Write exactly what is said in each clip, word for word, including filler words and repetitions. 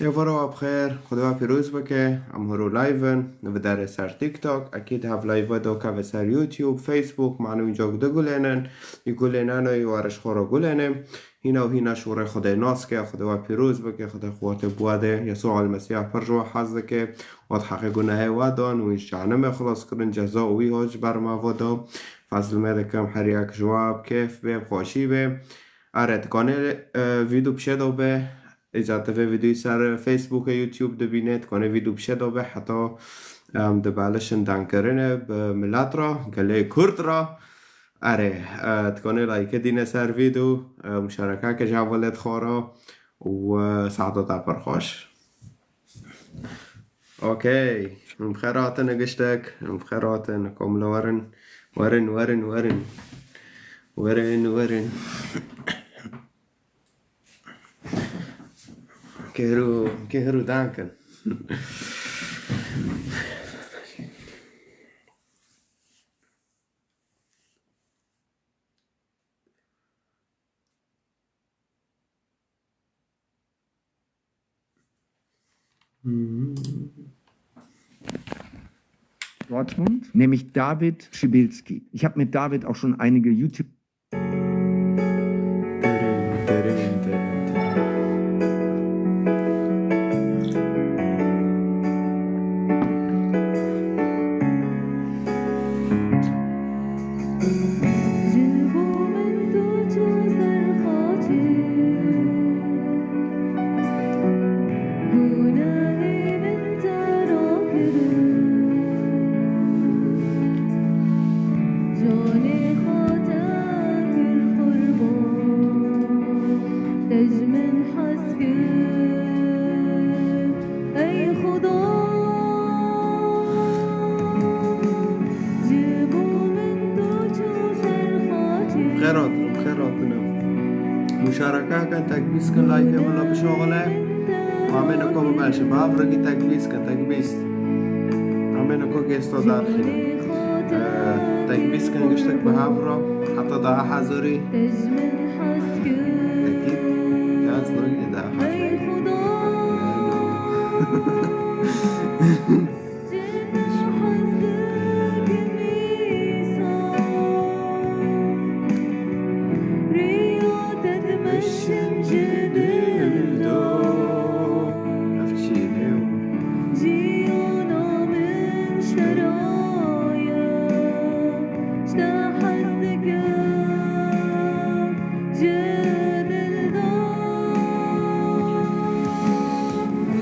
Êvara we bi xêr, Xwedê we pîroz bike. Em hiro live in, nivîdarê ser TikTok. Ekîd hev live do keve ser YouTube, Facebook, mane wî cok digulênin. Yî gulêneno, yî weriş xwe re gulêne. Hîna û hîna şûrê Xwedê nas ke, Xwedê we pîroz bike, Xwedê quwetê bi we de. Yesû El Mesîh pir ji we hez dike. We di heqê gunehê we dan û ji cehennemê xilas kirin, ceza û wî hat ji ber me ve da. Fezl me dikim her yek ji we bi kêf be, bi xweşî be. Are, dikanê, e, vîdyo pişê de be. Îca te vê vîdyoyî ser Facebookê, YouTube dibîne, dikanê vîdyo pişê de be, heta em dibelişin dengkirinê bi milet re, gelê Kurd re. Erê, e, dikanê like dîne ser vîdyo, e, muşarekeke ji hevalê dixwara û, e, saeta te pir xweş. Okey, em bi xêr hatin giştek, em bi xêr hatin, komla werin, werin, werin, werin. Werin, werin. Kêro, kêro dankin. Dortmund, nämlich David Schibilski. Ich habe mit David auch schon einige YouTube Xêr hatin, xêr hatin. Muşarekeke tekbîz kin, like min re bişoxile. Amê niko bibelşe, bi hev re gî tekbîz kin, tekbîz. Amê niko gêsta derxîne. Ee, tekbîz kin giştek bi hev re. Heta daha hezirî. Ekîd, gaz nagîne daha hezirî.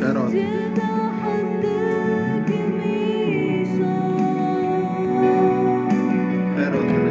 Xêr hatin. Xêr hatin.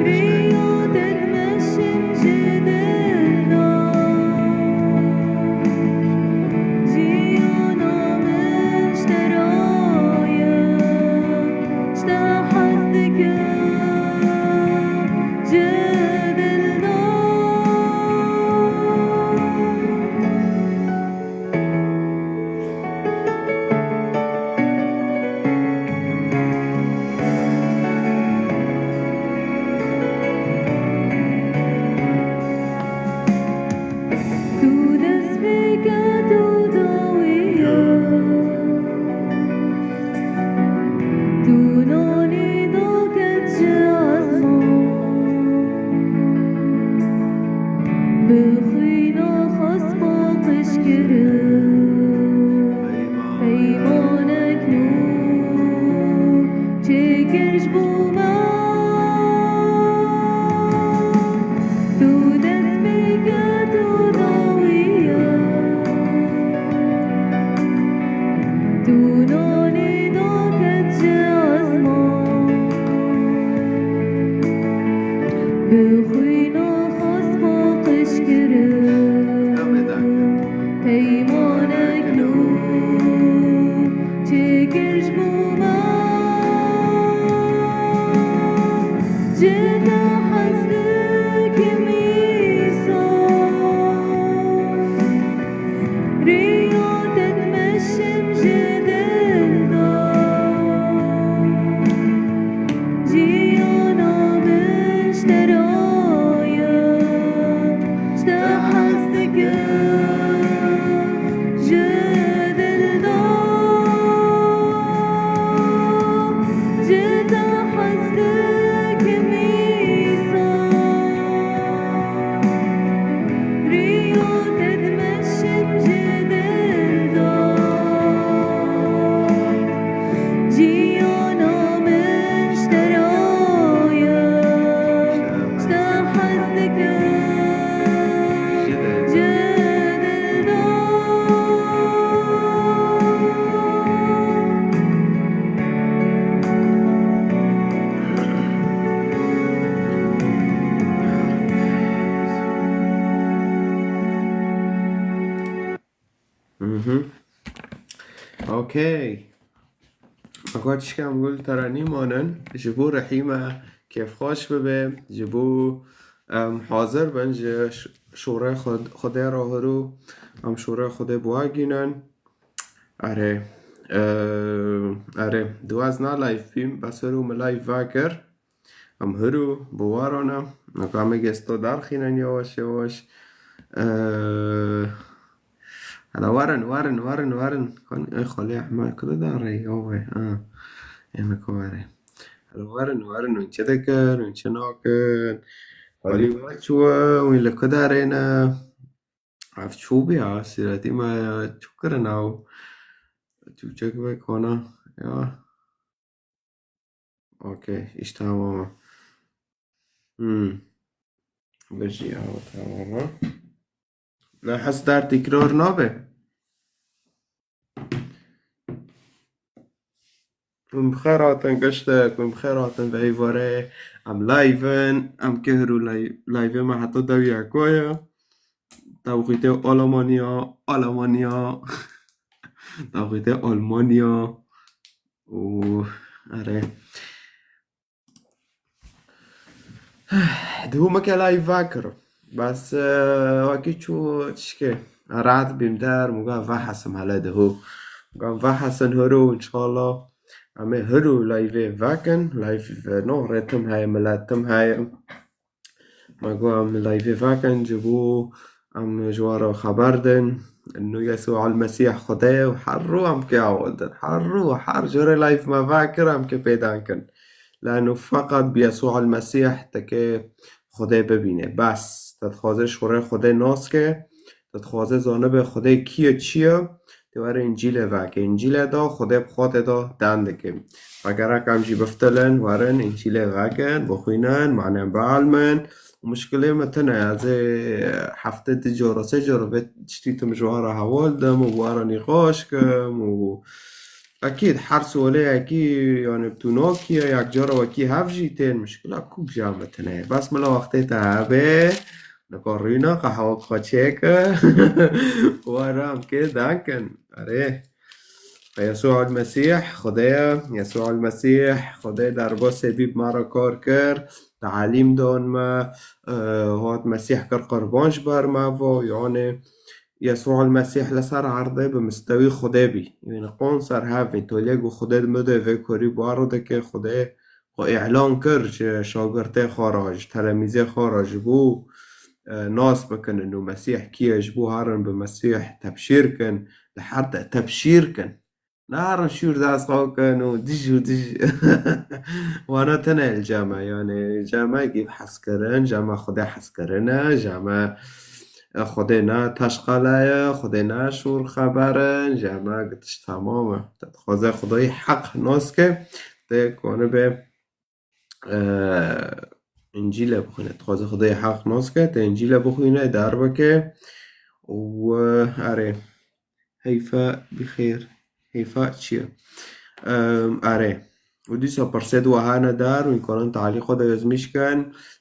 Mhm. Okey. Got tişka em gul terenî manin. Ji bo Rehîme kêfxweş bibe. Ji bo em hazir bin ji ş-, şûrê Xwed-, Xwedê re hiro. Em şûrê Xwedê biwagînin. Erê. Eee, erê. Duwaz na live bîm. Bes hiro min live vakir. Em hiro bi warana. Naka me gesto darxînin yavaş yavaş. Eee, Hala werin, werin, werin, werin. Kan, ê, Xalê Ehmed, kide da rey, o vay, ha. Ê, me ko were. Hala werin, werin, hûn çi dikin, hûn çi nakin? Xalî we çû, hûn li ku derê ne? Ev çû bî ya, sîretî me çû kirin ew. Çûçek ve kona, ya. Okey, iş tamam. Hmm. Bijî ya, tamam ha. Ne hes der tekrar nabe. Hûn bi xêr hatin, giştek, hûn bi xêr hatin vê êvarê. Em live in, em kehir û live, live me heta dewiya koye. Tawxîtê Almanya, Almanya. Tawxîtê Almanya. Û, erê. Dihû me ke live vakir. Bes, e, wekî çû tişkê. Rahat bîm der, muga vehesim hele dihû. Muga vehesin hiro, inşallah. Em ê hiro live vekin. Live no rêtim heye, miletim heye. Me got em live vekin, ji bo em ji wan re xeber din. Ino Yesû El Mesîh Xwedê ye û her rû em kê awil din. Her rû, her cure live me vekir, em kê pêdan kin. Lano feqet bi Yesû El Mesîh te kê Xwedê bibîne. Bes, te dixwaze şûrê Xwedê nas ke, te dixwaze zanibe Xwedê kî ye, çi ye, Tê were Încîlê veke. Încîlê de Xwedê bi xwe tê de dan dike. Ve gerek em jî biftilin, werin Încîlê vekin, bixwînin, manen bielmin. Muşkilê me tune ye, ez ê hefte du cara, sê cara vê tiştî tim ji wan re heval dim û wan re nîqaş kim û ekîd her solê yekî, yani tu nakî ye, yek cara wekî hev jî tên, muşkila kûk ji me tune ye. Bes mila wextê te hebe, Nikarîna qehwek xwe çêke. Were em kê dankin. Erê. Yesû El Mesîh Xwedê ye. Yesû El Mesîh Xwedê derbasê bî bi me re kar kir. Teelîm dan me. E, hat Mesîh kir qurban ji ber me ve. Yani Yesû El Mesîh li ser erdê bi mistewî Xwedê bî. Yani qon ser hev bî. Tolê ku Xwedê di midê vê kurî bar dike, Xwedê xwe îlan kir ji şagirtê xwe re, ji telemîzê xwe re, ji bo, e, nas bikinin û Mesîh kî ye, ji bo herin bi Mesîh tebşîr kin, li her de tebşîr kin. Ne herin şûr dest xwe kin û dij û dij. Wana tune li cem e, yani cem e kî hezkirin, cem e Xwedê hezkirin e, cem e, e, Xwedê ne teşqele ye, Xwedê ne şûr xeber in, cem e gitiş temam e. Te dixwaze Xwedayî heq nas ke, te konibe, e, Încîle bixwîne. Dixwaze Xwedayê heq nas ke, te Încîle bixwîne, derbike û, e, erê, heyfa bixêr, heyfa çi ye? E, erê. Û dîsa pirsê di wehane der û îmkanan talî xwe de yazmîş kin.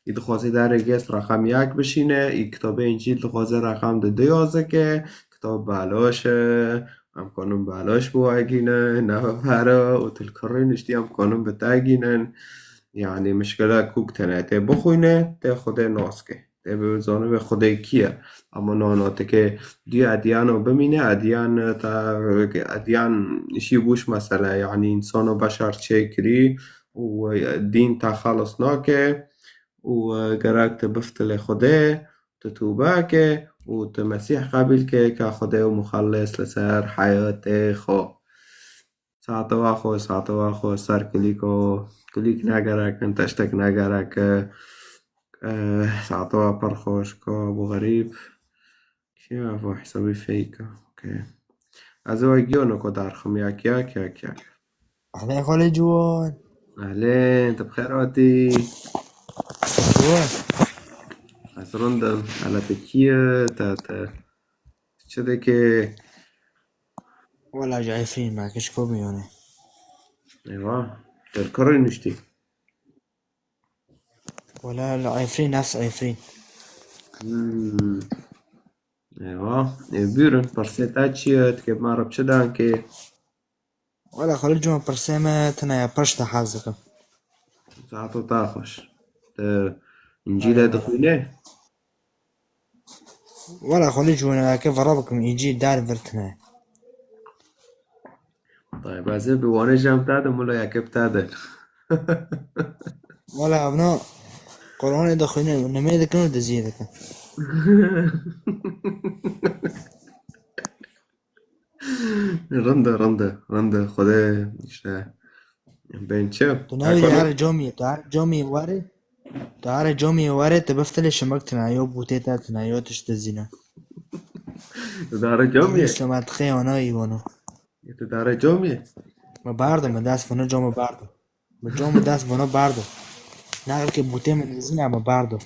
Î dixwaze derê gest reqem yek bişîne, î kitabê Încîl dixwaze reqem di du yazike, kitab belaş e, em kanin belaş biwegîne, ne bi pere û tu li kurê niştî em kanin bi te gînin. Yani mişkile kûk tene tê bixwîne, tê Xwedê nas ke. Tê bi zanibe Xwedê kî ye. Ama nana tike dî ediyana bimîne, ediyan ta, ediyan şî bûş mesele. Yani insano beşer çêkirî û din te xelas nake û gerek te biftilê Xwedê. Tu tûbe ke û tu Mesîh qebîl ke ka Xwedê û Muxellis li ser heyatê xwe. Saete we xweş, saete we xweş, ser kulîko, kulîk negerek in, teştek negerek e. Eh, saete we pir xweş, ka Abu Xerîb. Kî ye ev hesabî fake e? Okey. Ez ê we giyo niko derxim, yek, yek, yek, yek. Ehlê xalê ciwan. Ehlên, tu bi xêr hatî. Ciwan. Ez rind im. Hele tu kî ye? Te, te çi dikê? Wela ji Efrîn me, kişko biyone. Eywa. Te li kurê niştî? Wela li Efrîn, nefs Efrîn. Hmm. Eywa. E, buyurun, pirsê te çi ye? Dikê me re çi dan kê? Wela Xalid Cuma, pirsê me tine ya, pirs te hez dikim. Saeto te xweş. Te Încîlê dixwîne? Wela Xalid Cuma, ya ke vira bikim, îcî dar vir tine. Tayyib, ez ê bi wane jam te de, mula yekê bi te de. Wela evna Qur'anê dixwîne, nimê dikin û diziyê dikin. Rinde, rinde, rinde. Xwedê işte. Ben çi? Tu navê de here camiyê, tu here camiyê were, tu here camiyê were, tu biftilê şimik tine, yo bûtê te tine, yo tişt dizîne. Tu dare camiyê? Îslamatiqê ana îwano. Tu dare camiyê? Me bardo, me dest vano cama bardo. Me cama dest vano bardo. Naqilke bûtê me dizîne me bardo.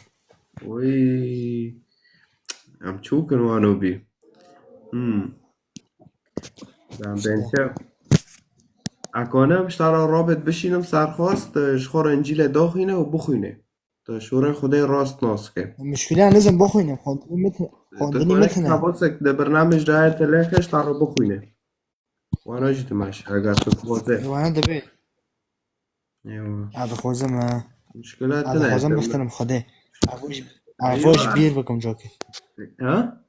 Oy. Em çûkin wano bî. Hmm. Ben ben çi? Ekonim ji te re rabêt bişînim serxwest, ji xwe re Încîlê daxîne û bixwîne. Tu şûrê Xwedê rast nas ke. Muşkila nizim bixwînim, xwendinî min tine. Tu xwendinî min tine. Tabosek de bernamej daye te lê xeş ta re bixwîne. Wana jî tu meş, eger tu dixwaze. Wana dibe. Eywa. A dixwazim ha. Muşkila A tine. Dixwazim bixtinim Xwedê. Evo ji bîr bikim cokê. Ha?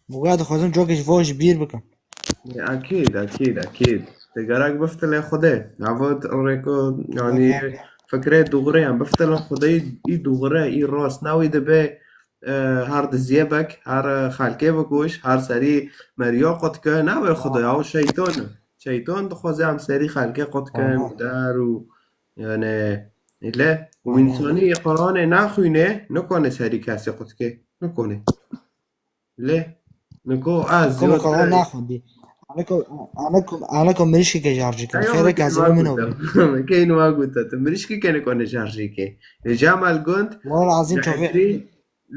Muga dixwazim cokê ji vo ji bîr bikim. Akîd, akîd, akîd. Te gerek biftilê Xwedê. Nava rêko, yani, fikrê dûxirê, em biftilê Xwedê, î dûxire, î rast. Nawî dibe, e, her diziyê bek, her xelkê bikuş, her serî meriya qut ke, navê Xwedê, ew şeytan e. Şeytan dixwaze em serî xelkê qut kin, der û, yani, île. Û însanî Qur'anê naxwîne, nikane serî kesê qut ke. Nikane. Lê niko ez Kom ziyot Qur'an naxwendî. Aneko, aneko, aneko mirişkeke jarjî kir. Xêre kazimî min o. Keyn wa gote. Tu mirişkeke nikone jarjî ke. Li Cemal gund. Wala azîm çoxê,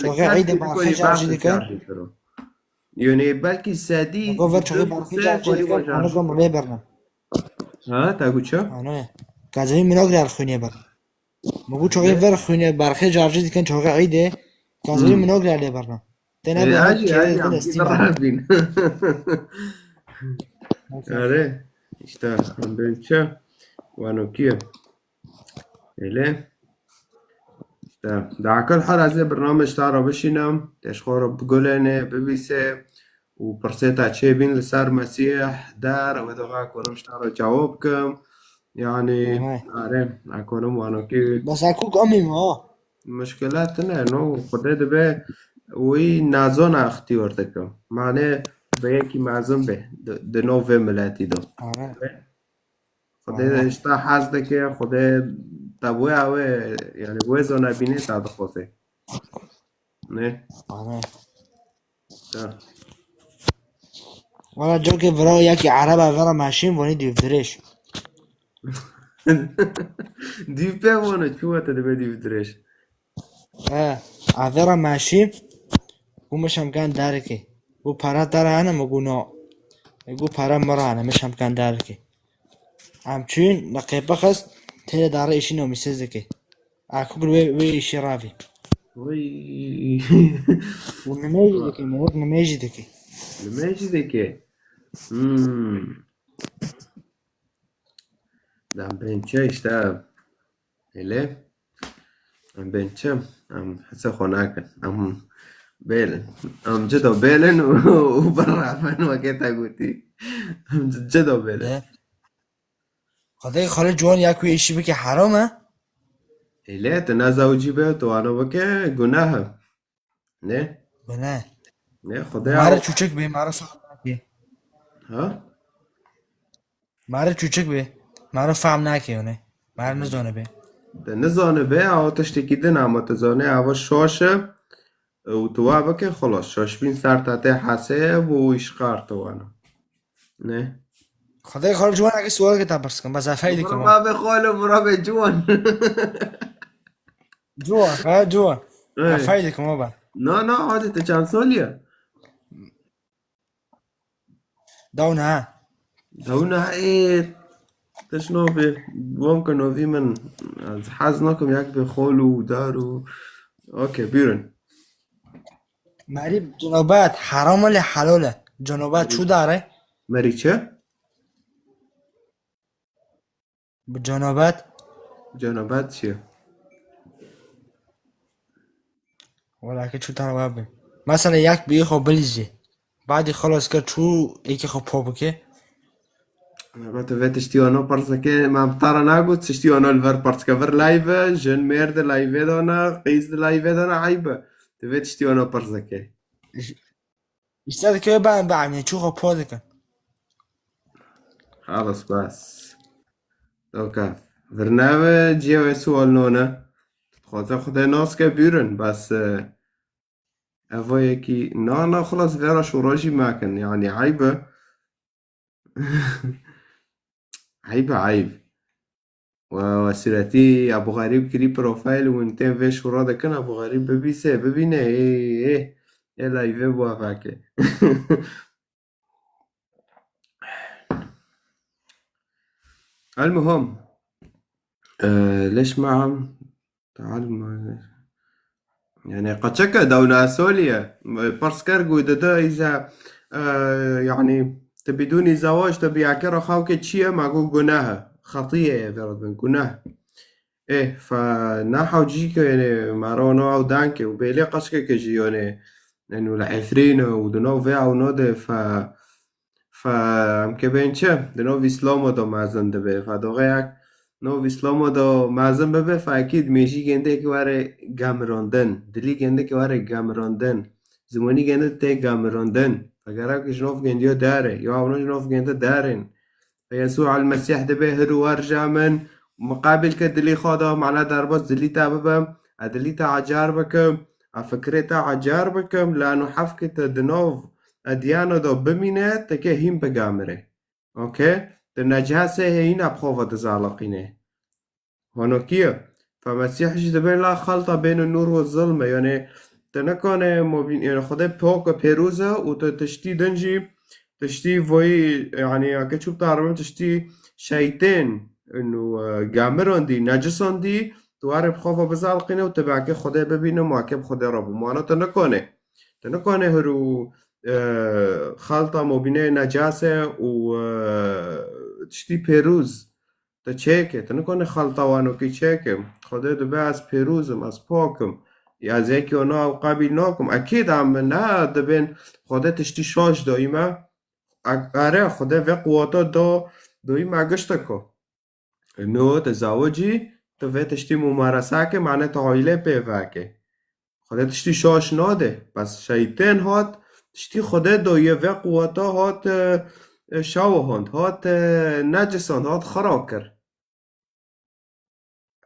çoxê eyde barxê jarjî dikin. Yone belkî sedî. Niko ver çoxê barxê jarjî dikin. Aneko min lê berna. Ha, ta got çi? Ano. Kazimî min ogre xwînê ber. Min got çoxê ver xwînê berxê carcî dikin çoxê eydê. Kazimî min ogre lê berna. Têne be hacî, hacî, em dî rabîn. Are, işte, em bên çi? Wano kî ye? Öyle. İşte, da akil hal ez ê bername ji te re bişînim, te ji xwe re bigulêne, bivîse û pirsê te çêbîn li ser Mesîh der, ew ê doxa kurim ji te re cewab kim. Yani, are, ekonim wanokî. Bes ekûk emî mi ha? Muşkile tine, no, Xwedê dibe wî nezana ixtiyar dikim. Mane bi yekî mezin be, di, di nav vê miletî de. Are. Xwedê ji te hez dike, Xwedê te wê ew ê, yani wê zana bînê te dixwaze. Ne? Amin. Ta. Wala cokê vira yekî ereba vera meşîn vonî dîvdirêj. Dîv pê vano, çi wate dibe dîvdirêj? E, avera meşî û min şemkan derikê. Û para te re hene, min got no. Min got para min re hene, min şemkan derikê. Em çûn, li qêpe xist, têrê dare îşî nomîsez dike. Akûk li wê, wê îşî ravî. Oy. Û nimêjî dike, mirov nimêjî dike. Nimêjî dike. Hmm. Dem bên çi işte. Hele. Em bên çi? Em hese xwe nakin. Em bêlin. Em cido bêlin û, û birafin weke te gotî. Em cido bêlin. De. Xwedê xalê ciwan ya ku êşî bike heram e? Hele, tu nezewicî be, tu wano bike, gunah e. Ne? Bine. Ne, Xwedê Mare ew çûçik bê, mare fehm nake. Ha? Mare çûçik bê. Mare fehm nake, ne? Mare nizane bê. Te nizane bê, ew tiştekî din ama tu zanê, ew şaş e. Û tu wa bike, xelas, şaşbîn ser te tê hesê û îşqar tu wana. Ne? Xwedê xal ciwan eke sual ke te pirs kim, bes efey dikim. Murabe xalo, murabe ciwan. Ciwan, ha, ciwan. Ey. Efey dikim, baba. Na, na, hadi te çend salî ye? Dawna ha. Dawna, ê, te şino bê, wan ke novî min, ez hez nakim yak bê xol û dar û, okey, bîrin. Merî cenabet heram e lê helal e. Cenabet çû dare? Merî çi? Bi cenabet. Cenabet çi? Wala ke çû dare we bi. Mesela yek bi xwe bilîzî. Badî xelas kir çû êkê xwe po bike. Merhaba, tu vê tiştî wano pirs dike, me bi te re nagot, tiştî wano li vir pirs dike. Vir live, jin mêr di live dana, qîz di live dana, eyb e. Tu vê tiştî wano pirs dike. Îşte dike ben ben çû xwe po dikin. Xalas, bes. Doka. Vir neve, ciyê wê sual none. Dixwaze Xwedê nas ke bîrin, bes, e, evo yekî, na, na, xelas, vera şûra jî mekin. Yanî eyb e. Eyb e, eyb. We, we sûretî Ebû Xerîb kirî profîl û hûn tên vê şûra dikin, Ebû Xerîb bibîse, bibîne, ê, ê, ê live bû evake. Elmuhim, e, leş me'em, te'alum, yani, qeçeke dewna soliye. Persker gu dede iza, e, yani, te bidûnî zewac, te biyakera xawke çi ye? Ma gu gunah e. Xetiye ye, vê re dibin, gunah. Ê, fe na hewcî ke, yani, mara no ew danke û bêlê qeçeke ke jî, yani, yani, û li Efrîn û di nav vê ew no de, fe, fe, em ke bên çi? Di nav Îslamo de mezin dibe. Fe doxeyak nav Îslamo de mezin bibe, fe ekîd mêjî gendek were gemirandin. Dilî gendek were gemirandin. Zimanî gende tê gemirandin. Fe gerek ji nav gendiyo dare. Ya ew no ji nav gende darin. Fe Yesû el-Mesîh dibe hir û wer ja min, miqabil ke dilî xwe de, mana derbas dilî te bibim, a dilî te ecar bikim, a fikrê te ecar bikim, lano hefkê te di nav edyana de bimîne, te ke hîn bigamire. Okey? Di necasê heyîna bi xwe ve dizaliqîne. Hanokiye. Fe Mesîh jî dibe la xelta bêne nûr û zilme. Yani, te nekane mobîn, yani, Xwedê pok e, pêroz e û te tiştî din jî, tiştî voyî, yani, ya ke çû taribim tiştî şeytên, û, e, gamirandî, necisandî, tu warê bi xwe ve bizaliqîne û te bake Xwedê bibîne, ma ke bi Xwedê re bû. Mana te nekane. Te nekane hir û, e, xelta mobîneyê necase û, e, tiştî pêroz. Te çêke, tu nikane xelta wanokî çêke. Xwedê dibe ez pêroz im, ez pok im. Ya ez yekî ona ew qebîl nakim. Ekîd em ne dibên Xwedê tiştî şaş dayî me. Ek-, ere Xwedê vê quweta da dayî me giştiko. No, tu zawicî, tu vê tiştî mumarese ke, mane tu aîle pê veke. Xwedê tiştî şaş nade. Bes şeytên hat, tiştî Xwedê daye vê quweta hat, e, e, şawihand, hat, e, necisand, hat xira kir.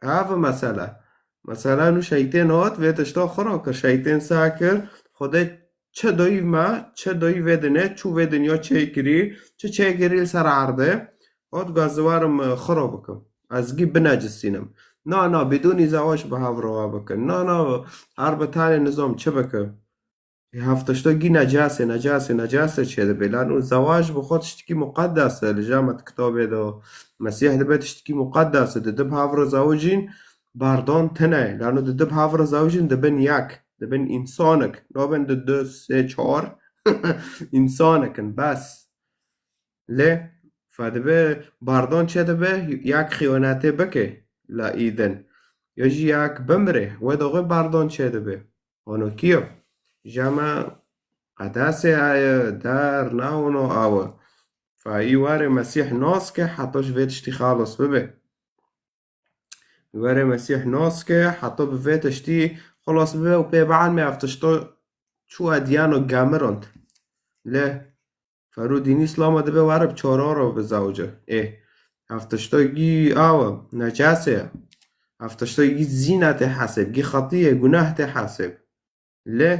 Ev e mesele. Mesela nû şeytên hat, vê tişta xira kir. Şeytên sa kir, Xwedê çi dayî me, çi dayî vê dinê, çû vê dinya çêkirî, çi çêkirî li ser erdê, hat gaz ziwarim, e, xira bikim. Ez gî binecisînim. Na, na, bidûnî zewac bi hev re we bikin. Na, na, her bi tenê nizam çi bikin. Ê, hev tişta gî necasê, necasê, necasê çê dibe. Lan û zewac bi xwe tiştekî muqeddes e. Li cama di kitabê de Mesîh dibe tiştekî muqeddes e. Di di bi hev re zewicîn berdan tine ye. Lan û di di bi hev re zewicîn dibin yek. Dibin însanik. Nabin di du, sê, çar. Însanik in, bes. Lê fe dibe berdan çê dibe, yek xiyonetê bike la îdin. Ya jî yek bimire, wê doxê berdan çê dibe. Ono kiyo? Jama qedasê aye der na ono awe. Fe î warê Mesîh nas ke heta ji vê tiştî xalas bibe. Were Mesîh nas ke heta bi vê tiştî xilas bibe û pê bielmê ev tişta çû edyano gemirand. Lê ferû dînî Îslama dibe were bi çara re bizawice. Ê, ev tişta gî awe, necase ye. Ev tişta gî zîna tê hesêb, gî xetî ye, gunah tê hesêb. Lê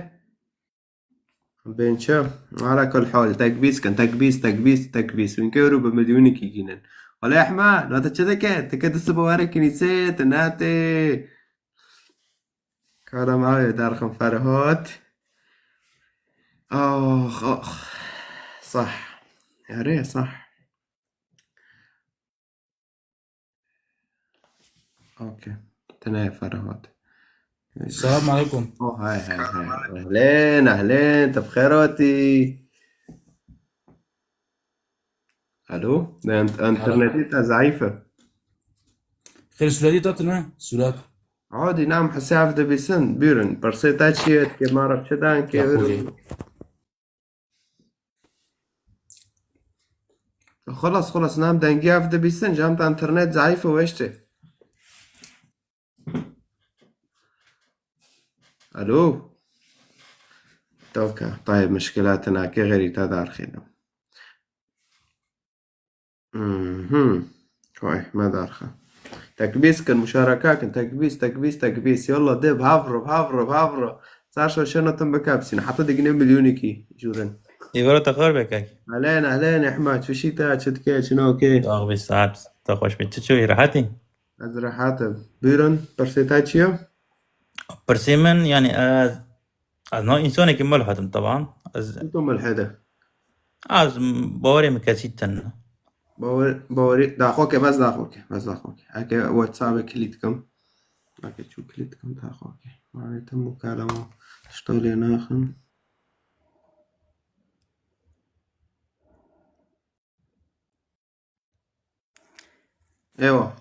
bên çi? Ala kul hal, tekbîs kin, tekbîs, tekbîs, tekbîs. Hûn kewro bi milyonekî gînin. Wele Ehmed, na te çi dike? Te ke di sibe were kinîsê, te natê. Kalam avê derxim Ferhat. Ax, ax. Sah. Erê, sah. Okey. Tine Ferhat. Selam aleyküm. Oh, hay, hay, hay. Ehlên, ehlên, te bi xêr hatî. Alo, de ent-, internetê te zayîf e. Xêr, sûretê te tune, sûret. Adî, nam hesab dibîsin, buyurun. Pirsê te çi ye? Ke ma re çi dan ke? Ya, buyurun. Xelas, xelas, nam dengî ev dibîsin, cam te internet zayîf û weştê. Alo? Toka, tayê mişkilatê nake xêrî te darxînim. Mhm. Koy, me darxe. Tekbîs kin, muşareka kin, tekbîs, tekbîs, tekbîs. Yalla de, bhavro, bhavro, bhavro. Sar şo şeno tim bikepsîn. Heta digine milyonekî jûrin. Îvara te xêr be kek. Ehlên, ehlên, Ehmed. Çi şî te, çi dike, çi nake? Sax bî, saet. Te xweş bî. Çi çûyî, rehetî? Ez rehet im. Buyurun, pirsê te çi ye? Pirsê min, yani, ez, ez na insanekî mulhid im, teban. Ez, tu mulhid e? Ez, bawerê min kesî tune. Bawer, bawerê, daxo ke, bes daxo ke, bes daxo ke. Eke WhatsApp-ê kilît kim. Eke çû kilît kim, daxo ke. Bawerê te mukalema tişta lê naxim. Ewa.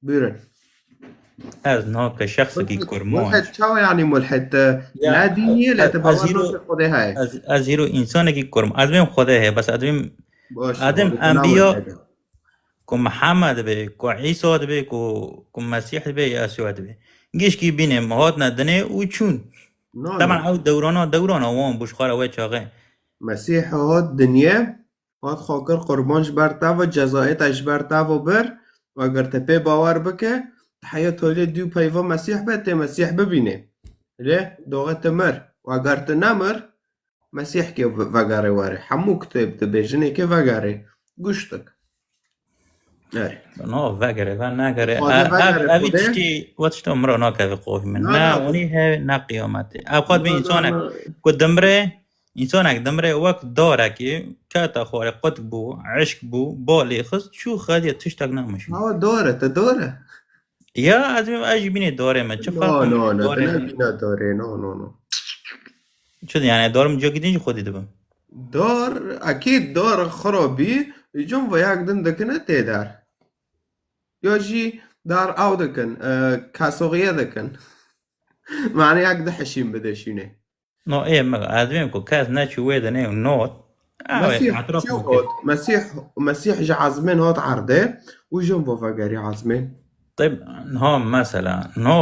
Buyurun. Ez nake şexsekî kurmanc. Mulhed çawa yani mulhed? Ya, ne dînî ye, lê ez, te ez bawer hîro, nake Xwedê heye. Ez, ez hîro insanekî kurm-, ez bêm Xwedê heye, bes ez bêm Baş, Adem Xwedê te enbiya namulhed e. Ku Mihemed be, ku Îsa be, ku, ku Mesîh be, Yesû be. Gişkî bînê hatine dinê û çûn. No, Teban no. Ew dewrana, dewrana wan bû ji xwe re wê çaxê. Mesîh hat dinyê, hat xwe kir qurban ji ber te ve, cezayê te ji ber te ve bir, eger te pê bawer bike, te heya tolê dû peyva Mesîh be, tê Mesîh bibînê. Lê doxê te mir. Eger tu nemir, Mesîh ke ve-, vegerê were. Hemû kitêb dibêjin ê ke vegerê. Guştik. Erê. No, vegere, ve negere. Xwedê Ev, ev, vegere, evî Xwedê. Tiştî, we tişta min re nakeve qofî min. Na, Ne na. Onî heye, ne qiyametê. Ev xwe dibê Na, na, însanek na. Ku dimre, însanek dimre wek darekê, kete xwarê qut bû, eşq bû, balê xist, çû xediye tiştek nemişî. Ha, dore, te dore. Ya, ez, ez jî bînê darê me. Çi No, fark no, no, darê te ne me? Bîna darê, no, no, no. Çi yani, darê min ciyakî din jî xwedî dibim. Dar, ekîd dar xirabî, îcon ve yak din dikine tê der. Ya jî dar ew dikin, e, kasoxiye dikin. Mane yak dihişîn bide şûnê. No, ê, me, ez dibêm ku kes neçû wê dinê û not. Ew ê Mesîh etraf çi û hot? Mesîh, Mesîh ji ezmên hot erdê û jin bo vegerî ezmên. Teb, niha mesela, niha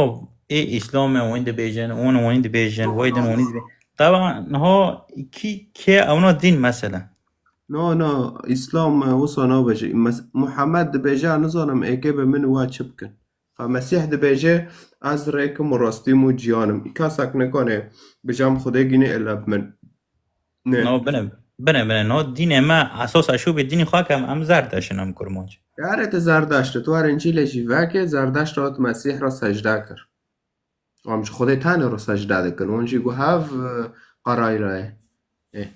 ê Îslamê wan dibêjin, wan wan dibêjin, wê din wan dibêjin. Teba niha kî, kê ewna dîn mesela? No, no, Îslam, e, wisa nabêje. Mes-, Muhammed dibêje, nizanim êkê bi min wa çi bikin. Fa Mesîh dibêje, ez rêkim û rastîm û ciyanim. Î kasak nikane bijam Xwedê gîne illa bi min. Ne. No, bine, bine, bine. No, dînê me, esas eşû bê dînî xwe ke em, em Zerdeşt in, em kurmanc. Yare te Zerdeşt, tu war Încîlê jî veke, Zerdeşt hat Mesîh re secde kir. Em ji Xwedê tenê re secde dikin. Wan jî got hev, e, qerayra ye. Ê.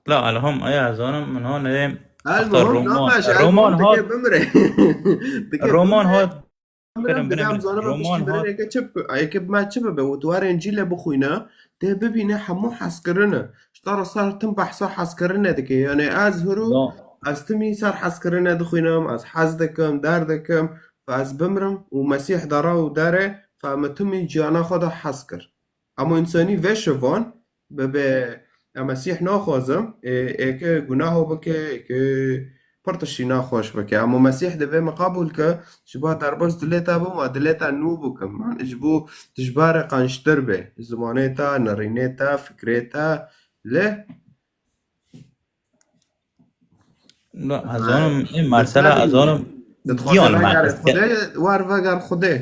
La, elhom, aya zanim, min hon ê El axta muhim, Roman, nameş, el Roman muhim, hot, dike bimire. Dike Roman bimire. Hot, Bimire, kirin, bide bine, em bine. Zanim Roman piştî hot. Birine ke çi bi-, eke bi me çi bibe, û tu warê Încîlê bixwîne, tê bibîne hemû hez kirine. Ji te re ser tim behsa hez kirine dike. Yani ez hiro, Do. Ez timî ser hez kirine dixwînim, ez hez dikim, der dikim, fa ez bimrim û Mesîh dara û dere, fa min timî ciyana xwe de hez kir. Ema însanî vê şivan bibe, ya Mesîh naxwazim, ê, ê ke gunaho bike, ê ke pir tiştî naxweş bike. Ema Mesîh divê min qebûl ke, ji bo derbas dilê te bim, û dilê te nû bikim. Man ji bo tu ji barê qençtir be. Zimanê te, nerînê te, fikrê te, lê No, ez zanim, ê, mesela, ez zanim, giyan li me xist. Xwedê, war veger Xwedê.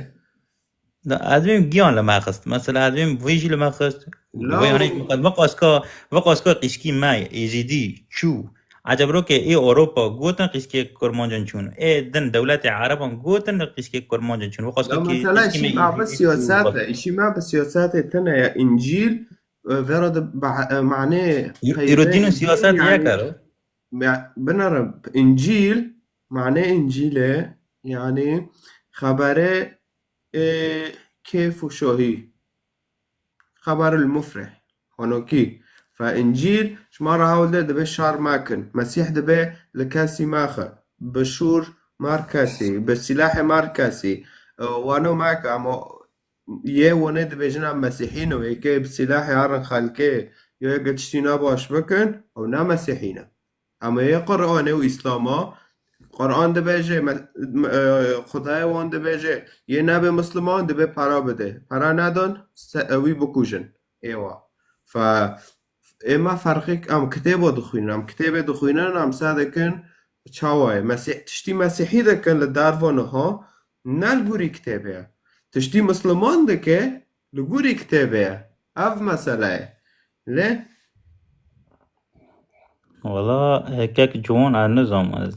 Da, ez bêm giyan li me xist. Mesela, ez bêm vê jî li me xist. La. Vê hanê, vê qaska, vê qaska qîskî me, Êzîdî, çû. Ecebro ke ê Ewropa gotin qîskê kurmancên çûn. Ê din dewletê Ereban gotin qîskê kurmancên çûn. Vê qaska Ya ki mesela, qîskî me işî me Êzîdî bi çû. Siyaset e, işî me bi siyasetê tine ya, Încîl, e, vera de ba-, e, manê Îro-, îro din û siyaset yani, yek e. Me-, binere, Încîl, manê Încîlê, yani, xebere, e, kêf û şohî. Xeberul mufreh. Honokî. Fe Încîl ji me re hewl de dibe şer mekin. Mesîh dibe li kesî mexe. Bi şûr mer kesî. Bi sîlahê mer kesî. E, wano meke, ama yê wone dibêjin em mesîhî ne, yekê bi sîlahê herin xelkê, yo yeke tiştî nebaş bikin, ew ne mesîhî ne. Ama yê Qur'anê û Îslama, Qur'an dibêje, me-, me-, e, Xwedayê wan dibêje, yê nebe Misliman dibe pera bide. Pera nedon, se-, e, wî bikujin. Êwa. Fe, ê me ferqek, em kitêbo dixwînin, em kitêbê dixwînin, em se dikin, çawa ye? Mesîh-, tiştî mesîhî dikin li derva niha, ne li gorî kitêbê ye. Tiştî Misliman dike, li gorî kitêbê ye. Ev mesele ye. Lê Wala, e, kek ciwan ez nizam ez.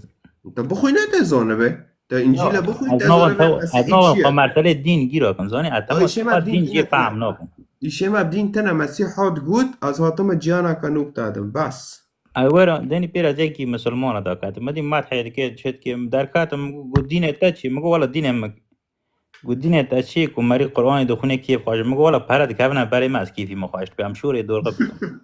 Te bixwîne te zanibe. Te Încîle bixwîne te zanibe Mesîhî çi ye. Xwe mertelê dîn gîra kin, zanî? Ez tema dîn jê fehm nakim. Îşê me dîn tene Mesîh hat got, ez hatime ciyaneke nû bitadim. Bes. Ew wera, denî pêra zekî misilmana daket. Me dî medhê dike, çêt ke derketim, got, dînê te çi? Min got, wala dînê min Got, dînê te çi ku merî Qur'anê dixwîne kêf xweş? Min got, wala pere dikevine berê me, ez kêfî min xweş dibe. Em şûrê dorxe bikin.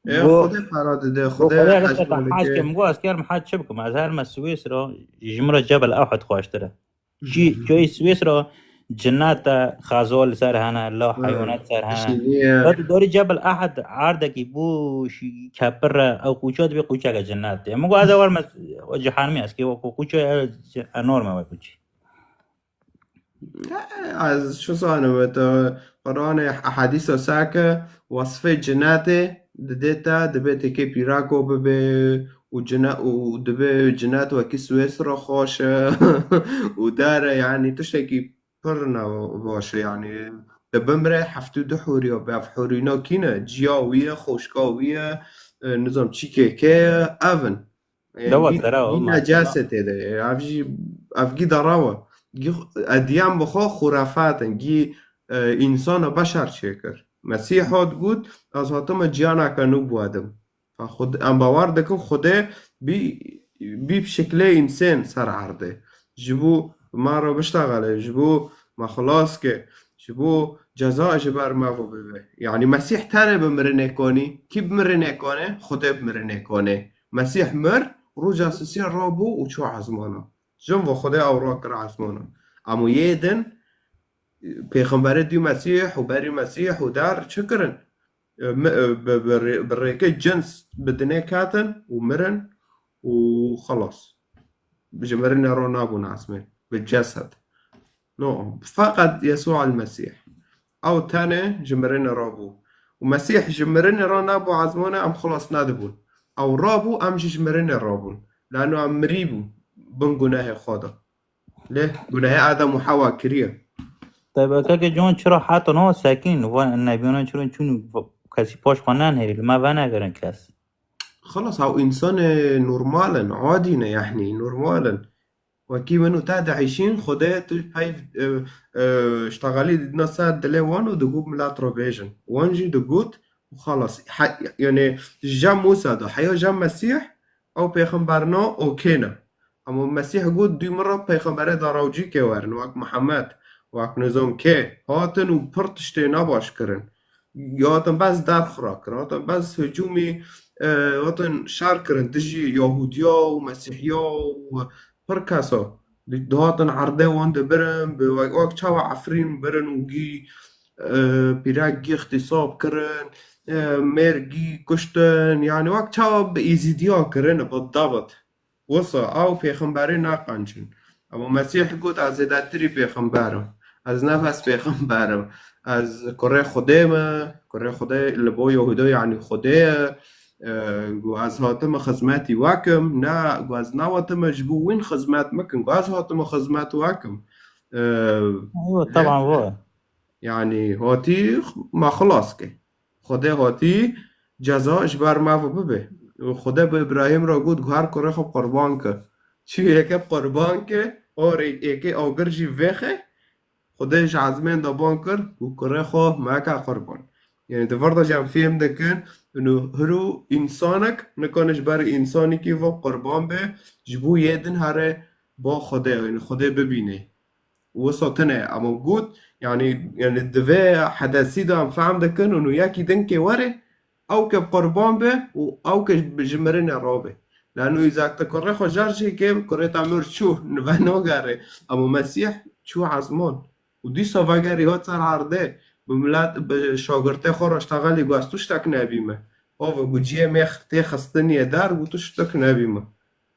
Ê, Xwedê pere dide, Xwedê hej bike. Min got, ez kerim hej çi bikim? Ez herime Swêsra, ji min re Cebel Ehud xweştir e. Çi, çi Swêsra cinnet e, xeza li ser hene, la heywanet ser hene. Tiştî niye. Ve tu dorî Cebel Ehud erdekî bû, şî kepir e, ew qûça dibe qûçeke cinnet e. Min got, ez ê werime, o cihanimî ez kê, wek qûça, e, enorme wek qûçî. Ez çi zanim, tu Qur'anê, ehadîsa seke, wasfê cinetê didê te, dibê têkê pîrako bibe û cine-, û dibê cinet wekî Swêsra xweş e û der e, yanî tiştekî pir ne baş e, yanî tu bimre heftê du hûriya be, ev hûrîna kî ne? Ciya wî ye, xweşka wî ye, e, nizam çîkê kê ye, ev in. Dewa dîn, sera o dîn necase tê de. Ev jî, ev gî darawa. Gî ediyan bi xwe xurafat in. Gî, e, însana beşer çêkir. Mesîh hat got, ez hatime ciyaneke nû biwedim. Fa Xwed-, em bawer dikin Xwedê bî, bî bi şeklê însan ser erdê. Ji bo me re biştexele, ji bo me xilas ke, ji bo ceza ji ber me ve bibe. Yanî Mesîh tenê bi mirinê konî. Kî bi mirinê konê? Xwedê bi mirinê konê. Mesîh mir, roja sisiya rabû û çû ezmana. Jin ve Xwedê ew rakir ezmana. Emo yê din, pêxemberê dû Mesîh û berî Mesîh û der çi kirin? E, mi-, e, bi, bi rê-, bi rêkê cins bi dinê ketin û mirin û xelas. Ji mirinê re nabûn ezmên. Bi cesed. No, feqet Yesû el-Mesîh. Ew tenê ji mirinê rabû. Û Mesîh ji mirinê re nabû ezmane, em xilas nedibûn. Ew rabû, em jî ji mirinê rabûn. Lano em mirî bûn. Bin gunehê xwe de. Lê gunehê Adem û Hewa kiriye. Tabi, keke John, çira heta no sekîn, van nebiyana çira çûn kesî paş xwe nenêrî, li me venegerin kes. Xelas, ew însanê normal in, adî ne, yanî normal in. Wekî min û te dieyşîn, Xwedê tu peyv, e, e, ştexelî didina ser dilê wan û digot milet re bêjin. Wan jî digot û xelas. He, yanî ji cem Mûsa de heya cem Mesîh, ew pêxemberna okê ne. Ama Mesîh got, dû min re pêxemberê darawcîkê werin, wek Mihemed, wek nizam kê. Hatin û pir tiştê nebaş kirin. Hatin bes derxura kir, hatin bes hicûmî, e, hatin şer kirin dijî Yahudiya û Mesîhiya û pir kesa. Dihatin erdê wan dibirin, bi wek, wek çawa Efrîn birin û gî, e, pîrek gî îxtîsab kirin, e, mêr gî kuştin, yanî wek çawa bi Êzîdiya kirin, bi dawet. Wisa ew pêxemberê naqencin. Ema Mesîh got, ez zêdetirî pêxember im. Ez ne bes pêxember im. Ez kurê Xwedê me, kurê Xwedê li bo Yahûda, yanî Xwedê ye. E, got, ez hatime xizmetî we kim. Ne, got, ez newatime ji bo wîn xizmet mikin. Got, ez hatime xizmet we kim. E, Eywa, ne. Teban bu. Yanî hatî me xilas kir. Xwedê hatî ceza ji ber me ve bibe. Û Xwedê bi Îbrahîm re got, guher kurê xwe qurban ke. Çi yeke qurban ke, orê yekê agir jî vêxe, Xwedê ji ezmên de ban kir û kurê xwe meke qurban. Yanî di vir de jî em fêm dikin, û hiro însanek nikane ji ber însanekî ve qurban be, ji bo yê din here ba Xwedê, yanî Xwedê bibîne. Wisa tune, ama got, Yanî, yanî di vê hedesî de em fehm dikin û yekî din kê were, ew ke qurban be û ew ke ji mirinê rabe. Lano îza te kurê xwe jar jê kê, kurê te mir çû, nive nagere. Ama Mesîh çû ezman. Û dîsa vegerî hat ser erdê, bi milet, bi şagirtê xwe re ştexelî got, tu ştek nebî me. Ava got, ciyê me tê xistinî der, got, tu ştek nebî me.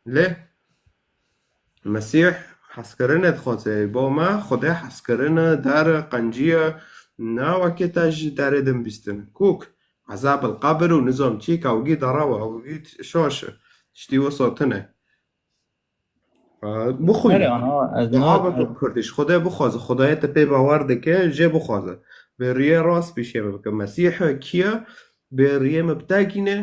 Lê Mesîh hezkirinê dixwaze, bo me Xwedê hezkirine der qenciye, ne wekê te ji derê din bîstin. Kûk, ezab el qebir û nizam çî, kewgî derewe, kewgî şaş e. Tiştî wisa tune. Ee, Bixwîne. Erê, anha, ez Dua na- bike bi Kurdî. Ji Xwedê bixwaze. Xwedayê te pê bawer dike, jê bixwaze. Bê riyê rast pîşê me bike. Mesîh kî ye? Bê riyê me bitekîne,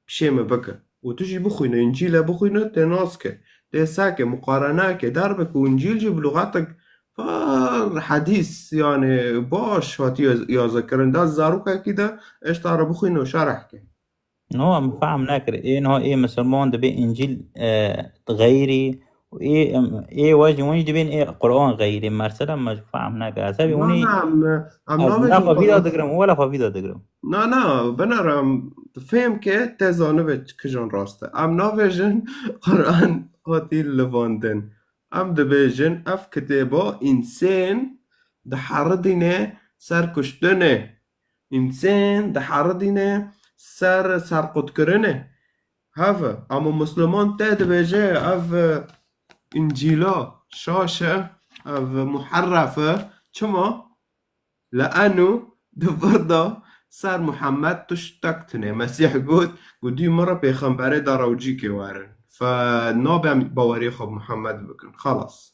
pişê me bike. Û tu jî bixwîne, Încîle bixwîne, tê nas ke, tê seke, muqarene ke, derbike û Încîl jî bi luxetek par hedîs, yani baş hatiye yaze kirin. Da zarokekî de eş ta re bixwîne û şerh ke. No, em fehm nekir. Ê niha ê misilman dibê Încîl, e, xeyrî û ê, em, ê we jî hûn jî dibên ê Quran xeyrî. Mesela me fehm nekir. Ez hebî Na, hûnî na, em, em ez nabêjin ne xwe vî de Quran. Digirim, wela xwe vî de digirim. Na, na, binere em fêm ke te zanibe kijan rast e. Em nabêjin Quran hatî livandin. Em dibêjin ev kitêba însên diheridîne ser kuştinê. Însên diheridîne ser serqutkirinê. Heve, ama Musliman te dibêje ev, e, Încîla şaş e, ev muherref e. Çima? Le'enu di vir de ser Muhammed tiştek tune. Mesîh got, got, dû min re pêxemberê de rewcîkê werin. Fe nabe em bawerî xwe bi Muhammed bikin. Xelas.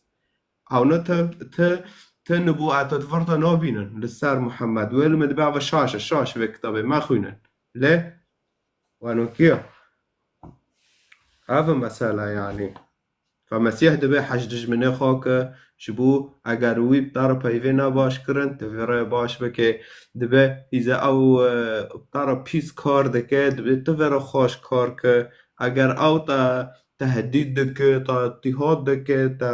Ewne te, te, te nibûeta di vir de nabînin li ser Muhammed. Wê li me dibe eve şaş e, şaş vê kitabê mexwînin. Lê weno kî ye? Ev e mesela yani. Fe Mesîh dibe hej dijminê xwe ke, ji bo eger wî bi te re peyvê ne baş kirin, tu vê re baş bike. Dibe îze ew, e, bi te re pîs kar dike, dibe tu vê re xweş kar ke. Eger ew te tehdîd dike, te îtîhad dike, te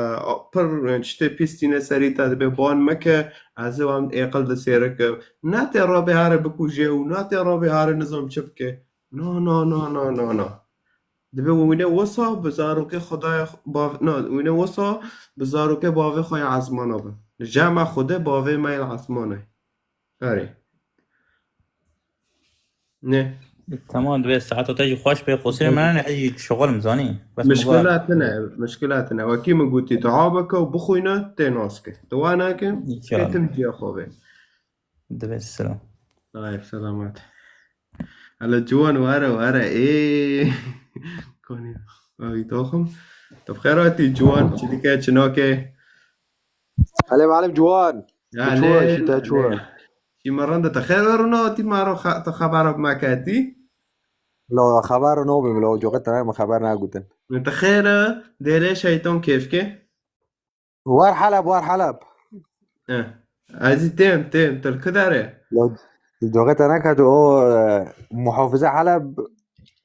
pir tiştê pîs tîne serî te, dibe ban meke, ez ê wan êqil di sêre ke. Ne tê rabê here bikuje û ne tê rabê here nizam çi bike. No, no, no, no, no, no. Dibe wîne wisa bi zarokê Xwedayê xwe, bav-, no, wîne wisa bi zarokê bavê xwe ya ezmana be. Li cem me Xwedê bavê me ya ezmanê. Erê. Ne. Tamam, divê saeta te jî xweş be, qusirê min ne, ez jî şixulim, zanî. Bes Mişkila tine, mişkila tine. Wekî min gotî, dua bike û bixwîne, tê nas ke. Dua nake, İnşallah. Ketin ciya xwe be. Divê selam. Ay, selamet. Hele ciwan were, were, ê. Konî. Ay, doxum. Tu bi xêr hatî ciwan, çi dike, çi nake? Elê malem ciwan. Ya, tu çû, lê, şî te çû. Lê. Şî me rende te xêr we rûna hatî ma ro xa-, te xebera bi me ketî? Lo, xeber no bim, lo, coxê te me xeber nagutin. Te xêr e, dêrê şeytan kêfke? War Heleb, war Heleb. Eh. Ez ê têm, têm, tu li ku derê? Lo, coxê te neket o, e, muhafize Heleb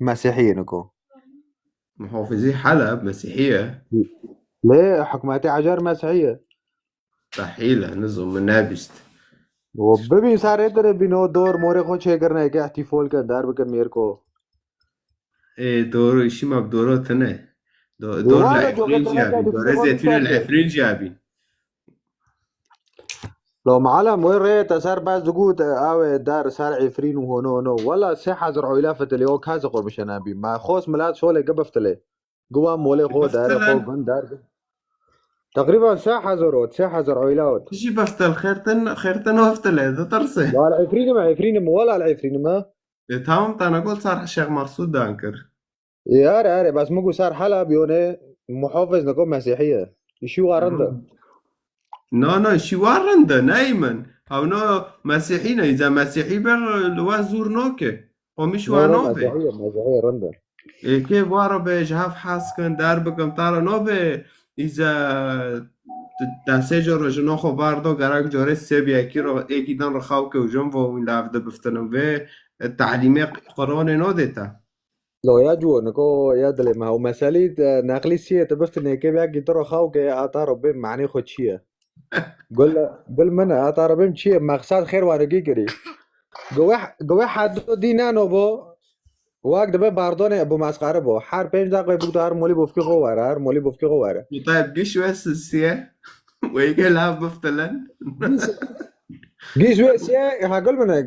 Mesîhî ye niko. Muhafizî Heleb Mesîhî ye? Lê hikûmetê Hecar Mesîhî ye. Te hîle, nizû min nebîst. O bibî serê te re bîn o dor morê xwe çêkirine, yekê îhtîfol kin, der bikin mêrko. Ê, dor, îşî me bi doro tine. Do-, dor Wala li Efrîn jî hebî. Dorê zeytûnê li Efrîn jî hebî. Lo malem, wê rê te ser bes digot, ew ê der ser Efrîn û hono, hono. Wala sê hezar oyla fitilê, o kes xwe mişe nebî. Me xos milat şolê ge biftilê. Guwa molê xwe, dere xwe, gund der. Teqrîben sê hezar ot, sê hezar oyla ot. Jî beftel, xêrtin, xêrtin oftile, ditirse. Wala Efrînim, Efrînim, wala Efrînim, ha? E, tamam, tana gol sar Şêx Mersûd dan kir. E, are, are, bes min got ser Heleb yone muhafiz niko Mesîhî ye. Îşî wa rind e. Aha. Na, na, îşî wa rind e, ney min. Ew na Mesîhî ne, îza Mesîhî be li we zûr nake. Qomîş wa nabe. Mesîhî ye, Mesîhî ye, rind e. Ê, kê wa re be ji hev hez kin, der bikim, ta re nabe. Îza te sê cara jina xwe berdo, gerek carê sê bi yekî re, êkî din re xew ke û jin ve wî lev de biftinin vê, e, telîmê Quranê nodê te. Lo ya ciwo, niko ya dilê me. Ew meselî, e, neqlî siyê, tu biftinê kê, belkî tu ro xew ke, a ta ro bê manê xwe çi ye? Gul, gul min e, ata Rabbim çi ye? Meqsed xêr warigî kirî. Gwe, gwe heddo dî neno bo. Wak dibe bardonê bu mesxere bo. Her pênc deqe bû her molî bofkî xo were, her molî bofkî xo were. Mutayeb giş we sisiye. Weyke lav biftilin. Giş we siye, ha gul min e.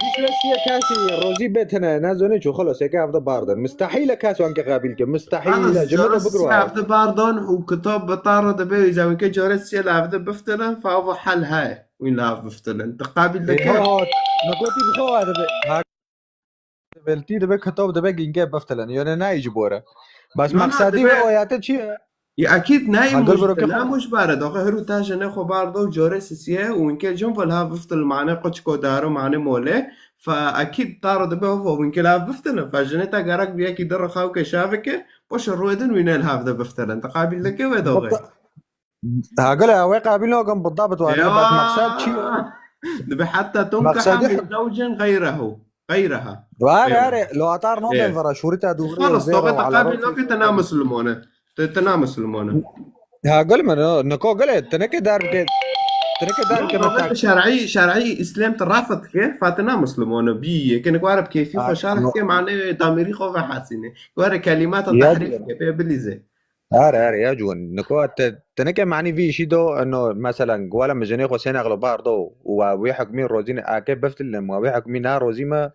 Giş we siye kesî rozî betine, ne zonê ço xelos, eke evde bardin. Mustahîl e kes wanke qabil ke. Mustahîl e, cimê de bigro. Evde bardon û kitap bi taro dibe, îza winke care siye la evde biftilin, fa ava hel he. Wî lav biftilin. Di qabil de ke. Nekotî bixo dibe. Ha. Beltî dibe kitap dibe ginge biftilin. Yone ne ji bore. Bas meqsedî ve oyate çi ye? Ya ekîd neyê mujbare, doxê hiru ta jene xwe bardo û care sisiye û winke jin ve liha viftil mane qoçiko daro mane mole. Fa ekîd taro dibe hova winke liha viftilin. Fa jene ta gerek bi yekî di rixaw ke şavike, poşe rûyê din wîne liha vide biftilin. Ti qabil dike ve doxê? Ha gule ew ê qabil nakin bidabit ware, bas meqsed çi ye? Dibe heta tunkiha min zewcen geyrehu. Geyreha. Ware, ware, lo atar no ben vera şurita dûre. Xalas, doxê te qabil nake te na Muslimane. Te, te na Muslimane. Ha gul min, niko gule, te neke dar bike, te neke dar bike. Şer'î, şer'î Îslam te rafet ke, fa te na Muslimane. Bi yeke nik ware bi keyfî xwe şerh ke, mane damirî xwe ve hasîne. Ware kelîmata tehrîf ke, pê bilîze. Are, are, ya ciwan. Niko te, te neke manî vî işî do, eno, mesela, wala min jinê xwe sê nexlo bar do, û wa wê hukmî rozî ne, ake biftilin, wa wê hukmî na rozî me,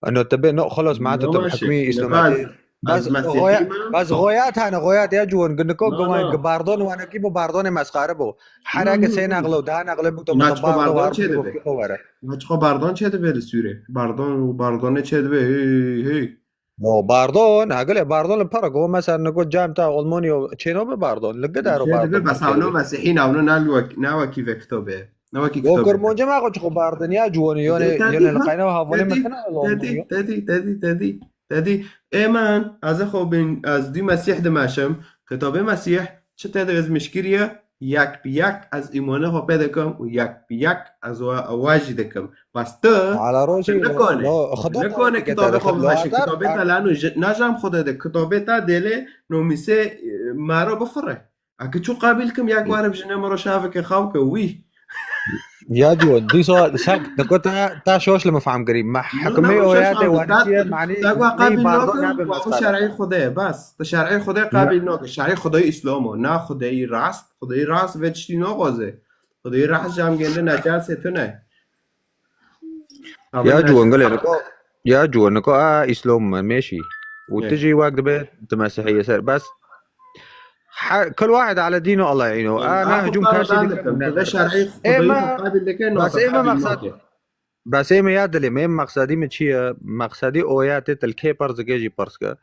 eno, te bê, no, xelos, ma tu, tu hukmî îslamiyetê. Bas, bas, goyat hane, goyat, ya ciwan, niko, bardon, wanekî bu bardonê mesxare bu. Her ake sê nexlo, da nexlo bu, tu, bardon, bardon çê dibe? Naçxo bardon çê dibe li Sûrê? Bardon, bardonê çê dibe, hey, hey. No, bardon, ha gule bardon li para go, mesela, niko cam ta Almanya çêno be bardon, li gidaro bardon. Bes hawno mesihî navno na wek, na wekî ve kitobe. Na wekî kitobe. O kurmonce ma xo çi xo bardin ya ciwoni, yone, yone li qayna havale me kina Almanya. Tedî, tedî, tedî, tedî, tedî. Ê man, ez xo bin, ez dî mesîh dimeşim. Kitabê mesîh, çi te de ez mişkiriye? Yek bi yek ez îmanê xwe pê dikim û yek bi yek ez we, we jî dikim. Bes tu, tu nikane, tu nikane kitabê xwe bimeşî, kitabê te lano, najam xwe de de, kitabê te dêlê nomîsê, e, mero bifire. Eke çû qabil kim, yek were bi jinê min re şaveke xew ke wî. Ya ciwo, dîsa şek, diko te, te şoş li min fehm kirî. Me hikmê oyatê wanikiye, manî, te gwa qabil nakin, wa xwe şer'î Xwedê ye, bes. Te şer'î Xwedê qabil nakin. Şer'î Xwedê Îslam o, na Xwedê rast. Xwedê rast vê tiştî naxwaze. Xwedê rast cam gende necasê tune. Ya ciwo, gilê niko, ya ciwo, niko a Îslam me, mêşî. Û tu jî wek dibe, tu mesihî ser. Bes, kul wahed ala dînu Allah yîno. A, ne hicûm kesî dikim, ne. Bes ê me meqsed, bes ê me ya dilê me, meqsedî me çi ye? Meqsedî oya tê til kê pirs dike jî pirs ke.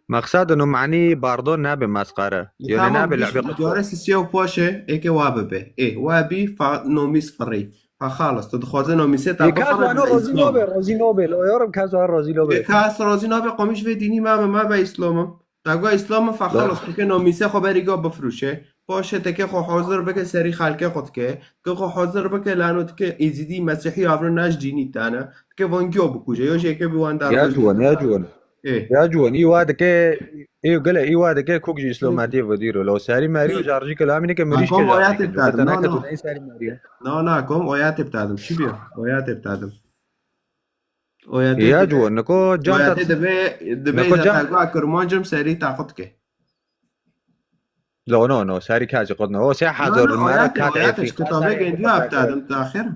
Meqsed ino manî bardo nebe mesxare. Yanî nebe lebe. Care sisiya û paşê êke wa bibe. Ê, wa bî fa nomîs firî. Ha xalas, tu dixwaze nomîsê te bifire. Ê, kas wano rozî nobe, rozî nobe. Lo yorim kas wano rozî nobe. Ê, kas rozî nobe, qomîş vê dînî me, me, me be Îslam im. Te got Îslam im, fa xalas, tu ke nomîsê xwe berî go bifrûşe. Paşê te ke xwe hazir bike serî xelkê xwe dike. Tu ke xwe hazir bike lano tu ke Êzîdî, Mesîhî, avro naş dînî tane. Tu ke van giyo bikuje. Yo jê ke bi wan dar. Ya ciwan, ya ciwan. Ê. Ya ciwan, î wa dike, ê gile, î wa dike kuk ji îslometiyê vedîro. Lo serî merî û jarjî ke lamîne ke mirîş ke jarjî ke. Kom oyatê bitadim. No, no. Serî merî. No, no, kom oyatê bitadim. Çi biyo? Oyatê bitadim. Oyatê. Ya ciwan, niko cam ta. Oyatê dibe, dibe îza ta gwa kirmancim serî ta xwe dike. Lo, no, no, serî kesî qut ne. O sê hezar mera kat êfî. Kitabê gendiya bitadim ta xêr.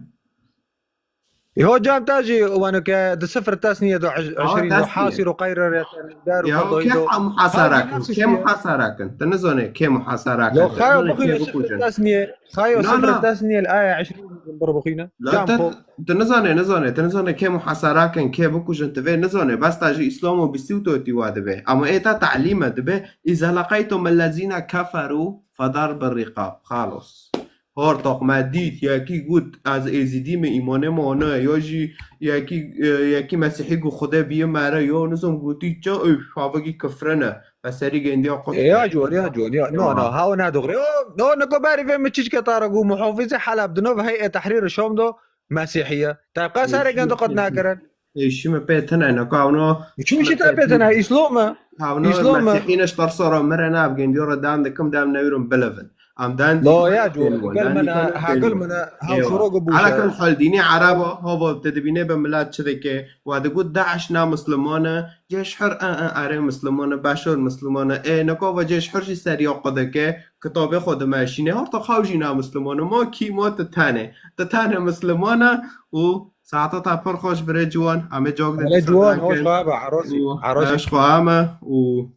Yo cam ta jî wano ke di sifir tesniye do eşrîn do hasir û qayre re dar û. Ya ke muhasara kin, ke muhasara kin. Te nizane ke muhasara kin. Yo xayo bixwîne sifir tesniye, xayo sifir tesniye li aya eşrîn bir bixwîne. Cam xo. Te nizane, nizane, te nizane ke muhasara kin, ke bikujin, te vê nizane. Bes ta ji Îslam û bistî û totî wa dibe. Ama ê ta talîme dibe. Îza leqeytum ellezîne keferû fedarbi rîqab. Xalos. Hortoq me dît, yekî got, ez êzîdî me, îmanê me ne, yo jî yekî, e, yekî mesîhî got, Xwedê bîye mere, yo nizam gotî çi, ew şavekî kifre ne. Ve serî gendiya qut. Ya ciwan, ya ciwan, ya. No, no, haw ne doğru. Yo, no, niko berî vê mi çiçke tara got, muhafizê Heleb dino ve heyê tehrîr Şam do mesîhî ye. Te qe serê gendo qet nakirin. Ê, şî me pê tine, niko hawno. Çi şî te pê tine, Îslam e. Hawno Îslam e. Mesîhî ne ji tersa re mire ne, ev gendiyo re dem dikim, dem newîrim bilivin. Em dan Lo ya, cû, gel min, ha, gel min, ha, şoro gu bûşe. Ala kul hal, dînê Ereba, hava te dibîne be milet çi dike. Wa digot, DAIŞ na Musliman e, Ceyş Hur, e, e, erê Musliman e, Beşar Musliman e. E, neka va Ceyş Hur jî seriya xwe dike, kitabê xwe dimeşîne. Horta xew jî na Musliman e. Ma kî, ma tu tenê. Tu tenê Musliman e û saeta te pir xweş birê ciwan. Em ê cak de Birê ciwan, hoş xwe be, Erosî, Erosî. Hoş xwe me û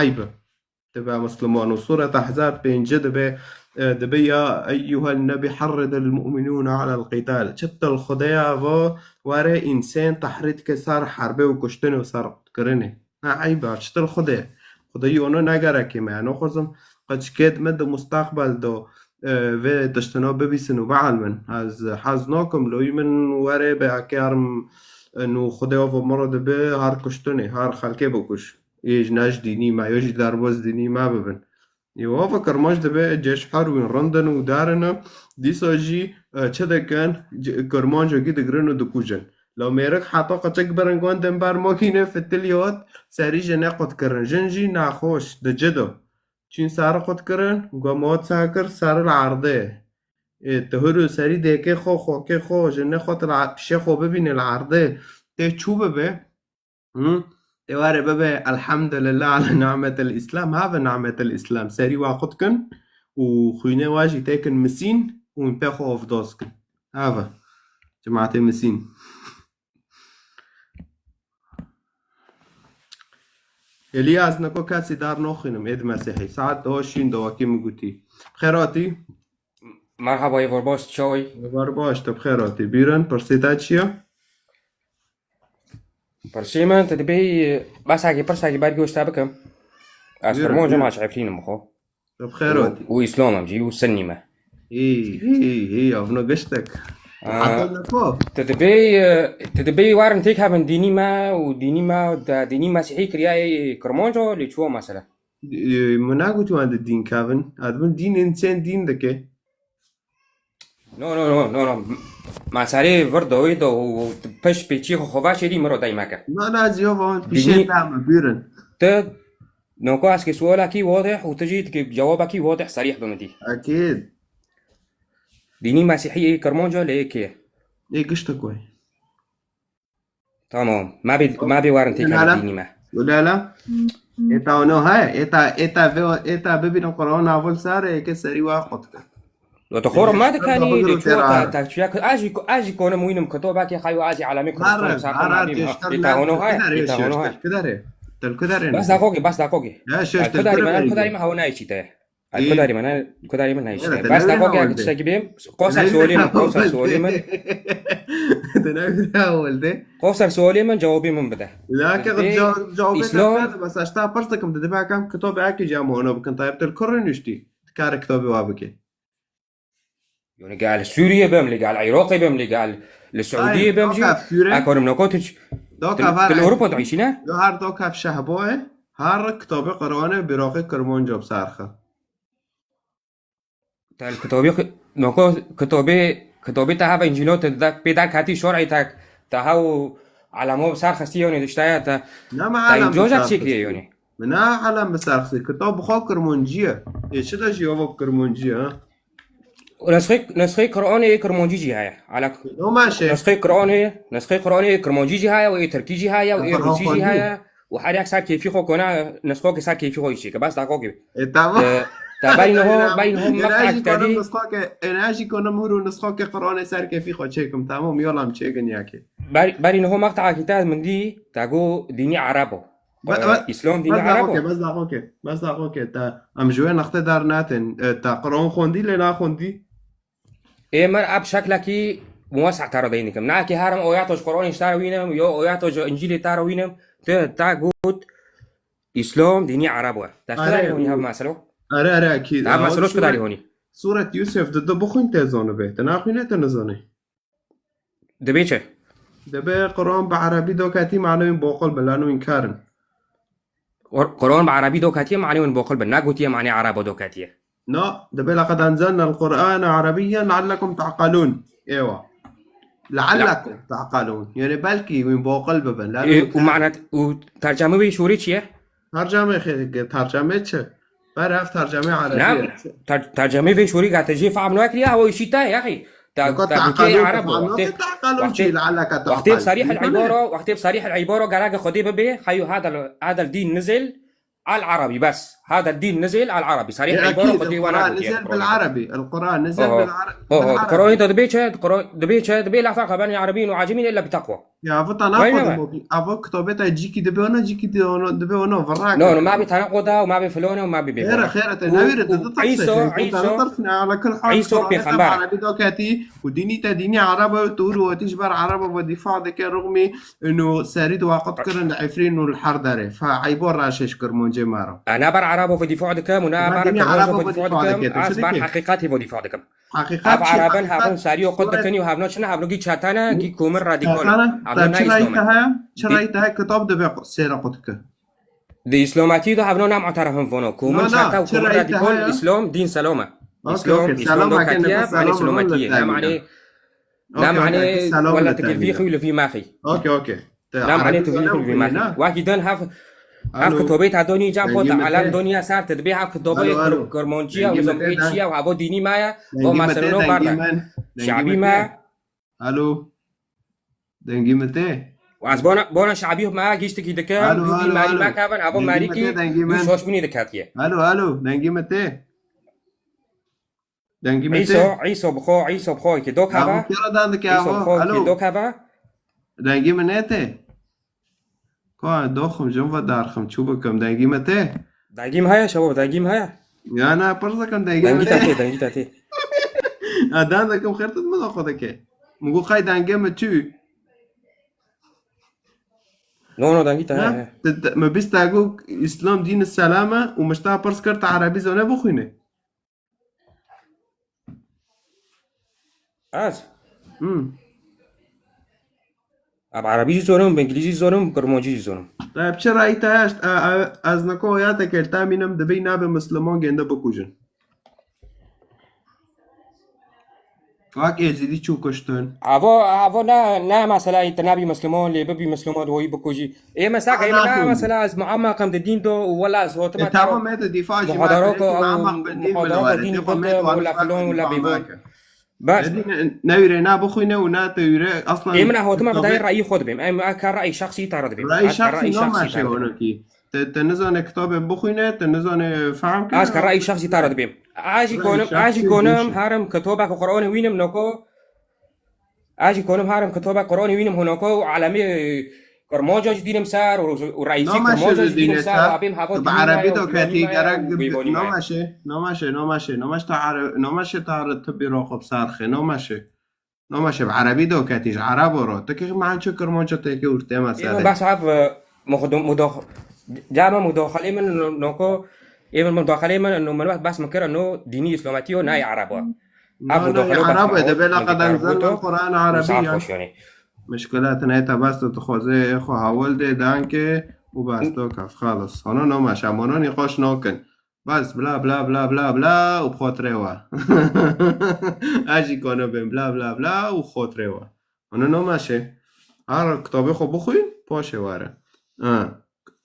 eyb e. Dibe Musliman û Sûret Ehzab pêncî dibe, e, dibe ya eyyuhen nebî harridil mu'minûne alel qîtal. Çi til Xudeya va were însên tehrîd ke ser herbê û kuştinê û ser kirinê. Na eyb e, çi til Xude. Xude yî ono negerekê me. Eno xwezim qeçikêd me di mustaqbel do, e, vê tiştino bibîsin û bielmin. Ez hez nakim, loyî min were be ekerim, e, nû Xude ava miro dibe her kuştinê, her xelkê bikuş. Ê ji ne ji dînî me, yo jî derbas dînî me bibin. Ê, ava Kirmanc dibe Ceyş Hur wîn rind in û dar in, dîsa jî, e, çi dikin? C-, Kirmancekî digirin û dikujin. La mêrik heta qeçik birin gon din ber makîne fitilî hat, serî jinê qut kirin. Jin jî nexweş, di ci de. Çîn serî qut kirin, got, ma hat sekir, serî li erdê. Ê, tu hûr û serî dêkê xwe, xokê xwe, jinê xwe tu li e-, pişê xwe bibînî li erdê. Tê çû bibe, Hı? Tê were bibe, elhamdülillah ala nimetil Îslam, have nimetil Îslam. Serî wa qut kin û xwînê wa jî têkin misîn û pê xwe ovdos kin. Have. Cemaetê misîn. Eliya, ez neko kesî dar noxwînim, êd Mesîhî. Saet daha şîn de wekî min gotî. Bi xêr hatî. Merhaba, Êvar baş, çawa yî? Êvar baş, tu bi xêr hatî. Bîrin, pirsê te çi ye? Pirsê min, tu dibê, besekî, pirsekî ber goş te bikim. Ez Buyurun, Kirmanc im, buyurun. Ez Efrîn im xwe. Tu bi xêr hatî. Û, û Îslam im jî, û Sunnî me. Hî, hî, hî, evno giştek. Aa, Heta li ku? Tu dibê, tu dibê werin têk hebin dînî me û dînî me, de, dînî Mesîhî kiriye Kirmanc, lê çûye mesele. Ê, min negotî wan di dîn kevin. Ez dibim dîn însên dîn dike. No, no, no, no, no. Ma serê vir dawê de û, û tu peş pêçiyê xwe xwe veşêrî, min ro dey meke. Na, na, ez yo van pişê Dînî te me, bîrin. Tu, noko ez kê sualekî wadih û tu jî dikê cewabekî wadih serîh bi min dî. Ekîd. Dînî Mesîhî ê Kirmanca lê yekê ye. Ê giştek wê. Tamam. Ma bê, ma bê werin têkevin dînî me. Wela la. Ê ta ono he, ê ta, ê ta vê, ê ta bibînin Qur'an avul sare, ê ke serî wa qut ke. Lo to xor ma de kanî, de çuwa ta, ta çuya ke, ajî, ajî konim wînim, kitoba ke xayo ajî alamê Kurdistan sar ma bî. Ê ta ono he, ê ta ono he. Kidare, tel kidare. Bas dakoke, bas dakoke. Ya şeş tel kidare, bana kidare ma hawo nayê çî te. Ay, kudarî min, ay, kudarî min, ay, işte. Bas dakoke, tiştekî bêm, qoser sualê min, qoser sualê min. Te ne bir hawal de. Qoser sualê min, cewabê min bide. La ke cewabê Îslam, bas ez ta pirs dikim, de dibe kam kitabê eke cem ono bikin, tayeb til kurre nuştî. Kare kitabê wa bike. Yani gel Sûriye bim, li gel Iraqê bim, li gel li Suudiyê bim jî. Ekonim noko tu ç-, tu li Ewropa diîşî ne? Yo her doka şehboye, her kitabê Qur'anê bîraqê Kirmanca bi serxe. Te li kitabê xwe, noko kitabê, kitabê te heva Încîlo te de-, pê derketî şor'ê te, te hew elemo bi ser xistî yonê diştaya te, te cojek çêkiriye yonê. Min ne elem bi ser xistî. Kitab bi xwe Kirmancî ye. Ê çi de jî ava bi Kirmancî ye, ha? Nesxê, nesxê Qur'anê yê Kirmancî jî heye. Ala nesxê Qur'anê, nesxê Qur'anê yê Kirmancî jî heye û yê Tirkî jî heye û yê Rûsî jî heye. Û her yek ser kêfî xwe kone, nisxokê ser kêfî xwe jî çêke. Bas daqokê. E, tamam. E, te berî niho, berî niho maqta kitebî. Nisxokê, ena jî konim hûr û nisxokê Qur'anê ser kêfî xwe çêkim. Tamam, yola em çêkin yekê. Ber-, berî niho maqta kiteb min dî, te got dînî Erebo. Be-, be-, Îslam dînî Erebo. Bas daqokê, bas daqokê. Bas daqokê. Te, em ji wê nextê dernatin. E, te Qur'an xwendî lê naxwendî? Ê, min ev şeklekî muwesse'ta re deyin dikim. Nakê herim oyata ji Qur'anê ji te re wînim, yo oyata ji Încîlê te re wînim. Tu, te got, Îslam dînî Erebo ye. Te ji kudarî honî hev meselo? Erê, erê, ekîd. Hev meselo ji kudarî honî? Sûret Yûsef di du bixwîn tê zanibê. Te naxwîne, te nizanî. Dibê çi? Dibê Qur'an bi erebî doketî, manewên boqil bi, lano înkarin. Qur-, Qur'an bi erebî doketiye, manê win boqil bin. Negotiye manê erebo doketiye. Na, dibê laqad enzelna el-Qur'ane erebiyyen leallekum ta'qilûn. Ewa. Leallekum ta'qilûn. Yani belkî win boqil bibin. Lano înkarin. E, û manet, û terceme wê şorê çi ye? Terceme xê-, terceme çi? Ber ev tercemê erebî. نعم. Ter-, tercemê vê şorî ke te jê fehm nakiriye, ew îşî te ye, yaxî. Te, Naka te bikê teqalûn, ereb, teqalûn, wextê, teqalûn wextê, çi, le alaka wextê bi sarîh el teqalûn. Îbara, wextê bi sarîh el îbara gerek Xwedê bibe, heyo hadal, hadal dîn nizil al erebî, bes. Hadal dîn nizil al erebî. Sarîh el îbara Xwedê wana gotiye. Nizil bil erebî. El Quran nizil bil erebî. Ho, ho, Quranê de dibê çi, Quran, dibê çi, dibê la ferqa beyne erebîn û acemîn illa bi teqwa. Ya, ev tanaquda. Ev kitabê te cîkî dibe ona, cîkî dibe ona, dibe ona, virra. No, no, ma bi tanaquda û ma bi filone û ma bi bêbone. Xêre, xêre, te newîre, te ditirse. Îso, Îso, Îso pêxember. Erebî daketî û dînî te dînî ereb e, tu û wetî ji ber ereb e ve dîfa dike, rixmî û serî di waqit kirin li Efrîn û li her derê. Fa eybo reşê ji kirmancê me re. E, ne ber ereb ve dîfa dikim û ne ber kirmanc ve dîfa dikim, ez ber heqîqetê ve dîfa dikim. Heqîqet çi? Ev erebin hevin serî û qut dikin û hevno çi ne, hevno gî çete ne, gî komir radîkal e. Hevno ne Îslam e. Çi rayî te heye? Çi rayî te heye kitab dibe sêre qut ki? Di Îslametî de hevno ne muterefin vono. Komir çete û komir radîkal, Îslam dîn selam e. Îslam, Îslam do ketiye, manê selametî ye. Ne manê, ne manê wela tu gil vî xî û li vî me xî. Okey, okey. Na manê tu vî xwe vî me. Wekî din hev, hev kitobê te donî cem xwe te elem donî ser te dibê hev kitobê kirmancî ye û nizam pê çi ye û heva dînî me ye. Bo meseleno berde. Şabî me. Alo. Dengî min tê? Ez bona, bona şabî me giştikî dike. Alo, alo, alo. Dengî min tê, dengî min. Şoşbûnî diketiye. Alo, alo. Dengî min tê? Dengî min tê? Îso, Îso bi xwe, Îso bi xwe ki dok hava. Kera dan dike. Îso bi xwe ki dok hava. Dengî min nete? Ka doxim jin ve darxim çû bikim, dengî min tê? Dengî min heye şevo, dengî min heye. Ya na, pirz dikim, dengî min tê? Dengî te tê, dengî te tê. Ha, dan dikim xêr tu min xwe dike. Min got xay dengê min çû. No, no, dengî te heye. Min bîst te got Îslam dîn selam e û min ji te pirz kir te erebî zane bixwîne. Ez? Hmm. Ab erebî jî zorim, bi îngilîzî zorim, bi kirmancî jî zorim. Te bi çi rayî te hişt? E, e, ez niko ya te kir, te mînim dibî nabê Misliman gênde bikujin. Wek Êzîdî çû kuştin. Avo, avo ne, ne mesela te nabî Misliman, lê bibî Misliman, wayî bikujî. Ê mesela, ê mesela, mesela ez muammeqim di dîn do û wela ez hotime. E, tamam, e, di dîfa jî muhadara ko, muhadara ko dîn bikim, wela filon, wela bêvon. Bes. Newîre na bixwîne û na te wîre aslan. Ê min hotime bi dayê rayî xwe dibêm. Em ka rayî şexsî tara dibêm. Rayî şexsî no maşe onokî. Te, te nizane kitabê bixwîne, te nizane fehm kir. Ez ka rayî şexsî tara dibêm. Ajî konim, ajî konim, herim kitobek Qur'anê wînim noko. Ez jî konim herim kitobek Qur'anê wînim hunoko û alemê, e, Kirmanca jî dînim ser û, û reîsî Kirmanca jî dînim ser û abêm heva dînim. Bi erebî do ketî gerek nomeşe, nomeşe, nomeşe, nomeşe ta ere-, nomeşe ta ere tibî roqo bi ser xê, nomeşe. Nomeşe bi erebî do ketî ji erebo ro. Tu kî man çi Kirmanca têkê û tê mesele. Bes ev, e, muxdu-, mudox-, cama mudoxalê min no-, noko, ê min mudoxalê min no, min wext bes min kir no dînî îslametî yo nayê erebo. Ev mudaxalo bes erebo de bela qeden zan Quran erebî ya. Sax xweş yani. Mişkilat neyte bes tu dixwaze xwe hawil de danke û bes to kef xalis. Hano no meşe, mono nîqaş nakin. Bes bla bla bla bla bla û bi xotirê we. Ez jî kano bêm bla bla bla û xotirê we. Hano no meşe. Her kitabê xwe bixwîn, paşê were. Ha.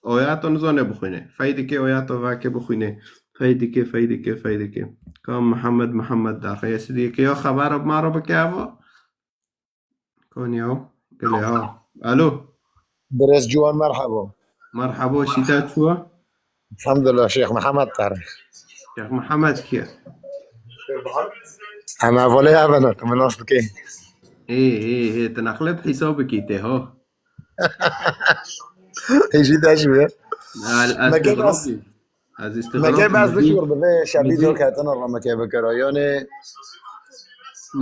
Oya to nizane bixwîne. Feydike oya to vake bixwîne. Feydike, feydike, feydike. Ka Mihemed, Mihemed daxe. Yesidiyeke ya xebera bi ma re bike ava. Konya. Gele ha. Alo. Birêz Ciwan, merhaba. Merhaba, şîta çû? Elhamdulillah, Şêx Mihemed te re. Şêx Mihemed kî ye? Em hevalê hev in, tu min nas dikî. Ê, ê, ê, tu neqlê bi hîsab bikî tê, ha? Hêjî te ji wê. Me kê bes, me kê bes dikir bi vê şebî dor ketine re me kê bikira. Yani,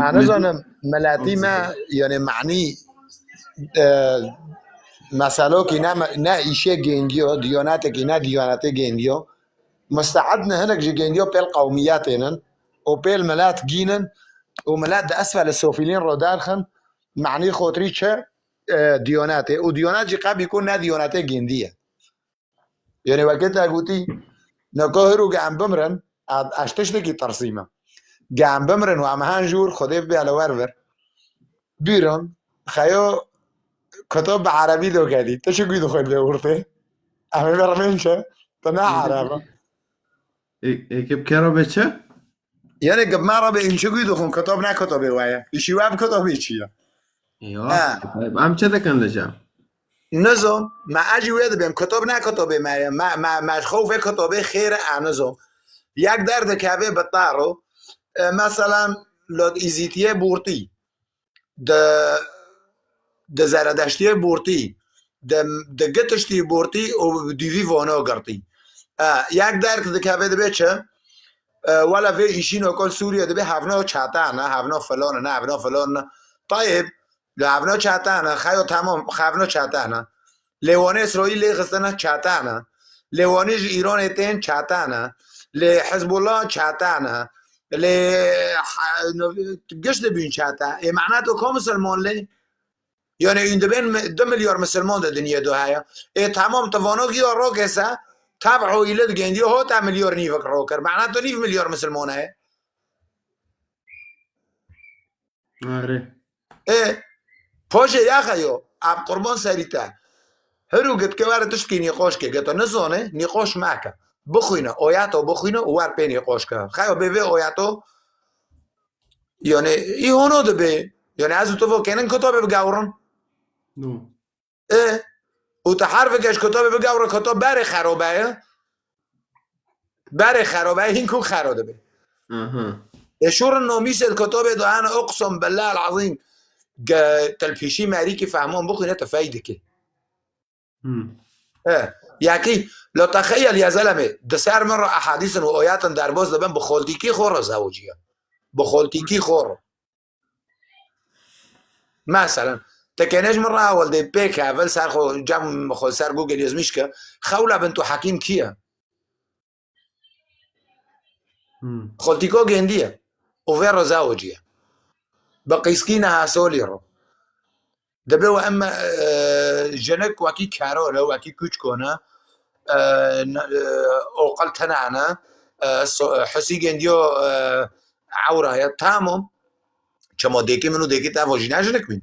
ez nizanim, miletî me, yani, manî, e, meselokî ne me-, ne îşê gêndiyo, diyanetekî ne diyanetê gêndiyo. Musteed ne hinek ji gêndiyo pêl qewmiyetê nin û pêl milet gînin û milet di esfel sofîlîn ro derxin, manî xotirî çi, e, diyanetê. Û diyanet jî qebî ku ne diyanetê gêndî ye. Yani weke te gotî, neka hiro ge em bimrin, ez, ez tiştekî tirsî me. Ge em bimrin û em hen jûr Xwedê bibe li wer vir. Bîrin, xeyo kitab bi erebî do kedî. Tu çi gû dixwîn vê ortê? Em ê bermên çi? Tu ne ereb e. Ê, ê, ke bi kero bê çi? Yanê ke bi me re bê, înçe guy dixwin, kitab ne kitabê we ye. Îşî we bi kitabê çi ye? Eywa, Ha. Em çi dikin li cem? Nizam, me ez jî wê dibêm, kitab ne kitabê me ye. Me, me, me ji xew vê kitabê xêr e, e, nizam. Yek derdikeve bi taro, e, meselan, li Îzîtiyê Bortî, di, di Zeredeştiyê Bortî, di, di Gitiştî Bortî û dîvî vana girtî. E, yek derk dikeve dibe çi? E, wela vê îşîno kol Sûriye dibe hevna çete ne, hevna filan ne, hevna filan ne. Tayeb, li hevna çete ne, xeyo temam, hevna çete ne. Lê wanê Îsraîl lê xistine çete ne. Lê wanê ji Îranê tên çete ne. Lê Hizbullah çete ne. Lê, ha, no, giş dibîn çete. Ê mehna to ka misilman lê? Yani hûn dibên mi-, du milyar misilman di dinyê de heye. Ê temam, tu vano giya rokê se, tev'o île digendiyo, ho te milyar nîvik rokir. Mehna tu nîv milyar misilman heye. Erê. Ê, poşê ya xeyo, ab qurban serî te. Her û gitke were tiştkî nîqoş ke, geto nizane, nîqoş meke. Bixwîne, oyato bixwîne û wer pê nîqoş ke. Xeyo bê vê oyato, yani, î hono dibe. Yani, ez û tu vo kenin kitabê bigewrin. No. E, û tu her vikeş kitabê bigewre, kitab berê xerobe ye. Berê xerobe ye, hîn ku xero dibe. Aha. E, şûrin nomîsê di kitabê de hene, uqsum billahil azîm, ge telpîşî merîkî fehman bixwîne, tu fey dikî. Hmm. E, yekî, lo texeyel ya zeleme, di ser min re ehadîsin û oyatin derbas dibin, bi xoltîkî xo re zewiciye. Bi xoltîkî xo re. Meselen, tekenê ji min re ewil dê pêk hevel ser xwe, cem xwe ser Google yazmış ke, Xewla bintu Hekîm kî ye? Hmm. Xoltîko gêndî ye. Û vê re zewiciye. Bi qîskî neha solî re. Dibê we em, e, jinik wekî kero ne, wekî kûçko ne, e, ne, e, oqil tena ne, e, so-, e, hisî gendiyo, e, ewra ye. Tamam. Çima dêkî min û dêkî te evo jî ne jinik bîn?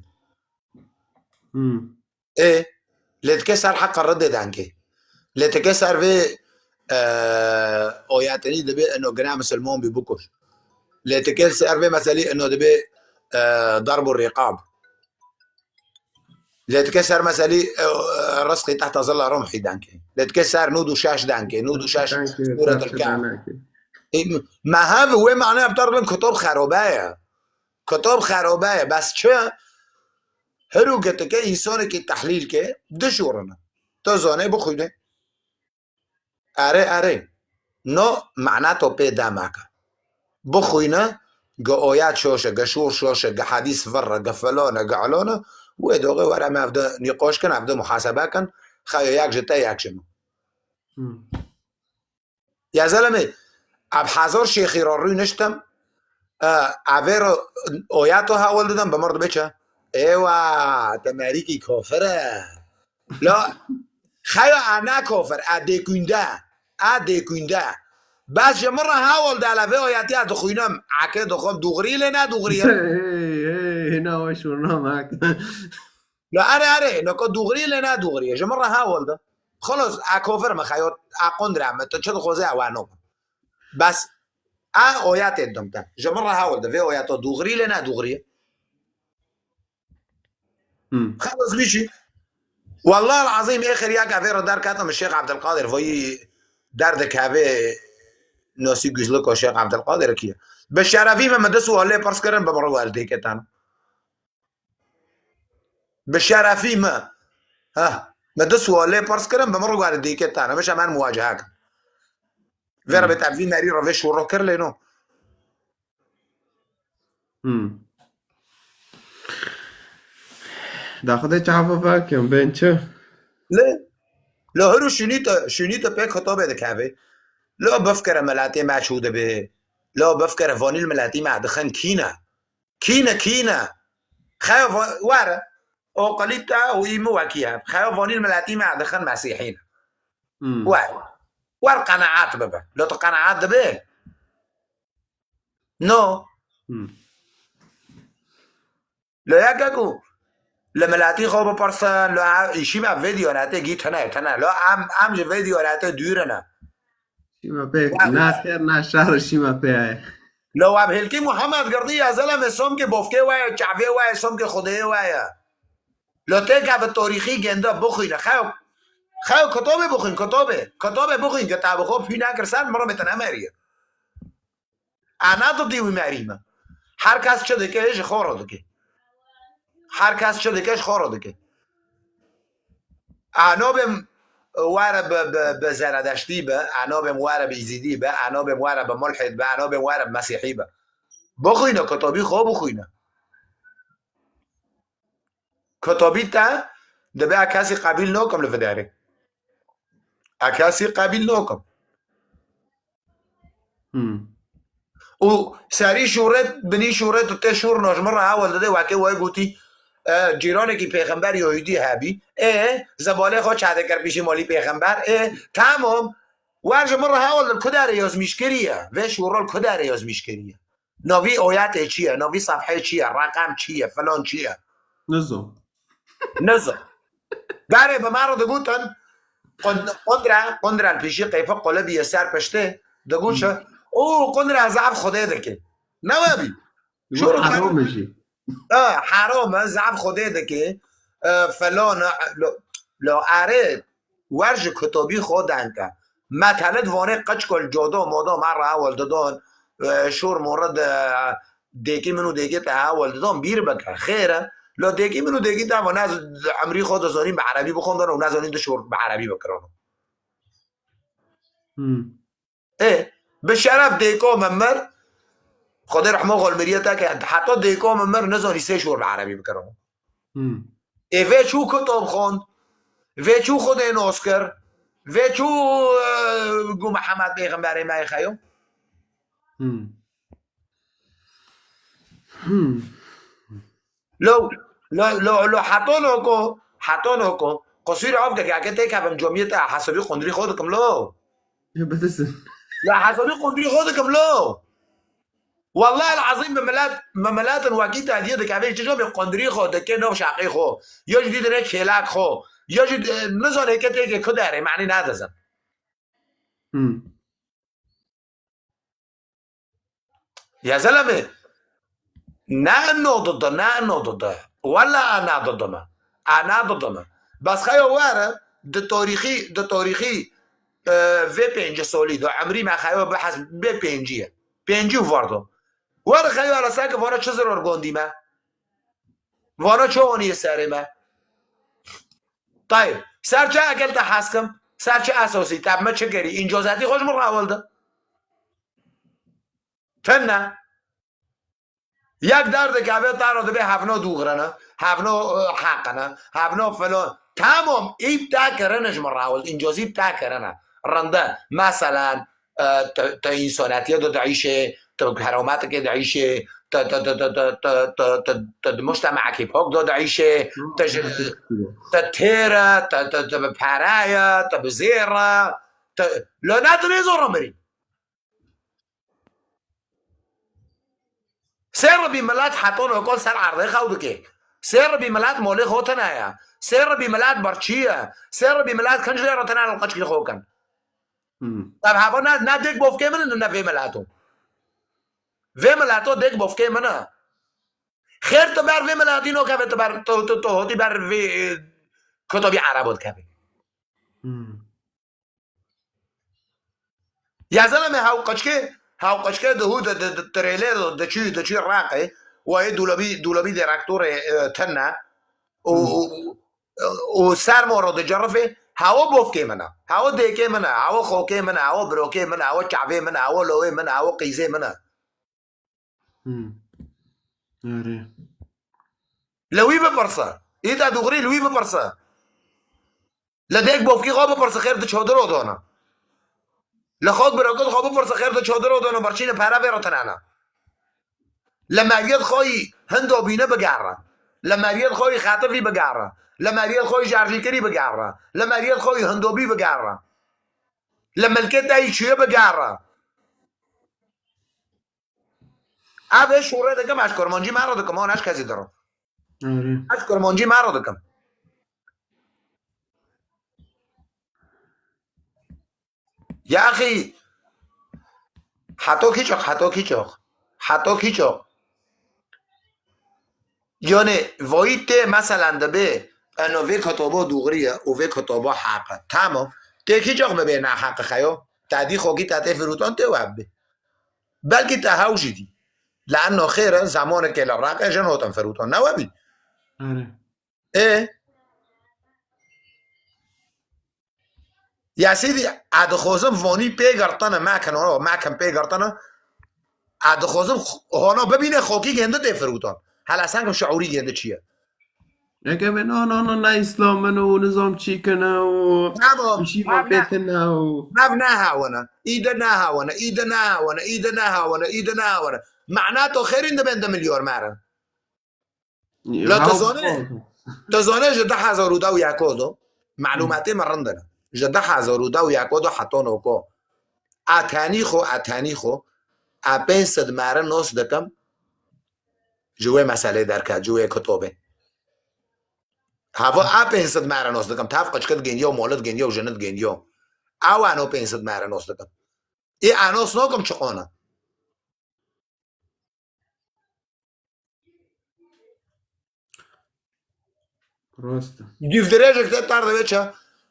Hmm. Ê, lê dike ser heqa ridê dengê. Lê dike ser vê, e, oyatinî dibê eno gina misilman bî bikuş. Lê dike ser vê meselî eno dibê, e, darb û rîqab. Lê dike ser meselî, e, e, rizqî tehta zilla rumhî dengê. Lê dike ser nûd û şeş dengê. Nûd û şeş Dengê, Sûretul ser Kehf. Dengê. Ê, me hev wê mane hevdar bin kitab xerobe ye. Kitab xerobe ye. Bes çi? Her û gitike însanekî tehlîl ke, dişûrine. Tu zanê bixwîne. Erê, erê. No mehna to pê demeke. Bixwîne, ge oyat şoş e, ge şûr şoş e, ge hedîs vir e, ge filan e, ge ilan e, wê doxê were em evde nîqoş kin, evde muhasebe kin, xeyo yek ji te yek ji min. Hmm. Ya zelemê, ev hezar şêxî re rûniştim, e, evê re oyato hewil didim, bi mir dibe çi? Êwa, te merîkî kofir e. La, xeya e ne kofir, e dêkûnde. E dêkûnde. Bes ji min re hewil de, le vê oyatiya dixwînim. Eke dixwim, dûxirî lê ne dûxirî ye. Hey, hey, hina weş wername. La, erê, erê, noko dûxirî lê ne dûxirî ye. Ji min re hewil de. Xelos, e kofir me xeyo, e qundre me, tu çi dixwaze e weno. Bes, e oyatê didim te. Ji min re hewil de, vê oyato dûxirî lê ne dûxirî ye. Hmm. Xelos bîşî. Wallahil azîm, êxir ya ke vê re derketim, Şêx Evdilqadir, vayî derdikeve nasî güçlük o Şêx Evdilqadir kî ye. Bi şerefî me, me du sual lê pirs kirin, bi min re werdê ketin. Bi şerefî me. Heh, me du sual lê pirs kirin, bi min re werdê ketin. Mişe me muwacehe kin. Vê re Hmm. bê te vî merî re vê şûro kir lê no. Hmm. Da xwe de çafa vekim, bên çi? Lê, lo hiru şûnî te, şûnî te pê kitabê dikeve. Lo bifkere miletê me çû dibe. Lo bifkere vanî li miletî me dixin kî ne? Kî ne, kî ne? Xeyo va-, were. Oqilî te û î min wekî hev. Xeyo vanî li miletî me dixin mesîhî ne. Hmm. Wer. Wer qenaet bibe. Lo tu qenaet dibe? No. Hmm. Lo yeke ku li miletî xwe bipirsin, lo em, îşî me vê diyonetê gî tune, tune. Lo em, em ji vê diyonetê dûr ne. Şîma pê, na xêr, na şer, şîma pê ye. Lo web hilkî Muhammed Girdî ya zeleme, somkê bofkê we ye, çavê we ye, somkê Xwedê we ye. Lo têke bi torîxî gende bixwîne. Xew, xew kitobê bixwîn, kitobê. Kitobê bixwîn, kitabê xwe pî nekir ser, mirovê te nemeriye. Ana didî wî merî me. Her kes çi dike, ji xwe re dike. Her kes çi dike, ji xwe re dike. Anobêm were bi, bi, bi Zeredeştî be, anobêm were bi Îzîdî be, anobêm were bi Mulhid be, anobêm were bi Mesîhî be. Bixwîne, kitobî xwe bixwîne. Kitobî te dibe, ez kesî qebîl nokim li vê derê. Ez kesî qebîl nokim. Hmm. Û serî şûret, binî şûret û tê şûr no ji min re hewil dide, wekê we gotî, e, cîranekî pêxember Yahûdî hebî. Ê, zebalê xwe çade kir pîşî malî pêxember. Ê, tamam. Wer ji min re hewil dide, ku derê yazmîş kiriye? Vê şûrol ku derê yazmîş kiriye? Navî oyetê çi ye? Navî sefhê çi ye? Reqem çi ye? Filan çi ye? Nizo. Nizo. Berê bi me re digotin, qund-, qundre, qundre li pêşî qeyfe qole bîye ser piştê, digot çi? Hmm. O qundre zaf Xwedê dike. Ne we bî. Şûr heram e jî. E, heram e, zaf Xwedê dike. E, filan e, lo, lo erê, wer ji kitobî xwe deng ke. Metelit vanê qeçko li codo modo me re hewil didon, e, şûr mûr de dêkî min û dêkî te hewil didon, bîr bike. Xêr e. Lo dêkî min û dêkî te vana z-, emrî xwe dizanîn bi erebî bixwendin û nezanîn du şûr bi erebî bikirin. Hmm. Ê, bi şeref dêko me mir, Xwedê rehmo xwe li miriyê te ke, heta dêko me mir nizanî sê şûr bi erebî bikirin. Hmm. Ê vê çû kitob xwend, vê çû Xwedê nas kir, vê çû, e, gu Mihemed pêxemberê me yê xeyo. Hmm. Hmm. Lo, lo, lo, lo, heto noko, heto noko. Qusûrê af ke, ke têkevim comiyê te, hesabî qundrî xwe dikim lo. Bidisin. Ya hesabî qundrî xwe dikim lo. Wallahil azîm bi milet, bi miletin wekî te diyê dikevê, çi comê qundrî xwe dike nav şaqê xwe. Ya jî dî dine kêlak xwe. Ya jî, e, nizane ke têkê ku derê, manî nadizin. Hmm. Ya zeleme, ne eno dide, ne eno dide. Wela ana dide me. Ana dide me. Bes xeyo were, di tarîxî, di tarîxî, e, vê pêncî solî de, emrî me xeyo bihes bê pêncî ye. Pêncî û vardo. Were xeyo ala seke vana çi zirar gondî me. Vana çi aniye serê me? Tayb. Ser çi ekel te hez kim? Ser çi esasî? Te bi me çi kerî? Încazetî xwe ji min re hewil de. Tenne. Yek derdeke vê tara dibe hevno dûxirene, hevno, e, heqene, hevno filan. Tamam, î bi te kirine ji min re hewil, încazî bi te kirine. Rinde. Meselen, e, te, te însanetiyê de diîşê, te kerameteke diîşê, te, te, te di mujtemekê pak de diîşê, te ji, te têr e, te, te, te bi pere ye, te bi zêr e, te, lo ne tu nêzora mirî. Sê ribî milet heton oko ser erdê xew dike. Sê ribî milet molê xwe tune ye. Sê ribî milet birçî ye. Sê ribî milet kinc lê re tune li qeçkî xwe kin. Hmm. Ev heva ne, ne dêk bofkê min in, ne vê mileto. Vê mileto dêk bofkê min e. Xêr tu ber vê miletî nokevê, tu ber, tu, tu, tu hotî ber vê, e, kutobî erebo dikevê. Hmm. Ya zeleme hew qeçkê, hew qeçkê di hû de, de, de, tirêlê de, de çû, de çû raqê, wayê dûlabî, dûlabî direktorê, e, tine. Û, Hmm. û, û sermo ro dicerifê, hewa bofkê min e, hewa dêkê min e, hewa xokê min e, hewa birokê min e, hewa çavê min e, hewa lowê min e, hewa qîzê min e. Hmm. Erê. Li wî bipirse. Îta dûxirî li wî bipirse. Li dêk bofkî xwe bipirse, xêr di çadir odana. Li xwe birokê xwe bipirse, xêr di çadir odana, berçîne pere vê re tinane. Li meriyet xwe yî hindo bîne bigere. Li meriyet xwe yî xetifî bigere. Li meriyet xwe yî jerjîkirî bigere. Li meriyet xwe yî hindobî bigere. Li milkê te yî çûye bigere. Ev ê şûrê dikim, ez kurmancî me re dikim, an ez kesî dirim. Erê. Ez kurmancî me re dikim. Ya axî, Heto kîçok, heto kîçok. Heto kîçok. Yani vayî tê meselen dibê, eno vê kitabo dûxirî ye û vê kitabo heq e. Tamam. Tê kîçok bibê neheq xeyo? Te dî xokî te tê firûtan tê web bê. Belkî te hew jî dî. Le'enno xêr e, zemanekê li Reqê jin hotin firûtan. Ne webî? Ere. Ê? Ya sîdî, ez dixwazim vanî pê girtine, mekin, o, mekin pê girtine. Ez dixwazim xo-, hona bibîne xokî gêndi tê firûtan. Hela senkim şiûrî gêndi çi ye? Eke be, no, no, no, ne Îslam in û nizam çî kine û Tamam, işî ev ne, bêtine û ev ne hewine. Î de ne hewine, î de ne hewine, î de ne hewine, î de ne hewine. Mehna to xêrîn dibên de milyar merin. La tu zanî, tu zanî ji du hezar û deh û yeko do, melûmetê min rind in. Ji du hezar û deh û yeko do heta noko. A tenî xwe, a tenî xwe, a pênc sed mare nas dikim, ji wê meselê derket, ji wê kitobê. Hava a pênc sed mare nas dikim, tev qiçkit gêndiya û molit gêndiya û jinit gêndiya. Ew ano pênc sed mare nas dikim. Ê a nas nakim çiqana. Rast e. Dûvdirêjek te tar divê çi?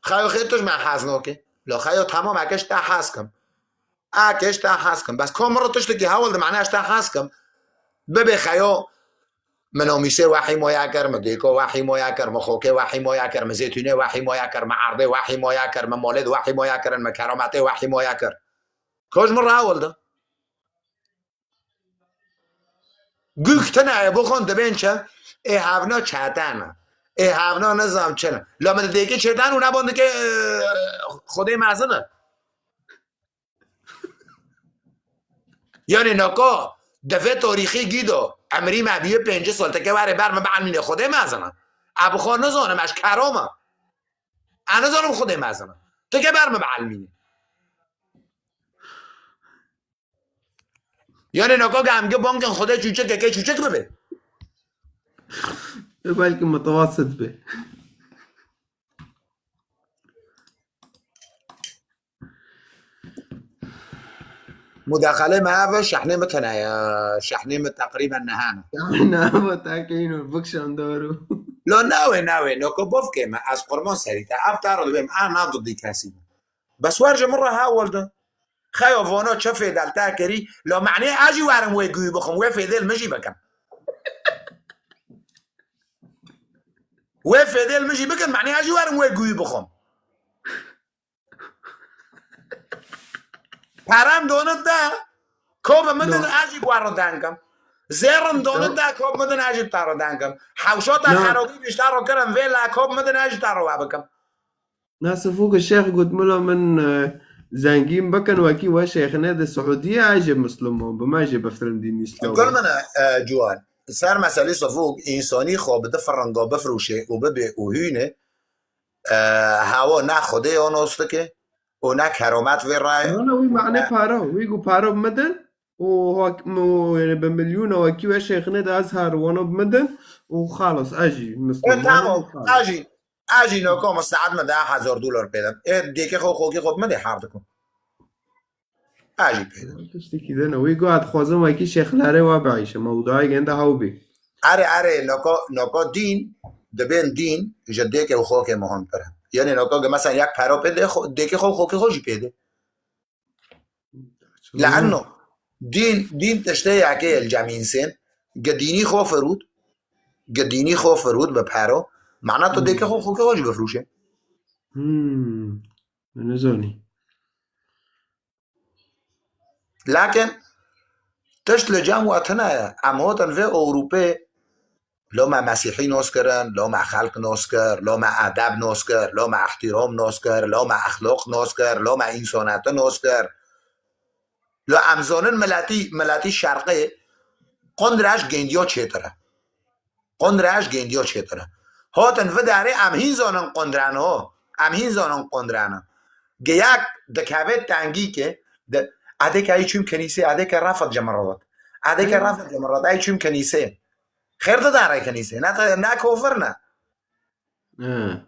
Xeyo xêr tu ji me hez nokê. Lo xeyo tamam, eke ji te hez kim. Eke ji te hez kim. Bes ka min re tiştekî hewl de mane ji te hez kim. Bibê xeyo min omîsê wehî moya kir, min dêko wehî moya kir, min xokê wehî moya kir, min zêtûnê wehî moya kir, min erdê wehî moya kir, min molê de wehî moya kirin, min kerametê wehî moya kir. Ka ji min re hewl de. Gûk tune ye, bixwin dibên çi? Ê hevna çete ne. Ê hevna nizam çi ne. La min didêkê çêten û neban dike, e, Xwedê mezin e. Yani naka, di vê tarîxê gî de, emrî me bîye pêncî sal, teke were ber min bielmîne Xwedê mezin e. E bi xwe nizanim, ez keram e. Ez nizanim Xwedê mezin e. Teke ber min bielmîne. Yani naka ge em ge bankin Xwedê çûçekeke çûçek bibe. Belkî mutawasit be. Mudaxalê me ev e, şehnê min tune ye. Şehnê min teqrîben niha ne. Niha me teqîn û bikşan daru. Lo navê, navê, noko bofkê me, ez qurban serî te. Ev taro dibêm, a nadidî kesî. Bes wer ji min re hewl de. Xeyo vano çi fêdel te kirî, lo me'nê ez jî werim wê guî bixwim, wê fêdêl min jî bikim. Wê fêdêl min jî bikin, me'nê ez jî werim wê guî bixwim. Peran donin de, ko bi min din ez jî bi we re deng im. Zêrin donin de, ko bi min din ez jî bi te re deng im. Hewşa te xerabî bîşte re kirin vê la, ko bi min din ez jî te re we bikim. Na Sifûk Şêx got, mila min, e, zengîn bikin wekî we şêxinê di Siûdiyê, ez jê Misliman bim, ez jê biftirim dînî Îslamê. Gul min e, e, ciwan. Ser meselê Sifûk, însanî xwe bi du firinga bifroşê û bibê û hûnê, e, hewa ne Xwedê ya nas dike û ne keramet vê rayê. Na, na, wî mane para, wî got para bi min din û wek-, û, yani, bi milyona wekî we şêxinê de ez her wana bi min din û xalas, ez jî E, Misliman im tamam, û xalas. Ez jî, ez jî noko min saet min deh hezar dolar pê de. Ê, dêkê xwe, xokê xwe bi min dê her dikim. Ez jî pê de. Tiştekî din e. Wî got, ez dixwazim wekî Şêx Larê we bieyşim. Ew dayê gende hew bî. Erê, erê, noko, noko dîn, dibên dîn, ji dêkê û xokê muhimtir e. Yani noko ge mesela yek pero pê de, xo-, dêkê xwe û xokê xwe jî pê de. Le'enno, dîn, dîn tiştê yekê ye li cem însên, ge dînî xwe firût, ge dînî xwe firût bi pero, mana tu dêkê xwe, xokê xwe jî bifrûşê. Hmm. Min nizanî. Lakin tişt li cem we tune ye. Em hatin vê Ewropê, lo me mesîhî nas kirin, lo me xelk nas kir, lo me edeb nas kir, lo me ihtiram nas kir, lo me exlaq nas kir, lo me însaniyetî nas kir. Lo em zanin miletî, miletî şerqê qundreş gêndiya çêtir e. Qundreş gêndiya çêtir e. Hatin vê derê em hîn zanin qundren ho. Em hîn zanin qundren e. Geyek dikeve tengî ke de, edê ke ey çûm kenîsê, edê ke refet cemirawet. Edê ke refet cemirawet, ey çûm kenîsê. Xêr didare kenîsê, ne te-, ne kofir ne. He.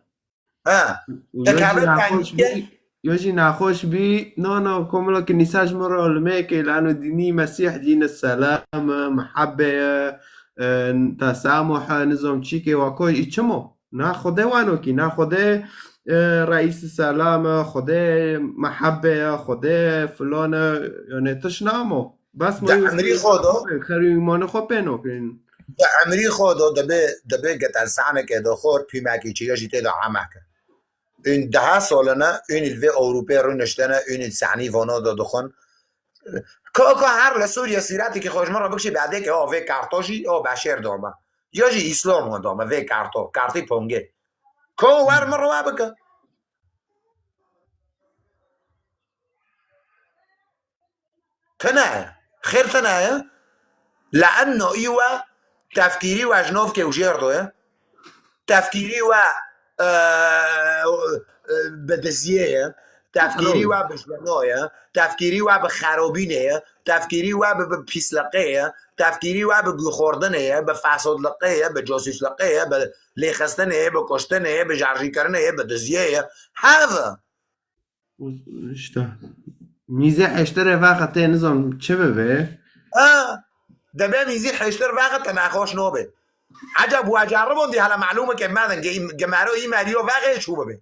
Ha. Dikeve tengî ke, Yo jî naxweş bî, no, no, komilo kinîsa ji min re limekê, lano dînî Mesîh dîn selam e, mihebbe ye, e, tesamuh e, nizam çîkê wa ko, î çimo? Na Xwedê wano kî, na Xwedê, e, reîs selam e, Xwedê mihebbe ye, Xwedê filan e, yani tiş namo. Bes Di mo emrî xwe do, xerî îmanê xwe pê nokin. Di emrî xwe do, dibê, dibê getelsanekê do xor, pîmekî çi ye jî tê de ameke. Ün deha solene, ün il vê Ewropê rûniştene, ün il sahnî vano da dixwin. Ka, ka her li Sûriye sîretekî xwe ji min re bikişî, bedê ke o vê karto jî, o beşêr dome. Ya jî Îslam ho dome, vê karto, kartî pongê. Ka wer min re we bike. Tine ye. Xêr tine ye. Le'enno î we tefkîrî we ji navkê û jêr do ye. Tefkîrî we, e, e, bi diziyê ye. Tefkîrî we bi jeno ye. Tefkîrî we bi xerobînê ye. Tefkîrî we bi, bi pîsliqê ye. Tefkîrî we bi guxwardinê ye, bi fesodliqê ye, bi casûsliqê ye, bi lêxistinê ye, bi kuştinê ye, bi jarjîkirinê ye, bi diziyê ye. Hev e. Û işte, mîzê heştirê vexe tê nizam çi bibe? Ha, debe mîzî heştir vexe te nexweş nobe. Eceb we ceribon dî hala malûm e ke medin ge, ge mero î meriyo vexe çû bibe.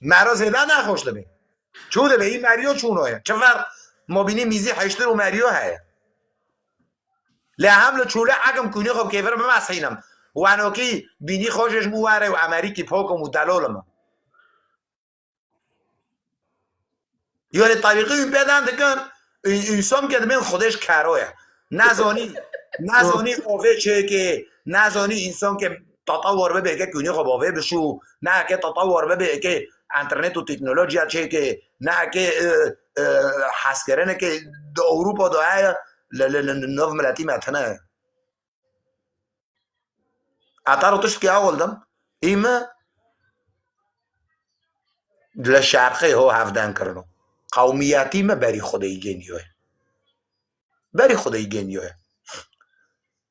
Mero zêde nexweş dibe. Çû dibe, î meriyo çûno ye. Çi ferq mobînî mîzî heştir û meriyo heye? Lê hem li çûle ekim kûnî xwe bi kêfir bimesînim. Wenokî bînî xwe ji min were û Emerîkî pokim û delolim. Yani tariqî û pêdan dikin, û, û însan ke dibên Xwedê ji kero ye. Nezanî, nezanî avê çêkê, nezanî însan ke tatawar bibe ke kûnî xwe bavê bişû, ne ke tatawar bibe ke internet û teknolojiya çêkê, ne ke, e, e, hezkirineke di Ewropa de heye, li, li, li, li nav miletî me tine ye. Ata ro tiştkî awil dim. Î me li şerqê ho hevden kirino. Qewmiyetî me berî Xwedeyî gêniyo ye. Berî Xwedeyî gêniyo ye.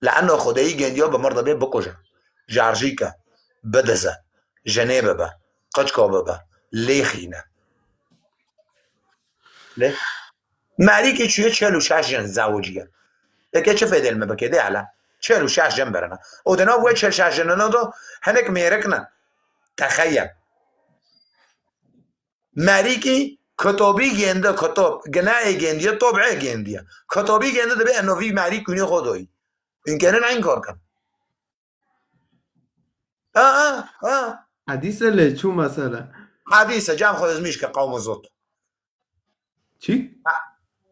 Le'eno Xwedeyî gêniyo bi mir dibê bikuje. Jarjîke, bidize, jinê bibe, qiçko bibe, lêxîne. Lê Merîkî çûye çel û şeş jin zewiciye. Eke çi fêdê li me bike, dê hele. Çel û şeş jin birine. Û di nav wê çel şeş jinine de hinek mêrik ne. Texeyye. Merîkî kitobî gêndi, kitob. Ginayê gêndiye, tob'ê gêndiye. Kitobî gêndi dibe eno vî merî kûnê xwe doyî. Înkerin eyn kar kin. Ha, ha, ha. Hedîse lê çû mesele. Hedîse, cem xwe ezmîş ke qewm zot. Çi? Ha,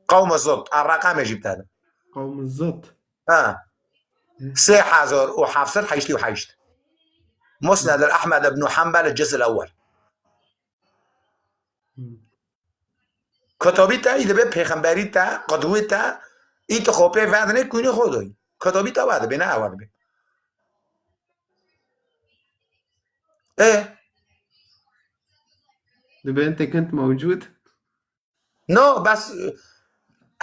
qewm zot. A reqemê jî bide. Qewm zot. Ha. Sê hezar û heft sed heştê û heşt. Musned el Ahmed ibn Hanbel, el cüz el ewwel. Hmm. Kitabî te, î dibe pêxemberî te, qidwê te, î tu xwe pê vedinê kûnê xwe doyî. Kitabî te ve dibe, ne ew dibe. E? Dibe entekent mewcud. No, bes, e,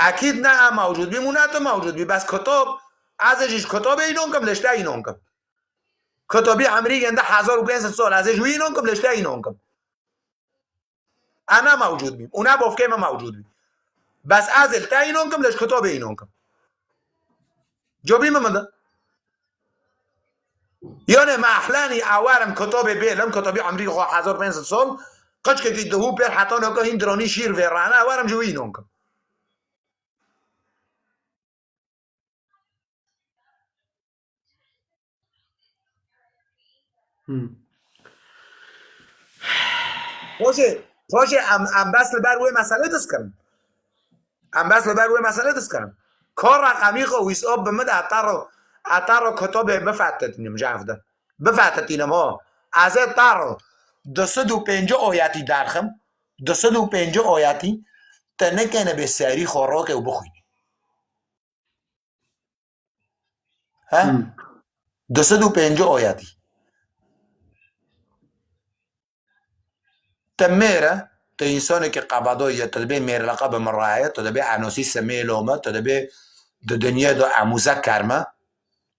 ekîd ne em mewcud bî, û ne tu mewcud bî. Bes kitab, ez ê jî ji kitabê înon kim, lê ji te înon kim. Kitabî emrî gênde hezar û pênc sed sal, ez ê ji wî înon kim, lê ji te înon kim. Ez ne mewcud bîm û ne bavkê me mewcud bî. Bes ez ê li te înon kim, lê ji kitabê înon kim. Cobî min min de. Yanê me ehlenî ewerim kitabê bêlim, kitabî emrî xwe hezar pênc sed sal, qiçkekî dihû pêr heta naka hîn diranî şîr vê rane, ewerim ji wî înon kim. Hmm. Xwecê, xwecê em, em bes li ber wê meselê diskirin. Em bes li ber wê meselê diskirin. Ka reqemî xwe WhatsApp bi min de heta ro, heta ro kitobê bifetetînim ji ev de. Bifetetînim ho. Ez ê ta ro du sed û pêncî ayetî derxim. Du sed û pêncî ayetî te nekene bê serî xwe roke û bixwînî. He? Hmm. Du sed û pêncî ayetî. Te mêr e, te însanekî qebadayî ye, te dibê mêrleqa bi min re heye, te dibê enosî semêlo me, te dibê di dinyê de emûze kerme,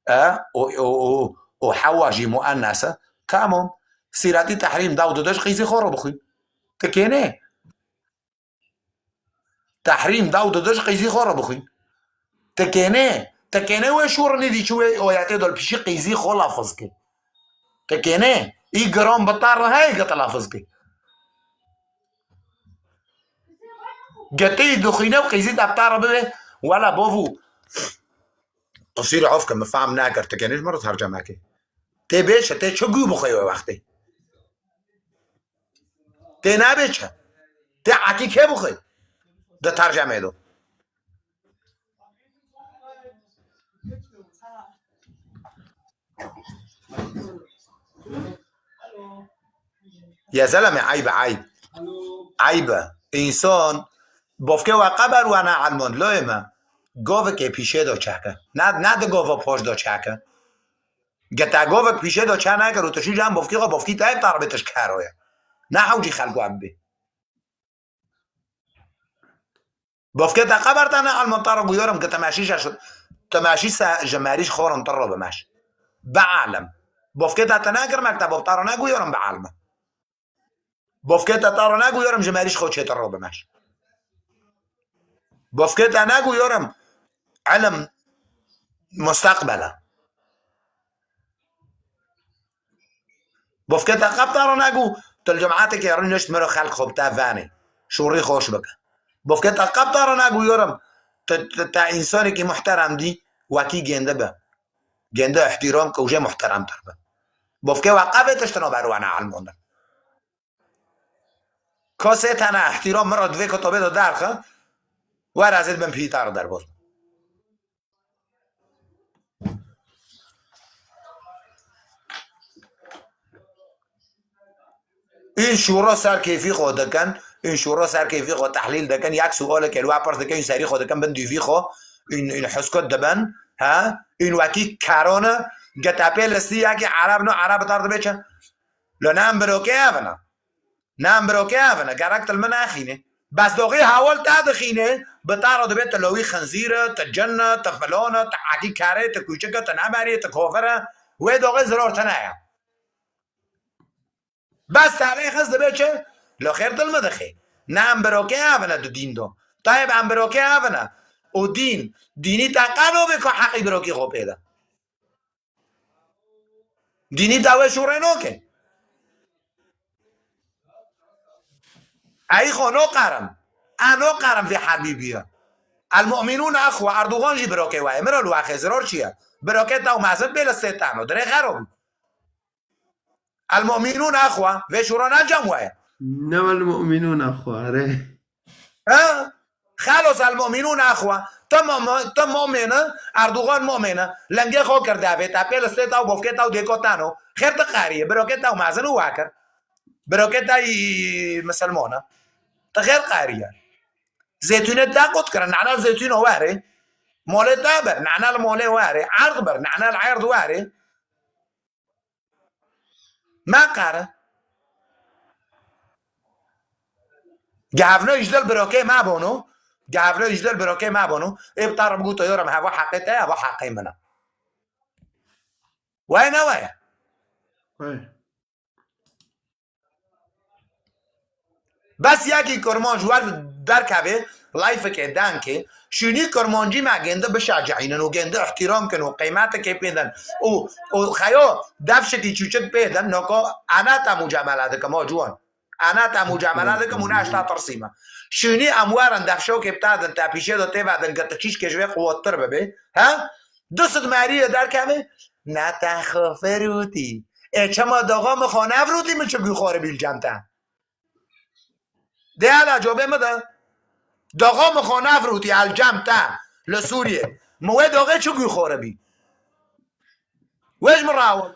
e, û, û, û, û hewa jî muennes e. Tamam. Sîretî tehrîm daw dide ji qîzî xwe re bixwîn. Tikêne. Tehrîm, daw dide ji qîzî xwe re bixwîn. Tikêne. Tikêne wê şûrinî dî çi wê oyatê dol pişî qîzî xwe lafiz kî. Tikêne. Î giran bi tar re heye ke te lafiz kî. Getê dixwîne û qîzî te bi tar re bibe. Wela bovû. Qisîr of ke min fehm nekir. Tikêne ji min re terceme kê. Tê bêçe, tê çi gû bixwe wê wextê. Tê nabê çi? Tê ekî kê bixwe? Di tercemê do. Ya zeleme, eyb e, eyb. Eyb e. Însan bofke we qeber we ne elmon, loyê me. Govekê pîşê do çeke. Ne, ne di gova poş do çeke. Ge te govek pîşê do çe nekir û tu çû cem bofkî xwe, bofkî te hep taribê tişt kero ye. Ne hewcî xelk we bibê. Bofkê te qeber te ne elmon te re guyorim ke te meşî şaş-, te meşî se ji merîş xorin te re bimeş. Be alem. Bofkê te te nekir mekteb, te re ne guyorim be alem. Bofkê te te re neguyorim ji merîş xwe çêtir re bimeş. Bofkê te neguyorim ilim musteqbel e. Bofkê te qep te re negu tu li cemaeteke rûnişt miro xelk xwe bi te venê. Şûrî xweş bike. Bofkê te qep te re neguyorim tu, tu, te însanekî muhterem dî wekî gêndi be. Gêndi îhtîram ke û jê muhteremtir be. Bofkê we qevê tiştino ber we ne elmon de. Kasê tene îhtîram min re divê kitobê de derxe, were ez ê di bin pîta re derbas bim. În şûra ser kêfî xwe dikin, în şûra ser kêfî xwe tehlîl dikin, yek sualeke li we pirs dikin, în serî xwe dikin bin dûvî xwe, în, în huskut dibin, he? În wekî kerane, gete pê listî yekî ereb no ereb tar dibe çi? Lo ne em birokê ev ne. Ne em birokê ev ne. Gerek tu li min nexînê. Bes doxî hewal te dixînê, bi te re dibê tu lewî xinzîr e, tu cin e, tu filan e, tu ekî kerê, tu kûçik e, tu nemerî, tu kofir e. Wê doxê ziror tune ye. Bes te lê xist dibê çi? Lo xêr tu li min dixê. Ne em birokê ev ne di dîn do. Tayê em birokê ev ne. Û dîn, dînî te qeno bê ku heqî birokî xwe pê de. Dînî dawê şûrê noke. Ey xo noqerim. E noqerim vê herbî bîye. El mu'minûn exwe, Erdogan jî birokê we ye. Miro li we xê ziror çi ye? Birokê te û mezin bê li sê teno. Dirê xero bû. El mu'minûn exwe, vê şûra ne cem we ye. Ne el mu'minûn exwe, erê. Ha? Xelos el mu'minûn exwe. Tu mo-, tu momên e, Erdogan momên e. Lengê xwe kir devê te, pê li sê te û bofkê te û dêko teno. Xêr tu qeriye, birokê te û mezin û we kir. Birokê te î misilman e. Tu xêr qeriye. Zeytûnê te qut kirin, nana zeytûno werê. Molê te bir, nana li molê werê. Erd bir, nana li erd werê. Me qere. Gehevno îjdel birokê me bono. Gehevno îjdel birokê me bono. Ê bi tarım guto yorum heva heqê te, heva heqê min e. Wayne waya. Wayne. Bes yekî kurmanc wer derkevê, layfekê, denkê, şûnî kurmancî me gêndi bişecihînin û gêndi îhtîram kin û qîmetekê pê din û, û xeyo defşekî çûçik pê din, noko ene te mucamele dikim, o ciwan. Ene te mucamele dikim û ne ji te tirsî me. Şûnî em werin defşokê bi te din, te pîşê de tê vedin, ke tu çîşkê ji vê quwettir bibê. He? Du sed meriyê derkevê, ne te xwe firûtî. Ê çima doxa min xwe nevirûtî, min çi guxaribî li cem te? Dê hela cobê min de. Doxa min xwe nevirûtî el cem te li Sûriyê. Min wê doxê çi guxaribî? Wê ji min re awil.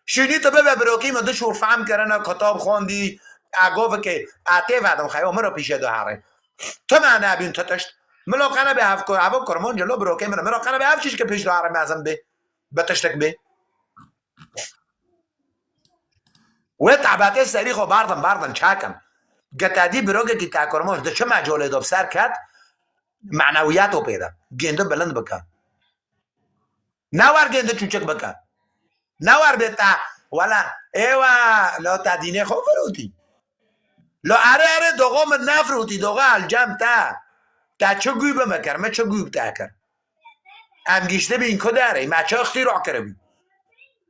Şûnî tu bibe birokî min du şûr fehm kirine, kitab xwendî, egovikê, e tê vedim xeyo min re pîşê de herê. Tu me nebîn tu tişt. Min lo qene bê hev kur, evo kurmanc lo birokê min e. Min lo qene bê hev çîşke pîş de herê mezin bê. Bi tiştek bê. Wê tehbetê serî xwe bardin, bardin, çakin. Gete dî birokekî te kurmanc di çi mecolê de bi ser ket, menewiyato pê de. Gêndi bilind bike. Ne wer gêndi çûçik bike. Ne wer bê te, wela, êwa, lo te dînê xwe firûtî. Lo erê erê doxo min nefrûtî, doxo elcem te. Te çi gû bi me kir, me çi gû bi te kir? Em giştibîn ku derê, me çi îxtîra kiribî?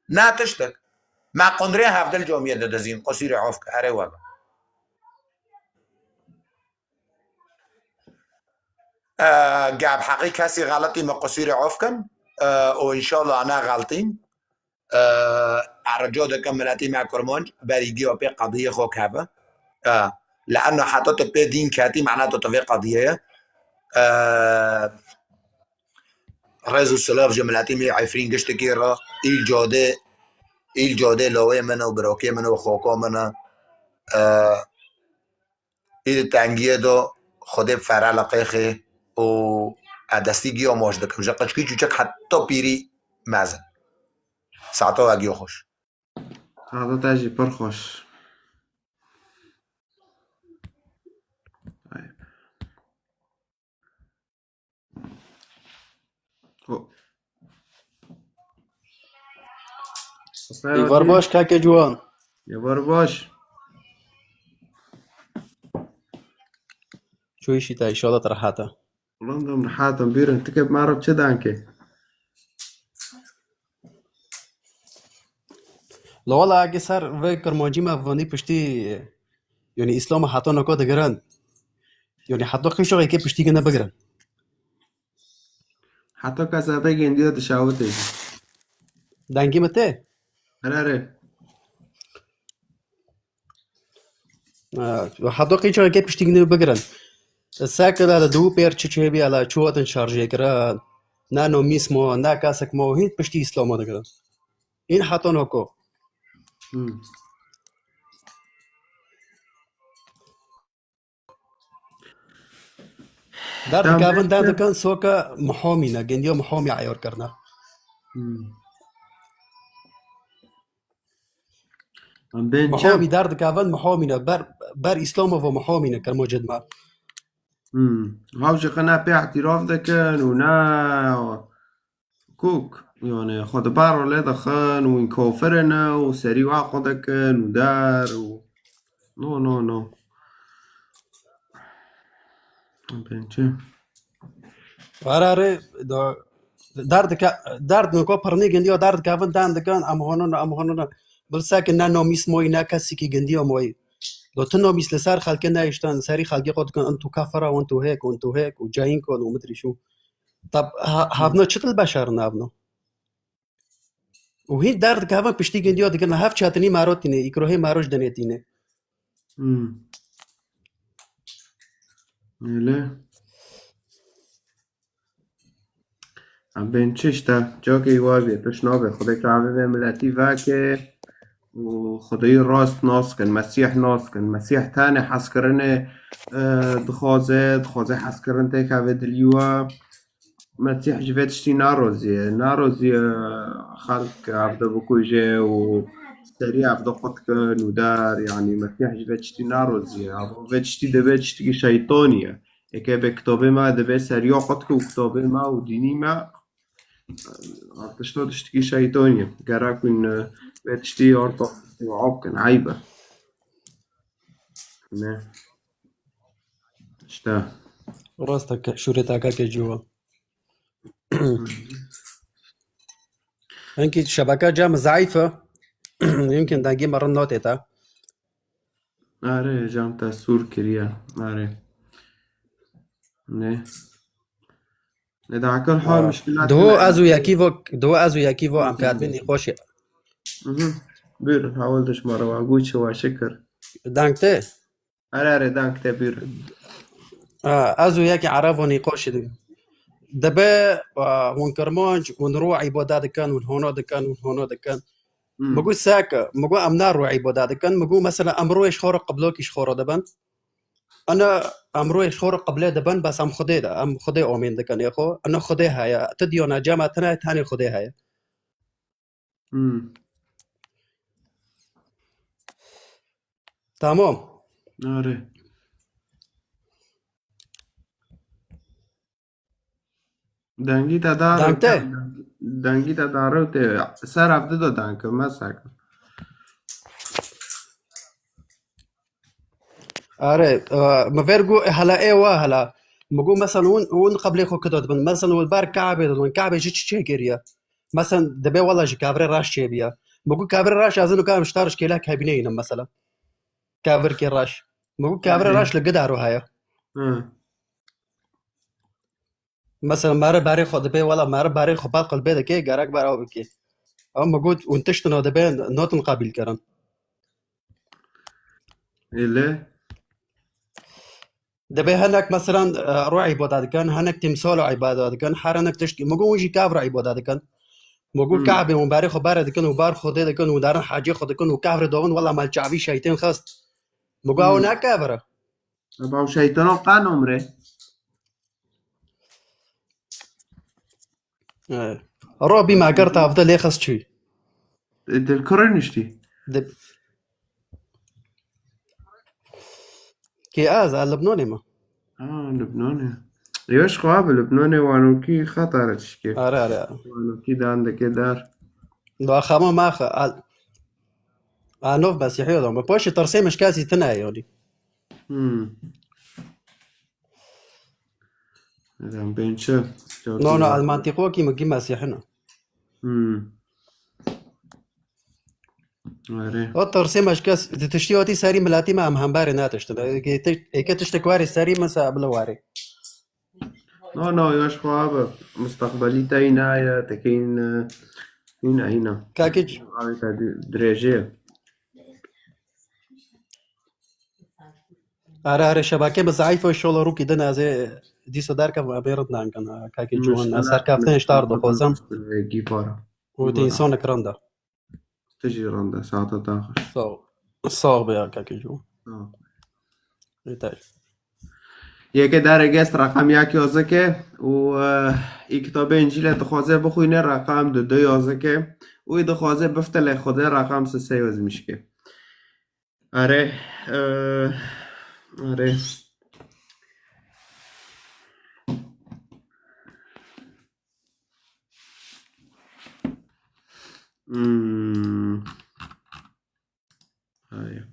Ne tiştik. Me qundrê hevdil comiyê didizîn, qusîrê of ke, erê wele. E, gap heqî kesî xeletî me qusîrê of kin, e, û înşallah ne xeltîn. E, erco dikim miletî me kurmanc, berî giya pê qediyê xwe keve. E, li eno heta tu pê dîn ketî, mena tu, tu vê qediyê ye. E, rêz û silav ji miletî me Efrîn giştekî re, îl cadê, îl cadê lawê min û birokê min û xoka min e. E, Î di tengiyê de Xwedê bi fere li qêxê û ez destî giya maç dikim. Ji qiçkî çûçik heta pîrî mezin. Saeta we giya xweş. Saeta te jî pir xweş. Ayb. Ho. Êvar baş, kake ciwan. Êvar baş. Çûyî şî te, înşallah te rehat e. Ulan dem rehat im, bîrin, ti ke bi me re çi danke? La wala, eke ser vê kirmancî me vanî piştî, yanî Îslam heta naka digirin. Yanî heta qî çaxê ke piştî gine bigirin. Heta ka zevê gendiya dişawitê jî. Dengê min tê? Erê, erê. Heta qî çaxê ke piştî gine bigirin. Seke de di û pêr çi çêbî, ela çi hatin şarjê kirin. Ne nomîs ma, ne kesek ma, hîn piştî Îslama digirin. Hîn heta nako. Hmm. Derdikevin, derdikevin soka Mihamî ne, gendiya Mihamî eyar kirine. Hmm. Em bên çi? Mihamî derdikevin, Mihamî ne, ber, ber Îslamova Mihamî ne, kirma cid me. Hmm. Haw ji qina pê îtîraf dikin û ne Kok, yani, xwe di ber re lê dixin û wîn kafir in û serî wa xwe dikin û der û no, no, no. Bên çi? Were rê da, derdike, derd niko pirnî gindiya derdikevin den dikin, em honin, em honin. Bilsek ne nomîs moyî, ne kesikî gindiya moyî. Do tu nomîs li ser xelkê nehiştin, serî xelkê xwe dikin, in tu kafir e, in tu hêk, in tu hêk û cayîn kon û midrî şû. Tab, ha-, havno çi dil beşer navno? Û hîn derdikevin piştî gindiya dikin, hev çetinî mero tîne, îkrohê mero ji dinê tîne. Hmm. Öyle. Em bên çi işte, cakê wa bê, tişt nabe, Xwedê çavê vê miletî veke. û Xwedayî rast nas kin, Mesîh nas kin. Mesîh tenê hezkirinê, e, dixwaze, dixwaze hezkirin têkeve dilî we. Mesîh ji vê tiştî naroziye. Naroziye xelk evde bikuje û serî evde qut kin û der, yanî Mesîh ji vê tiştî naroziye. Ava vê tiştî dibe tiştikî şeytanî ye. Eke be kitabê me dibe seriya qut ke û kitabê me û dînî me Tişta tiştikî şeytanî ye. Gerek wîn, e, vê tiştî arta dua bikin. Eyb e. Ne. İşte. Rast e, şûrê te kake ciwa. Hinkî şebeke cem zayıf e. Yumkin dengê me rind natê te. Are, cem te sûr kiriye. Are. Ne. Lê di heqil hal muşkilat Diho hene. Ez û yekî vo, diho ez û yekî vo em Hı hı. Katibî nîqoşê. Hı hı. Buyurun, hawil dişma rewa, gû çi wa şikir. Deng te? Erê, erê, deng te, buyurun. Ha, ez û yekî Erebo nîqoşê dibî. Dibe, a, hûn kirmanc, hûn ro îbade dikin, hûn hono dikin, hûn hono dikin. Hmm. Min got seke, min got em ne ro îbade dikin, min got mesela em royê ji xwe re qiblokî ji xwe re dibin. Ana em royê ji xwe re qiblê dibin, bes em Xwedê de, em Xwedê omên dikin ê xwe. Ana Xwedê heye. Ti diyana cema tine, tenê Xwedê heye. Hmm. Tamam. Are. Dengî te dar Deng te? Dengî te dar te. Ser hevdi de deng, me seke. Are, e, mi ver got, hela ê wa hela. Mi got, mesela, hûn, hûn qeblê xwe kida dibin. Mesela, hûn ber Kabe didin. Kabe ji çi çêkiriye? Mesela, dibê wela ji kavirê reş çêbiye. Mi got, kavirê reş ez ê nika em ji te re şkêlek hebîne înim, mesela. Kavirkê reş. Mi got, kavirê Erê. reş li gidaro heye. Hı. Mesela, meriv berê xwe dibê, wela meriv berê xwe bad qilbê dike, gerek ber ew bike. Ew mi got, hûn tiştino dibê, notin qebîl kirin. Êlê. Dibê hinek, mesela, e, rû îbada dikin, hinek tîmsalo îbada dikin, her hinek tişt, mi got, hûn jî kavir îbada dikin. Mi got, Hmm. Kabe hûn berê xwe bere dikin û bar Xwedê dikin û darin hecê xwe dikin û kavir dawin, wela me li çavî şeytên xist. Mi got, ew Hmm. ne kavir e. Eba û şeytano qan omre. E, Robî me ger tavde lê xist çû. E, dil kurê niştî. Di-, Kê ez, ez Libnanê me. Ha, Libnanê. Yoş xwe bi Libnanê wanokî xetare tişkê. Are, are. Wanokî dan dike dar. Do axama me xe-, a, a nov Mesîhî adam. Paşê tirsê min ji kesî tune ye, yanî. Hmm. Em bên çi? No, no, ez mantîqokî min gî Mesîhî ne. Hmm. Erê. O tirsê me ji kes, di tiştî hatî serî miletî me em hemberê netiştin. Eke ti-, eke tiştek warê serî min se bila warê. No, no, yaş xwe abi. Mustaqbelî te îna ye, te kê îne, îne, îne. Kakî c- Abi te di-, dirêjê. Are, are, şebakê min zeîf e, şola rûkî din ez ê dîsa derkevim, em ê rind nakin, kakê Ciwan. Ez serkeftinê ji te re dixwazim. Gîvara. Û tu însanek rind e. Tu jî rind e, saeta te xweş. Sağ ol. Sağ ol be ya, kakê Ciwan. Sağ ol. Bêhtir. Yeke dare gest reqem yek yazike û, e, ê kitabê Încîlê dixwaze bixwîne, reqem du du yazike û ê dixwaze biftilê Xwedê, reqem sê sê yazmişke. Erê, e, erê. Hmm. Erê.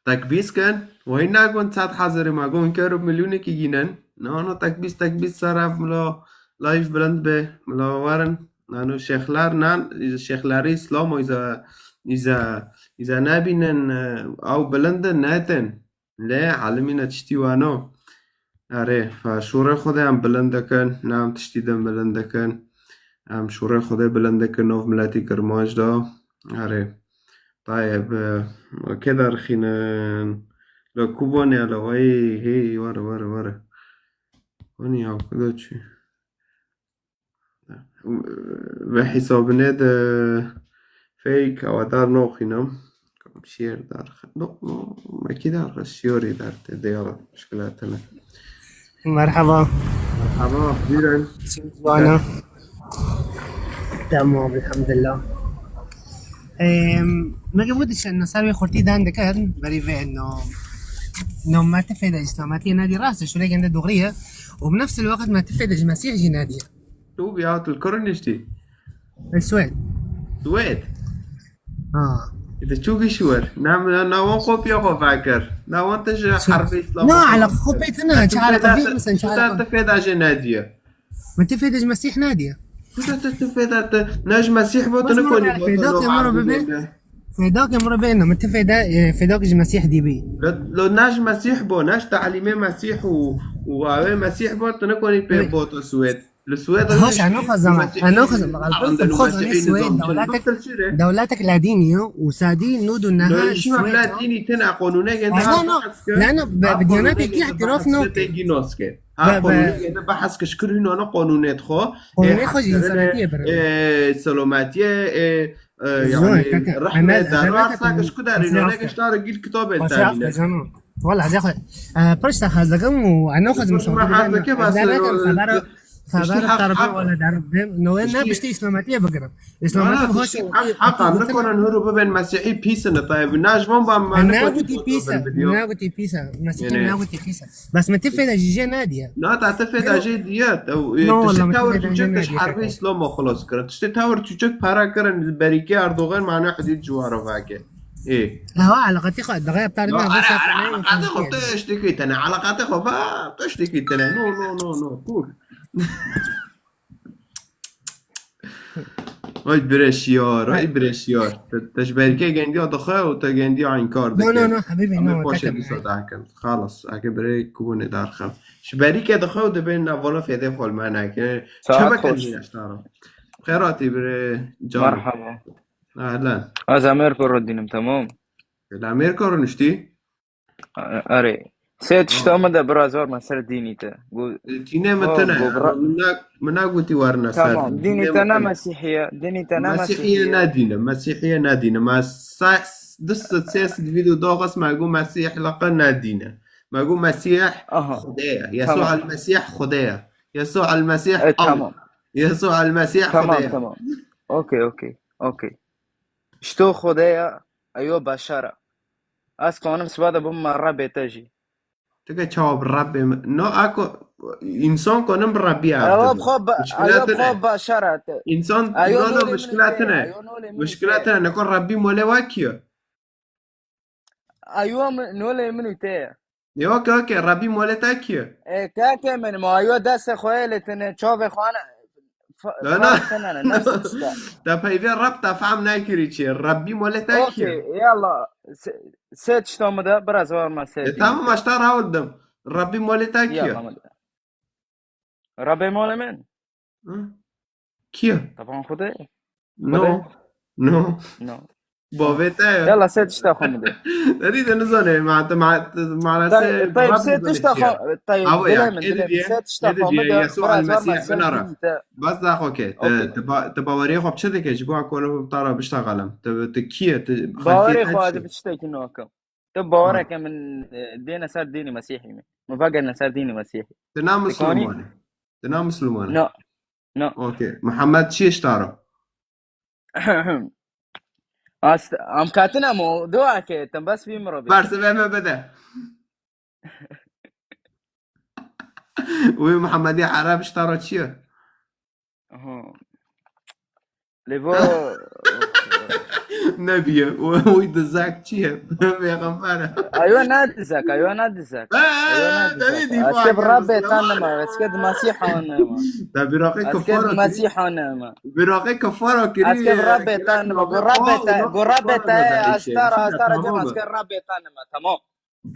Tekbîs kin, wayî nagon çat hazirî, ma gon kero milyonekî gînen. Na, no, tekbîs, tekbîs ser ev mila live bilind be, mila werin. Nano şêxler nan, şêxlerî Îslam îza, îza, îza nebînin, e, ew bilind in, netin. Lê alimî ne tiştî wano. Erê, fa şûrê Xwedê em bilind dikin, ne em tiştî din bilind dikin. Em şûrê Xwedê bilind dikin, nov miletî kirmanc da. Erê. Tayeb, e, kê derxînin? Lo ku bonê lo, hey, hey, were, were, were. Hûn ya ku da çi? Ve hesabine de fake avatar noxînim. Şiir derxe. No, no, mekî derxe, şiyorî derte, de yara, muşkila tene. Merhaba. Merhaba, buyurun. Çi jwana? Tamam, elhamdülillah. Em, me gevû dişen, ser wê xurtî dan dikin, berî vê no, no me ti fêde îslametiyê nedî rast e, şûrê gende doğru ye. Û bi nefs el waqt me ti fêde ji Mesîh jî nedî. Tu bi ya tu li kur niştî? Li Swêd. Swêd? Ha. Di çû giş wer? Na, na, na wan kopya xwe vekir. Na wan te ji Swêd. Herbê Îslam. Na, ala xwe pê tine, çi ala xwe vî misin, çi ala xwe. Te fêda jê nediye. Min ti fêda ji Mesîh nediye. Tu te, tu fêda te, ne ji Mesîh bo, tu nikonî bo, tu fêda ke miro bibe. Fêdakê min re bêne, min ti fêda, e, fêdakê ji Mesîh dî bî. Lo, lo ne ji Mesîh bo, ne ji talîmê Mesîh û, û awê Mesîh bo, tu nikonî pê bo tu Swêd. Li Swêd. Hoş, eno xwezama, eno xwezama. Xwezanê Swêd, dewletek, dewletek ledînî yo û sedî nod û neha Swêd. Ledînî tine qonûneke. No, no, no, bi diyanetê kî îtiraf nake. Ha, qonûneke de behs kir, şikir hîn ana qonûnê xwe. Qonûnê xwe jî însanetiyê birin. Ê, selametiyê, ê, e, yanî, rehmê derasa, kişku derî, ne giştara gîr kitabên terîne. Wala, ez xwe, e, pişta haz dikim û eno xwe zim şoqî dikim. Xebera, xebera terbe wala derim. No, ne piştî îslametiyê bigirim. Îslametiyê hoş. Heqa, nikonin huru bibên Mesîhî pîs in, tayyib. Naj van ba me nagotî pîs e, nagotî pîs e. Mesîhî nagotî pîs e. Bes min ti fêda ji jê nediye. Na, ta ti fêda jê diye. Tiştê tewr çûçik tişt herbê Îslama xilas kirin. Tiştê tewr çûçik para kirin, berîkê Erdogan mane hidîd ciwara vake. Ê. Ewa eleqetî xwe dixê heptarî No, me vê ele, sefre eleqetê xwe tu ştekî tene, eleqetê xwe ba, tu ştekî tene. No, no, no, no, kur. Ay bire şiyar, ay bire şiyar. Te, te ji berî ke gendiya dixe û te gendiya înkar No, no, dike. no, hebîbî, Em ê no, paşê tekem. dîsa derkin. Xalas, eke birê kubûnê derxim. Ji berî ke dixe û dibên nav wala fêdê xwe li me neke. Saet Çebeke xweş. nîyeştara. Xêratî birê can. Merhaba. Ahlen. Ez Amerka rûdînim, tamam. Li Amerka rûniştî? Erê. Sê tişta min de biraz war me ser dînî te. Gu- Tînê min Ha, tine. bu bra- Min ne, min ne gotî warine ser. Tamam. Dînî te ne Mesîhiye. Dînî te ne Mesîhiye Mesîhiye. ne dîne. Mesîhiye ne dîne. Me sa-, du sed sê sed vîdeo daxist me got Mesîh leqe ne dîne. Me got Mesîh Aha. Xwedê ye. Tamam. Yesû el Mesîh Xwedê ye. Yesû el Mesîh E, Allah. tamam. Yesû el Mesîh Xwedê Tamam, ye. Tamam. Okey, okey, okey. Ji to Xwedê ye, eyo beşer e. Ez kanim siba de bim me Rebê te jî. Tu ke çawa bi Rebbê min? No, ako, însan kanin bi Rebbî Ewa ev bi xwe be-, Muşkile ewa bi tine. Xwe beşer e. Te- Însan, Eyo no, no, nolê min muşkile û te ye. tine. Eyo nolê min û Muşkile te ye. tine. Neko Rebbî molê we kî ye? Eyo min, nolê min û te ye. Ê, okey, okey, Rebbî molê te kî ye? E, keke min, ma eyo destê xwe yê lê tine, çavê xwe ne. Fa-, Na, na. Fark tine ne, nefs tişta. Te peyvê Reb te fehm nekirî çi ye? Rebbî molê te kî ye? Okey, yalla. Se-, sê tişta min de, biraz var me sê E, tişta. Tamam, aşta rawil dim. Rebbî molê te kî ye? Yalla, min de. Rebê molê min? Hı? Kî ye? Taban Xwedê. No. No. No. Bavê te ye. Yalla sê tişta xwe min de. Derî de nizane, ma-, te ma-, te manasê Tay-, tay-, Reb sê nizane tişta çi ye. xwe, tay-, Awa ya, dilê min, êdî dilê min, diye, sê tişta êdî xwe diye, min de, Yesû biraz el var me Mesîh ser binara. dînî te. Bas da xwe ke, te, Okey. te ba-, te baweriyê xwe bi çi dike ji bo ku li te re biştexelim? Te, te kî ye, te Bawerê xelfiyê xwe te ez çi ye? bi tiştekî nakim. Tu bawereke min, e, dêne ser dînî Mesîhî min. Min vegerine ser dînî Mesîhî. Te na Dikanî? Misilman e. Te na Misilman e. No. No. Okey. Muhammed çi ye ji te re? Ast-, am katine mo, dua ke, tem bas vî mirobî. Bersivê me bide. Wî Muhammedî Ereb ji te re çi ye? Aha. Lê vo Nebiye. Wî dizek çi ye? Pêxember e. Ayo ne dizek, ayo ne dizek. Ha, Ayo ne te vê dizek. dîfa Ez ke bi kir, Rabbê Misilman. tanime, ez ke di Mesîha nime. Te bîraqê Ez ke kufara di kirî. Mesîha nime. Bîraqê kufara kirî. Ez ke bi Rabbê tanime, gu Rabbê te, gu Rabbê te, ez te ra, ez te ra cem, ez ke Rabbê tanime, tamam.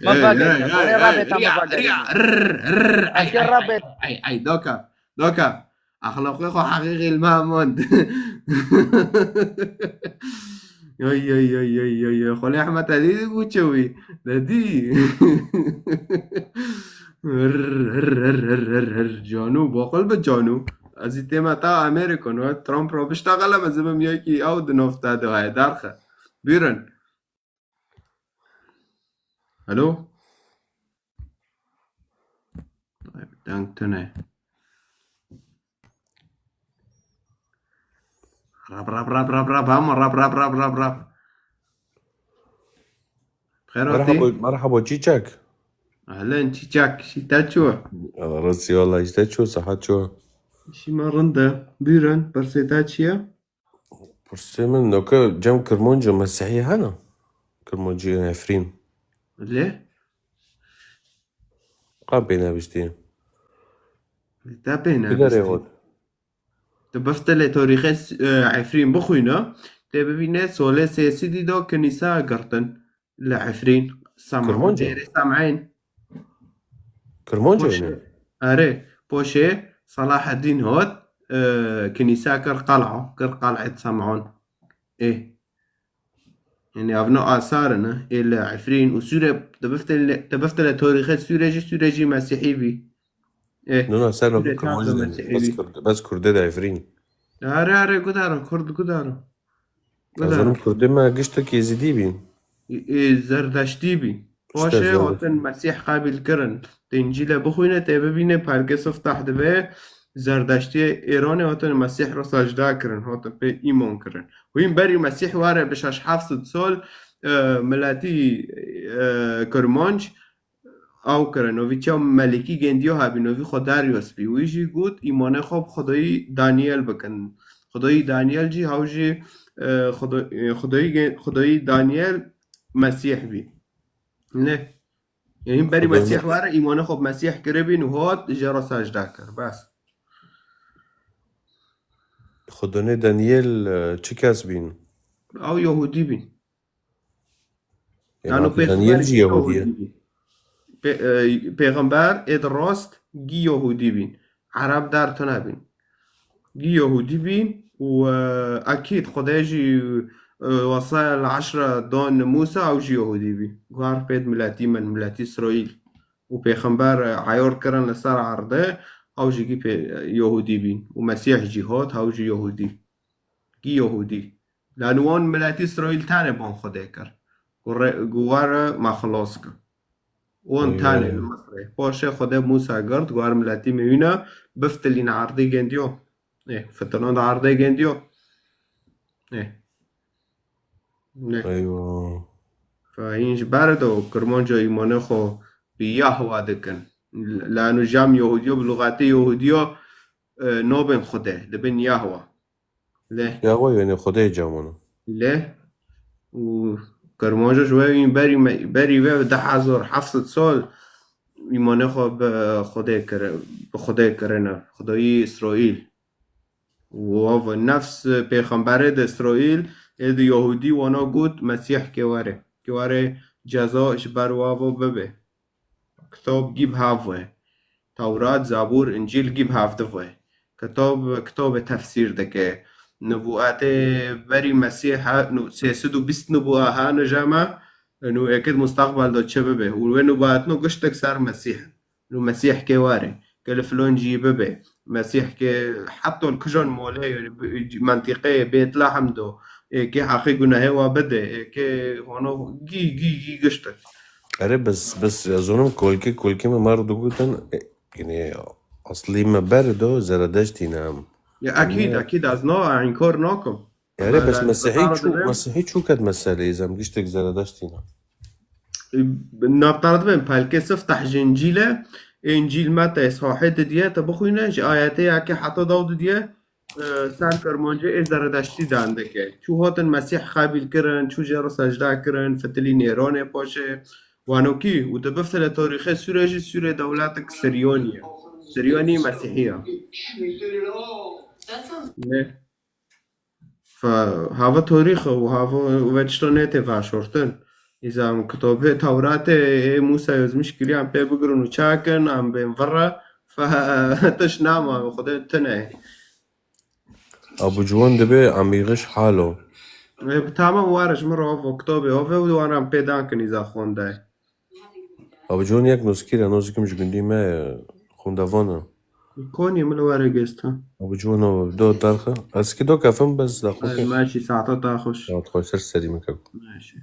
Ma Ey, vagere, ey, gunê ey, Rabbê ey, te ma riya, vagere. riya, rrr, rrr, ey, Eke ey, Rabbê ey, ey, ey, doka, doka. Axlaqê xwe heqîqî li me mand. Ay, ay, ay, ay, ay, ay. Xwelê Ehmed Elî digot çi wî? Dedî. Rrr, rrr, rrr, rrr, rrr. Canû, baqil bi Canû. Ez ê tême ta Amerîka, no? Trump re biştexelim, ez ê bim yekî ew di nav te de heye, derxe. Buyurun. Alo? Deng tune. Rap, rap, rap, rap, rap, hema rap, rap, rap, rap, rap. Xêr hatî? Merhaba, merhaba Çiçek. Ehlen Çiçek, şî te çû? Rastî wala, îşte çû, sahat çû. Şî me rind e. Buyurun, pirsê te çi ye? Pirsê min, noke cem Kirmancî Mesîhî hene? Kirmancî Efrîn. Lê? Ka pê nebiştî. Te pê Biderê nebistî. hot. Tu biftilê tarîxê s-, e, Efrîn bixwîne, tê bibîne solê sêsîdî de kinîse girtin li Efrîn. Sem-, Kirmancî? Dêrê Sem'în. Kirmancî Poşê, ne? Erê, poşê Selaheddîn hot, e, kinîse kir qel'a, kir qel'ê Sem'ûn. Ê. Yani evna asar ne, ê li Efrîn û Sûre, te biftilê, te biftilê tarîxê Sûre jî, Sûre jî Mesîhî bî. Ê. Nuna ser Sûre Kirmancî çato de. Mesîhî Bes bî. Kurd, bes Kurdê de Efrîn. Erê, erê, gudaro, Kurd gudaro. Ez zanim Kurdê me giştek Êzidî bî. Ê, Zerdeştî bî. İşte Paşê Zerdeştî. hatin Mesîh qebîl kirin. Te Încîle bixwîne, tê bibîne pelkê siftah dibe Zerdeştiyê Êranê hatin Mesîh re secde kirin, hatin pê îman kirin. Hûn berî Mesîh were bi şeş heft sed sal, e, miletî, e, Kirmanc ew kirin. Novî çaw Melikî Gendiyo hebî, novî xwe Darius bî. Wî jî got, îmanê xwe bi Xwedayî Daniel bikin. Xwedayî Daniel jî hew jî, e, Xweda-, e, Xwedayî Ge-, Xwedayî Daniel Mesîh bî. Ne. Yanî berî Xwedê Mesîh were, îmanê xwe bi Mesîh kiribîn û hat, jê re secde kir. Bes. Xwedonê Daniel, e, çi kes bîn? Ew Yahudî bîn. Ê, Yano vaki Daniel pêxember jî Yahudî ye. Yahudî bîn. Pê-, e, pêxember ê di rast gî Yahudî bîn. Ereb der tune bîn. Gî Yahudî bîn û, e, ekîd Xwedê jî, e, wesayel eşre dan Mûsa, ew jî Yahudî bîn. Guhar pêd miletî min, miletî Îsraîl. Û pêxember, e, eyar kirin li ser erdê, ew jî gî pê-, Yahudî bîn. Û Mesîh jî hat, ew jî Yahudî. Gî Yahudî. Lano wan miletî Îsraîl tenê ban Xwedê kir. Ku re-, ku were me xilas kir. Wan Eywa. Tenê li Misrê. Paşê Xwedê Mûsa girt, ku her miletî me wîna biftilîne erdê gendiyo. Ê, fitinan de erdê gendiyo. Ê. Ne. Eywa. Fa hîn ji ber de û Kirmanca îmanê xwe bi Yahwa dikin. Lano jam Yahudiyo, bi lûxatê Yahudiyo, e, nabên Xwedê, dibin Yahwa. Lê. Ya xwe, yanî Xwedê camano. Lê û Kirmanca ji we wî berî me, berî ve du hezar heft sed sal îmanê xwe bi Xwedê kiri-, bi Xwedê kirine. Xwedayî Îsraîl. Û ev nefs pêxemberê di Îsraîl, ê di Yahudî wana got, Mesîh kê were. Kê were ceza ji ber wa ve bibe. Kitab gî bi hev ve. Tewrat, Zebûr, Încîl gî bi hev dive. Kitab, kitabê tefsîr dike. Nibûetê berî Mesîh he, nû-, sê sed û bîst nibûa hene ji me, nû êkid mustaqbel de çi bibe. Û wê nibûetno giştek ser Mesîh. Nû Mesîh kê were, kê li filon cî bibe. Mesîh kê heta li kijan mole, yanî bi-, mentîqeyê Bêtlehem do. Ê kê heqê gunehê wa bide. Ê kê hano gî, gî, gî giştek. Erê, bes, bes, ez zonim kolkê, kolkê me mar digotin, e, yanî aslî me ber do, Zeredeştî ne em. Ya, ekîd, Yanî ekîd, ez na, înkar nakim. Erê, bes Mesîhî çû, Mesîhî çû ket meseleyê, ez em giştek Zeredeştî ne. Nabtara dibên pelkê siftah ji Încîl e, Încîl Mete, Sahî didiye, te bixwîne, ji ayetê yekê heta daw didiye, e, ser Kirmancê ê Zeredeştî dan dike. Çû hatin Mesîh qebîl kirin, çû jê re secde kirin, fitilî nêranê paşê. Wanokî, û tu biftile tarîxê Sûrê jî, Sûrê dewletek Siryanî ye. Siryanî Mesîhî ye. Ne? Fe, hava tarîx û hava ve tişta nê tê veşortin. Îza em kitobê Tewratê ê Mûsa yazmiş kiriyan pê bigirin û çakin, em bên vira, fe, tiş nama, Xwedê tune. Abu Ciwan dibê amîxiş halo. E, tamam, were ji min re avo kitobê ave û wan em pê dan kin îza xwendayê. Abu Ciwan yek nûskîr e, nûzikim ji gundî me ye, xwendevan e. Konî min li were gesta. Abu Ciwan o, do derxe. Ez ki do kefim bes da xwe ke. Meşî, saeta te xweş. Saet xweş, ser serî min keko. Meşî.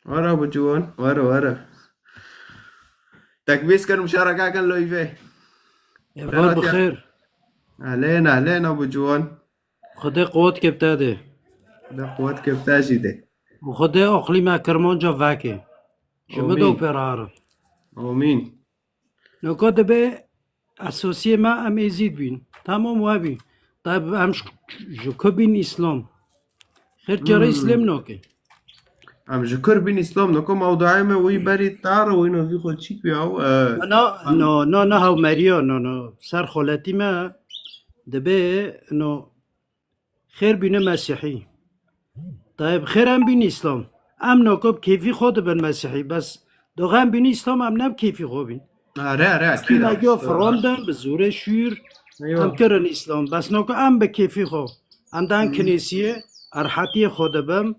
Were Abu Ciwan, were, were. Tekbîs kin, muşareke kin loyve. Eval bi xêr. Ehlên, ehlên Abu Ciwan. Xwedê quwet ke bi te de. Xwedê quwet ke bi te jî de. Û Xwedê oqlîma Kirmanca veke. Ji min do pê rare. Amîn. Noka dibe esosiyê me em êzîd bîn. Tamam we bî. Tab em ji, ji ku bîn Îslam? Xêr cara Hmm. Îslam nake. Em ji kur bîn Îslam nake, mewduayê me wî berî tar û wî navî xwe çîk bî ew, e, Na, em na, na, na hewmeriya, na, na. Ser xaletî me dibe, no, xêr bîne Mesîhî. Tayeb xêr em bîn Îslam. Em nako bi kêfî xwe dibin Mesîhî. Bes doxa em bîn Îslam, em ne bi kêfî xwe bîn. Are, are, Îslam ekîd, egiyo ekîd. Firandin, bi zûrê şûr, Eywa. Em kirin Îslam. Bes nako em bi kêfî xwe. Em dan Hmm. kinêsiyê, erhetiyê xwe dibim.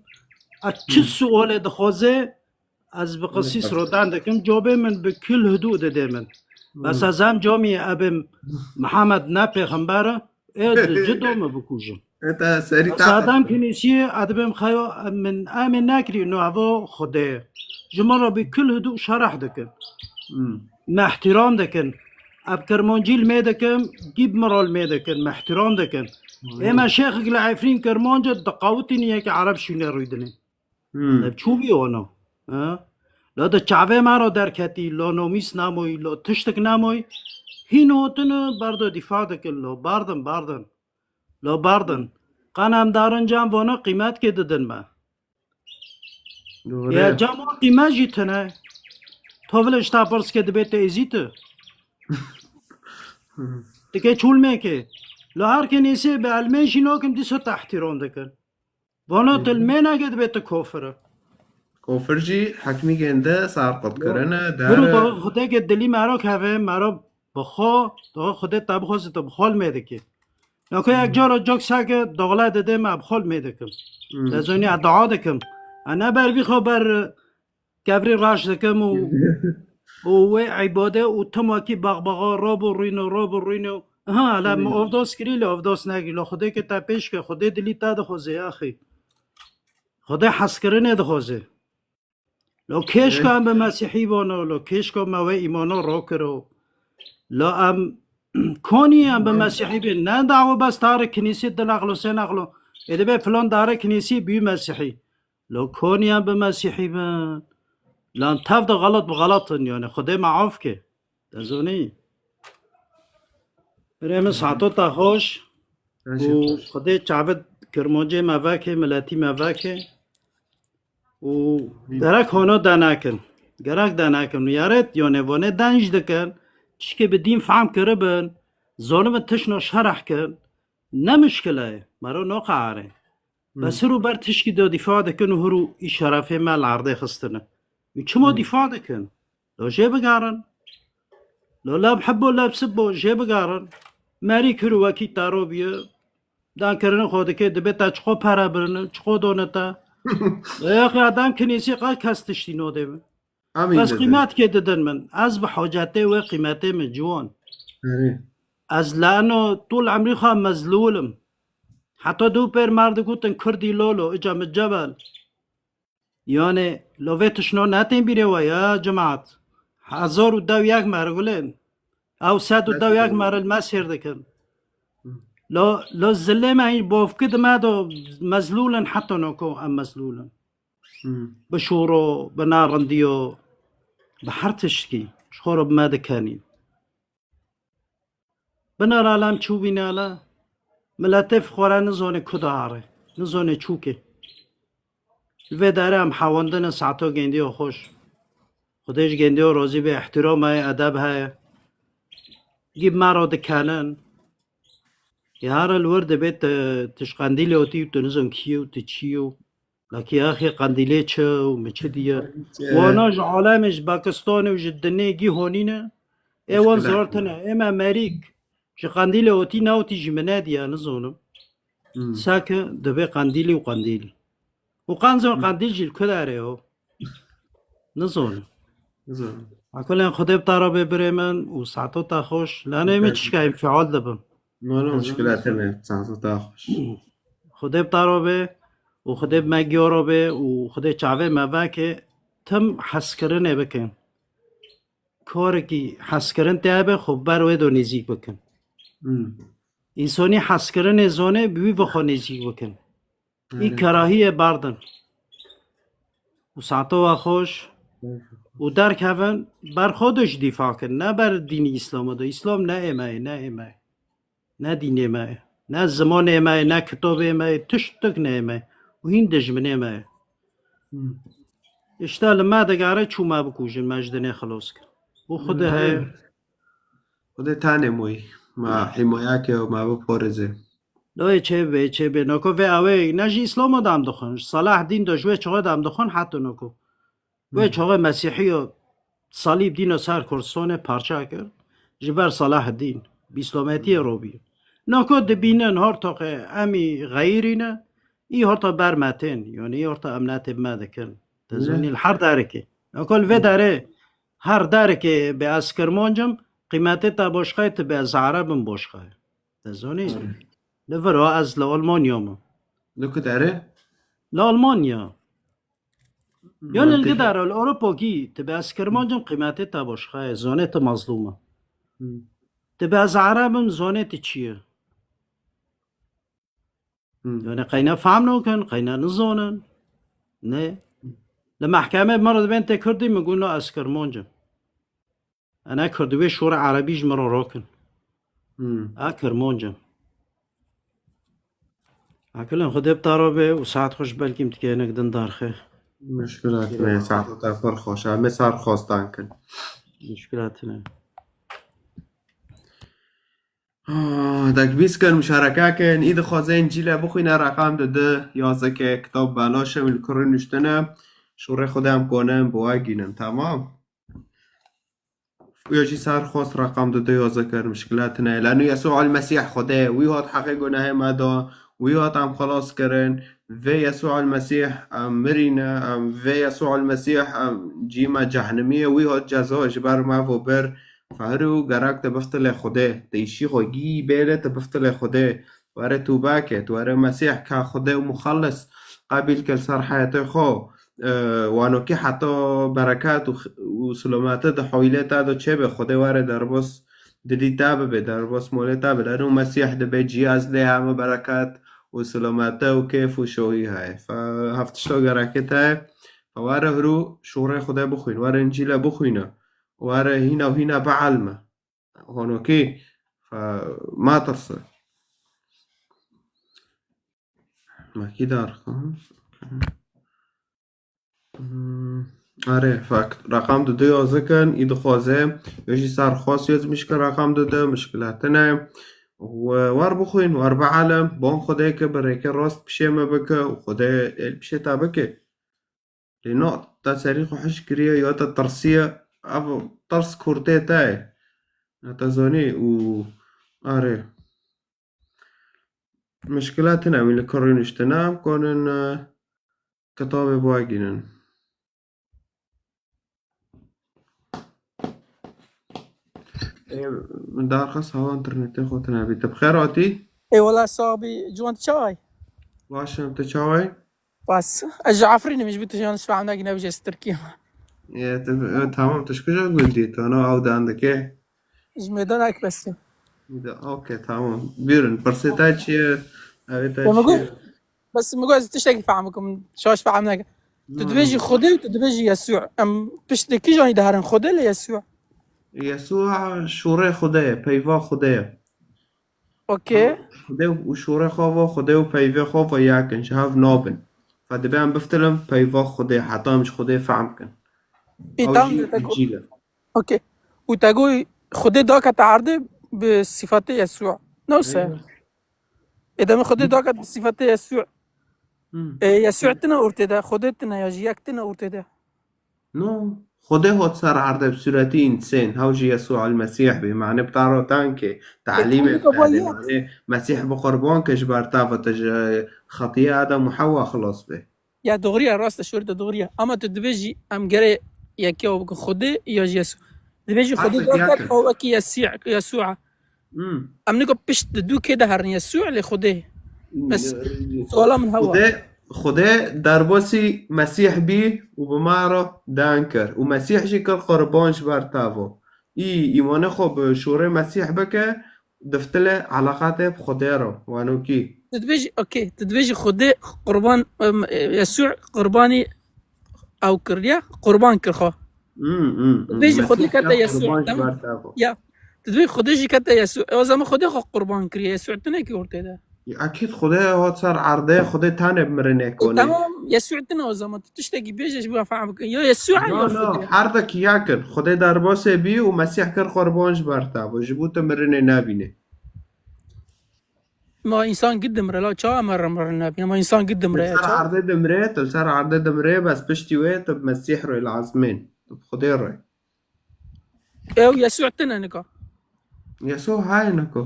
Ez çi Hmm. sualê dixwaze, ez bi qisî Eywa. sirodan dikim. Cobê min bi kul hidû dide min. Bes Hmm. ez em camî ebim Mihemed ne pêxember e, ê di cido min bikujin. Eta serî Bes taxe. Adam kinêsiyê, ez dibim xeyo, min, em ê nekirî, no evo Xwedê. Ji min re bi kul hidû şereh dikin. Hmm. Me ihtiram dikin. Ev Kirmancî li me dikim, gîb min re li me dikin, me ihtiram dikin. Hmm. Ê me şêxik li Efrîn Kirmanca diqawitî niyekî Ereb şûnê rûdinê. Hmm. Ev çû bî ona? Ha? La di çavê me re derketî, la nomîs nemoyî, la tiştik nemoyî. Hîn hotine berdo dîfa dikin, la bardin, bardin. La bardin. Qan em darin can vana qîmetkê didin me. Ya cem wekî me jî tune. To vile ji te pirs ke dibê te êzî tu. Dike çûl mêke. Lo her kenîsê bi elmên jî nakin dîso te ihtîram dikin. Vana tu li mêneke dibê tu kofir e. Kofir jî hekmî gênde serqet kirine, Biro dere. Daxwe Xwedê ke dilî mero keve, mero bi xwe, daxwe Xwedê te bixwaze tu bi xwe li mê dikî. Nako yek cara cok seke daxle dide me bi xwe li mê dikim. Hmm. Te zonî ez dua dikim. Ez ne ber vî xwe ber kevrî raş dikim û, û wê îbade û tim wekî baxbaxa robo rûno, robo rûno. Ha, hele min ovdos kirî, lê ovdos nekirî. Lo Xwedê ke te pêş ke, Xwedê dilî te dixwaze, axî. Xwedê hezkirinê dixwaze. Lo kêşka em bi Mesîhî bono, lo kêşka me wê îmano rokiro. Lo em konî em bi Mesîhî bin. Ne dawe bes tarê kinîsî di nexlo, sê nexlo. Ê dibe filan darê kinîsî bî Mesîhî. Lo konî em bi Mesîhî bin. Lan tev de xelat bi xelat in, yani Xwedê me af ke. Te zonî. Birê min saeto te xweş. Û Xwedê çavê Kirmancê me veke, miletî me veke. Û gerek hona de nekin. Gerek de nekin. Yaret, yani vanê denj dikin. Çike bi dîn fehm kiribin. Zonibin tişno şerh kin. Ne mişkile ye. Mero noqare. Bes hir û ber tişkî de dîfa dikin û hir û î şerefê me li erdê xistine. Û çima dîfa dikin? Lo jê bigerin. Lo lab hebbo lab sibbo jê bigerin. Merî kir û wekî te ro biye. Dan kirinin xwe dike, dibe te çiqo pere birine, çiqo done te. Lo ya xwe adam kinîsî qe kes tiştî nodê min. Bes qîmet kê didin min. Ez bi hocetê wê qîmetê min ciwan. Erê. Ez leno tûl emrî xwe mezlûl im. Heta dû pêr mer digutin Kurdî lolo, ica min cebel. Yani, lo vê tişno netên bîrê we ya cemaat. Hezar û dew yek mer gulên. Ew sed û dew yek mer li me sêr dikin. Lo, lo zilê me hîn bovki di me do mezlûl in, heta noko em mezlûl in. Hmm. Bi şûro, bi narindiyo, bi her tiştkî ji xwe re bi me dikenîn. Binera lem çû bîne le, miletê xwe re nizone ku diare, nizone çûkê. Li vê dere em hewendine saeto gendiyo xweş. Xwedê ji gendiyo rozî be, îhtîram heye, edeb heye. Gî me re dikenin. Ya here li wir dibê tu, tu ji qendîlê otî û tu nizon kî yî û tu çi yî û Lakî axê qendîlê çi û min çi diye? Wana ji alemê, ji Pakistanê û ji dinê gî honîne. Ê wan zor tine. Ê me merîk ji qendîlê otî neotî jî min nediye, nizonim. Hmm. Seke dibê qendîlî û qendîlî. Û qenzo qendîl jî li ku derê o? Nizonim. Nizonim. Akulên Xwedê bi te re bê birê min û saeto te xweş. Lanê min çişka înfial dibim. No, no, muşkila tine, saeto te xweş. Xwedê bi te re be û Xwedê bi me giya re be û Xwedê çavê me veke tim hezkirinê bikin. Karekî hezkirin tê hebe xwe ber wê do nêzîk bikin. Hmm. Însanî hezkirinê zone bi wî ve xwe nêzîk bikin. Î kerahiyê berdin. Û saeto we xweş. Û derkevin, ber xwe de jî dîfa kin, ne ber dînî Îslamê de. Îslam ne ê me ye, ne ê me ye. Ne dînê me ye. Ne zimanê me ye, ne kitobê me ye, tiştik ne ê me ye. Û hîn dijminê me ye. Hmm. Îşte li me digere çû me bikujin, me ji dinê xilos kir. Û Xwedê heye. Xwedê tenê moyî. Me hîmayeke û me biparêze. Lo yê çê bê, çê bê. Noko vê ew ê ne ji Îslama dem dixwin. Ji Selahdîn de ji wê çaxê dem dixwin heta noko. Wê çaxê Mesîhiyo salîb dîno ser Kurdistanê parça kir. Ji ber Selahdîn. Bi Îslametiyê robî. Noko dibînin hortoqê em î xeyirî ne. Î horta ber me tên. Yanî î horta em netê me dikin. Te zanî li her derekê. Noko li vê derê her derekê bê ez Kirmancim, qîmetê te boşxayê, tu bê ez Ereb im boşxayê. Te zonî? Li vir o ez li Almanya me. Li ku derê? Li Almanya. Yo li gi derê, li Ewropa gî, tu bê ez Kirmancim, qîmetê te boşxayê, zonê tu mezlûm e. Hmm. Tu bê ez Ereb im, zonê tu çi ye? Hmm. Yani qeyna fehm nakin, qeyna nizonin. Ne? Li mehkemê min re dibên tê Kurdî, min got, no, ez Kirmancim. Ene Kurd wê şûra Erebî ji min re rokin. Hmm. A Kirmancim. Akilin Xwedê bi te re be û saet xweş, belkî em dikeynek din darxê. Muşkilat ne, saeta te pir xweş e. Em ê ser xwestan kin. Muşkilat ne. Ah, dek bîst kin, muşareke kin, î dixwaze Încîle bixwîne, reqam di du yazike, kitab belaş e, li kurî nuştine, şûrê xwe de em konin bi we gînin, tamam? Ya jî ser xwest reqam di du yazike, muşkilat ne. Leno Yesû el Mesîh Xwedê, wî hat heqê gunehê me da, wî hat em xelas kirin, vê Yesû el Mesîh em mirîne, em vê Yesû el Mesîh em cî me cehnimiyê, wî hat ceza ji ber me ve bir, Fehirû gerek te biftilê Xwedê, te îşî xwe gî bêle te biftilê Xwedê. Were tûbe ke, tu were Mesîh ka Xwedê û Muxellis qebîl ke li ser heyetê xwe. E, wanokî heta bereket û x-, û silamete di hewîlê te de çêbe, Xwedê were derbas didî te bibe, derbas molê te bibe. Leno Mesîh dibe cî ez lê heme bereket û silamete û kêf û şohî heye. Fe-, heft tişta gerekê te ye. Fe were hirû şûrê Xwedê bixwîn, were Încîle bixwîne. Were hîna û hîna bielme. Honokî, fe, matirse. Mekî dar. Hmm, Are, fakt. Reqam di du yazdikin, î dixwaze, ya jî ser xwest yazmiş ke reqam di du, muşkilat ne. We, wer bixwîn, wer bielem, ban Xwedê ke bi rêke rast pişê me bike û Xwedê êl pişê te bike. Lê na te serî xwe hişk kiriye ya te tirsiye, ev tirs kurtê te ye. Na te zanî û are. Muşkila tune, wî li kurî nuştine, em konin, e, kitabê bigînin. Ê, min darxist, hewa înternetê xwe tune bî. Tu bi xêr hatî? Ê wela sax bî, ciwan tu çawa yî? Baş im, tu çawa yî? Bas, ez ji Efrînê me, ji bo tu jan ji fehmdagî nebijês Tirkiye. Ê, tu, e, tamam, tu ji kuja gundî, tu ana ew dan dike? Ji Mêdana Ekbesê. De, okey, tamam. Buyurun, pirsê te çi ye? Evê te Ya, çi ye? Bes min got, ez tiştekî fehm bikim, şaş fehm neke. Tu dibêjî Xwedê û tu dibêjî Yesû. Em piştî kîjanî diherin, Xwedê lê Yesû? Yesû şûrê Xwedê ye, peyva Xwedê ye. Okey. Xwedê û şûrê xwe ve, Xwedê û peyvê xwe ve yek in, ji hev nabin. Fe dibe em biftilin peyva Xwedê, heta em ji Xwedê fehm bikin. Ê, Ew tamam, jî te got, Încîl e. Okey. Û te got Xwedê dakete erdê bi sîfatê Yesû. Ne wisa? Eywa. Ê, demê Xwedê daket bi sîfatê Yesû. Hmm. Ê, Yesû tine ortê de, Xwedê tine ya jî yek tine ortê de. No, Xwedê hot ser erdê bi sûretî însên, hew jî Yesû el Mesîh bî. Mane bi te re teng ke, Ê, tehlîmê tamam, bide, baba, ya. Mane Mesîh bi qurban ke ji ber te ve, te ji xetiyê Adem û Hewa xilas bê. Ya, doğru ya, rast e, şûr de doğru ya. Ama tu dibêjî em gere yekê ew bikin Xwedê ya jî Yesû. Dibêjî Xwedê Her daket, yek e. Ew wekî Yesî-, Yesû e. Hmm. Em niko pişt di dû kê de herin, Yesû lê Xwedê. Hmm, Bes, e, suala min hewa. Xwedê, Xwedê derbasî Mesîh bî û bi me re dan kir. Û Mesîh jî kir qurban ji ber te ve. Î îmanê xwe bi şûrê Mesîh bike, diftile eleqatê bi Xwedê re, wanokî. Tu dibêjî, okey, tu dibêjî Xwedê qurban, em, e, Yesû qurbanî ew kiriye, qurban kir xwe. Hmm, hmm, hmm. Tu dibêjî Xwedê Mesîh kete ya Yesû, qurban ji tamam. Ber te xwe. Ya. Tu dibêjî Xwedê jî kete Yesû. E, o zaman Xwedê xwe qurban kiriye, Yesû tine ki ortê de. Ya, ekîd Xwedê hat ser erdê, Xwedê tenê bi mirinê E, konê. Tamam, Yesû tine o zaman. Tu tiştekî bêje ji bo fehm bikin. Ya Yesû ya No, no, Xwedê. Her dek yek in. Xwedê derbasê bî û Mesîh kir qurban ji ber te. Ji bo tu mirinê nebînê. Ma însan gid dimre, la çawa me re mirin nebîne? Ma însan gid dimre, Li ser çawa? Erdê dimrê, tu li ser erdê dimrê, bes piştî wê tu bi Mesîh re li ezmên. Tu bi Xwedê re. Ew Yesû tine nika. Yesû hay nika.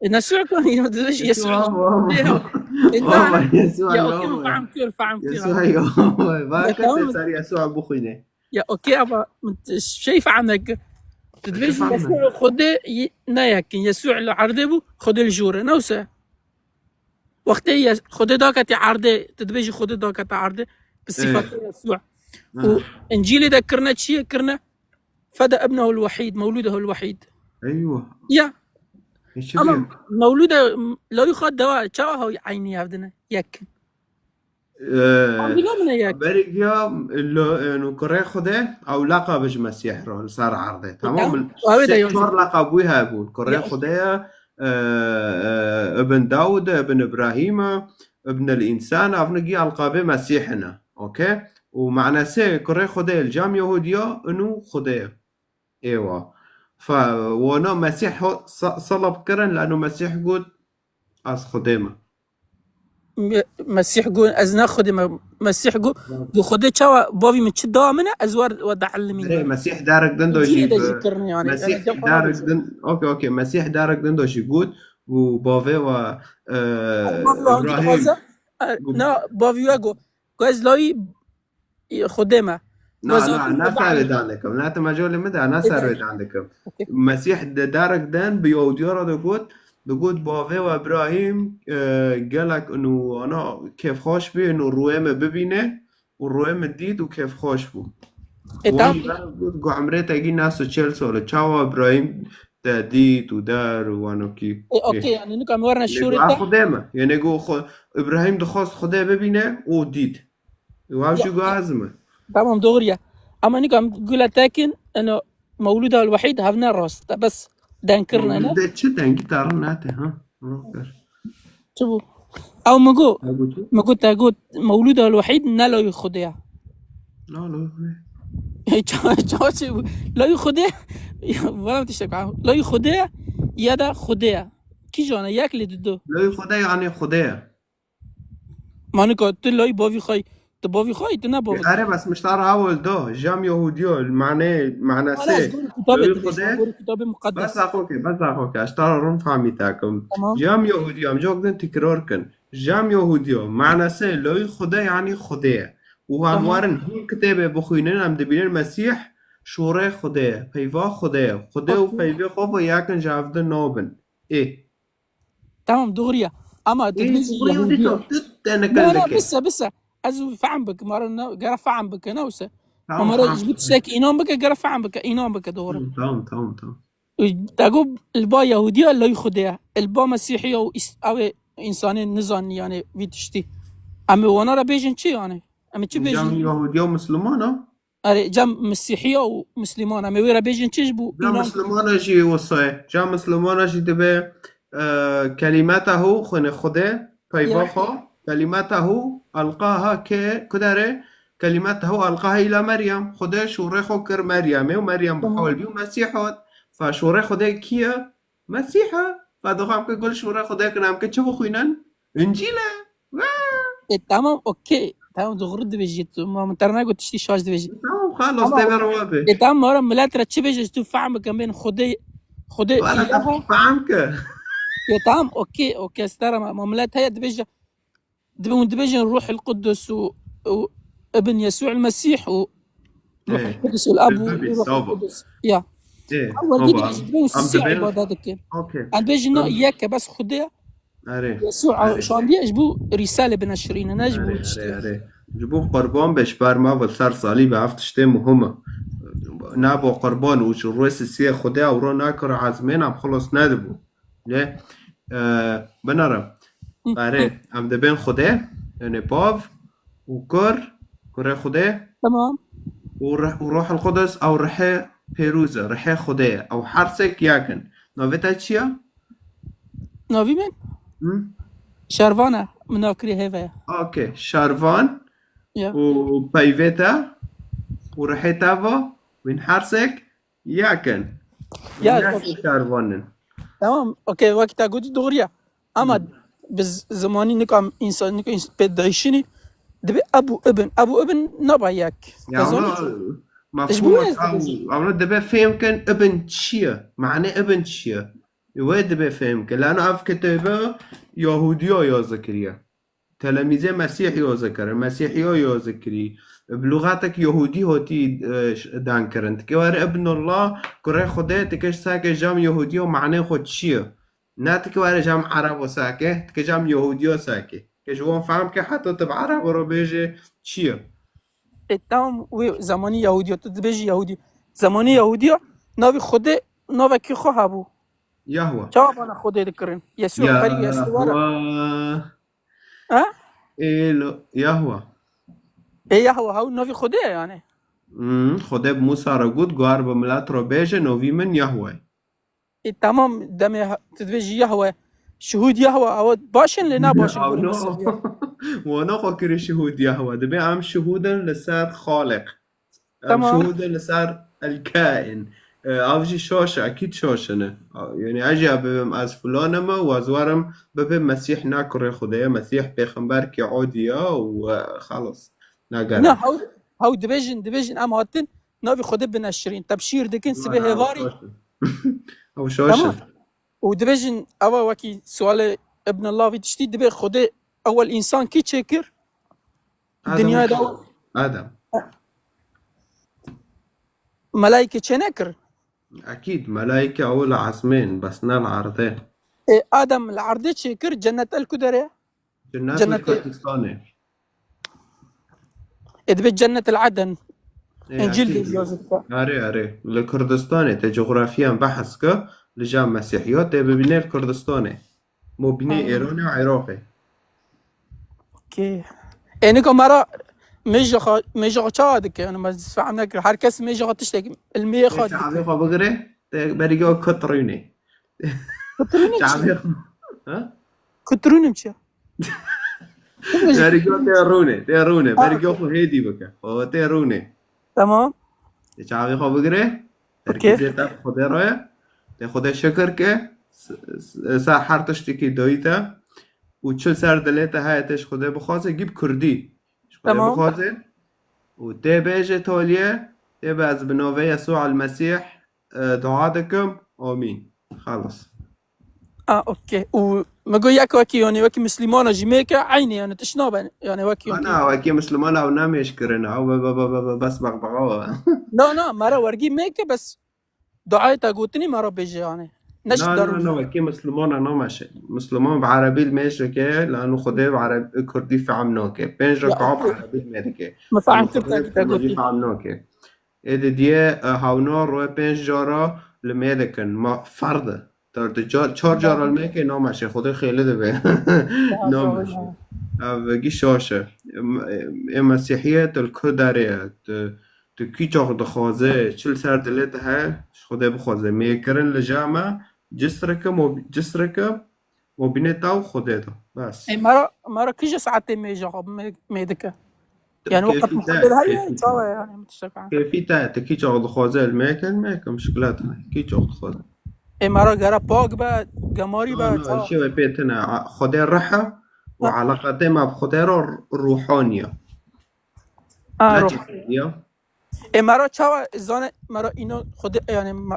E, Yesû kan, ya, tu Yesû Yesû ama, ama. Ya. E, Ama na, Yesû ya, ama. Okey, fehm kir, fehm kir. Yesû hay ama. Va Ya, kesê tamam. Ser Yesû bixwîne. Ya, okey, ama min t-, şey fehm neke. Tu dibêjî Fehme. Yesû Xwedê y-, ne yekin. Yesû li erdê bû, Xwedê li jûr e. Ne wisa? Wextê Yes-, Xwedê daketî erdê, tu dibêjî Xwedê dakete erdê, bi Ê. Sîfatê Yesû. Ha. Û Încîlê de kirine çi ye? Kirine fede ibnehul wehîd, mewlûdehul wehîd. Eywa. Ya. E, çi Ama diye? Mewlûde, m-, lawî xwe dewa, çawa hawî eynî hevdine? Yek. Ee, Ew vîna min e yek. Berî giya lo, e, nû kurê Xwedê, ew leqab ji Mesîh re li ser erdê. Tamam, Tamam. Ew ê de sê, yok. Çar leqab wî hebûn. Kurê Ya. Xwedê ye, e, e, Ibn Dawud e, Ibn Îbrahîm e, Ibn el Însan, ev ne giya elqabê Mesîh ne. Okey? Û manasê kurê Xwedê li cem Yahûdiya inu Xwedê ye. Êwa. Fe wana Mesîh ho-, sa-, salab kirin, lano Mesîh got, "Ez Xwedê me." Me-, Mesîh got, "Ez ne Xwedê me." Mesîh got, "Got Xwedê çawa bavî min çi da min e, ez wer, wer diellimînim." Erê, Mesîh derek din de jî Încîlê de bi-, jî kirine yani. Mesîh Yani, derek din, okey, okey, Mesîh derek din de jî got, û bavê we, e, Bavê we hûn Îbrahîm dixwaze, e, got, na, bavî we got, got, "Ez layî Xwedê me." Na, Got, na, "Zaten na Xwedê ser wê me." dan dikim. Na, tu mecalê min de, na ser Ede. wê dan dikim. Okey. Mesîh de derek din bi Yahudiya re digot, digot, "Bavê we Îbrahîm, e, gelek inu ana kêfxweş bî, inu rûyê me bibîne û rûyê me dît û kêfxweş bû." E, Wan tam. Got, "Got, emrê te gî neh sed û çel sal e. Çawa Îbrahîm te dît û der û wano kî?" E, okey, yani, nika em werine Lê şûrê got, "A te. Xwedê me." Yani, got, "Xwe-, Îbrahîm dixwast Xwedê bibîne û dît." Û ev Ya, jî got, "Ez me." Tamam, doğru ya. Ama nika em gule tekin, eno, Mewlûda el Wehîd hevne rast. Te bes deng kirine, ne? Mewlûda çi dengî te re nete, ha? Rok ber. Çi bû? Ew min got, Ew got çi? Min got, te got, Mewlûda el Wehîd ne layî Xwedê ye. Na, layî Xwedê. Ça-, ça çi bû? Layî Xwedê? Ya, bana tiştek, ha. Layî Xwedê ye ya da Xwedê ye? Kîjan e? Yek lê didu. Layî Xwedê yani Xwedê ye. Manika, tu layî bavî xwe yî, tu bavî xwe yî, tu ne bavî. Erê, bes miştar hawil do, cem Yahudiyo, mane, manasê, Hala ez gorî kitabê layî dibêjim, Xwedê. Gorî kitabê muqeddes. Bes axoke, bes axoke, ez tara ron fehmî te kim. Tamam. Cem Yahudiyo, em cok din tikrar kin. Cem Yahudiyo, manasê layî Xwedê yani Xwedê ye. Û em Tamam. werin hûn kitêbê bixwînin, em dibînin Mesîh şûrê Xwedê ye, peyva Xwedê ye. Xwedê û Okey. peyvê xwe ve yakin ji hev din nabin. Ê. Tamam, doğru ya. Ama tu Ê, dibêjî doğru ya, Yahudî dî ya. Tu te Ne, ne, nekil dike. Bise, bise. Ez û fehm bikim, mara ne, gere fehm bike, ne wise. Tamam, Ama mara tamam. ji bo tiştekî înan bike, gere fehm bike, înan bike, doğru. Tamam, tamam, tamam, tamam. Te got, li ba Yahudiya layî Xwedê ye. Li ba Mesîhiya û îs-, ew ê însanên nizanî, yani, vî tiştî. Em ê wana re bêjin çi, yani? Em ê çi Cem bêjin? Yahudiya û Misliman a? Erê, cem Mesîhiya û Misliman, em ê wê re bêjin çi ji bo Cem înan? Mislimana jî wisa ye. Cem Mislimana jî dibe, e, kelimetahu, xwene Xwedê, peyva Ya. xwe. Kelimetahu elqaha ke, ku derê? Kelimetahu elqaha îla Meryem. Xwedê şûrê xwe kir Meryemê û Meryem Tamam. bihal bî û Mesîh hat. Fa şûrê Xwedê kî ye? Mesîh e. Fa dixwam ke gul şûrê Xwedê kin, em ke çi bixwînin? Încîl e. Wee! E, tamam, okey. Tamam, doğru dibêjî tu. Ma min te re negot tiştî şaş dibêjî. Tamam, xalas, Ama tê ver wa be. E, tamam, mara millet re çi bêje, tu fehm bikin, bên Xwedê, Xwedê Wala te îlah e. fehm ke. E, tamam, okey, okey, stara ma, ma millet heye dibêje, dibe hûn dibêjin Ruhul Qudus û, û Ibn Yesû el Mesîh û Ruhul Ê, Qudus û Ab û Ruhul Qudus. Ya. Ê, Ew werdî baba, dibêjin, dibê hûn em sisya dibên, îbadet dikin. Okey. Em dibêjin na Em yek e, bes Xwedê ye. Erê, Yesû erê. şandiye ji bo rîsalê bineşirîne, ne ji bo Erê, tiştê. erê, erê. Ji bo qurban be, ji ber me ve ser salî be, ev tiştê muhim e. Ne bo qurban û ji rûyê sisiyê Xwedê ew ro nakir ezmên em xilos nedibû. Lê, e, binere. Hı, Erê, hı. em dibên Xwedê, yani bav û kur, kurê Xwedê. Tamam. Û rih-, û Ruhul Qudus ew rihê pêrûz e, rihê Xwedê ye. Ew her sêk yek in. Navê te çi ye? Navî min? Hı? Şervan e. Min navkirî hêve ye. Okey. Şervan Ya. û peyvê te û rihê te va wîn her sêk yek in. Ya, Yek okey. Şervan in. Tamam. Okey. Wekî te gotî doğru ye. Ama Hı. bi z-, zimanî nika însan, nika îns-, pê dayişinî dibe Ebu Ibn. Ebu Ibn naba yek. Ya Te zanî ama ki? mefhûm Ji bo ez ew, dibêjim. Ew dibe fêm kin Ibn çi ye? Mane Ibn çi ye? Wê dibe fêm kin. Lano ev kitêbe Yahudiya yazı kiriye. Telemîzê Mesîh yazı kirin. Mesîhiya yazı kirî. Bi lûxatek Yahudî hatî, e, ş-, dan kirin. Tike were Ibnullah, kurê Xwedê, tike ji sake cem Yahudiya mane xwe çi ye? Ne tike were cem Erebo sake, tike cem Yahudiya sake. Ke ji wan fehm ke heta tu bi Erebo re bêje çi ye? E, tamam, wê zemanî Yahudiya, tu dibêjî Yahudî. Zemanî Yahudiya, navê Xwedê, navekî xwe hebû. Yahwe. Çawa bana Xwedê dikirin? Yesû, berî Yesû were. Yahwe. Ha? Ê lo-, Yahwe. Ê Yahwe, hew navê Xwedê ye yani. Hmm, Xwedê bi Musa re got, "Gar bi milet re bêje, navî min Yahwe." E, tamam, demê ha-, tu dibêjî Yahwe. Şuhûd Yahwe, ew baş in lê ne baş in, Ew gorî no. Mesîhiya. Wana xwe kirî şihûdiya hewa. Dibê em şihûdin li ser Xaliq. Em Tamam. şihûdin li ser el-kain. E, ev jî şaş e, ekîd şaş e ne. Yani ez jî bibim ez filan im û ez werim bibim Mesîh ne kurê Xwedê ye, Mesîh pêxemberkî odî ye û, e, xelas. Nagere. Na, hew, hew dibêjin, dibêjin em hatin navê Xwedê bineşirîn. Tebşîr dikin sibê Na, na, ew hêvarî. şaş e. Ew şaş e. Tamam. Û dibêjin, ewa wekî sualê Ibn Allah vî tiştî, dibê Xwedê ewel însan kî çêkir? Adam Dinyayê de Adem. Melaîke çê nekir? Ekîd, melaîke ew li esmên, bes ne li erdê. Ê, Adem li erdê çêkir, cennet el ku derê? Cennet li Cennet Kurdistanê. Ê, dibê cennet el Eden. Ê, Încîl ekîd. Dê yazî dike. Erê, erê. Li Kurdistanê, te cografiyan behs ke, li ja Mesîhiya, tê bibînê li Kurdistanê. Mobînê Aynen. Êranê û Iraqê. Okey. Ê, nika me ra mêja xwe, mêja xwe çawa dike? Yani, me fehm nekir. Her kes mêja xwe tiştek, ilmiyê xwe Mêja dike. Evê xwe bigire, te berî ku kut rûnê. Kut rûnê çi? Çavê xwe. Ha? Kut rûnim çi? Berî ku tê rûnê, tê rûnê. Ha, Berî ku okey. Xwe hêdî bike. O tê rûnê. Tamam. Tê çavê xwe bigire. Okey. Herkesê te Xwedê re ye. Tê Xwedê şikir ke. S-, s-, ser her tiştekî doyî te. Û çi ser dilê te heye tê ji Xwedê bixwaze, gî bi kurdî. Ji Xwedê Tamam. bixwaze. Û tê bêje tolye, tê be ez bi navê Yesû el Mesîh, e, dua dikim. Amîn. Xelas. A, okey. Û me got yek wekî, yani wekî Mislimana jî mêke eynî, yani tişt nabe, yani wekî, Ha, okey. na, wekî Mislimana ew namêj kirine. Ew be, be, be, be, be, bes bexbexa we. Na, na, me re wergî mêke, bes duayê te gotinî me re bêje, yani. Ne ji Na, dar na, û na, wekî Mislimana nameşe. Misliman bi Erebî li mêj dike, lano Xwedê bi Ereb-, Kurdî fehm nake. Pênc Ya, reka bi okey. Erebî li mê dike. Me Lano fehm kir Xwedê te bi ki Kurdî gotî. fehm nake. Ê di diye, e, hawna roye pênc cara li mê dikin. Ma ferd e. Tar tu ca-, çar cara li mê ke nameşe. Xwedê xêli dibe. Ya, Nameşe. doğru. Ev gî şaş e. Em-, ê Mesîhiyê tu li ku derê ye? Tu, tu kî çax dixwaze, çi li ser dilê te heye, ji Xwedê bixwaze. Mêkirin li ja me, cisreke, mo-, cisreke, mobînê te û Xwedê de. Bes. Ê, me ra, me ra kîje saetê mêja xwe mê, mê dike? Yani, Kêfî weqt te, muqabil heye, kêfî te. Çawa yani, tiştek an. Kêfî te, tu kî çax dixwaze, li mêke, li mêke, muşkilat heye. Kî çax dixwaze. Ê, me ra gere pak be, gemarî be, Na, na, çawa? Şêwe pê tine. A, Xwedê rih e û Ha. eleqetê me bi Xwedê re ruhaniye. A, Ne ruh. çi ya? Ê, me ra çawa zane, me ra îno Xwedê, yani, me,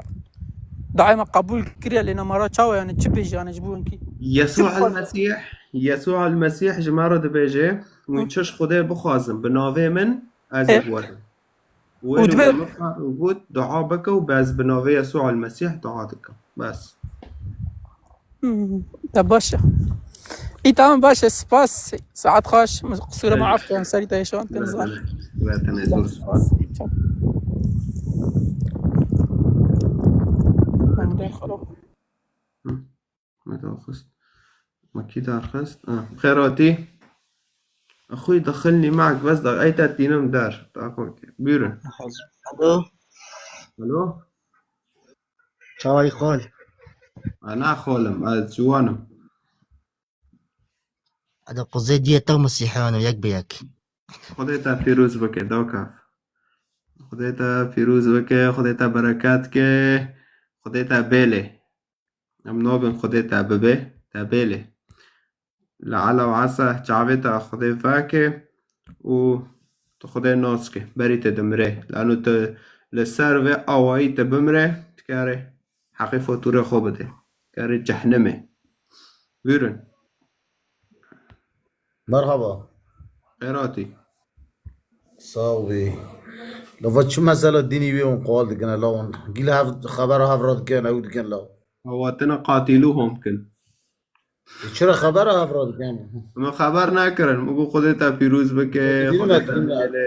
dayê me qebûl kiriye, lê na me ra çawa, yani, çi bêjî, yani, ji bo hinkî? Yesû Çi el bixwaze? Mesîh, Yesû el Mesîh ji me re dibêje, Hı. hûn çi ji Xwedê bixwazin, bi navê min, ez ê Ê. bi we re. Û Wê li dibê we bixwe û got, dua bike û be ez bi navê Yesû el Mesîh dua dikim. Bes. Hmm, te baş e. Î, tamam, baş e, spas. Saet xweş, qisûrê me Ey. af ke, em serî te şewan te nizan. Wê tenê, wê tenê, zor spas. Em derxero. Hı. Me daxist. Me kî derxist? Ah, bi xêr hatî. Axuy daxilnî mak bes da ey te tînim der. Dakika. Buyurun. Alo. Alo. Çawayî xal. Ana xalim, ez ciwan im. Ede quzê diyê te û Mesîhiyan û yek bi yek. Xwedê te pîroz bike, daka. Xwedê te pîroz bike, Xwedê te bereket ke, Xwedê te bêlê. Em nabin Xwedê te bibe, te bêlê. Li ela û esa çavê te Xwedê veke û tu Xwedê nas ke, berî te dimire. Lano tu li ser vê awayî te bimire, dikarê heqê faturê xwe bide. Dikarê cehnimê. Buyurun. Merhaba. Xêr hatî. Sağ ol. Lava çi mesela dînî wê hûn qal dikin la hûn? Gîle hev, xebera hev ra dikin, ew dikin la. Awatine qatilû hom kin. E, çira xebera hev ra dikin? Min xeber nekirin. Min got Xwedê te pîroz bike, Dînî Xwedê te nekirin ya. bêle.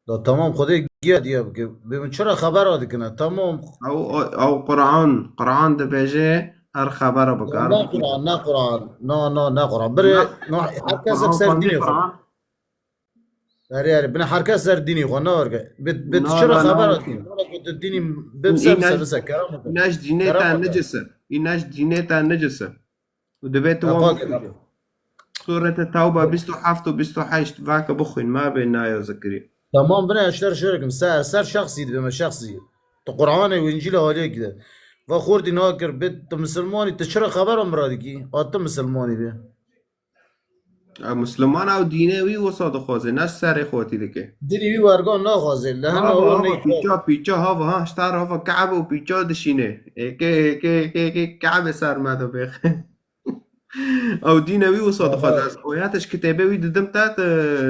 Da tamam, Xwedê giya diya bike. Bê min çira xebera dikine? Tamam. Ew, ew Quran, Quran dibêje her xebera bike, Ya her ne bike. Quran, ne Quran. Na, na, ne Quran. Bire, Na, na, her kes Quran ser xwendî dinê xwe. Quran. Erê, erê, bine her kes ser dinê xwe, ne werge. Bê, bê tu Na, çira na, na. xebera dikine? Wala ku tu dinî Î bimse, bise, nej, bise, keramet e. Î nej dînê te Keramet e. Necis e. Î nej dînê te necis e. Û divê tu Ya wan bak, bikujî. Surete Tewba bîst û heft û bîst û heşt vake bixwîn, me bê naya zikirî. Tamam, bine, ez ji te re şêrek im. Ser, ser şexsî dibe me, şexsî. Tu Qur'anê û Încîlê aliyek de. Va xortî nakir, bê tu misilmanî, tu çira xebera min re dikî? A tu misilmanî bê. Ew misilman ew dînê wî wisa dixwaze, ne serê xwe tî dike. Dinî wî wergan naxwaze. Li hema Hava, wan hava, neyî. Pîça, pîça, hava, ha, ji te re hava Kabe û pîça dişîne. Ê, kê, kê, kê, kê, Kabe ser me dibêxe. Ew dîne wî wisa dixwaze. Aha. Ez oyete ji kitêbê wî didim te, tu,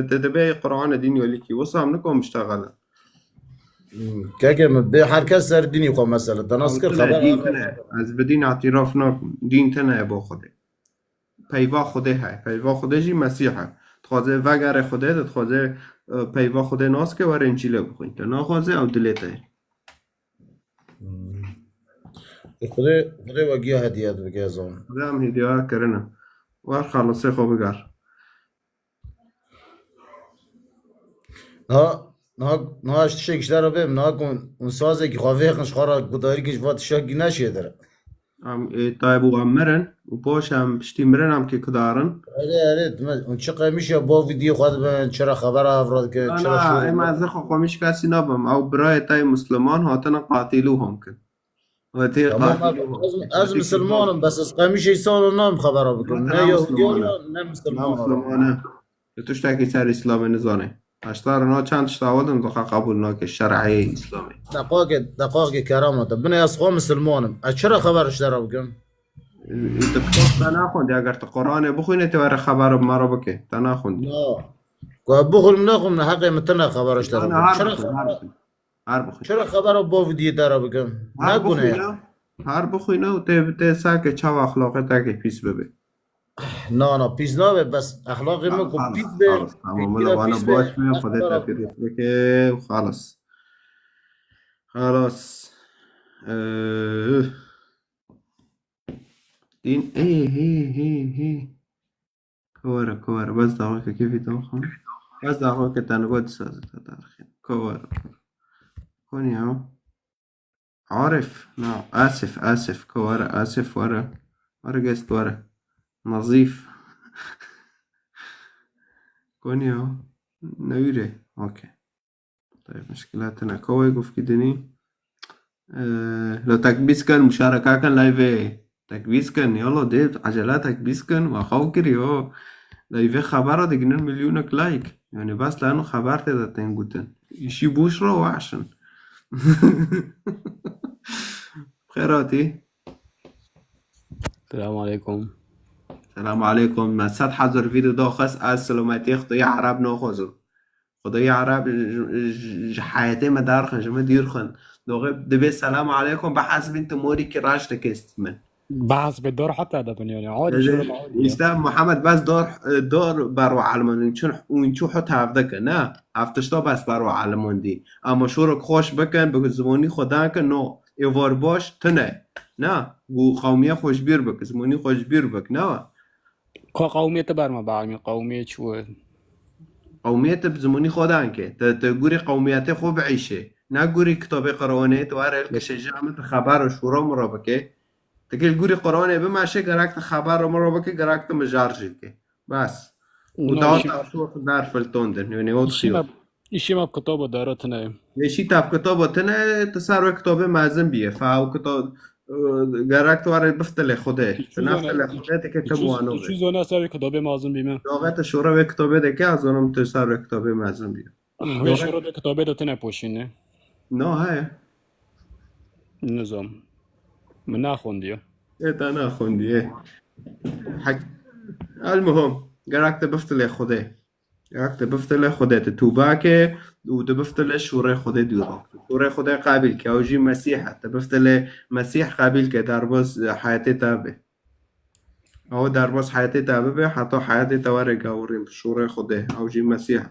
tu dibê Qur'anê dîn yolîkî. Wisa em nikom biştexelin. Hmm, keke min bê her kes ser dînî xwe mesele. Te nas kir Ew tune, xeber dîn tune. Ez bi dîn îtiraf nakim. Dîn tune ye bo Xwedê. Peyva Xwedê heye. Peyva Xwedê jî Mesîh e. Dixwaze vegere Xwedê, dixwaze, e, peyva Xwedê nas ke, were Încîlê bixwîn. Te naxwaze, ew dilê te ye. Hmm. Xwedê, Xwedê we giya hediye dibike, ez zanim. Xwedê em hediya kirine. Wer xelasê xwe biger. Niha, niha, niha ji tiştek ji te re bêm, niha ku hûn sazekî xwe vêxin ji xwe re gudarîkî ji va tiştekî neşêdire. Em, ê, tayb û em mirin û paş em piştî mirin em kê kudarin. Erê, erê, dime, hûn çi qemîşa bo vîdiyê xwe dibin, çira xebera hev re dikin, Na, çira na, şûr ê, me zixwe xwe mişkasî nabim. Ew birayê te yê Musliman hatine qatilû hom kin. Hatî Tamam, qatilû ez, hom. ez, ez Hatî Misilman im, bes ez qemîşê îsano nam xebera bikim. Zaten Ne ne Yahudî Musliman e. Ne Misilman e. Li tiştekî ser Îslamê nizane. Heşta rina çend tişta wadin dixa qebûl nake şer'ê Îslamê. Deqaqê, deqaqê kerama te. Binê ez xwe Misilman im. Ez çira xeber ji te re bikim? Tu kitap te naxwendî, eger tu Quranê bixwînê, tu were xebera me re bike. Te naxwendî. Ya. Ku ez bixwînim nexwînim, heqê min tune xebera ji te re Ana bikim. her Çira bixwîn, her xebera, bixwîn. Her bixwîn. Çira xebera bo vîdiyê te re bikim? Ne Her guneh. bixwîne, her bixwîne û tê, tê sake çawa exlaqê te ke pîs bibe. Na, na, pîs nabe, bes exlaqê min ku Xalas, pîs be, xalas, tamam, wela wana pîs be, baş me, ez Xwedê te pîroz bike û xalas. Xalas. Ee, Dîn, ê, hê, hê, hê. Kowere, kowere, bes daxweke kêfî te xwe. Bes daxweke te nigo disazit te tarixê. Kowere. Konya. Arif, na, Asif, Asif, ko were, Asif were. Were guest were. Nazif. Konya. Newire. Okey. Tayyip, muşkila tine. Ko wê gufkî dinî. Ee, lo tekbîz kin, muşareka kin live. Tekbîz kin, yalo dê, ecele tekbîz kin, we xew kiriyo. Live xebera diginin milyûnek like. Yani bes lano xeber tê de tên gutin. Îşî bûş ro weşin. Xêr hatî. Selamu aleykum. Selamu aleykum. Me sed hezar vîdeo daxist, ez silometiyê Xwedayê Ereb naxwazim. Xwedayê Ereb ji, ji, ji heyetê me derxin, ji me dûr xin. Doxê dibê selamu aleykum, bihesibîn tu morîkî reş dikê min. Behs be dor heta de bin yani. Adi Ee, şöyle adi ya. İşte Muhammed bes dor, dor berwa elmandî. Çün, û çû heta hevdeke, ne? Heftişta bes berwa elmandî. Ama şorek xweş bikin, bi zimanî xwe dankin, no. Êvar baş tune. Ne? Û qewmiye xwe ji bîr bik, zimanî xwe ji bîr bik, ne? Ka qewmê te berme be, qewmê çi we? Qewmê te bi zimanî xwe danke. Te, te gurê qewmiyetê xwe biîşe. Ne gurê kitabê Qur'anê, tu were li kişê ji em tu xeber û şûra min re bike. Te gel gurê Qur'anê bimeşe, gerek te xeber min re bike, gerek te mijar jî bike. Bes. Û No, daha işim, te şûr der filtondin. Yani o işim, işim ap kitaba dara tine. Yeşî tap kitaba tine, tu ser wê kitabê mezin bîye. Fa û kitab, e, gerek tu were biftilê Xwedê. Tu Çû zona, neftilê Xwedê, tu ke tu çû, muano tu be. Çû zona ser wê kitabê mezin bîme. Doxê tu şûra wê kitabê de ke, ez zanim tu ser wê kitabê mezin bîye. Wê Doxê şûra wê kitabê de tine poşîne. No, heye. Nizam. Min naxwendiye. Ê te naxwendiye. Hek-, el muhim, gerek tu biftilê Xwedê. Gerek tu biftilê Xwedê, tu tûbe ke û tu biftilê şûrê Xwedê dûra. Şûrê Xwedê qebîl ke, ew jî Mesîh e. Tu biftilê Mesîh qebîl ke, derbas heyetê te be. Ew derbas heyetê te bibe, heta heyetê te were gawirîn bi şûrê Xwedê. Ew jî Mesîh e.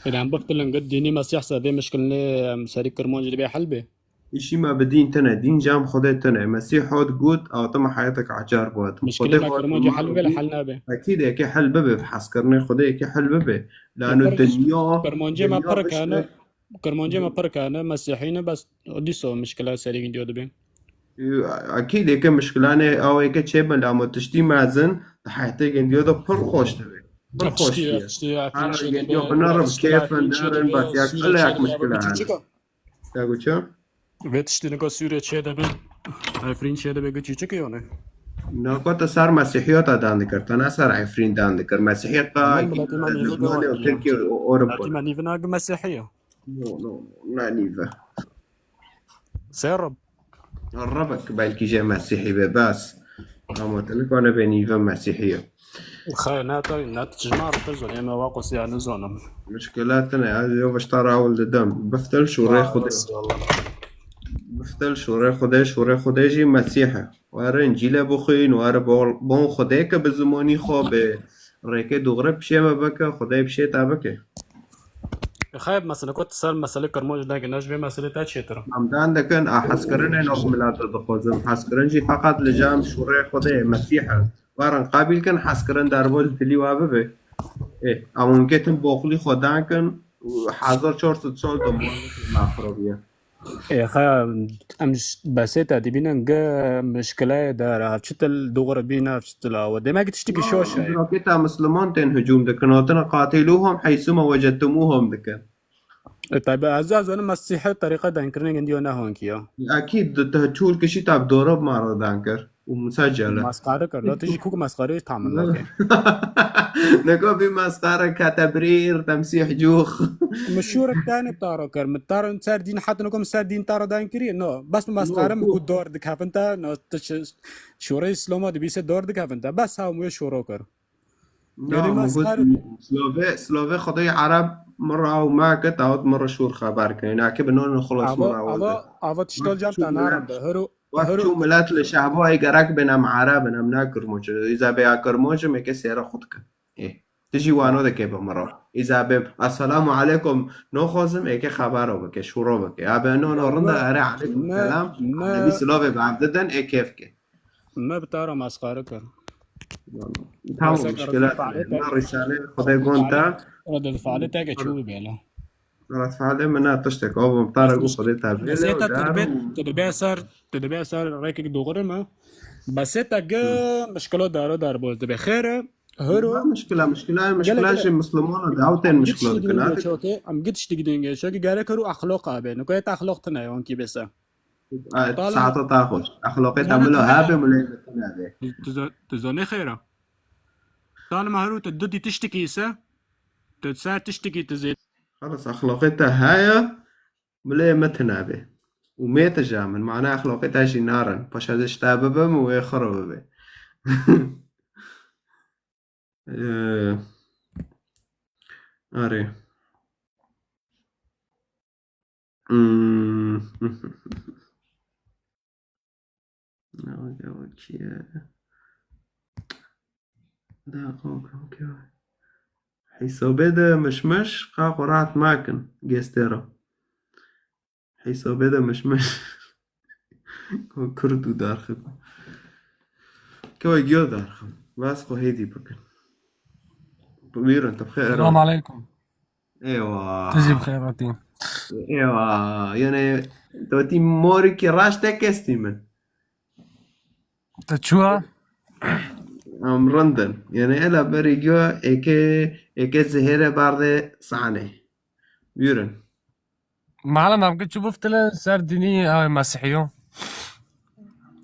Eger em biftilin gid dînî Mesîh ser vê mişkilnê, em serî Kirmancî dibê hel bê. Îşî me bi dîn tune, dîn cem Xwedê tune. Mesîh hat got, "Atim heyetek ecar bat." Mişkilê Xwedê me hat Kirmancî hel bibe, li hel nabe. Ekîd eke hel bibe, bi hezkirinê Xwedê eke hel bibe. Lano Pir-, dinya, Kirmancê me dinya pir bişne. Kane, Kirmancê me pir kane, Mesîhî ne, bes dîsa mişkila serî vîdeo dibe. Akîd êke mişkilanê awêke çêbin, ama tiştî mezin di heyetê gendiyo de pir xweş dibe. Pir xweş diye. Her gendiyo bi nerm kêfin derin, bas yak ile yak mişkilan. Ya gu çi? Vê tiştî nika Sûriyê çêdibin, Efrîn çêdibe, gu çîçik e yanî? Nako te ser Mesîhiyata dan dikir, te ne ser Efrîn dan dikir. Mesîhiyet qa Lubnanê û Tirkiye û Ewropa. Nîvina gu Mesîhiye. No, no, no, ne nîve. Sê rib. Ribik belkî jê Mesîhî be, bes. Ama te nikane be nîve Mesîhî ye. Xeyr, ne te, ne te çima rib te zonê, me wa qosiya nizonim. Mişkila tine, ez yo vişta rawil didim. Biftil şûrê Xwedê. Biftil şûrê Xwedê, şûrê Xwedê jî Mesîh e. Were Încîle bixwîn, were bol-, bon Xwedê ke bi zimonî xwe, bi rêkê dûxre pişê me bike, Xwedê pişê te bike. Xeyr, mesela ku tu ser meselê Kirmanc dagî, ne ji vê meselê te çêtir e. Em dan dikin, a hezkirinên wek milet dixwazin. Hezkirin jî feqet li cem şûrê Xwedê, Mesîh e. Werin qebîl kin, hezkirin derbas dilî we bibe. Ê, em hûn ketin boxlî xwe dan kin, hezar çar sed sal domon mexrobiye. Ê, xeya, em ş-, besê te dibînin, gi mişkileyê dera, çi til dûxir bîne, çi til awe. Demek ki tiştekî şoş e. Raketa Misliman tên hicûm dikin, hatina qatiluhum heysu ma wecedtumuhum dikin. E, tabi, ez, ez zanim Mesîhî terîqet dankirinê gendiyo ne honkî ya. Akîd, di te çûl kişî tab dora bi ma re dan kir. û musecele. Mesxare kir. La tu jî kûk mesxareyê tamil nake. Neka bî mesxare, ketebirîr, temsîh cûx. Min şûrek tenê taro kir. Min taro ser dîn, heta niko min ser dîn taro dan kiriye. No, bes min mesxare min ku dor dikevin te, no, tu şi-, şûrê Îslama dibîse dor dikevin te. Bes ha min wê şûro kir. No, yanî min mesxare. Silovê, silovê Xwedayê Ereb min re ew me ke tawet min re şûr xeber kir. Nake bi non xulas min re ew de. Ava tiştol cem te narim de. Hero Wek çû milet li Şehbayê gerek bin em Ereb in, em ne Kirmoc in. Îza bê ya Kirmoc in, mêke sêra xwe dikin. Ê, tu jî wano dike bi min re. Îza bê, "Esselamu aleykum, noxwazim êke xebero bike, şûro bike." Ya bê, "No, no, rinda, ere aleykum selam." Nebî silavê bi ev didin, ê kêf ke. Me bi te re mesxare kir. Tamam, muşkile. Na rîsale, Xwedê gon te. Rede fealê te ke çû bibêle. Red fealê min ne tiştek, o bim tara gu Xwedê te bêle. Mesela te, tu dibê, tu dibê ser, tu dibê ser rêkek doğru mu? Bes te gi mişkilo daro dar boz dibe. Xêr e, hero. Ne mişkila, mişkila, mişkila jî Misliman de, ew tên mişkilo dikin. Em git tiştik dingê, çünkü gerek hero axloq abe. Niko et axloq tine yon ki bese. Saata ta xweş. Axloqê te milo habe, milê te nebe. Tu zo-, tu zonê xêr e. Tanima hero tu du dî tiştikî ise, tu ser tiştikî tu zê Xelas, exlaqê te heye, milê me tune be. Û mê te ja min, mane exlaqê te jî narin. Paşa ez ji te bibim û wê xiro bibe. Ee, Arê. Hmm. Ew, ew kî ye? Da, ew, ew kî ye? Hîsabê de mişmiş, qa xwe rahat makin, gestê re. Hîsabê de mişmiş. Ko kurd û darxin. Ko giyo darxin. Vas xwe hêdî bikin. Buyurun, tu bixêr. Selam aleykum. Eywa. Tu jî bi xêr hatî. Eywa. Yani, tu tî morikî raşt e kestî min. Te çû a? Em rind in. Yani, ela berî giyo êke, êke zihêre bardê sane. Buyurun. Malum em ki çû biftilin ser dînî, ew, Mesîhiyo.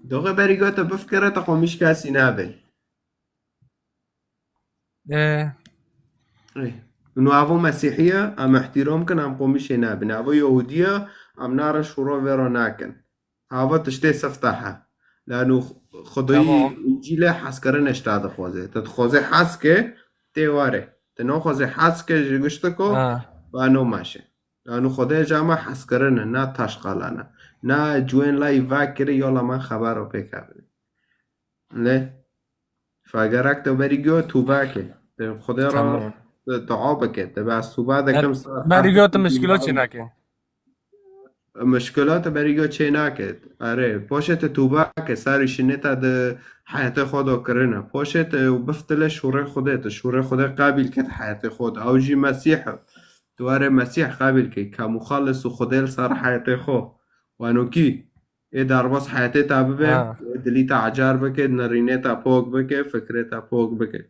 Doxê berî giyo te bifikire, te xwe mişka sîne be. Ê. Ê. Û avo Mesîhî ye, em îhtîram kin, em qomîşê nabin. Avo Yehûdî ye, em narin şûro vê re nakin. Ava tiştê sifte he. Lano Xwedayî Tamam. Încîlê hezkirinê ji te dixwaze. Tu dixwaze hez ke, tê ware. Tu naxwaze hez ke ji giştiko, Ha. ba no meşe. Lano Xwedayê ji me hezkirin e, na taşqalan e. Na ciwên layî vekirî, yola me xebero pê kevin. Lê Fa gerek te berî giyo tûbe ke. Te Xwedê re Tamam. dua bike. Te be ez tûbe dikim ser Berî giyo te mişkilo çê nake. Mişkilo te berî giyo çê nake. Erê, poşê te tûbe ke, ser şinê te di heyetê xwe de kirine. Poşê te û biftile şûrê Xwedê, te şûrê Xwedê qebîl ke di heyetê xwe de. Ew jî Mesîh e. Tu were Mesîh qebîl ke, ke muxalis û Xwedê li ser heyetê xwe. Wano kî? Ê derbas heyetê te bibe, Ha. ê dilî te ecar bike, nirînê te pok bike, fikrê te pok bike.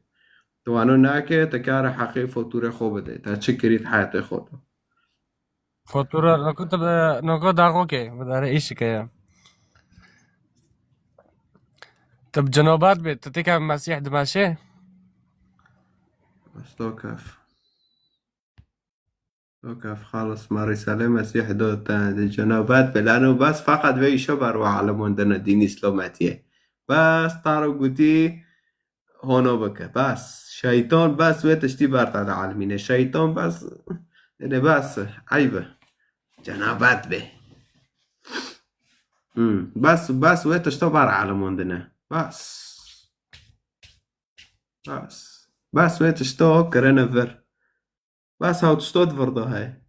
Tu wano nake, te kare heqê fotûrê xwe bide. Te çi kirî di heyetê xwe de? Fotûra, noko te bi, noko daxo ke, bi dare îşike ya. Te bi cenabat be, te têka Mesîh dimeşe? Bes to kef. To kef, xalis, me rîsalê Mesîh do te di cenabat be. Lano bes feqet vê îşe ber we alimon dine dînî îslametiye. Bes taro gotî, hono bike. Bes. Şeytan bes wê tiştî berta di alimîne. Şeytan bes, yani bes. Eyb e. Cenabet be. Hmm. Bes, bes wê tişta ber alimon dine. Bes. Bes. Bes wê tişta kirine vir. Bes haw tişta di vir de heye.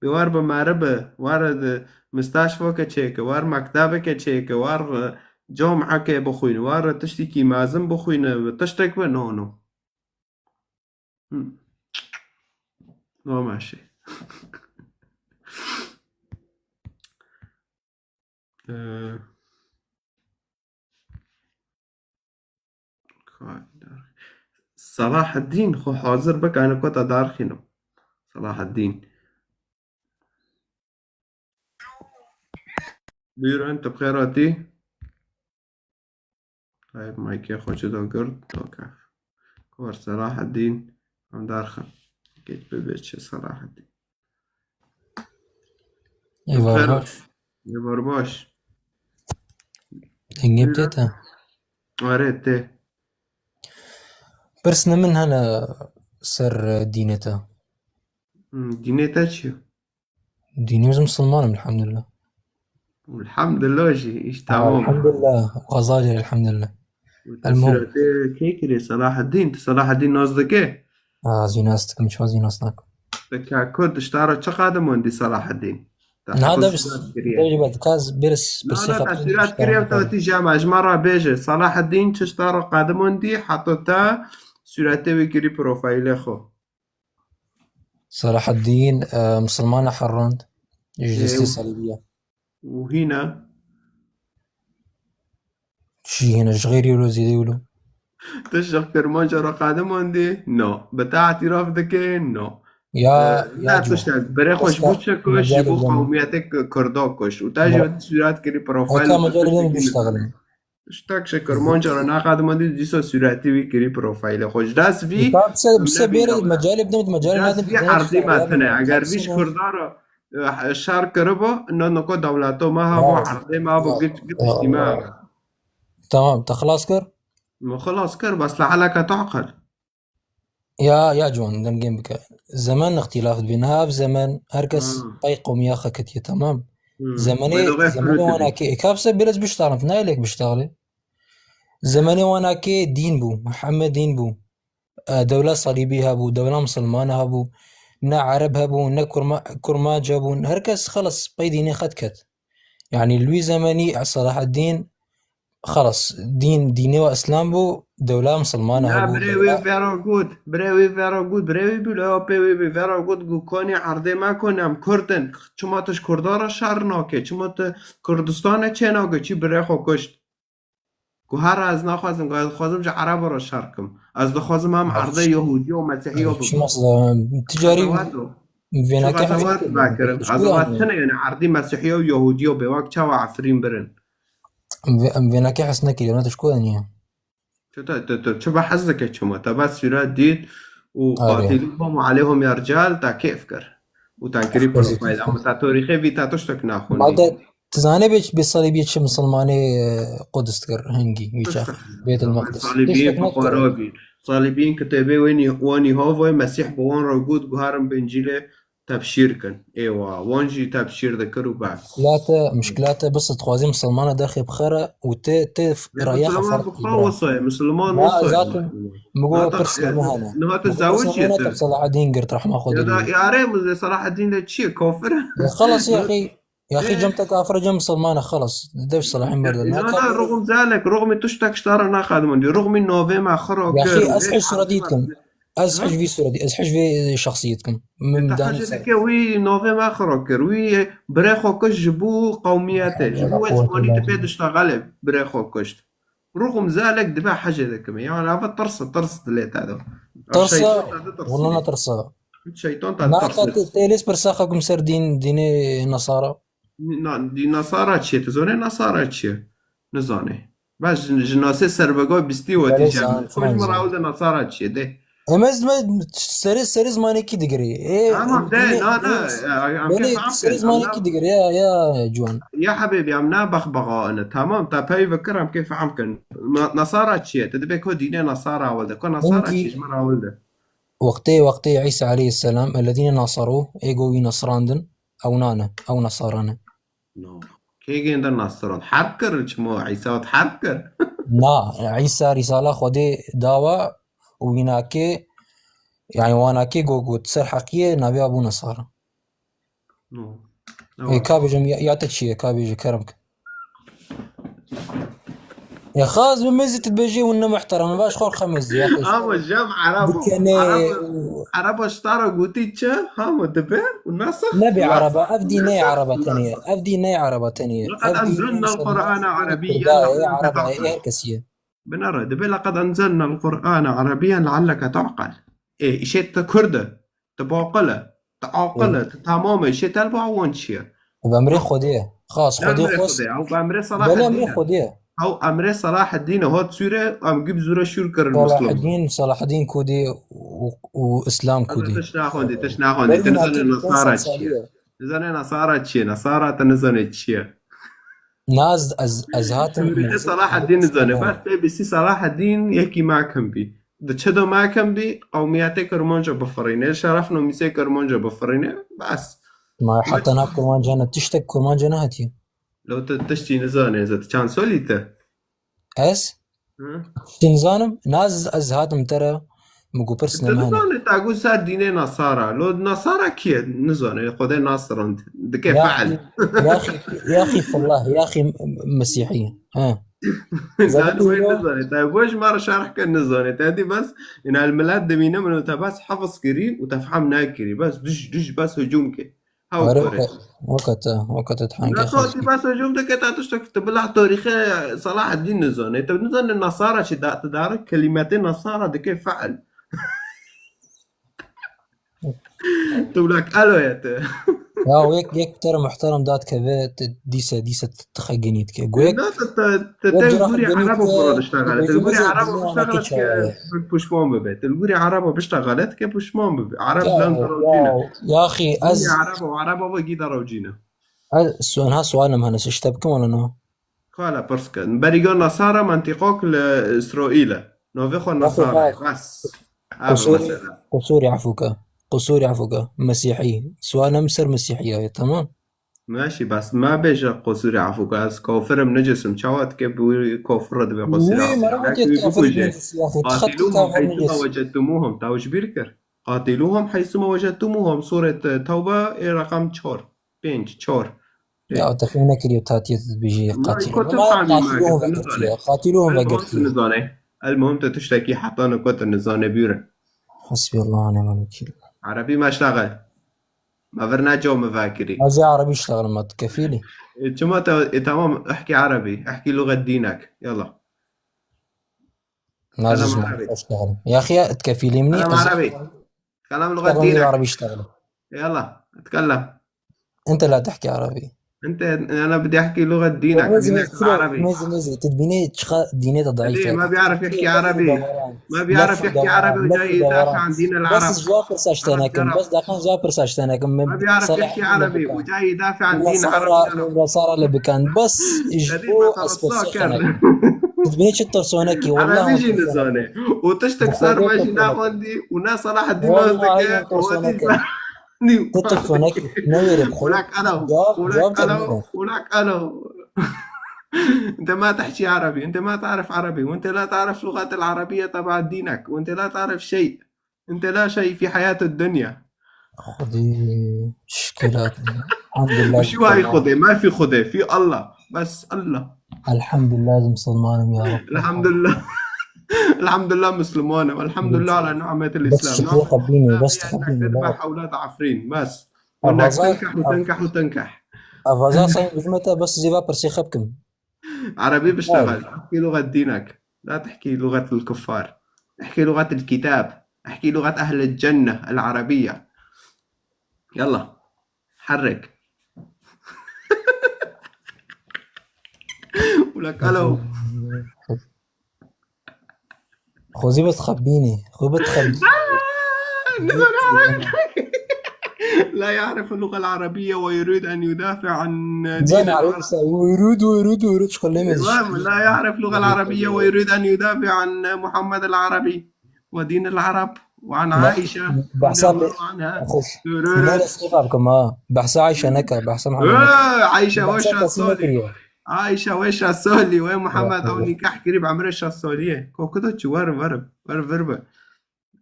Bi war bi meribe, war di misteşfo ke çêke, war mektebe ke çêke, war, e, camia ke bixwîne, war tiştekî mezin bixwîne, tiştek be, no, no. Hmm. No meşe. Ee, Salaheddîn, xwe hazir bike, ene kota darxînim. Salaheddîn. Buyurun, tu bi xêr hatî. Tayyip maykê xwe çi do girt, do kef. Kor Salaheddîn, em darxin. Geç bibe çi Salaheddîn. Êvar baş. Êvar baş. Dengê bi tê te? Are tê. Pirsine min hene ser, e, dînê te. Hmm, dînê te çi ye? Dînê min, ez misilman im, elhamdulillah. Elhamdulillah jî, îş Ha, tamam. Elhamdulillah. Xweza jî elhamdulillah. Û te Elmo- sûretê kê kirê? Salaheddîn. Tu Salaheddîn nas dike? Ha, ez wî nas dikim, çima ez wî nas nakim? Te ka Kurd, ji te re çi qadimon dî Salaheddîn? Te Na, heta de sûret kiriye? De ji ber, kas bir s-, Na, bir na, sifat te sûret kiriye, te tî jema, ji me re bêje. Salaheddîn çi ji te re qadimon dî, heta te sûretê wî kirî profîlê xwe? Salaheddîn, e, misilmana herand, ji Ê, destê û Salîbiya. Û hîna? Çi hîna, ji xeyrî wilo zêde wilo. Tu ji Kirmanca re qadimon dî? No. Bi te îtiraf dike? No. Ya, e, ya ne tiştek, birê xwe ji bo çi kuş, ji bo qewmiyetê Kurda kuş. Û te jî sûret kirî profîl. Heta mecalê min biştexilin. Tiştek ji Kirmanca re naqedimandî, dîsa sûretî wî kirî profîlê xwe. Ji dest vî Ka bise, bise bêrê mecalê bidin, mecalê dest nadin, vî erdê me tune. Eger vî ji Kurda re, eh, şer kiribo, no niko dewleto me habo, erdê me habo, git, git tiştî me habo. Tamam, te xilas kir? Min xilas kir, bes li heleke tu aqil. Ya, ya ciwan, dengên bike. Zeman îxtîlaf dibe. Niha ev zeman her kes Hmm. pey qewmiya xwe ketiye, tamam. Hmm. Zemanê, zemanê wana kê, e, kapse biraz biştaxin, ne lêk biştaxlê. Zemanê wana kê dîn bû, Mihemed dîn bû. E, dewla Salîbî hebû, dewla Misilman hebû. Ne Ereb hebû, ne Kurma-, Kurmanc hebû. Her kes xelas pey dînê xwe diket. Yani li wî zemanî Selahaddîn, xelas, dîn, dînê we Îslam bû, dewla Misilman hebû. Na, birê wê vera got, birê wê vera got, birê wê bû, lê pê wê bî vera got, got, konî erdê me kon, em Kurd in. Çima tu ji Kurdan re şer nake? Çima tu Kurdistanê çê nake? Çi birê xwe kuşt? Ku her ez naxwazim, ku ez dixwazim ji Ereba re şer kim. Ez dixwazim em erdê Yehûdiya û Mesîhiya bibin. Çima tu carî vêneke Qezewat vekirin. Qezewat tune, yani erdî Mesîhiya û Yehûdiya bê wek çawa Efrîn birin. Em vê-, em vêneke hes nekiriye, ne tu ji ku de niye? Tu, tu, tu, tu çi behs dike çima? Te bes sûret dît û qatilî hom û aleyhom ya rical te kêf kir. Û te kirî profîl. Ama te torîxê vî te tiştek naxwendî. Bade, tu zanê bê, bê Salîbiyê çi misilmanê, e, Qudus dikir hingî, wî çax. Bêtil Meqdis. Salîbiyê fuqara bî. Salîbiyên kitêbê wê nî-, wanî havoyê Mesîh bi wan re got, guharin bi Încîlê tebşîr kin. Êwa, wan jî tebşîr dikir û bes. Muşkilate, muşkilate, bes dixwazî misilmana derxê bixere û tê, tê raya xwe ferq kî bira. Misilman wisa ye, misilman wisa ye. Zaten min got pirsê min hene. Niha te zewicî ye te. Selahaddîn girt rehma Xwedê. Ya da yare min Selahaddîn de çi ye? Kafir e. Ya xelas ya xî, ya xî cem te kafir e, cem misilman e, xelas. Dev Selahaddîn berde. Na, na, ruxum zelek, ruxumî tiştek ji te re naqedimandî. Ruxumî navê me xira kir. Ya xî ez hîç sûretî dikim. Ez hej vî sûretî, ez hej vê şexsiyê dikim. Min danî ser. Dike wî navê me xira kir. Wî birê xwe kişt ji bo qewmiyetê, ji bo wê zimanî tu pê diştexelê birê xwe kişt. Ruxum zelek dibe hecê dikim. Yani ava tirsa, tirs dilê te de. Tirsa, wala ne tirsa. Şeytan te de tirsa. Tê lês pirsa xekum ser dîn, dînê Nasara. Na, dî Nasara çi ye? Tu zanê Nasara çi ye? Nizanê. Bes ji, ji nasê serbega bistî we tî jem. Xwe ji min re ewil de Nasara çi ye? Dê. Em ez me serê, serê zimanekî digirî. Ê, tamam, dê, na, na, em pê feham serê zimanekî digirî, ya, ya, ciwan. Ya hebêbî, em ne bexbexa ne. Tamam, te peyv kir, em kê feham kin. Na, Nasara çi ye? Tu dibê ku dînê Nasara ewil de. Ku Nasara çi ye? Ji min re ewil de. Wextê, wextê Îsa aleyhisselam, ellezîne nasaru, ê go wî nasrandin, ew nane, ew Nasara ne. No. Kê gênde Nasran? Herb kir, çima Îsa hat herb kir? Na, Îsa Rîsala Xwedê dawa û wînakê, yani wanakê go got ser heqiyê naviya bû Nasara. No. Ê, ka bêjim, ya, ya te çi ye? Ka bêje, kerem ke. Ya xaz bi mezî tu dibêjî hûn ne muhterem, baş xor xe mezî, ya xêz. Ama jem Erebo, Erebo, Erebo ji te re gotî çi? Hama dibe û nasix. Nebê Ereba, ev dî neyê Ereba tenê ye. Ev dî neyê Ereba tenê ye. Ev dî neyê Ereba tenê ye. Ereba ye, her kesî ye. Binere, dibe laqad enzelna l-Qur'ane Erebiyyen lealleke ta'qel. Ê, îşê te Kurd e, te baqil e, te aqil e, te tamam e, îşê te li ba wan çi ye? Ev emrê Xwedê ye. Xas, Xwedê xwest. Ew bi emrê Selahedîn e. Belê emrê Xwedê ye. Ew emrê Selahedîn e, hat sûre, em gib zûre şûr kirin Mislum. Selahedîn, Selahedîn Kudî û, û Îslam Kudî. Tişt naxwendî, tişt naxwendî. Tu nizanî Nasara çi ye. Nizanî Nasara çi ye, Nasara te nizanî çi ye. Naz, ez, ez hatim. Selahedîn nizane. Bes pê bîsî Selahedîn yekî makim bî. Di çi do makim bî, qewmiyetê Kirmanca bifirîne, şeref nomîsê Kirmanca bifirîne, bes. Ma heta nav Kirmanca ne, tiştek Kirmanca nehatiye. Lo tu tiştî nizane, ez tu çand solî te? Ez? Hı? Tiştî nizanim, naz ez hatim te re, min got pirs neme hene. Nizane, te got ser dînê Nasara. Lo Nasara kî ye? Nizane, Xwedê nasirand. Dike fe'l. Yaxî, yaxî fillah, yaxî Mesîhî. Ha. Nizane, wê nizane. Te bo ji me re şerh ke nizane. Te dî bes, ina milet dimîne min û te bes hefiz kirî û te fehm nekirî. Bes duj, duj, bes hicûm ke. Hew kore. Weke te, weke te dihanke. Ne, to tî bes hicûm dike, te tiştek, tu bila tarîxê Selahedîn nizane. Tu nizane Nasara çi da, tu dare kelîmetê Nasara dike fe'l. Tu bila elo ye tu. Ya, yek, yek te re muhterem dat keve, tu dîse, dîse tu xeginî dike. Gu yek, na, tu, tu, tu, yek tu li gorî Erebo bixwe diştexele. Tu li gorî Erebo biştexele dike puşman bibe. Tu li gorî Erebo biştexele dike puşman bibe. Ereb lan rewcîne. Yaxî, ez Erebo, Erebo ve gîda rewcîne. Ez su-, ha sualim hene, ji te bikim wala na? Kala pirs ke. Beriga Nasara mentiqok li Îsraîl e. Navê xwe Nasara. Bas. Ev mesela. Qusûrî efûke. Qusûrî efûke. Mesîhî. Sualim ser Mesîhî ye, tamam? Meşî, bes me bêje qusûrî efûke. Ez kafir im, necis im. Çawa dike bi wî kafir re dibe qusûrî efûke? Wî mera wekî kafir necis, ya xwe. Qatiluhum heytuma wecedtumuhum. Te ji bîr kir. Qatiluhum heytuma wecedtumuhum. Sûret Tewbe ê reqem çar. Pênc, çar. Ya, te fêm nekiriye, ta tiye tu dibêjî qatil. Qatiluhum vegirtiye. Qatiluhum vegirtiye. Nizane. El muhim tu tiştekî heta niko tu nizane bîre. Hasbiyallah ve ni'mel wekîl. Erebî meştexel. Me vir neco min vekirî. Ez ê erebî iştexelim, me tu kefîlî. E, çima te, e, tamam, ihkî erebî. Ihkî luxet dînek. Yallah. Nazizme, hoş geldin. Yaxî, tu kefîlî min î. Kelam erebî. Kelam luxet dînek. Erebî iştexelim. Yallah, tkellem. Ente la tehkî erebî. Ente, ana bidi ehkî luxet dînek, dînek erebî. Mezî, mezî, tu dibînî çiqa dînê de daîf e. Ma biarif yehkî erebî. Ma biarif yehkî erebî, uca yî dafi an dîn el ereb. Bes cevap pirsa ji te nekim. Bes dakan cevap pirsa ji te nekim. Ma biarif yehkî erebî, uca yî dafi an dîn el ereb. Nasara le bikan. Bes ji bo ez pirsa ji te nekim. Tu dibînî çi tirsonekî, wallah. Erebî jî nizane. Û tiştek ser me jî naxwendî û ne Selahedîn nas dike. Tu tirsonekî, newêrê bi xwe. Cevap, cevap te bide. Ula kalo. Ula kalo. Ente ma tehkî erebî, ente ma tarif erebî, ente la tarif lugat el erebîye teba dînek, ente la tarif şey, ente la şey fî heyat ed-dinya. Xwedî şikelat. Elhamdulillah. Şiwayî Xwedê, ma fî Xwedê, fî Allah. Bes Allah. Elhamdulillah, ez misilman im, ya Rab. Elhamdulillah. الحمد لله مسلمانة، والحمد لله على نعمة الإسلام. بس شكلي خبيني، بس تخبيني، لا. تذبح أولاد عفرين، بس. وإنك تنكح وتنكح وتنكح. أفازا صايم بجمعته، بس زيفا برسي خبكم. عربي بشتغل، احكي لغة دينك، لا تحكي لغة الكفار، احكي لغة الكتاب، احكي لغة أهل الجنة العربية. يلا، حرك. ولك ألو. خو زي بتخبيني، خو بتخبيني. لا يعرف اللغة العربية ويريد أن يدافع عن دين العرب. ويريد، ويريد، ويريد، شو خلينا نش- لا يعرف اللغة العربية ويريد أن يدافع عن محمد العربي ودين العرب وعن عائشة رضي الله عنها. بحسا عائشة نكا، بحسا محمد نكا. عائشة وش الصولي؟ عائشة وش الصولي؟ وين محمد؟ أو نكاح قريب عمره شا الصولية. كوكدو تشي ور، ور، ور، ور.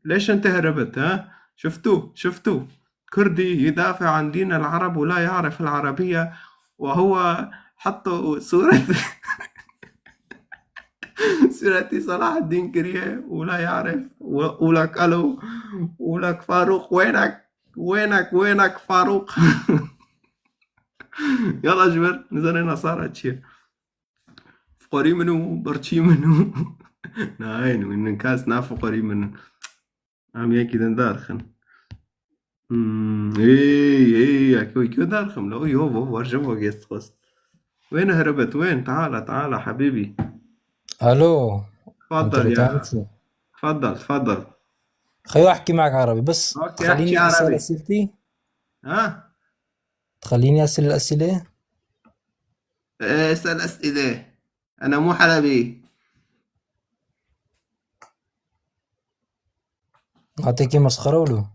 ليش أنت هربت، ها؟ شفتوا، شفتوا. كردي يدافع عن دين العرب ولا يعرف العربية، وهو حطوا صورة، صورة صلاح الدين كريه ولا يعرف، و-، ولك ألو، ولك فاروق، وينك؟ وينك، وينك فاروق؟ يلا جبر، نزلنا صار تشير. فقري منو، برشي منو. ناين، من كاس نا فقري منو. Em yekî din derxin. Hmm, ey, ey, yekî wekî derxim. Lo, yo, bo, warje bo gest xwest. Wên herebet, wên, تعال، تعال حبيبي. ألو. تفضل يا. تفضل، تفضل. خيو أحكي معك عربي، بس أوكي، خليني أحكي أسأل عربي. أسئلتي؟ ها؟ تخليني أسأل الأسئلة؟ إيه، اسأل أسئلة. أنا مو حلبي. أعطيكي مسخرة ولو؟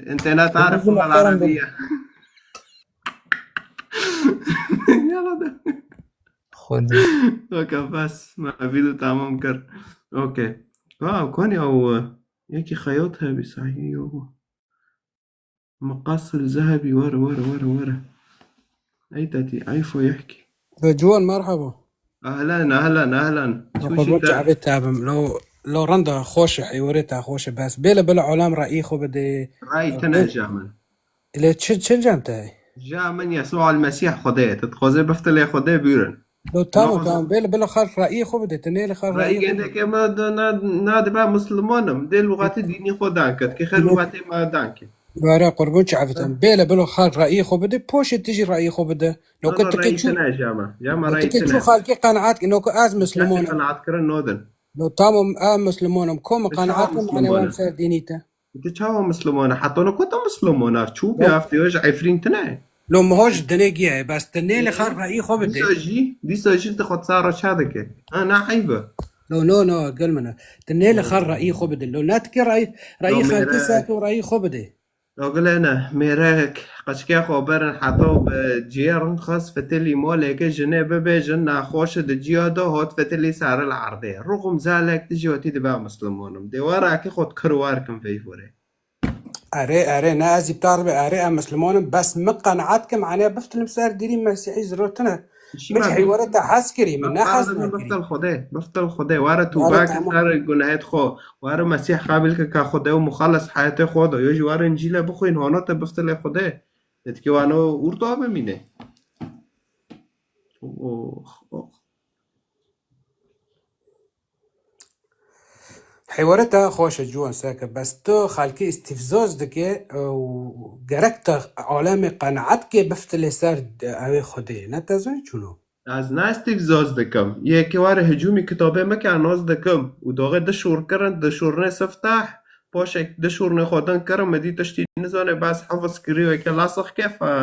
أنت لا تعرف اللغة العربية. يلا ده. خد. أوكي، بس ما فيديو تمام كر. أوكي. واو، كوني أو يكي خيوط هبي صحيح يوه. مقص الذهبي ورا، ورا، ورا، ورا. أي تاتي، عيفو يحكي. جوان، مرحبا. أهلًا، أهلًا، أهلًا. شو قربان شو تعبت تعبم. لو، لو رندا خوش حيوريتا خوش، بس بلا، بلا علام رأي خو بدي. رأي تنا جامن. إلى تشن، تشن جامتاي؟ جامن يسوع المسيح خدي. تتخوزي بفتلي خدي بيرن. لو تمام، تمام. بلا، بلا خال رأي خو بدي. تنيل خال رأي خو. رأي عندك ما د-، نا-، نادبا مسلمانم. دي لغتي ديني خو دانكت. كي خير لغتي ما دانكت. Were qurban çi evitin. Bêle bilo xal rayî xwe bide, poşê tijî rayî xwe bide. No ku tu kê çû, tine jama. Jama no tu rayî kê çû tine. Xalkê qenaat, no ku ez Misliman im. Qenaat kirin nodin. No tamam, ez Misliman im. Ku min qenaat kim, ene wem ser dînî te. Tu çawa Misliman e? Heta no ku tu Misliman e? Çû bi hafte wê ji Efrîn tine. Lo mi hoj dinê giye, bes tu nê li xal rayî xwe bide. Dîsa jî, dîsa jî tu xwe sara ça dike. Ha, ne eyb e. No, no, no, gel min e. Tu nê li xal rayî xwe bide. Lo ne tu kê rayî, rayî xalkê ser tu rayî xwe bide. Lagilene, mêrek, qeçkê xwe berin heta bi ciyê rind xwest fitilî maleke jinê bibêjin, nexweş e di ciya de hot fitilî ser li erdê. Ruxum zalek dijî hotî dibe Misliman im. Dê were eke xwe kir wer kim veyvorê. Erê, erê, ne ez îptal be, erê, em Misliman im, bes min qenaat kim, ene biftilim ser dîrî Mesîhî ziro tune. Min ji heywanê te hez kirî, min ne hez nekirî. Biftil Xwedê, biftil Xwedê. Were tûbe ke ser gunehêt xwe. Were Mesîh qebîl ke ka Xwedê û muxeles heyatê xwe de. Yo jî were Încîle bixwîn, hona te biftilê Xwedê. Netkî wano ûrto bimîne. Ox, ox. Hêware te xweş e ciwan seke, bes tu xelkê îstîfzoz dike û gerek te alemê qenaet ke biftilê ser evê Xwedê. Ne te zanî çûno? Ez ne îstîfzoz dikim. Yekê were hicûmî kitabê min ke noz dikim û doxê dişûr kirin, dişûrnê siftah, paşek dişûrnê xwe din kirin, min dî tiştî nizane, bes hefiz kirî weke lasix kef, e,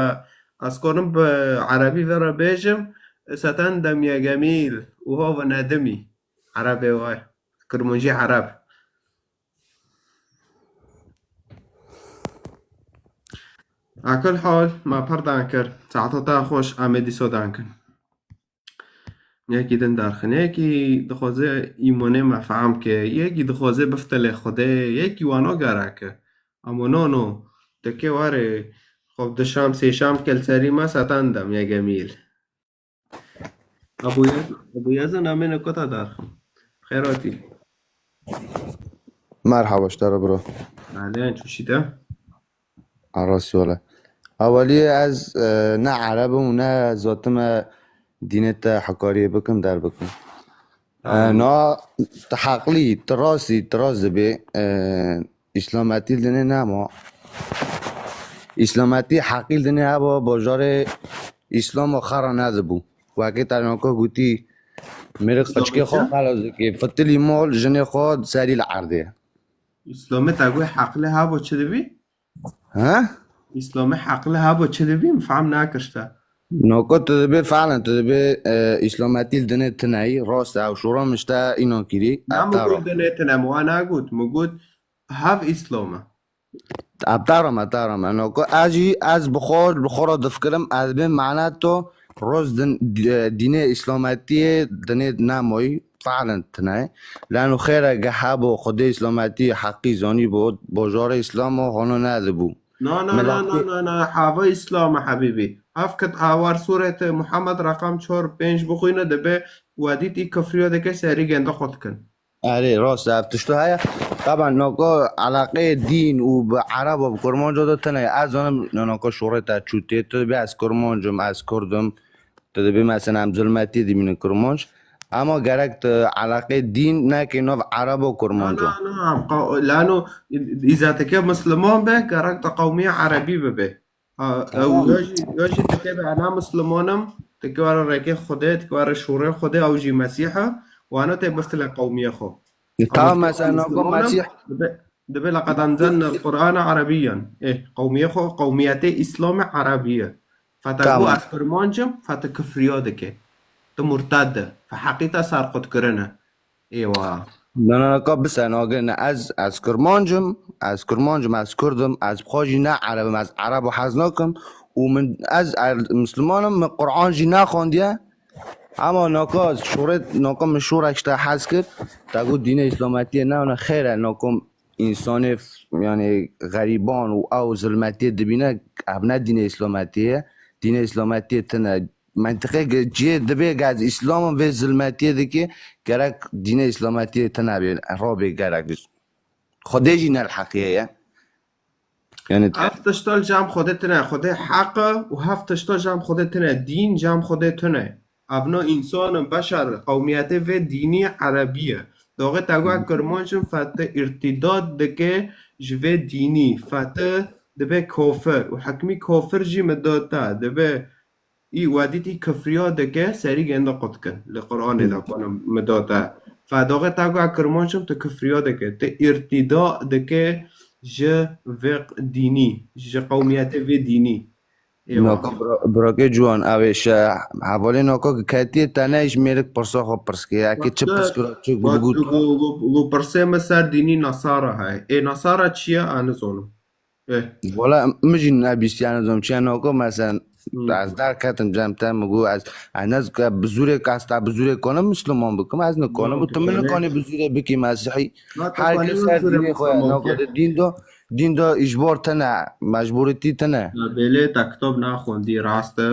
ez konim bi erebî vê re bêjim, ستندم يا جميل û hava nedimî. Erebê we, Kirmancî Ereb. Akil hal, me pir dan kir. Saeta te xweş, em ê dîsa dan kin. Yekî din derxin, yekî dixwaze îmanê me fehm ke, yekî dixwaze biftilê Xwedê, yekî wana gerek e. Ama no, no, te kê were, xwe di şam, sê şam kel serî me, ستندم يا جميل. Ebu Yez-, Ebu Yezin, em ê kota derxin. Xêr hatî. Merhaba, ji te re bro. Aleyh, tu şî de? Arasî wele. Ewelî ez, e, ne Ereb im û ne zatime dînê te hekariyê bikim, derbikim. E, Aynen. Na, tu heqlî, tu rastî, tu rast dibê. E, Îslametî li dinê nema. Îslametî heqî li dinê heba bajarê Îslama xera nedibû. Wekî te naka gotî, mêrik Îslametî? Qiçkê xwe xelas dike, fitilî mal, jinê xwe serî li erdê. Îslamê te got heqlê habo çi dibî? He? Îslamê heqlê habo çi dibî? Min fehm nakir te. Noko tu dibê fehlen, tu dibê, e, Îslametî li dinê tineyî, rast e, ew şûra min ji te înan kirî, Ne min got dinê tine, min wa nagot. Min got hev Îslam e. Ebdara me, ebdara me. Noko ez jî, ez bi xwe, bi xwe re difikirim, ez bê mane to, Roz din, di-, dînê Îslametiyê dinê nemayî, fehlen tine. Lano xêre ge hebo Xwedê Îslametiyê heqî zanî bo, bajarê Îslamo hono nedibû. Na, na, na, Miletê na, na, na, hava Îslam e, hebîbî. Ev kit awar sûrete Muhammed reqam çar pênc bixwîne, dibe wedît î kifriya dike serî gende xwe dikin. Erê, rast e, ev tişto heye. Taban, noko eleqeyê dîn û bi Ereba, bi Kurmanca de tune ye. Ez zanim, noko şûrê te çû tê. Tu dibê ez Kurmanc im, ez Kurd im. Tu dibê mesela em zulmetiyê dibînin Kurmanc. Ema gerek tu eleqeyê dîn nekê nav Ereba û Na, Kurmanca. na, na, em qa-, lano îzateke Misliman be, gerek te qewmiye Erebî bibe. Ha, ew Tamam. ya jî, ya jî dike be, "Ana Misliman im", dike were rêkê Xwedê, dike were şûrê Xwedê, ew jî Mesîh e, wana tê biftile qewmiyê xwe. E, Ama tamam, dike mesela, nako Misliman im, Mesîh. dibe, dibe, "Laqad enzelna l-Qur'ana Arabiyyan." Ê, qewmiyê xwe, qewmiyetê Îslamê Erebî ye. Fete Tamam. got, "Ez Kurmanc im", fete kifriya dike. Tu murted e. Fe heqî te serqut kirine. Êwa. Na, na, na, ka bise, nagirine. Ez, ez Kurmanc im, ez Kurmanc im, ez Kurd im, ez bi xwe jî ne Ereb im, ez Erebo hez nakim û min, ez er-, Misliman im, min Qur'an jî nexwandiye. Ema naka şûrê, naka min şûrek ji te hez kir, te got dînê Îslametiyê ne, ne xêr e, naka însanê f-, yanî xerîban û ew zilmetiyê dibîne, ev ne dînê Îslametiyê ye. Dînê Îslametiyê tune. Mentiqê ge-, cihê dibê ge ez Îslam im, vê zilmetiyê dike, gerek dînê Îslametiyê tune bê, rabê gerek. Xwedê jî ne li heqiyê ye. Yani Ev tişta li cem Xwedê tune, Xwedê heq e û hev tişta cem Xwedê tune, dîn cem Xwedê tune. Evna însan in, beşer, qewmiyetê vê dînî Erebî ye. Doxê te got Hı. Kurmanc in, fete îrtîdat dike ji vê dînî, fete dibe kofir û hikmî kofir jî midate dibe. Î wedîtî kifriya dike, serî gênda qut kin. Li Qur'anê de Hı. kona midate. Fe doxê te got Kurmanc im, tu kifriya dike. Tu îrtîda dike ji vê q-, dînî, ji qewmiyetê vê dînî. Êwa. Naka bira-, birakê ciwan, ew ê şe-, hevalê naka ki ketiye te ne ji mêrik pirsa xwe pirs kir. Eke çi Wexta pirs kira, çi got, got, got. got, got, got pirsê me ser dînî Nasara heye. Ê Nasara çi ye? A nizonim. Eh. Wala min jî nebîstiye, nizonim çi ye naka, mesela, Hmm. ez derketim cem te, min got ez, ez ne bi zûrê, ez te bi zûrê kanim Misliman bikim, ez nikanim. Yok, Tu min yani. nikanî bi zûrê bikî Mesîhî. Na, te Her kes kanî her zûrê dînê xwe ye. Misliman Naka ki. de dîn de, dîn de îcbar tune, mecburîtî tune. Na, belê te kitab naxwendî, rast e.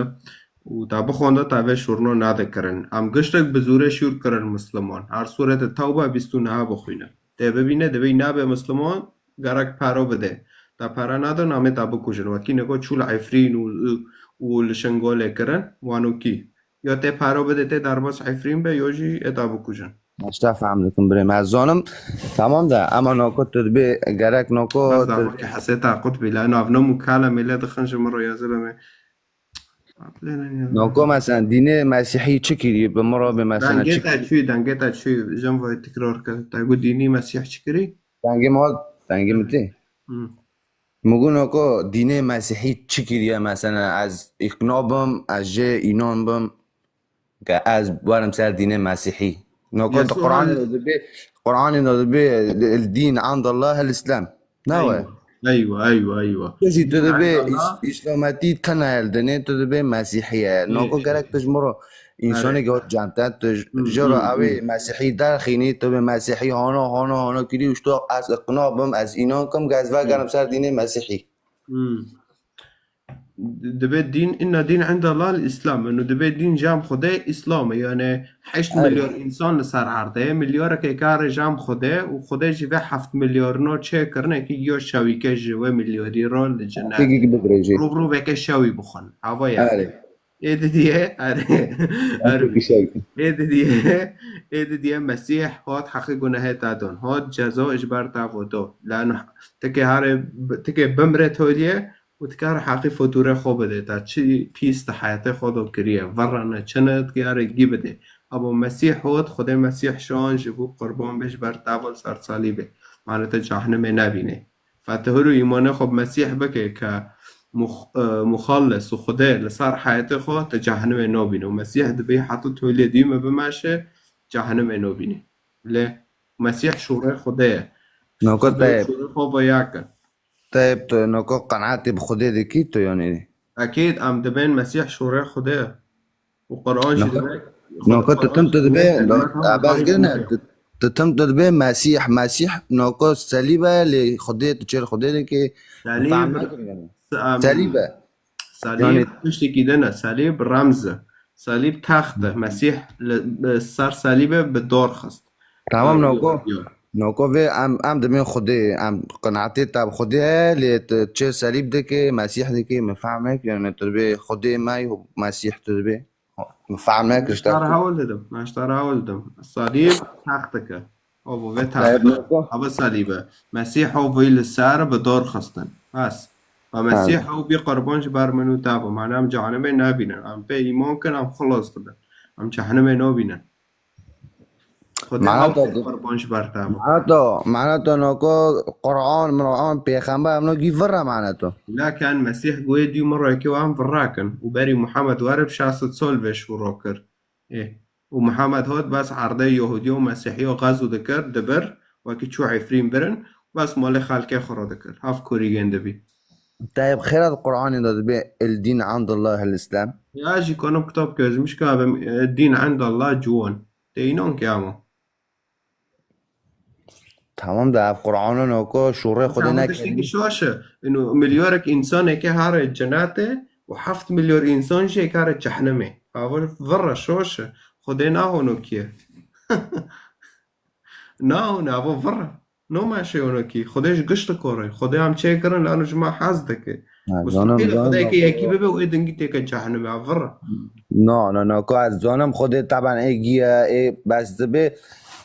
Û te bixwenda te vê şûrno nedikirin. Em giştek bi zûrê şûr kirin Misliman. Her sûrete Tewbe bîst û neh bixwîne. Tê bibîne, divê nabe Misliman, gerek pera bide. Te pera nade, namê te bikujin. Wekî niko çû li Efrîn û, û li Şingalê kirin, wano kî. Ya tê pera bide, tê derbas Efrîn be, ya jî ê te bikujin. Ez te fehm dikim birê me. Ez zanim, tamam da, ema nako tu dibê, gerek nako Bes da tu wekî hesê te qut bî, la nav nam û kala mêle dixin ji min re ya zilmê. Nako mesela dînê Mesîhî çi kirî? Bi min re bê mesela Dengê çi te kirî? çû, dengê te çû, jin vay tekrar kir. Te got dînî Mesîh çi kirî? Dengê me, dengê min tê. Hı. Min got nako dînê Mesîhî çi kiriye mesela ez îqna bim, ez jê înan bim. Ke ez werim ser dînê Mesîhî. Noko Ya tu Qur'anê sual- de dibê, Qur'anê de dibê, "El-dîn indallahil Îslam." Ne we? Eywa, eywa, eywa, eywa. Tu jî tu Dîn dibê indallah. Îs-, Îslametî tune el dinê, tu dibê Mesîhî ye. Noko Ê. gerek tu ji min re însanê Erê. ge hot cem te, tu ji, Hı, ji re hı, ew ê hı. Mesîhî derxînî, tu bê Mesîhî hano, hano, hano kirî û ji to ez iqna bim, ez înan kim, ke ez vegerim ser dînê Mesîhî. Hmm. Dibê dîn, inna dîn indallah îslam. Û dibê dîn cem Xwedê îslam e. Yani heşt Erê. milyar însan li ser erdê ye. Milyarek kare cem Xwedê û Xwedê jî vê heft milyarina çê kirine ki giya şewîke ji wê milyarî re li cennet. Peki ki bidirêjî. Rû rû veke şewî bixwin. Hava ye. Erê. Ê didiye, erê. Erê. Peki şey. Ê didiye, ê didiye Mesîh hat heqê gunehê te don. Hat ceza ji ber te voto. Lan tikê harê, tikê bimre toliye, û dikare heqî fotûrê xwe bidê. Te çi pîs di heyatê xwe de kiriye, verre ne, çi ne, dikare gî bidê. Abo Mesîh hot, Xwedê Mesîh şan ji bo qurban bê ji ber te ve li ser salîbê. Mane te cehnimê nebînê. Fe tu hir û îmanê xwe bi Mesîh bike ke mux-, e, muxallis û Xwedê li ser heyatê xwe te cehnimê nabîne. Û Mesîh dibê heta tolê dî me bimeşe, cehnimê nabînê. Lê Mesîh şûrê Xwedê ye. Noko Xwedê te şûrê xwe ve yek e. Te tu noko qenaetê bi Xwedê dikî tu, yanî? Ekîd, em dibên Mesîh şûrê Xwedê ye. Û Quran jî Noko, dibe, noko tu tim tu dibê, Xwedê no, xizmet a, bes hemû girne, xalqê tu, tu tim tu dibê Mesîh, Mesîh noko selîb e, lê Xwedê tu çêr Xwedê dikî, Selîb, fam nakirin yanî. Em, Selîb e. Salîb Yanî tiştekî din e. Salîb remz e. Salîb text e. Mesîh li, li ser salîbê bi dor xist. Tamam, Ee, noko. Yo. Noko vê em, em dibên Xwedê, em qenaetê te bi Xwedê heye, lê tu çê selîb dikê, Mesîh dikê, min fehm nekir, yanî tu dibê Xwedê me û Mesîh tu dibê. Min fehm nekir, ji te Ştar ku. Hewil didim. Min ştar hewil didim. Salîb text dike. Abo vê Tayyip taxta, Noko. Ava salîbe. Mesîh ew vî li ser bi dor xistin. Bes. Ve Ha. Mesîh ew bî qurban ji ber min û te bû. Mane em cehenimê nebînin. Em pê îman kin, em xilas dibin. Em cehenimê nabînin. Xwedê Mana ew to pê qurban ji ber te bû. Mana to, mana to noko Quran, Muran, Pêxember, em no gî vir re mana to. Lakin Mesîh goyê dî min rokê û em vir re kin. Û berî Muhammed were bi şeş sed sol vê şûro kir. Ê. Û Mihemed hat, bes erdê Yahûdiya û Mesîhiya xezo dikir, dibir, wekî çû Efrîn birin, bes malê xelkê xwe re dikir. Hev korîgên dibî. Te bi xêra di Qur'anê de dibê, "El dîn indallahil Îslam." Ya jî kanim kitab kezmiş ka bim, e, dîn indallah ciwan. Te înan ki ama. Tamam da ev Qur'anê noko şûrê Xwedê Tamam, nekerî. Tiştekî şaş e. Ino milyarek însanekê hare cenetê û heft milyar însan jî kare cehnimê. Ava virre şaş e. Xwedê nahono kiye. Nahone, ava virre. No meşe ono ki. Xwedê ji giş dikore. Xwedê em çêkirin, lano ji me hez dike. Ha, Mustahil zanim, zanim, Xwedê ki zanim. Yekî bibe û ê dingî têke cehnimê. Ava virre. No, no, no, ko ez zanim Xwedê teben ê giya, ê bes dibe.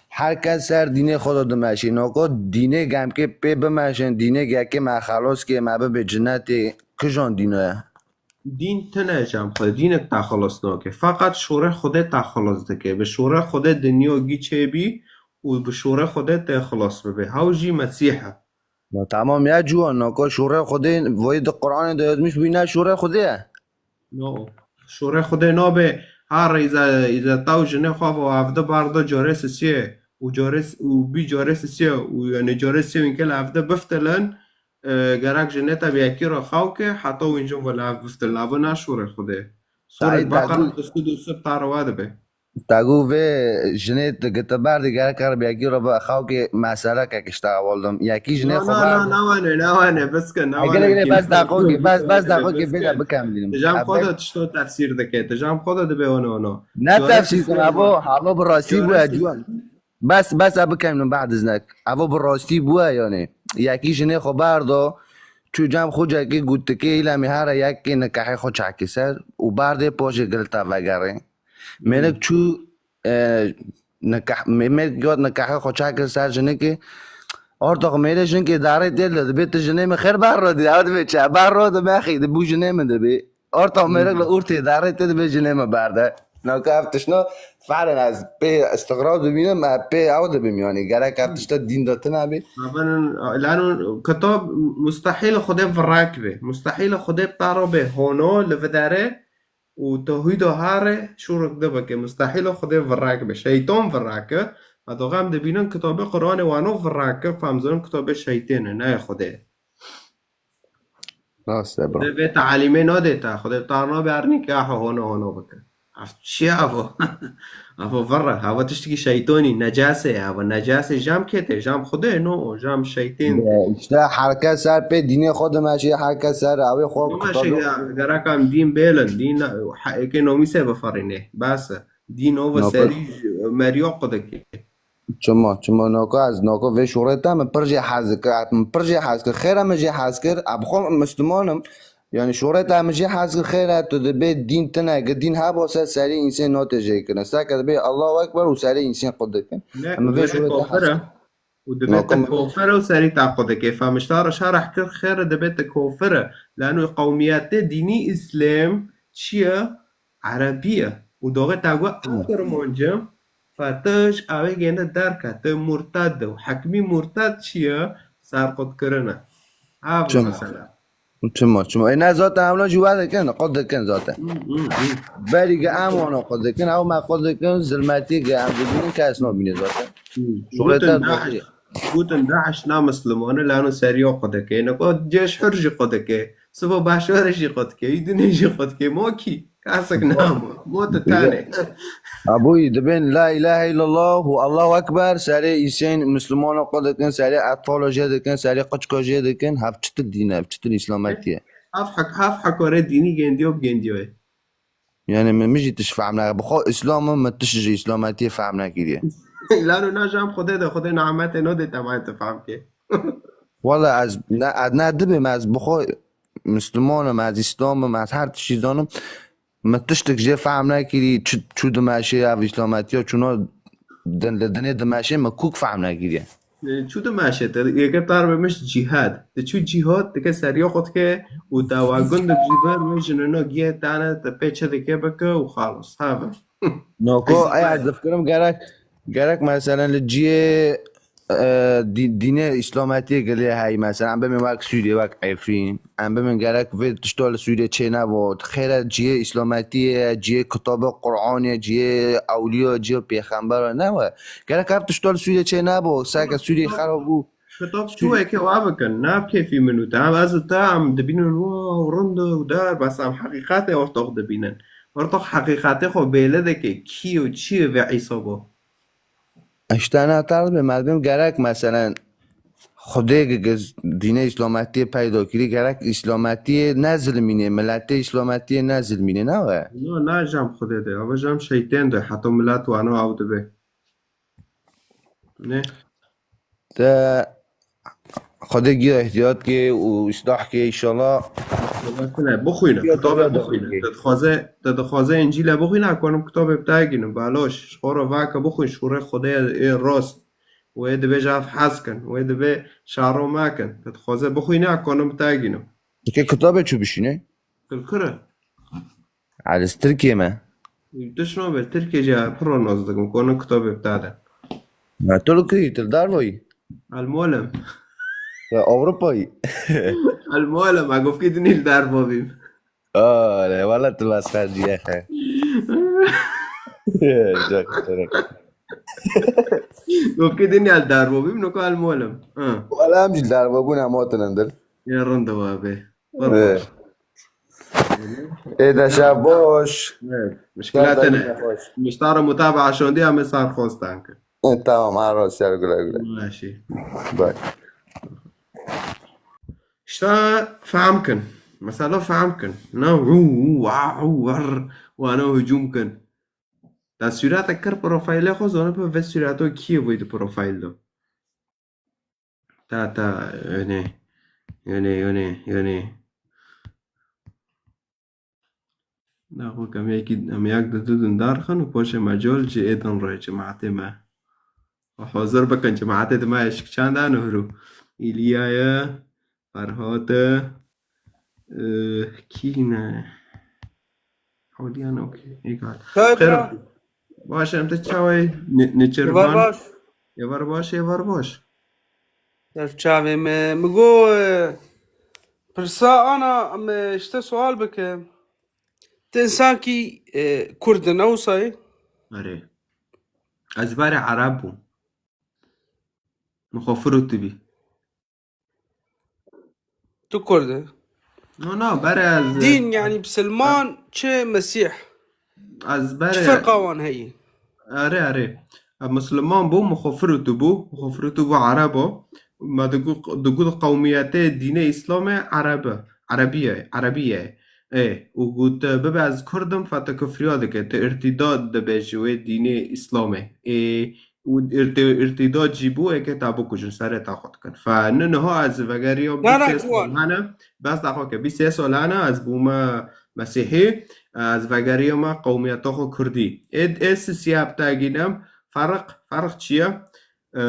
Her kes ser dînê xwe de dimeşî. No ko dînê gemkê pê bimeşin, dînê gekê me xelos kê, me bibe cinetê. Kijan dîno ye? Dîn tine cem xwe, dînek te xelos nake. Feqet şûrê Xwedê te xelos dike. Bi şûrê Xwedê dinya gî çêbî û bi şûrê Xwedê te xelos bibe. Hew jî Mesîh e. No tamam ya ciwan, no ko şûrê Xwedê, voyê di Qur'anê de yazmiş bî ne şûrê Xwedê ye. No. Şûrê Xwedê nabe, ha re îze, îze taw jinê xwe vo evde bardo corê sisiye û corê s-, û bî corê sisiye û yani corê sisiye wînkel evde biftilin, e, gerek jinê te bi yekî re xew ke, heta wîn jin vo li ev biftilin. Ev na şûrê Xwedê. Sûret Tayî Beqera tagu. Du sed û sê ta re wa dibe. Tagu vê jinê tu gite berdî gerek kar bi yekî re bi xew ke mesele ke kişta ewil dim. Yekî jinê Na, xwe na, na, berdî. Na wane, na wane, biske, na Gele, wane, gele, bes daxo ke, bes, bes daxo ke, bêda bikem dînim. Tijam xwe de tişto tefsîr dike, tijam xwe de dibe ono, ono. Ne tefsîr kim, abo, abo bi rastî bû, ciwan. Bes, bes, ev bikem, min bad iznek. Evo bi rastî bûye, yanî. Yekî jinê xwe berdo, çû cem xwe cekê gotikê, îla mî here yekê nikehê xwe çekî ser û berdê poşê gilta vegerê. Mêrik çû, e, nikeh, mê-, mêrik got nikehê xwe çekir ser jinikê. Ortax mêrê jinkê darê tê de dibê tu jinê min xêr berro dî, ew dibê çi? Berro dibê xî, di bû jinê min dibê. Orta mêrik li ortê darê tê dibê jinê me berde. Naka ev tişna felen ez pê istiqra dibînim, me pê ew dibim yani. Gerek ev tişta dîn de tine bê. Lano kitab mustahîl Xwedê virek bê. Mustahîl Xwedê taro bê hono li videre û tohîdo hare şûrik de bike. Mustahîl Xwedê virek bê. Şeytan virek e. Heta em dibînin kitabê Qur'anê wano virek e. Fem zanin kitabê şeytên e, ne Xwedê. Rast e, bro. Xwedê vê talîmê nadê te. Xwedê tar nabe her nîka hono hono bike. Ev çi ye evo? Evo vir e. Evo tiştekî şeytonî, necasê ye evo. Necasê jam kê tê? Jam Xwedê no, jam şeytên tê. Ya, işte her kes ser pê dînê xwe dimeşê, her kes ser awê xwe Nima şey kutalo. Ya, gerek em dîn bêlin. Dîn he-, êkê nomîsê biferînê. Bes e. Dîn ova Nako. Serî j-, merî ya qudikê. Çima, çima nako ez, nako vê şûrê te min pir jê hez kir, min pir jê hez kir, xêr e min jê hez kir, ez bi xwe Misliman im. Yani şûrê te min jê hez kir, xêr e, tu dibê dîn tine, gi dîn hebo ser serê însên notê jê kirin. Seke dibê Allahu Ekber û serê însên qut dikin. Ne, Em û vê dibê şûrê te hez kofir e. kir. Û dibê Nako te min kofir e û serî te qut dike. Famiştara şerh kir, xêr e, dibê te kofir e. Lano qewmiyetê dînî Îslam çi ye? Erebî ye. Û doxê te got ev Çima? Kurmancî, fetiş, ew ê gêne derke, tu murted e. Û hekmî murted çi ye? Serqutkirin e. Ev e Çima? Mesela. Çima, çima? E, ne zaten hevna jî we dikin, qut dikin zaten. Hı, hı, hı. Berî ge em wana qut dikin, ew me qut dikin, zilmetî ge em dibînin kes nabîne zaten. Hı. Şûrê te Gotin doxî. DAIŞ, gotin DAIŞ ne Misliman e, lano seriya qut dike. Êne got cêş hur jî qut dike. Sibo başorê jî qut dike. Îdinê jî qut dike. Mo kî? Kasek namo. Mo tu tenê. Abûyî dibên La ilahe illallah û Allahu Ekber serê îsên Mislimana qut dikin, serê etfala jê dikin, serê qiçka jê dikin. Hev çitir dîn e, hev çitir îslametî ye? Hev hek-, hev hekorê dînî gendiyo bi gendiyo ye. Yani min, min jî tiş fehm nake. Bi xwe îslam im, min tiş ji îslametiyê fehm nekiriye. Lano na jam Xwedê de, Xwedê nimetê no dê temay tu fehm ke. Wala ez ne, ez ne dibêm, ez bi xwe Misliman im, ez îslam im, ez her tiştî zanim. Min tiştek jê fehm nekirî, çi, çû dimeşê ev îslametiya, çûna din, li dinê dimeşê, min kûk fehm nekiriye. E, çû dimeşê te, yeke tar be miş cîhad. Te çû cîhad, dike seriya xwe dike û dawa gundek jî ber wê jinino giye tane te pê çi dike bike û xalos. Have. Noko, Ezî ay be. Ez difikirim gerek, gerek meselen li ciyê, e, dî-, dînê îslametiyê gilê hey, meselen, em bimên wek Sûriyê, wek Efrîn, em bimên gerek vê tişta li Sûriyê çê nebû. Xêre ciyê îslametiyê, ciyê kitaba Qur'anê, ciyê ewliya, ciyê pêxember ne we. Gerek ev tişta li Sûriyê çê nebû. Seke Sûriyê xerab bû. Kitab çû eke wa bikin, ne bi kêfî min û te. Em ez û te em dibînin, wow, rind û der, bes em heqîqetê ortox dibînin. Ortox heqîqetê xwe bêle dike, kî û çi ye vê Îsa bo. Îşte ne, te dibê, me dibêm gerek, meselen, Xwedê gi-, gi-, dînê îslametiyê peyda kirî, gerek îslametiyê nezilmînê, miletê îslametiyê nezilmînê, ne we? No, ne jam Xwedê de, ava jam şeytên de, heta milet wano ew dibe. Ne? Te Xwedê giya îhtiyat ke û îslah ke, înşallah. Mesela bixwîne, Giya kitabê te bixwîne. Te dixwaze, te dixwaze Încîle bixwîne, ekonim kitabê bi te gînim, baloş. Ji xwe re vake bixwîn, şûrê Xwedê ê rast. Wê divê ji ev hez kin, wê divê şaro mekin. Te dixwaze bixwîne, ekonim bi te gînim. Ke kitabê çû bişîne? Kilkir e. Aliz Tirkiye me. Tişt nabe, Tirkiye jî pir nas dikim, kono kitabê bi te de. Ma tu li kirî, tu li dervayî? Elmolem. Ya Ewropayî. Elmolem, a gofkê dinî li derva bîm. Are, wala tu mesxer diye xe. Çok, çok. Gofkê dinî li derva bîm, noka elmolem. Ha. Wala em jî li derva bûn, em hatin endir. Ya rind e wa be. Ee. Ê de şev baş. Evet. Muşkila te ne? Miştara mutabaa şondiya me sarxostan kir. E, tamam, her rast ser, güle güle. Maşî. Bye. İşte fehm kin. Mesela fehm kin. Na hu hu wa hu war. Wana hücum kin. Da sûrete kir profilê xwe, zone bi vê sûreto kî ye wê di profil de. Ta, ta, yone, yone, yone, yone. Naxwe em yekî, em yek di du din derxin û paşê me col ji ê din re cemaetê me. Hazir bikin cemaetê di me eşik çend e, Nuhru. Îlîya ye, Ferhat e, e, kî ne? Hewliyan, okey, egal. Xêr. Baş, em te çawê Ni-, Niçirvan? Êvar baş. Êvar baş, êvar baş. Ser çavê me. Mi go, e, pirsa ana, em, e, işte sual bike. Ti insankî, e, Kurd e, ne wisa ye? Erê. Ez berê Ereb bûm. Min xwe firûtibî. Tu Kurd e? No, no, berê ez, Dîn, yani Bisilman, çi Mesîh? Ez Çi berê ferqa wan heye? Erê, erê. Em Misliman bû, min xwe firûtibû, min xwe firûtibû Erebo. Me digu-, digot qewmiyetê dînê Îslamê Ereb e, Erebiye, Erebiye. Ê, û got, "Bibe ez Kurd im", fa te kufriya dike, te irtîdad dibêje wê dînê Îslamê. Ê, û irtî-, irtîdad jî bû, êkê te bikujin, serê te xwe dikin. Fa ne niha ez vegeriyam Na, na, bîst sê sal ciwan. hene, bes daxwa ke bîst sê sal hene, ez bûme Mesîhî, ez vegeriyame qewmiyeta xwe Kurdî. Ê, ê sisiya bi te gînem, ferq, ferq çi ye? E,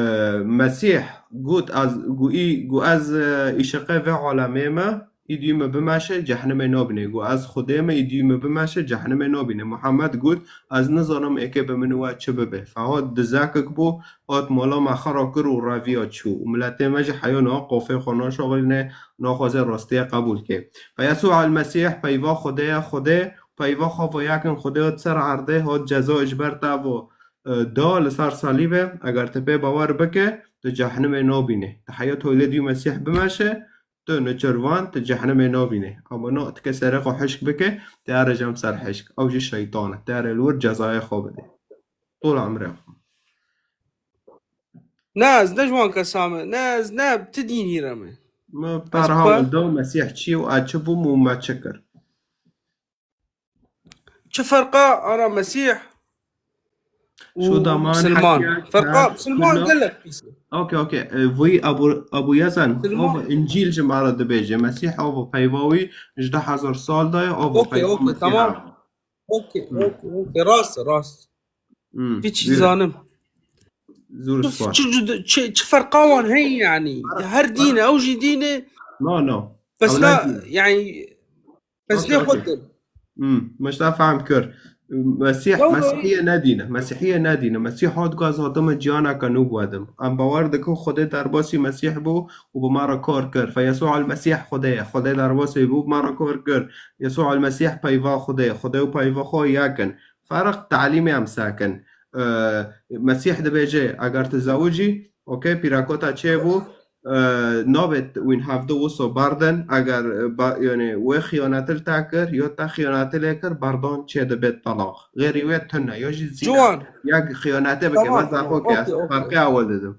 Mesîh got, ez, gu î, gu ez, e, îşiqê vê alemê me, îdî me bimeşe, cehnimê nabîne. Gu ez Xwedê me, îdî me bimeşe, cehnimê nabîne. Muhammed got, ez nizanim êkê bi min we çi bibe. Fehat dizekik bû, hat mala me xera kir û reviya çû. Û miletê me jî heya niha qofê xwe naşaxilîne, naxwaze rastiyê qebûl ke. Fe Yesû el-Mesîh peyva Xwedê ye, Xwedê peyva xwe ve yekin, Xwedê hat ser erdê, hat ceza ji ber te ve, e, da li ser salîbê. Eger tu pê bawer bike, tu cehnimê nabîne. Tu heya tolê dî Mesîh bimeşe, tu niçirvan, tu cehnimê nabîne. Ama na, tu ke serê xwe hişk bike, tu erê cem ser hişk. Ew jî şeytan e. Tu erê li wir cezayê xwe bide. Tol emrê xwe. Ne, ez ne ji wan kesa me. Ne, ez ne ti dînî re me. Me Ez per ha xwe wenda Mesîh çi û a çi bû û me çi kir? Çi ferqa ana Mesîh û Şû daman Misilman? Hetiya Ferqa Misilman gelek pîs e. Okey, okey. E, vî Abu, Abu Yazan, Misilman. Ava Încîl ji me re dibêje. Mesîh ava peyva wî ji du hezar sal de ye, ava Okey, peyva okey, Mesîh tamam. Ava. Okey, Hmm. okey, okey. Rast, rast. Hmm. Hiç Yürü. zanim. Zor Çi, spas. çi, çi, çi ferqa wan heye yani? Her dîn, ew jî dîne. No, no. Bes Ewla na, dîn. yani, bes Okey, ne okey. xwe Hmm, me ji te fehm kir. Mesîh, Yo, yo. Mesîhiye nedîne. Mesîhiye nedîne. Mesîh hat ku ez hatime ciyaneke nû biwedim. Em bawer dikin Xwedê derbasî Mesîh bû û bi me re kar kir. Fe Yesû el-Mesîh Xwedê ye. Xwedê derbasî bû, bi me re kar kir. Yesû el-Mesîh peyva Xwedê ye. Xwedê û peyva xwe yek in. Ferq talîmê em sekin. Ee, Mesîh dibêje, eger tu zewicî, okey, pîrakota çêbû, e, nabêt wîn hevdu wisa berdin, eger, e, ba-, yani wê xiyanetî li te kir, ya te xiyanetî lê kir, berdan çê dibêt talaq. Xêrî wê tune, ya jî zîna. Ciwan. Yek xiyanetê bike, Tamam, meza tamam. xwe ke, ez Okey, okey. ferqê ewil didim.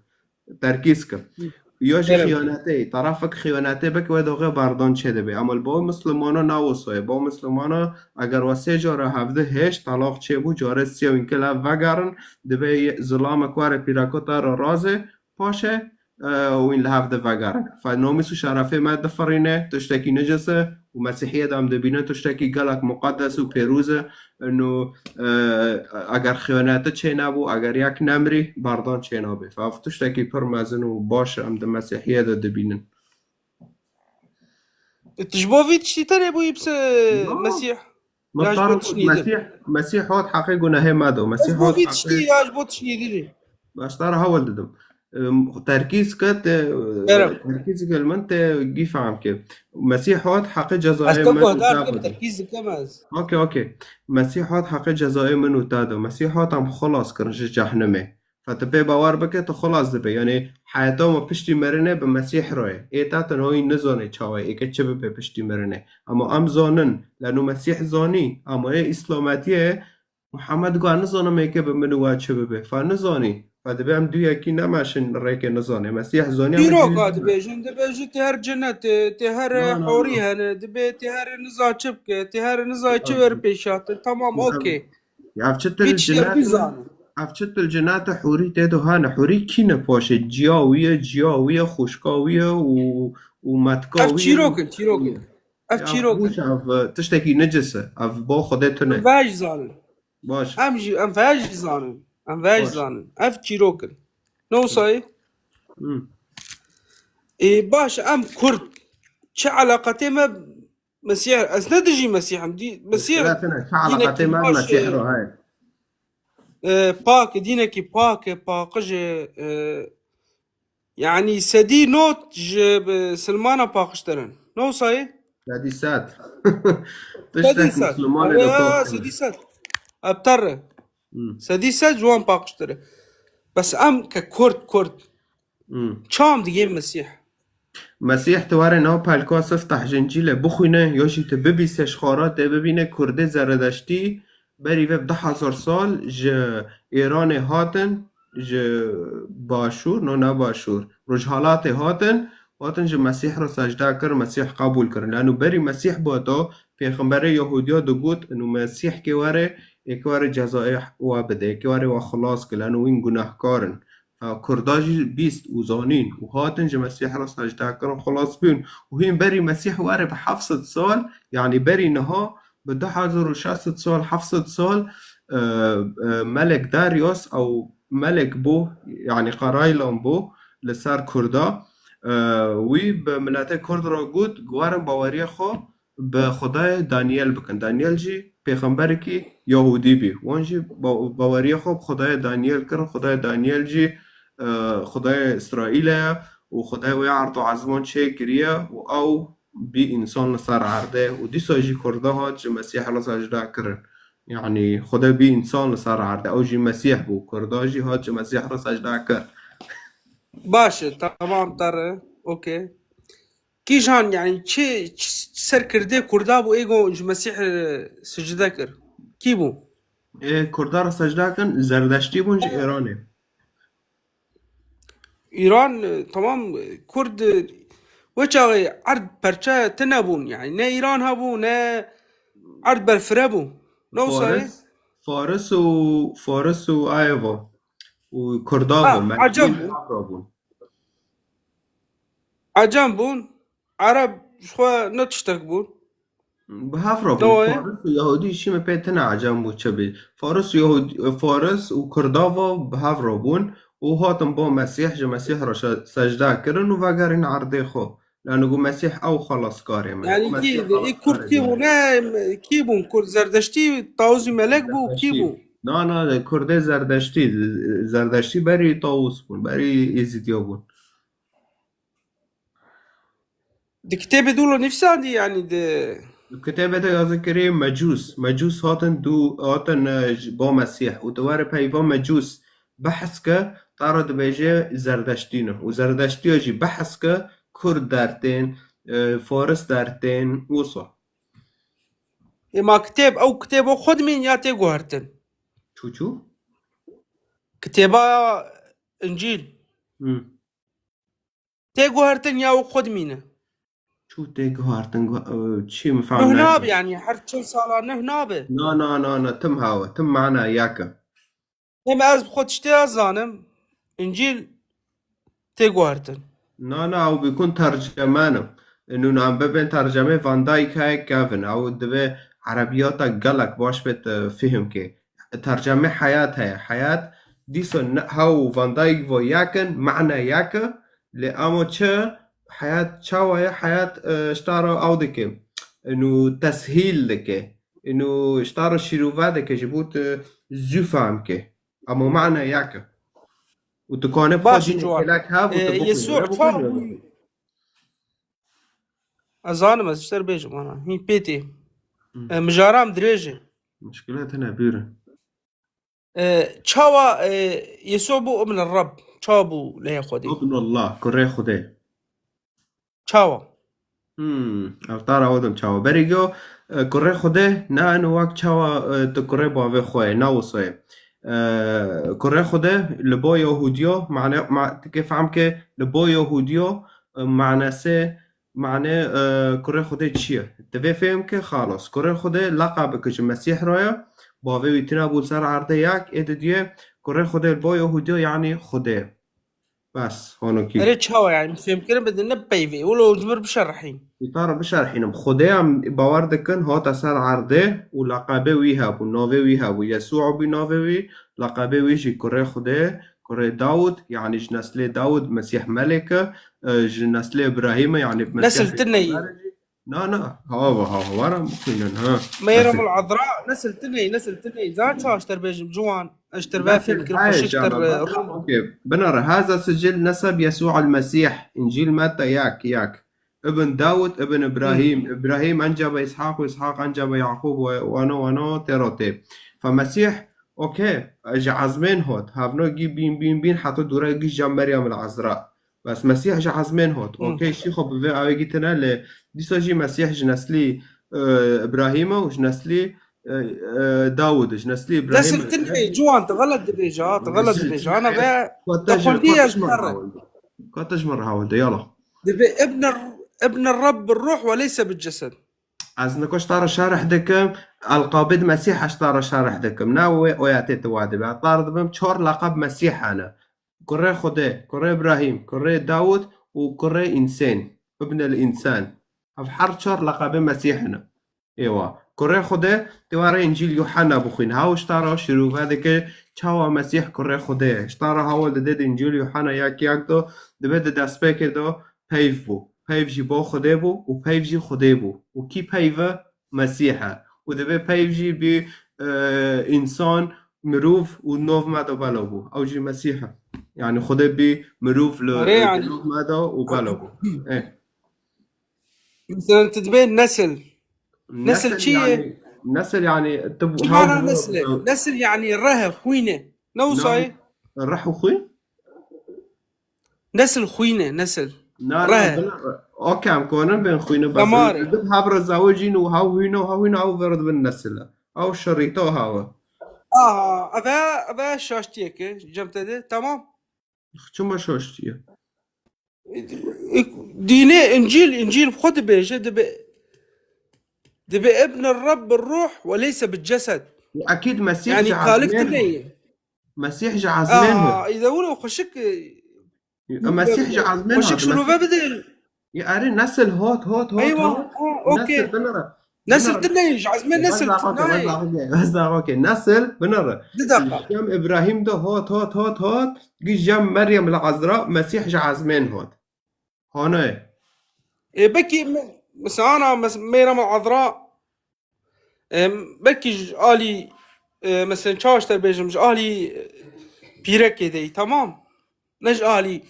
Terkîz kim. Hı. Ya jî Kerem. xiyanetê, tarafek xiyanetê bike, wê doxê berdan çê dibe. Ama li bo Mislimana ne wisa ye. Bo Mislimana, eger we sê cara hevdu hêşt talaq çêbû, carê sê wîn kil ev vegerin, dibe ye-, zilamek were pîrakota re razê, paşê, e, wîn li hev de vegerin. Fe namîs û şerefê me difirîne, tiştekî necis e û Mesîhiyê de em dibînin tiştekî gelek muqedes û pêrûz e. Ino, e, eger xiyanetî çê nebû, eger yek nemirî, berdan çê nabe. Fe ev tiştekî pir mezin û baş e, em di Mesîhiyê de dibînin. Tu ji bo vî tiştî tenê bûyî bi se-, Yo. Mesîh? Min Ya ji bo tiştî din. Mesîh, Mesîh hat heqê gunehê me do. Mesîh Ez bo hat vî tiştî heqê ya ji bo tiştî din. Baş te re hewl didim. Em, terkîz ke te, Kerem. terkîz ke li min te gî fehm ke. Mesîh hat heqê Ez cezayê te min û guhdar te kim bide. terkîz dikim ez. Okey, okey. Mesîh hat heqê cezayê min û te do. Mesîh hat em xilas kirin ji cehnimê. Fe tu pê bawer bike, tu xilas dibe. Yanî heyata me piştî mirinê bi Mesîh re ye. Ê te tenhayî nizane çawa ye, êke çi bibe piştî mirinê. Ama em zanin, leno Mesîh zanî, ama ê Îslametiyê, Muhammed got, "Nizanim êke bi min û we çi bibe." Fe nizanî. Fe dibe em du yekî nemeşin rêkê nizanê. Mesîh zanî, ama Dîroka du dibêjin, dibêjin tê her cenetê, tê her No, no, horî no. hene, dibê tê her niza çi bike, tê her niza çi Okey. wer pêşate. Tamam, Ev, okey. ev çi til Hiç cinet, ev nizane. ev çi til cinet hûrî tê do hene. Hûrî kî ne paşê? Ciya wî ye, ciya wî ye, xwişka wî ye û, û metka Ev wî ye. çîrok in, çîrok in. Ev Ya çîrok in. Hûş ev, e, tiştekî necis e. Ev bo Xwedê tune. Em vej zanin. Baş. Em jî, em vej zanin. Em vej Baş. zanin. Ev çîrok in. Ne wisa ye? Hmm. Ê, baş, em Kurd. Çi eleqetê me Mesîh, ez ne dijî Mesîh im. Dî-, Mesîh Mesele tune, çi dînekî eleqetê me baş Mesîh e, re heye. e, pak e, dînekî pak e, paqij e, e, yanî sedî not ji bi silmana paqijtir in. Ne wisa ye? Sedî sed. Sedî Tiştek sed. Mislimanê Ewe de ya, paqij. sedî sed. Ev ter e. Hmm. Sedî sed ji wan paqijtir e. Bes em ke Kurd, Kurd. Hmm. Çam digê Mesîh. Mesîh tu were nav pelka siftah ji Încîlê bixwîne, ya jî tu bibîse ji xwe re tê bibîne Kurdê Zeredeştî, berî vê bi du hezar sal ji Îranê hatin, ji başûr, no ne başûr, rojhalatê hatin, hatin ji Mesîh re secde kir, Mesîh qebûl kirin. Lano berî Mesîh bû to, pêxemberê Yahûdiya digot, inu Mesîh kê were, ê kê were cezayê we bide, ê kê were we xilas kir, lano wîn gunehkar in. Fe Kurda jî bîst û zanîn û hatin ji Mesîh re secde kirin, xilas bûn. Û hîn berî Mesîh were bi heft sed sal, yanî berî niha, bi du hezar û şeş sed sal, heft sed sal, e, e, Melek Darius ew melek bû, yanî Qaraylan bû li ser Kurda. E, wî bi miletê Kurd re got, werin baweriyê xwe bi Xwedayê Daniel bikin. Daniel jî pêxemberekî Yahûdî bî. Wan jî ba-, baweriyê xwe bi Xwedayê Daniel kirin. Xwedayê Daniel jî, e, Xwedayê Îsraîlê ye û Xwedayê wê erd û ezman çêkiriye û ew bî însan li ser erdê û dîsa jî Kurda hat ji Mesîh re secde kirin. Yanî Xwedê bî însan li ser erdê. Ew jî Mesîh bû. Kurda jî hat ji Mesîh re secde kir. Baş e, tamam, tere. Okey. Kîjan, yanî çi, çi ser kirdê Kurda bû êgo ji Mesîh, e, sicde kir? Kî bû? Ê Kurda re secde kin, Zerdeştî bûn ji Îranê. Îran, e, tamam, e, Kurd, e, wê çaxê erd perçe tune bûn, yanî ne Îran hebû, ne erd berfire bû. Ne wisa ye? Faris, Faris û, Faris û ayê va. Û Kurda Ha, bûn, Mekî Ecem bûn. Arab bûn. Ecem bûn, Ereb ji xwe ne tiştek bûn. Bi hev re bûn. Dawayê. Faris û Yahûdî jî me pê tune Ecem bû çi bî. Faris û Yahûdî, Faris û Kurda va bi hev re bûn û hatin bo Mesîh, ji Mesîh re şe-, secde kirin û vegerîn erdê xwe. Lano got Mesîh ew xelaskarê me. Yanî kî, Mesîh ê Kurd xelaskarê kî me. Bûn? Ne, kî bûn? Kurd Zerdeştî, Tawûzî Melek bû, kî Zerdeştî. Bû? Na, na, Kurdê Zerdeştî, Zerdeştî berî Tawûz bûn, berî Êzîdiya bûn. Di kitêbê dû lo nivîsandî, yanî di Di kitêbê de yazî kirî mecûs. Mecûs hatin dû, hatin, e, ji bo Mesîh. Û tu were peyva mecûs behs ke, te re dibêje Zerdeştî ne. Û Zerdeştiya jî behs ke Kurd dertên, e, Faris dertên, wisa. Ê ma kitêb, ew kitêbo xwe dimîn ya tê guhertin? Çû çû? Kitêba Încîl. Hı. Tê guhertin ya û xwe dimîne? Çû tê guhertin, gu-, e, çi min fehm Nuh nabe, nake. Yanî her çend sala nuh nabe. Na, na, na, na, tim hewe, tim mana yek e. Em ez bi xwe tiştê ez zanim, Încîl tê guhertin. Na, na, ew bikun tercüman im. Nû em bibên tercemê Van Dijk heye kevin. Ew divê erebiyata gelek baş bê te fihim ke. Tercemê Heyat heye. Heyat dîsa ne, hew Van Dijk vo yek in, mane yek e. Lê ama çi? Heyat çawa ye? Heyat, e, ji te re ew dike. Nû teshîl dike. Nû ji te re şîrove dike, ji bo tu zû fehm ke. Ama mane yek e. Û tu kanê Baş e, xwedî Ciwan. Gelek hev û tu E, bixwînî. Yesû Were çawa bixwînî. Bû? Ez zanim, ez ji te re bêjim, ana. Hîn pê tê. Hı. E, mijara min dirêj e. Muşkile tune bîr e. E, çawa, e, Yesû bû Ibn Reb? Çawa bû lê Xwedê? Ibn Allah, kurê Xwedê. Çawa? Hmm, ev tara odim çawa. Berî go, e, kurê Xwedê, ne eno wek çawa, e, tu kurê bavê xwe yê, ne wisa ye. E, kurê Xwedê, li bo Yahudiya, mane, ma, tu kê fehm ke, li bo Yahudiya, e, manese, mane, e, kurê Xwedê çi ye? Tu vê fêm ke, xalas. Kurê Xwedê, leqab ke ji Mesîh re ye, bavê wî tune bû ser erdê yek, ê didiye, kurê Xwedê li bo Yahudiya, yanî Xwedê. Bes, honokî. Erê çawa yani? Fêmkirin bidin ne peyvê. Wilo ji mir bişerihîn. Îta re bişerhînim. Xwedê em bawer dikin, hate ser erdê û leqebê wî hebû, navê wî hebû. Yesû bû navê wî, leqebê wî jî kurê Xwedê, kurê Dawud, yani ji neslê Dawud, Mesîh melek e, e, ji neslê Îbrahîm e, yani Mesîh Nesil tune yî. Pêxember e jî. Na, na. Hava, hava. Were em bixwînin, ha. Mêrem Nesil. El Azra, nesil tune yî, nesil tune yî. Zan çawa ji te re bêjim, ciwan. Ez ji te re Nesil, vefêm kir, hey, xweşik ji te canım, re, nesil, rû. Okey. Binare, haza sicil neseb Yesû el-Mesîh. Încîl Metta yek, yek. Ibn Dawud, Ibn Hı. Îbrahîm. Îbrahîm encaba Îshaq û Îshaq encaba Yaqûb we, wano, wano, tê re tê. Fe Mesîh, okey, ji ezmên hot. Hevno gî bîn, bîn, bîn, heta dûre gî cem Meryem el Azra. Bes Mesîh ji ezmên hot. Hı. Okey, şîxo bi vê awê gîtine lê dîsa jî Mesîh ji neslî, e, Îbrahîm e û ji neslî, e, e, Dawud, ji neslî Îbrahîm. Nesil tune, ciwan, tu xelet dibêje, ha, tu xelet dibêje. Ana ve Ka te ji, xwendî ka te ez ji min re hewil de. Ka te ji min re hewil de, yala. Dibe ibn, ibn Rabb bir ruh ve leyse bil cesed. Ez niko ji te re şerh dikim, elqabê di Mesîh ji te re şerh dikim. Ne wê oyatê tu wa dibe. Ez te re dibim çar leqeb Mesîh hene. Kurê Xwedê, kurê Îbrahîm, kurê Dawud û kurê Însên, Ibn el Însan. Ev her çar leqebê Mesîh ne. Êwa. Kurê Xwedê, tu were Încîl Yuhanna bixwîn. Hew ji te re şirove dike çawa Mesîh kurê Xwedê ye. Ji te re hewl dide di Încîl Yuhanna yek yek de, dibe di destpêkê de peyv bû. Peyv jî bo Xwedê bû û peyv jî Xwedê bû. Û kî peyv e? Mesîh e. Û dibe peyv jî bî, e, însan, mirov û nov me de bela bû. Ew jî Mesîh e. Yani Xwedê bî mirov li, Erê, e, yani, nov me de û bela bû. E. Mesela tu dibê nesil. Nesil çi ye? Yani, nesil yani tu Çi mana nesil e? Nesil yani reh e, xwîn e. Ne wisa ye? Reh û xwîn? Nesil xwîn e, nesil. Na, na, Reh. Bin re. Okey, em konin bên xwîn e, bes Damar e. Dib hev re zewicîn û hew hîno, hew hîno, ew ver dibin nesil e. Ew şerîta hew e. Aha, eve, eve şaştiyek e, cem te de, tamam. Çima şaştiye? Dînê Încîl, Încîl xwe dibêje, dibe, dibe Ibn Rabb ruh ve leyse bi cesed. Ekîd Mesîh Yani ji Xalik ezmên tine ye. Mesîh ji ezmên Aha, hot. Î de wilo xweşik, e, Mesîh ji ezmên xweşik hot. Şirove bide. Ya erê nesil hot, hot, hot, Eywa, hot. Ha, okey. Nesil binere. Nesil Binere. Tine ye, ji ezmên nesil Bes daxwake, bes tine ye. Daxwake, bes daxwake. Nesil binere. Di dakika. Ji cem Îbrahîm de hot, hot, hot, hot. Gi cem Meryem li Ezra, Mesîh ji ezmên hot. Hane. E, belkî me-, mesela ana mes-, Meryem Ezra, em, belkî ji alî, e, mesela çawa ji te bêjim, ji alî, e, pîrekê de yî, tamam? Ne ji alî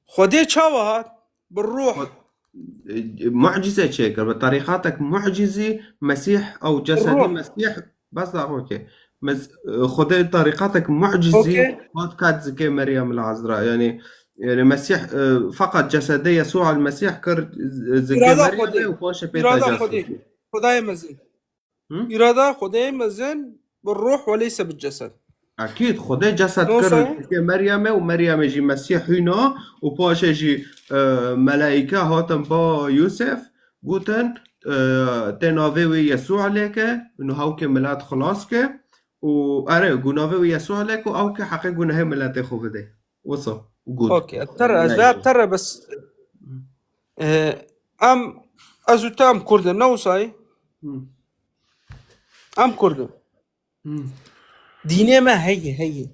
Xwedê çawa hat? Bi ruh. Xwe-, e, mucize çêkir. Bi terîqatek mucizî Mesîh ew cesedî Ruh. Mesîh bes daxwekê. Mes-, e, Xwedê terîqatek mucizî Okey. Hat kat zikê Meryem li Ezra. Yani, yani Mesîh, e, feqet cesedê Yesû el Mesîh kir z-, zikê Îrada Meryemê Xwedê. Û paşê pê Îrada tecessûs Xwedê. Kir. Xwedayê mezin. Hı? Îrada Xwedê mezin bi ruh ve leyse bi cesed. Ekîd, Xwedê cesed kir Nasıl? Li Meryemê û Meryemê jî Mesîh hîna û paşê jî, e, melaîke hatin ba Yûsef, gotin, e, tê navê wê Yesû lêke, û hewkê milet xilas ke û erê, gu navê wê Yesû lêke û ew ke heqê gunehê miletê xwe bide. Wisa, got. Okey, tere, ez Melaîke. Ve tere bes, e, em, ez û te em Kurd in, ne wisa ye? Hı. Em Kurd in. Hmm. Dînê me heye, heye.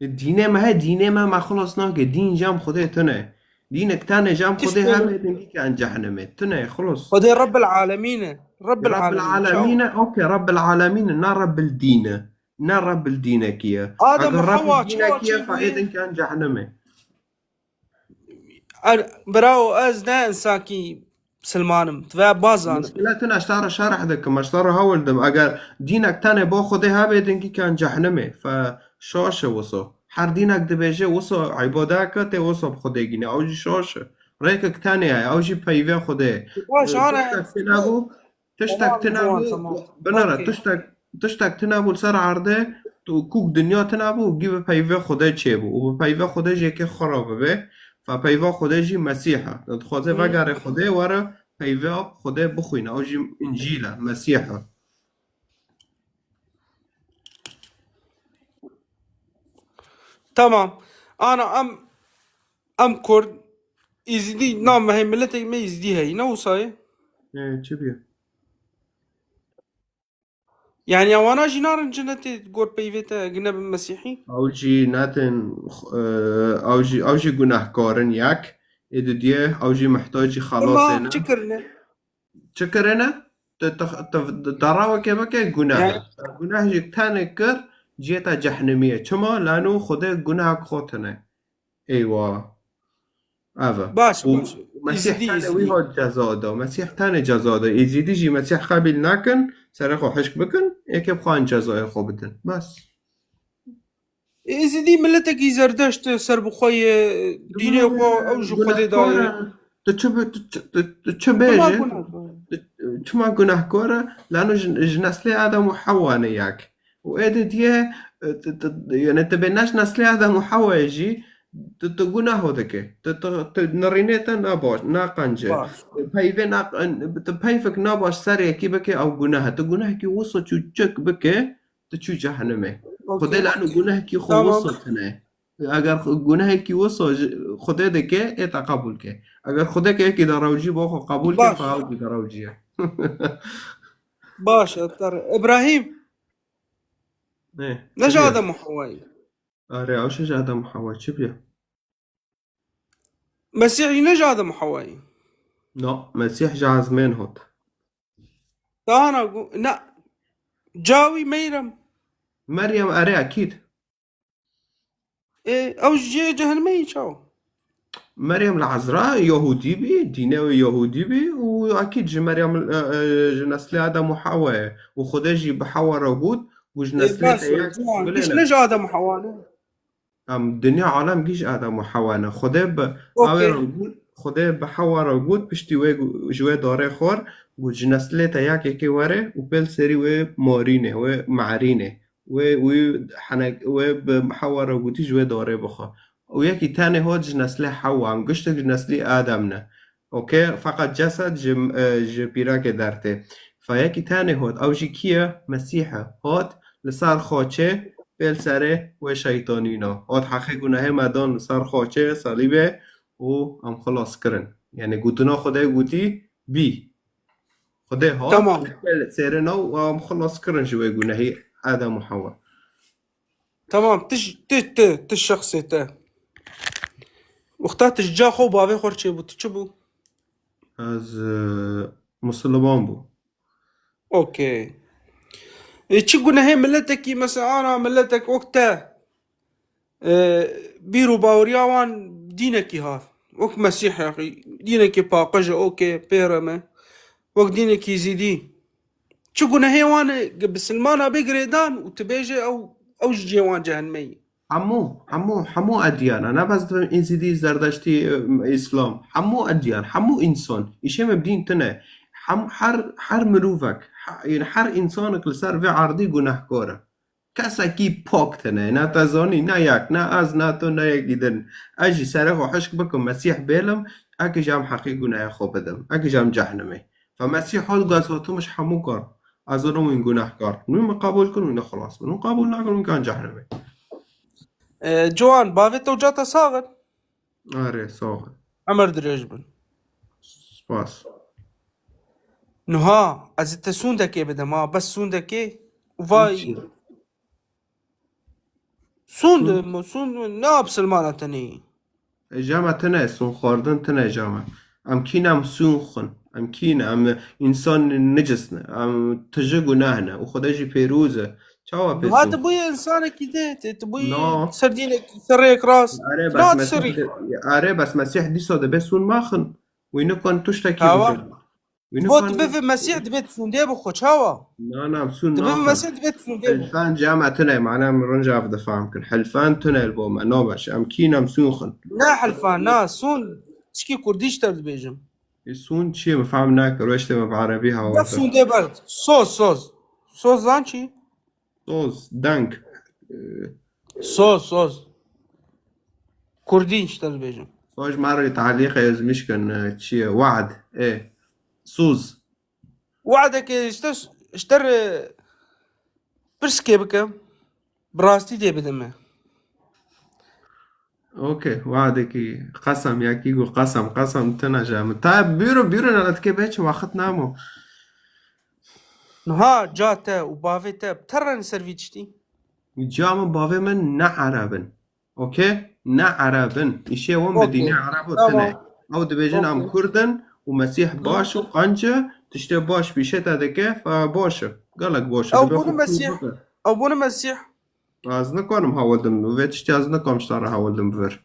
E, dînê me heye, dînê me me xilas nake. Dîn cem Xwedê tune. Dînek tane cem Xwedê hebe, dingî ke en cehennemê. Tune, xilas. Xwedê Rebbil Alemîn e. Rebbil Alemîn, Alemîn e, okey, Rebbil Alemîn e, na Rebbil Dîn e. Na Rebbil Dînekî ye. Adam Eger Rebbil Hawa, Dînekî ye, çawa fa çi êdin ke en cehennemê. Er, bravo, ez ne insakî Silmanim. Tu ve bazan. Mesela tu neştara şerh dikim, neştara hewil dim. Eger dînek tenê bo Xwedê hebe, dingî ke en cehennemê. Fe şaş e wisa. Her dînek dibêje wisa îbadeke tê wisa bi Xwedê gîne. Ew jî şaş e. Rêkek tenê heye. Ew jî peyvê Xwedê. Baş, Ee, ana. Tiştek tine bû, tiştek Tamam, tine tamam, bû, tamam. Binere, Okey. Tiştek, tiştek tine bû li ser erdê, tu kûk dinya tine bû, gî bi peyvê Xwedê çêbû. Û bi peyvê Xwedê jê ke xwe re bibe, fe peyva Xwedê jî Mesîh e. Dixwaze Hı. Vegerê Xwedê were peyva Xwedê bixwîne. Ew jî Încîl e, Mesîh e. Tamam. Ana em, em Kurd, Êzidî, na me hê miletê me Êzidî heyî, ne wisa ye? Ê, çi bîye? Yani ya wana jî narincine tê gor peyvê te, gine bin Mesîhî? Ew jî netin, e, ew jî, ew jî gunehkar in yek. Ê didiyê, ew jî mihtacî xelasê ne. Çi kirine? Çi kirine? Tu, tu, tu, tu daraweke bike guneh. Yani Guneh jî tenê kir, ciyê te cehnimî ye. Çima? Lano Xwedê gunehek xwe tine. Eywa. Ev e. Baş, Û baş. Mesîh Êzidî, tenê Êzidî. Wî hat ceza da. Mesîh tenê ceza da. Êzidî jî Mesîh qebîl nakin, serê xwe hişk bikin, êkê bixwan cezayê xwe bidin. Bes. Êzidî miletekî zerdeşt e, serbixwe ye, dînê xwe, ew ji Xwedê daye. Gunehkar e. Tu çi bi-, tu çi, tu, tu çi Bima bêjî? Gunehkar e. Tu, Çima gunehkar e? Lano ji, ji neslê Adem û Hewa ne yek. Û ê didiye, e, t-, t-, yani tu bê ne ji neslê Adem û Hewayê jî, tu, tu guneho dike. Tu, tu, tu nirînê te nabaş, naqence. Baş. Peyvê naq-, tu peyvek nabaş ser yekî bike ew guneh e. Tu gunehekî wisa çûçik bike, tu çû cehenimê. Okey. Xwedê lano gunehekî xwe Tamam. wisa tine. Eger xwe-, gunehekî wisa ji Xwedê dike, ê te qebûl ke. Eger Xwedê ke yekî de rewcî bo xwe qebûl ke, Baş. fe ew jî de rewcî ye. Baş e, ter-, Îbrahîm. Ne, Ne çi ji bûye? Adem û Hewayî. Are, ew ji Adem û Hewa çi bûye? Mesîh jî ne ji Adem û Hewayî. No, Mesîh ji ezmên hot. Dahana gu-, ne. Cawî Meyrem. Meryem, are, ekîd. Ê, ew ji cihê cehenimê yî çawa? Meryem li Ezra Yahudî bî, dînê wê Yahudî bî û ekîd ji Meryem, e, e, ji neslê Adem û Hewa ye. Û Xwedê jî bi Hewa re got, got ji Ê, neslê baş te e, yek ciwan, bilê giş ne. ne ji Adem û Hewa ne. Em dinya alem giş Adem û Hewa ne. Xwedê bi Okey. ew re got, Xwedê bi Hewa re got, piştî wê gu-, ji wê darê xwar, got ji neslê te yekekê were û pêl serî wê marîne, wê marîne. Wê, wê henek, wê bi Hewa re gotî ji wê darê bixwe. Û yekî tenê hot ji neslê Hewa, em giştek ji neslê Adem ne. Okey, feqet cesed ji, e, ji pîrekê dertê. Fe yekî tenê hot, ew jî kî ye? Mesîh e. Hot li ser xaçê, pêl serê wê şeytanîna. Hot heqê gunehê me dan li ser xaçê, salîbê û em xilas kirin. Yani gotina Xwedê gotî bî. Xwedê hat, Tamam. pêl serê na û em xilas kirin ji wê gunehî Adem û Hewa. Tamam, tu ji, tu, tu, tu şexsê te. Wexta tu ji ca xwe û bavê xwe re çêbû, tu çi bû? Ez, e, Musulman bû. Okey. E, çi gunehê miletekî, mesela, ana miletek wek te, e, bîr û baweriya wan dînekî hat. Wek Mesîh, dînekî paqij e, okey, pê re me. Wek dînekî zîdî. Çi gunehê wan e, bisilmana bê girêdan û tu bêje ew, ew ji cihê wan cehenimê ye. Hemû, hemû, hemû edyana, ne bes dibin Êzidî, Zerdeştî, e, Îslam. Hemû edyan, hemû însan. Îşê me bi dîn tune. Hem, her, her mirovek, he-, yani her însanek li ser vê erdî gunehkar e. Kesekî pak tune, ne te zanî, ne yek, ne ez, ne tu, ne yekî din. Ez jî serê xwe hişk bikim, Mesîh bêlim, eke jî em heqî gunehê xwe bidim. Eke jî em cehnimê. Fe Mesîh hal gazatimiş hemû kar. Ez zanim wîn gunehkar. Nû min qebûl kir, wî ne xilas bin. Nû qebûl nakin, wî kan cehnimê. E, Ciwan, bavê te û ca te sax in. Erê, sax in. Emer dirêj bin. Spas. Nuha, ez ê te sûndekê bidim ha, bes sûndekê. Vay. Hiç. Sûnd, Sûnd. Sûnd, ne bisilmana tenê. E, jama tune, sûn xwardin tune jama. Em kî ne, em sûn xin. Em kî ne, em însan nicis ne. Em tije gunah ne. Û Xwedê jî pêroz e. Çawa pê Niha sûn? Tu bûyî însanekî dê, tu, tu bûyî No. Serdînekî, serrêyek rast. Are, bes Niha tu Mesîh serî. de, are, bes Mesîh dîsa dibe sûn maxin. Wî nikan tuştekî Awa. bike. Wî Bo nikan tu bivî Mesîh dibê tu sûndê bi xwe çawa? Na, na, em sûn Tu bivî naxin. Mesîh dibê tu sûndê bi. Hilfan cama tune, mana em rinca ev difam kin. Hilfan tune li bo me, nabeş. Em kî ne, em sûn xin. Ne hilfan, na, sûn. Çikî kurdî ji te dibêjim. E, sûn çi ye? Min fehm nekir. Weştê me bi erebî Ne hawar sûndê ber. Soz, soz. Soz zan çi? Soz, deng. E, Soz, soz. Kurdî ji te dibêjim. Soz ji me re talîqe ezmiş kin, e, çi ye? Wad. E, soz. Wadekê ji te, ji te re pirskê bikim. Bi rastî dê bide me. Okey, wadekî qesem, yekî got qesem, qesem tune ji min. Ta bîro, bîro nana dike bê çi wexit namo. Niha ca te û bavê te bi te re ne ser vî tiştî? Ca min bavê min ne Ereb in. Okey? Ne Ereb in. Îşê wan bi Okey. dînê Erebo Tamam. tune. Ew dibêjin em Okey. Kurd in û Mesîh Hı. baş û qenc e, tiştê baş pîşê te dike, fe baş e. Gelek baş e. Ew Dibe bûne xwe Mesîh. Ew bûne Mesîh. Ez nikarim hewil dim. Vê tiştî ez nikarim ji te re hewil dim bi vir.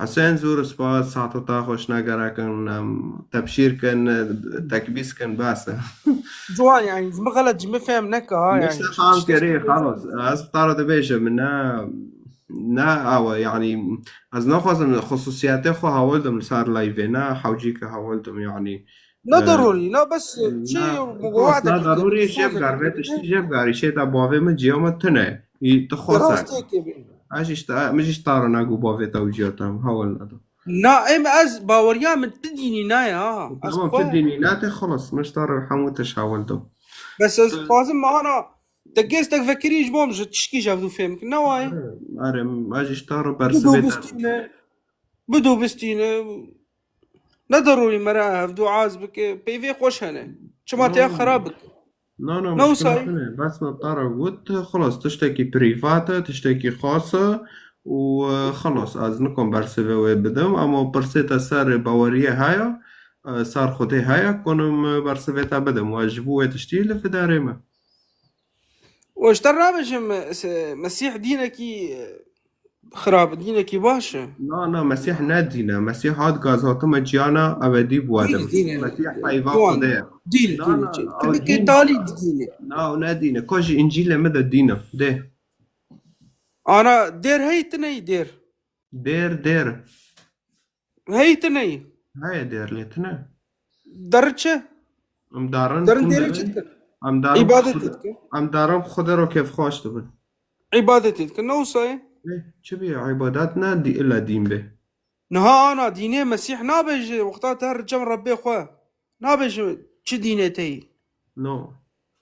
Husên, zor spas, saeta te xweş, ne gerek in, em, tebşîr kin, tekbîs kin, bes e. Ciwan, yani, ji min xelet, ji min fehm neke, ha, yani. Nişte fam kerê, xelas. Ez bi te re dibêjim, ne, ne awe, yani, ez naxwazim xusûsiyetê xwe hewil dim li ser live, ne hewcî ke hewil dim, yani. Ne darûrî, ne bes çi, na, xlas, ne darûrî, jê bigar, vê tiştî jê bigar, îşê te bavê min ciya min tune. Î, tu xweser. Rastiyekê bî. Ez jî ji te, min jî ji te re negû bavê te û ciya te, hewl neda. Na, em ez baweriya min ti dînî nayê, ha. Ez Tamam, xwe tu dînî nate, xlas, min ji te re hemû tişt hewl da. Bes ez dixwazim me ana, te gêstek vekirî ji bo min ji tişkî ji hevdû fêm kin, ne wayê? Erê, ez jî ji te re Bido bersivê te bistîne, bido bistîne. Ne darûrî mere hevdû az bike, peyvê xweş hene. Çima te ya xerab bike? No, no, Ne muşkila wisa ye? tune. Bes me te re got, xlas, tiştekî prîvat e, tiştekî xas e û, e, xlas, ez nikom bersivê wê bidim, ama pirsê te ser baweriyê heye, e, ser Xwedê heye, konim, e, bersivê te bidim. We ji bo wê tiştî li fiderê me. Û ji te rabêjim, se-, Mesîh dînekî, e, xirab, dînekî baş e. Na, na, Mesîh ne dîn e. Mesîh hat gazhatime ciyana ebedî bi we de. Dîn, dîn e. Mesîh peyva Ciwan. Xwedê ye. Dîn, Na, dîn e. na, Çi? ew Tibikê dîn e. talî dîn e. Na, ew ne dîn e. Ka ji Încîlê min de dîn e. Dê. Ana dêr heyî ti neyî dêr. Dêr, dêr. Heyî ti neyî. Heye dêr lê tune. Derri çi? Em darin Derin xwin dêrê dibin. çi dikin? Em darin Îbadetê xwin-, dikin. em darin Xwedê ro kêfxweş dibin. Îbadetê dikin. Ne wisa ye? Ê, çi bî? Îbadet ne dî-, illa dîn bê. Niha ana dînê Mesîh nabêje, wexta te her cem Rebbê xwe. Nabêje çi dînê te yî? No.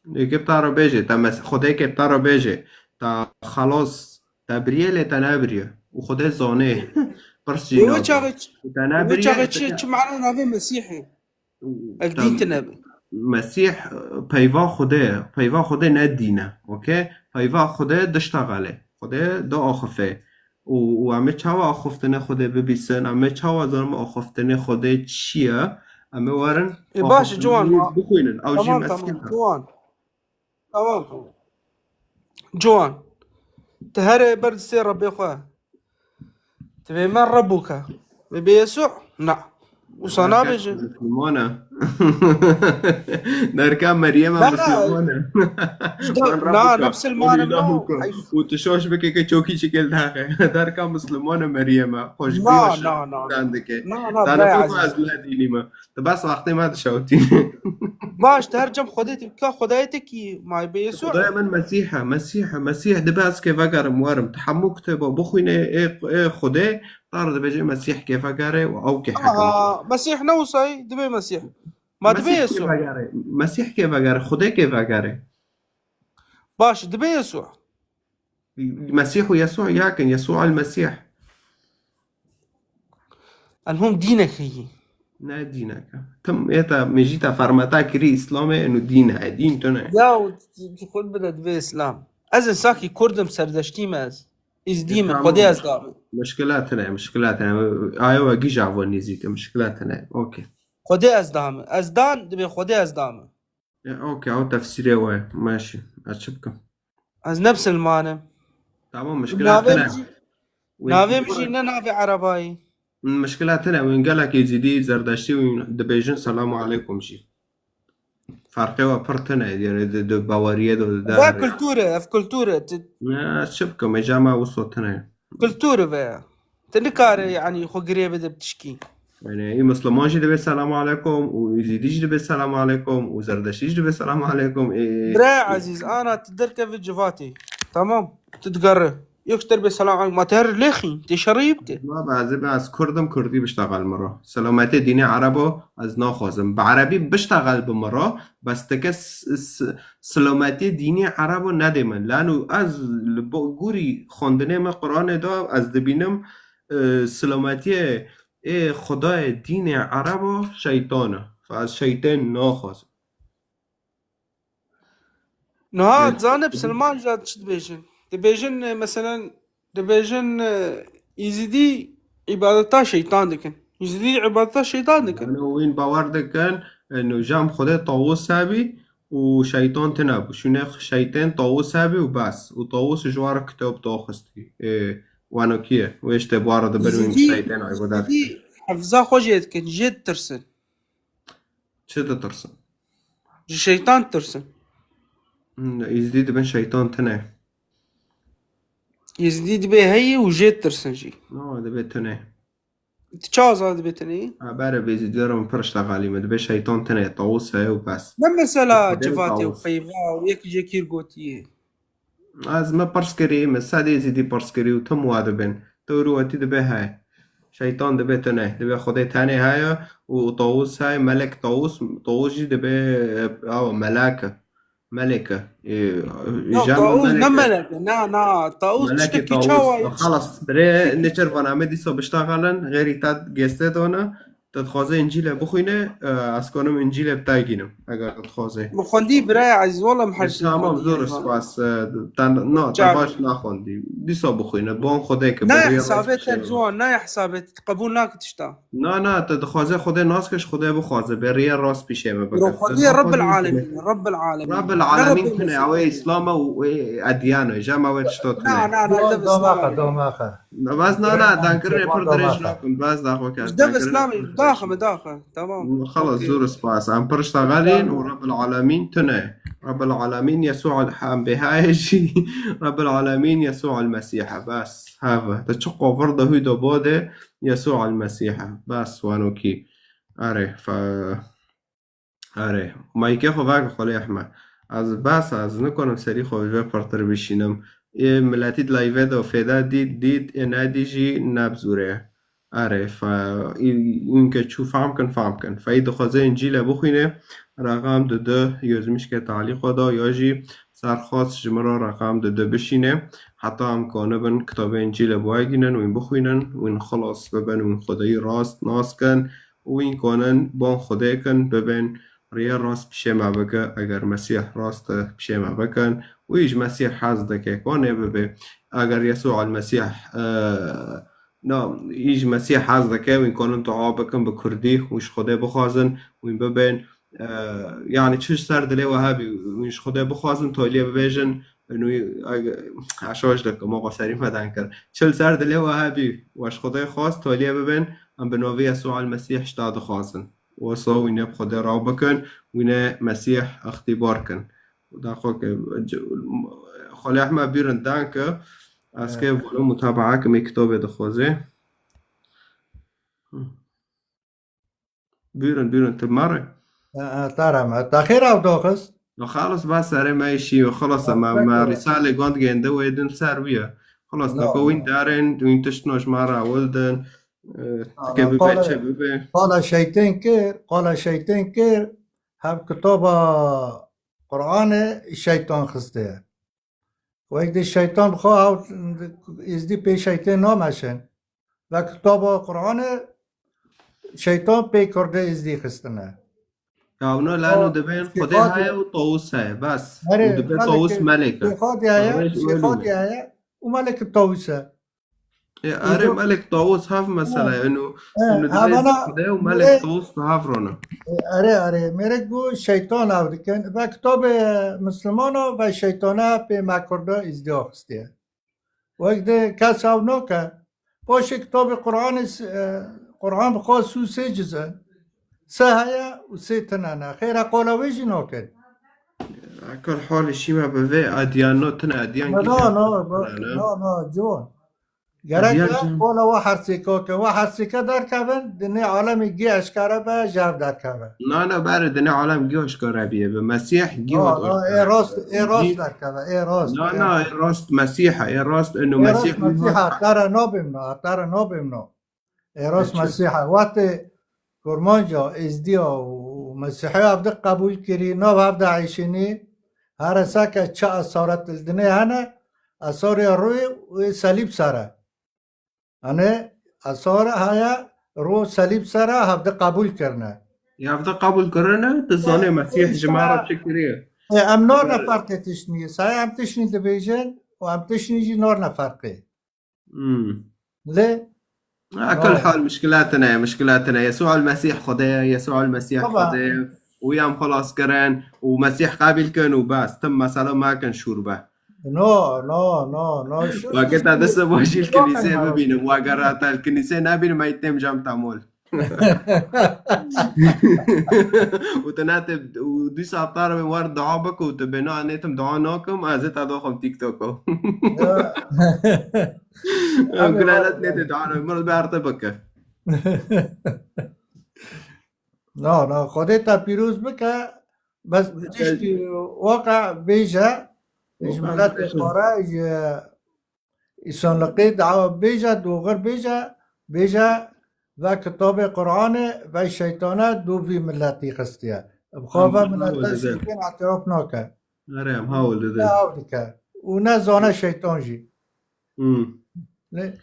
Yekê bi te re bêje, te mes-, Xwedê ke bi te re bêje, te xelas, te biriye lê te nebiriye. Û Xwedê zanê. Pirs jî Ê wê nake. çaxê ç-, Te wê nebiriye, çaxê çi, te çi mana navê Mesîhê? Ev Te dîn tine be. Mesîh, e, peyva Xwedê ye. Peyva Xwedê ne dîn e. Okey? Peyva Xwedê diştexelê. Xwedê diaxifê. Û, û em ê çawa axiftinê Xwedê bibîsin? Em ê çawa zanin axiftinê Xwedê çi ye? Em ê werin Ê, baş, axiftinê Ciwan, wî ma-, bixwînin. Ew jî tamam, Mesîh tamam, e. Ciwan. Tamam, tamam. Ciwan. Te here ber distê Rebbê xwe. Divê me Rebuke. Vê bê Yesû? Na. Wisa Derka nabêje. Misliman e. Derka Meryem e Na, na. Misliman e. Ji de-, Man na, Rebuke. ne Misliman e, Wî no. Rebuke. Heyf. Û tu şoş bike ke çokî çikil daxe. Derka Misliman e Meryem e. Xweşbî Na, we na, na, na. şan dike. Na, na, Te birayê ne ezîz. Ez ne dînî me. Tu bes wextê me dişewtî. Baş, tu her cem Xwedê tu ka Xwedayê te kî may bê Yesû. Xwedayê min Mesîh e, Mesîh e, Mesîh dibe ez kê vegerim werim. Tu hemû kitêba bixwîne ê, ê Xwedê, te re dibêje Mesîh kê vegere û ew kê Aha, hekim. Mesîh ne wisa ye, dibe Mesîh. Ma dibe Mesîh kê Yesû. Vegere, Mesîh kê vegere, Xwedê kê vegere. Baş, dibe Yesû. Mesîh û Yesû yek in, Yesû el Mesîh. Elhûm dînek heye. Ne dînek e. Tim ê te, min jî te fermeta kirî Îslamê, eno dîn e, dîn tune. Ya, tu, tu xwe bide divê Îslam. Ez insakî Kurd im, serdeştî me ez. Îzdî me, Tamam. Xwedê ez da min. Mişkila tune, mişkila tune. Aye we gîja vo nêzîk e, mişkila tune. Okey. Xwedê ez da min. Ez dan, dibê Xwedê ez da min. E, okey, ew tefsîrê we ye. Meşî. Ez çi bikim? Ez ne misilman im. Tamam, mişkila Navê tune. min jî, Wê navê min jî ne navê Erebayî. Mişkila tune. Wên gelek Êzîdî, Zerdeştî wî dibêjin selamu aleykum jî. Ferqê we pir tune. Yani di, di baweriyê de, di Ve derê. kultur e, ev kultur e. Ti Ne, ez çi bikim? Êca me wisa tune. Kultur e ve. Ti nikare, yani, xwe girê bide bi tişkî. Yani, ê Misliman jî dibê selamu aleykum, û Êzîdî jî dibê selamu aleykum, û Zerdeştî jî dibê selamu aleykum, ê Birayê ezîz, ana tu derkevî civatê. Tamam? Tu digere. Yek ji te re bê selam aleykum. Ma te her lêxî, tê şerî bike. Ma be ez ê be ez Kurd im, Kurdî biştexel min re. Selametê dînê Erebo ez naxwazim. Bi Erebî biştexel bi min re, bes teke s-, s-, Silometiyê dînî Erebo nedê min. Lano ez li bo-, gorî xwendinê me Quranê de ez dibînim, e, silometiyê ê Xwedayê dînê Erebo şeytan e. Fe ez şeytên naxwazim. Niha Ê, zanib Silman jî çi dibêjin? Dibêjin, e, meselen, Dibêjin, e, Îzîdî îbadeta şeytan dikin. Îzîdî îbadeta şeytan dikin. Yani wîn bawer dikin, e, no jam Xwedê tawus hebî û şeytan tine bû. Şûnê şeytên tawus hebî û bes. Û tawus ji war kitab daxistî. E, wano kî ye? Wê işte bu arada bir wîn Îzîdî, şeytên ibadet Îzîdî dikin. Hefza xwe jê dikin, jê ditirsin. Çi ditirsin? Ji şeytan ditirsin. Hmm, Îzîdî dibin şeytan tine. Êzidî dibê heyî û jê tirsin jî. No, dibê tune. Tu çawa zana dibê tenê? Ha, berê bêzî diyara min pir iştexalî min. Dibê şeytan tenê tawus heye û bes. Ne mesela Xwedê civatê û tawus. Peyva û yek jekîr gotiye. Ez me pirs kirî, min sedê zîdî pirs kirî û tim wa dibin. Tewrî wetî dibê heye. Şeytan dibê tune. Dibê Xwedê tenê heye û tawus heye, melek tawus, tawus jî dibê, e, awa, melek e. Melek e. E, Ya, jema Taus ne melek e. Melek e, na, na, Taus Melek e, tiştekî tawus. Çawa ye? Xelas, birê neçer vana me dîsa bişta xelen, xêrî te geste dona, te dixwaze Încîle bixwîne, e, ez konim Încîle bi te gînim, eger te dixwaze. Min xwendî biraya Ezîz, wela min her E, şey tamam, xwendî zor ya. Spas. E, te, na, te Çak. Baş naxwendî. Dîsa bixwîne, bon Xwedê ke Ne berê hesabê te ciwan, ne hesabê te qebûl nake tişta. Na, na, te dixwaze Xwedê nas ke, ji Xwedê bixwaze, bê rêya rast pîşê me bike. Bro, Xwedê Te Rebbil naxwazî Alemîn, Xwedê. Rebbil Alemîn. Rebbil Ne Alemîn Rebbil tune, ew ê Mesîh. Îslam e û ê edyan e, jema wê tişta tune. Na, na, na, Domaxa, domaxa. Bas, na, na, dankirine pir dirêj nakim, bas daxwe ke. Ji dev dankirine Îslamê, pir dirêj daxe nakim. Me, daxe. Tamam. Xelas, okey. Zor spas. Em pir ştaxelîn û Rebbil Alemîn tune. Rebbil Alemîn Yesû el-, em bêhaye jî. Rebbil Alemîn Yesû el-Mesîh e, bas. Heve. Te çi qovir de hû de bode, Yesû el-Mesîh e. Bas, wanokî. Erê, fe-, erê. Mayîkê xwe veke Xwelê Ehmed. Ez bes, ez nikonim serî xwe ji vê pirtir bişînim. Ê miletî di layve de fêda dît, dît, ê nedî jî nebzûrê. Erê, fe-, î-, înke çû fam kin, fam kin. Feyî dixwaze Încîle bixwîne, reqam di du yozmişke talîqo da, ya jî serxwest ji min re reqam di du bişîne. Heta em kanibin kitabê Încîle bi we gînin, wîn bixwînin, wîn xilas bibin, wîn Xwedayî rast nas kin, û wîn konin bon Xwedê kin, bibin rêya rast pişê me bike, eger Mesîh rast e pişê me bikin, û î ji Mesîh hez dike, konê bibe, eger Yesû el-Mesîh, e, na, î ji Mesîh hez dike, wîn konin dua bikin bi kurdî, û ji Xwedê bixwazin, wîn bibin, e, yanî çi ji ser dilê we hebî, wîn ji Xwedê bixwazin, toliyê bibêjin, Nû, eg-, eşoj dikim, oqa serî me den kir. Çil ser dilê we hebî, we ji Xwedê xwest, toliyê bibin, em bi novê Yesû el-Mesîh ji te dixwazin. Wesa wîne bi Xwedê raw bikin, wîne Mesîh îxtîbar kin. Da xwe ke, c-, Xwelê Ehmed bîrin dan ke, ez ke vano mutabaa kimê kitabê dixwaze. Buyurun, buyurun, tu mare. E, e, Tara me. Ta xêr ew doxist? No, xalas, ba serê me işî, xalas, Ba me, me peki. Rîsalê gond gênde wê din ser wî ye. Xalas, No, dako wîn no. Darên, wîn tişt no ji me re ewil din. E, Ha, tike no, bibe, qala, çi bibe. Qala şeytên kir, qala şeytên kir, hev kitaba Qur'anê şeytan xiste. Wek di şeytan bi xwe ew êzdî pê şeytê nameşin. Ve kitaba Qur'anê şeytan pê kurdê êzdî xistine. Ya, wina lano O dibên Xwedê şêxadî heye û tawus heye, bes. Erê, Û dibe melekê tawus melek e. Şêxadî heye, Tawus şêxadî heye û melekê tawus e. E, Û erê do- melek tawus hev mesela, e, eno, e, eno dibê hevana Xwedê û melek mêrek tawus bi hev rona. E, erê, erê, mêrek got şeytan ev dikin. Ve kitabê Mislimana ve şeytana pê me kurda îzdî axistiye. Wek de kes ew nake. Paşê kitabê Qur'anê s-, e, Qur'an bi xwe sû sê ciz e. Se heye û sê tine ne. Xêra qola wê jî nakin. Ekal halê şîme bi vê edyan no tine edyan No, kî no, kî no, tine ne? No, no, John. Gerek Edyan e jî. Qola we hersêka ke. We hersêka derkevin, dinê alemê gê eşkere be, jev derkeve. Na, na, berê dinê alem gî aşkare bîye. Bi Mesîh gî No, hat no, aşkare. Ê rast, ê rast Gî- derkeve, ê rast. Na, ê na, rast. Ê rast Mesîh e, ê rast eno Ê rast Mesîh Mesîh hat. Tara nabim na, tara nabim na. Ê rast Peki. Mesîh e. Wextê Kurmanca, Êzdiya û Mesîhiya hevdi qebûl kirî, nav hevdi eşînî, here seke çi esaret li dinê hene, esarê rûyê û ê selîb sere. Hani esar heye ro selîb sere hevdi qebûl kirine. Ya hevdi qebûl kirine, tu zanê E, Mesîh ji me re çi kiriye. E, em narne ferqê tiştnî. Saya em tiştnî dibêjin û em tiştnî jî narne ferqê. Hmm. Lê Ekal hal mişkila tine ye, mişkila tine ye. Yesû el-Mesîh Xwedê ye, Yesû el-Mesîh Xwedê ye. Û em xelas kirin û Mesîh qebîl kin û bes. Tim mesela me kin şûr be. No, no, no, no. Weke te dise bajî li kilisê bibînim. Weke ra te li kilisê nebînim, ey têm cem tamol. Û te nate, û dîsa hafta re war dua bike û te bêna nêtim dua nakim, ez ê te doxim TikTok o. Ya. Em gulalet nête dua re, mir berte bike. Na, na, Xwedê te pîroz bike, bes tiştî waka bêje, ji miletê xwe re, ji îsanliqê dawa bêje, doxir bêje, bêje, ve kitabê Qur'anê, ve şeytane, do vî miletî xistiye. Bi xwe ve milete şeytên îtiraf nake. Erê, em hawil dide. Ne hawl dike. Û ne zane şeytan jî. Hmm. Ne?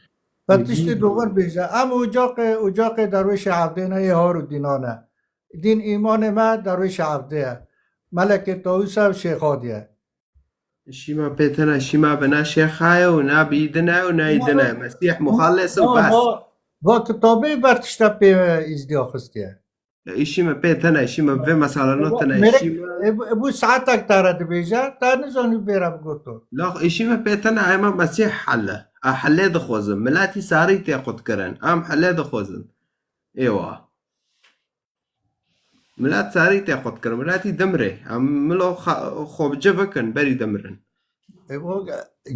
Ve tiştî doxir bêje. Em ocaqê, ocaqê derwêşê evdê ne yê har û dîna ne. Dîn îmanê me derwêşê evdê ye. Melekê Tawus e û Şêxadî ye. Şîma pê tine, şîma bi ne şêxa ye û ne bî dine û ne yî dine. Mesîh muxalles û bes. Va, va kitabê ver tişte pê îzdiya xistiye. Îşî me pê tine, îşî me vê mesalano tine, îşî me. E, bu, e, bu saatek te re dibêje, te nizanî vê re bigoto. Lax, îşî me pê tine, ema Mesîh helle. A hellê dixwazin. Miletî sarî tê qutkirin. Em hellê dixwazin. Êwa. Milet sarî tê qutkirin. Miletî dimrê. Em milo xa-, xwe bi ci bikin, berî dimirin. E, o,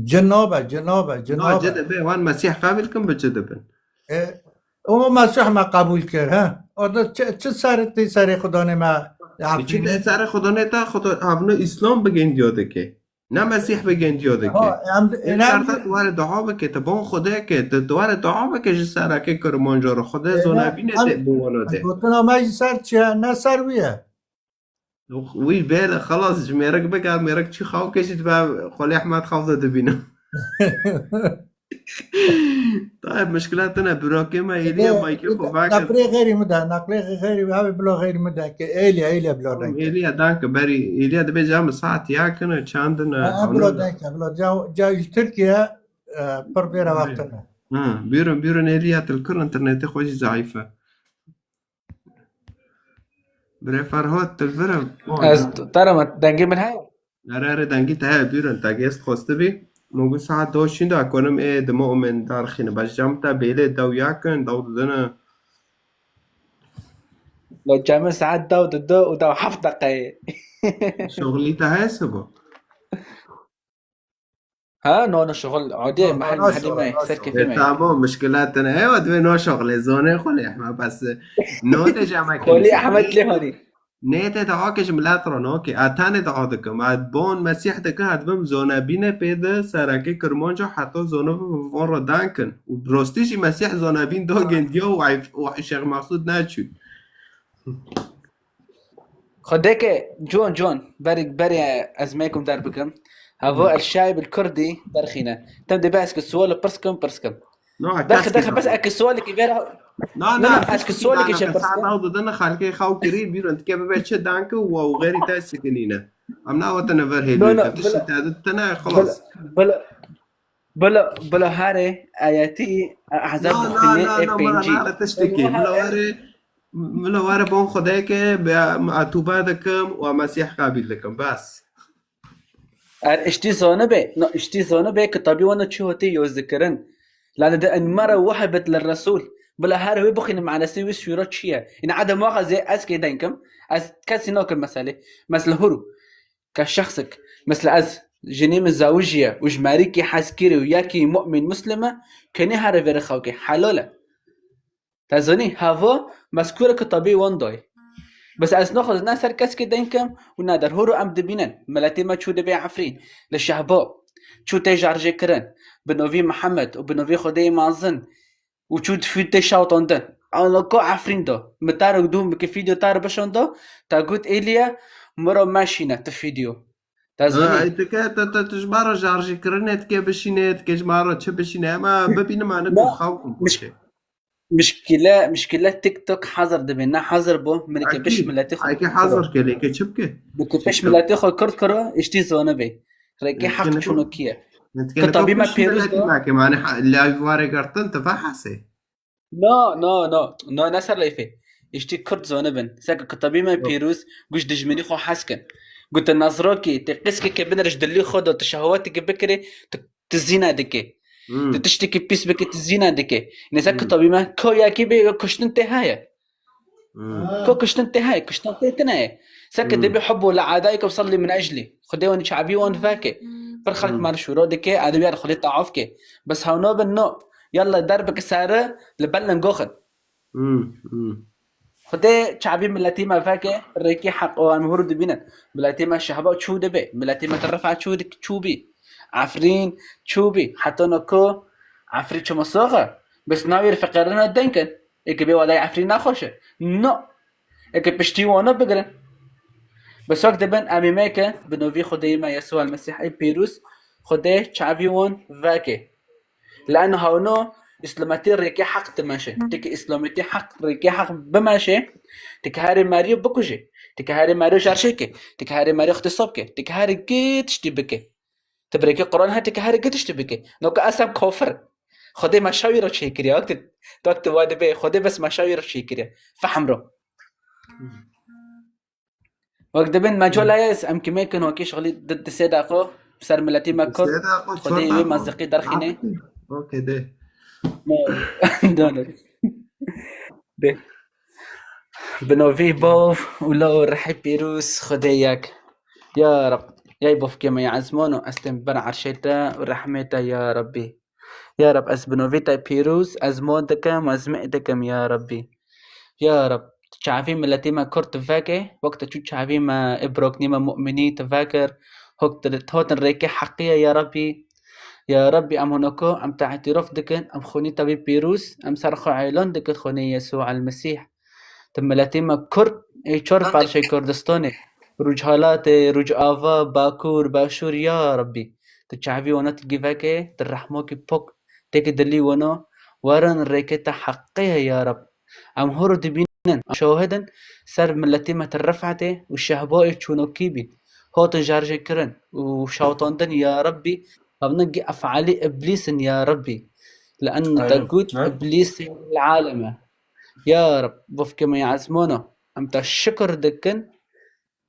ci nabe, ci nabe, ci nabe. Ci dibe, wan Mesîh qebûl kin, bi ci dibin. E, o Mesîh me qebûl kir, he? O da çi, çi ser tê serê Xudanê me? Çi Efrînê? Tê serê Xudanê te, Xuda, havno Îslam bigên diyo dike. Ne Mesîh bigên diyo dike. Ha, em, ê em serta tu were dua bike, tu bon Xwedê ke, tu, tu were dua bike ji serakê Kirmanco re. Xwedê zona bîne tê bo wana tê. Gotina me ji ser çi ye? Ne ser wî ye. Wî bêle, xelas, ji mêrik bike, mêrik çi xaw ke jî dibe, Xwelê Ehmed xaw de dibîne. Tayyip, mişkila tine, birokê me êliye maykê xwe vake. Naqlê xêrî min de, naqlê xêrî, hevê bila xêrî min de, ke êliye, êliye bila denke. Êliye danke, berî, êliye dibê ca min saet yakin e, çandin e, ha, ha, bila denke, bila ca, ca ji Tirkiye, e, pir vêre wextin e. Ha, bîrin, bîrin êliye tilkir internetê xwe jî zayîf e. Birê Ferhat, tu li vir e? Ez, te re me dengê min heye? Erê, erê, dengî te heye, bîrin, te gêst xwestibî. Min got saet do şîn de, konim ê dime û min darxîne. Baş cam te bêlê dew yakin, dew didine. Lo cem min saet dew didu û dew heft deqeyê. Şoxlî te heye sebo? Ha, no, no, şoxl adê, mehel, mehel me, ser kefê me. Tamam, mişkila tine. Ewa, divê no şoxlê, zonê Xwelê Ehmed, bes, no de jama Xwelê Ehmed lê harî. Nê te dua ke ji milet re, no ke, a tenê dua dikim. A bon Mesîh dike, ha dibim zone bîne pê de, serakê Kirmanco heta zone bi von re dan kin. Û bi rostî jî Mesîh zone bîn do gendiya û Şêx Mexsûd neçû. Xwedêke, John, John, berê, berê ez mêkum der bikim. Havo el şayb el kurdî derxîne. Tem dê be ez ki sual pirs kim, pirs kim. No, dexe, dexe, bes eki sual ki vera. No, no, ez ki sual ki çe pirs kim. Saet didin xelkê xew kirî, bîrin dike bibe çi danke û xêrî te sikinîne. Em na wetine ver hêlî. No, no, tiştî te didine, xelas. Bila, bila, Bila, bila harê ayetî Ehzab dixwîne ê pêncî. Bila were, bila were bon Xwedê ke, me etûbe dikim û Mesîh qebîl dikim. Bes. Er iştî zanibe, na iştî zanibe kitabî wana çi hotî yoz dikirin. La de en mara wehbet li Resul. Bila her wê bixwîne manasî wî sûra çi ye. Ina edem waxa zê ez kê denkim, ez kesî nakim meselê. Mesela huru. Ke şexsek, mesela ez, jinê min zawijiye û ji merîkî hez kirî û yekî mu'min muslim e, kenê here vêre xewkê, helal e. Te zanî, hava mezkûre kitabê wan dayê. Bes ez naxwazim ne ser keskê denkim û ne der. Horo em dibînin, miletê me çû dibê Efrîn, li Şehba, çû tê şarjê kirin, bi novî Mihemed û bi novî Xwedêyê mezin, û çû fî tê şewitandin. Ala ko Efrîn da. Min te re dû, min ki fîdyo te re bişanda, te got êliye, min re meşîne ti fîdyo. Te zanî? Ey dike, te, te, tu ji me re şarjî kirinê dike bişîne, dike ji me re çi bişîne, ema bibînim, anikum xew kim xweşê. Mişkile, mişkile TikTok hazir dibe, ne hazir bû, min ki piş miletî xwe. Eke hazir ke, lê ke çi bike? Min ki piş miletî xwe kurd kiro, iştî zone be. Rêkê heq çûnokî ye. Kitabî me pêroz da. Mane, la warê girtin, tu vehesê. No, no, no. No, ne ser leyfê. Îştî Kurd zone bin. Seke kitabî me pêroz, guş dijminî xwe hes kin. Gote nazrokî, te qiskeke binere ji dilî xwe de, tu şehwetekê bikirê, tu, tu zîne dike. Tu tiştekî pîs bike, tu zîne dike. Ne ser kitabî me, ko yekî bê, yo kuştin tê heye. Ko kuştin tê heye, kuştin tê tine ye. Seke dê bê hubbo le adayke ve salli min eclî. Xwedê wan çavî wan veke. Pir xelk mar şûro dike, edebiyat Xwedê taaf ke. Bes hewno bin no. Yalla derbike sare li bel lingo xin. Hmm, hmm. Xwedê çavî miletî me veke, rêkê heq û em hûr dibînin. Miletî me şehba çû dibe, miletî me te refa çû dik-, çû bî. Efrîn çû bî. Heta no ku Efrîn çima sox e? Bes navê feqerina denkin. Eke bê walay Efrîn naxweş e. No. Eke piştî wana bigirin. Bes wek dibin em ê me ke bi novî Xwedê me Yesû El Mesîh ê pîrûz, Xwedê çavî wan veke. Leno hawno îslametî rêkê heq dimeşe. Tikî îslametî heq, rêkê heq bimeşe, tikî herê merî bikujê, tikî herê merî jarşê ke, tikî herê merî ixtîsab ke, tikî herê gê tiştî bike. Ti bi rêkê Quran her tikî herê gê tiştî bike. Noka esem kofir. Xwedê me şawî ro çêkiriye. Wek ti, wek ti wa dibê, Xwedê bes me şawî ro çêkiriye. Fehm ro. Wek dibin mecola ye, em kimê kin wekî şixlî di, di sê daqo ser miletî me Kurd, Sê daqo, Xwedê çar wê daqo. Maziqî derxîne. Okey, de. No. Done. De. Bi novî Bav û La û Rihê Pîrûz Xwedê yek. Ya Reb, yay bavkê me ya ezmano, ez tên ber erşê te û rehmê te ya Rebbî. Ya Reb, ez bi novî te pîroz, ez mo dikim, ez mê dikim, ya Rebbî. Ya Reb, tu çavî miletî me Kurd veke, wek tu çû çavî me ê biroknî me mu'minî tu vekir, hok tu, tu hatin rêkê heqî ye, ya Rebbî. Ya Rebbî, em hineko, em te îtîrof dikin, em xwînî te wî pîroz, em ser xwe îlan dikin xwînê Yesû El Mesîh. Tu miletî me Kurd ê çar parçeyê Kurdistanê, Rojhilatê, Rojava, Bakur, Başûr, ya Rebbî. Tu çavî wana tu gî veke, tu rehmokî pok têkî dilî wana, werin rêkê te heqê ye ya Reb. Em hûr dibînin, em şahid in, ser miletî me tu refetê û şehbayê çûnokî bîn. Hatin jarjêkirin û şawitandin ya Rebbî, evna gî efalî îblîs in ya Rebbî. Li en te got îblîs alem e. Ya Reb, bavkê me ya ezmana, em te şikir dikin,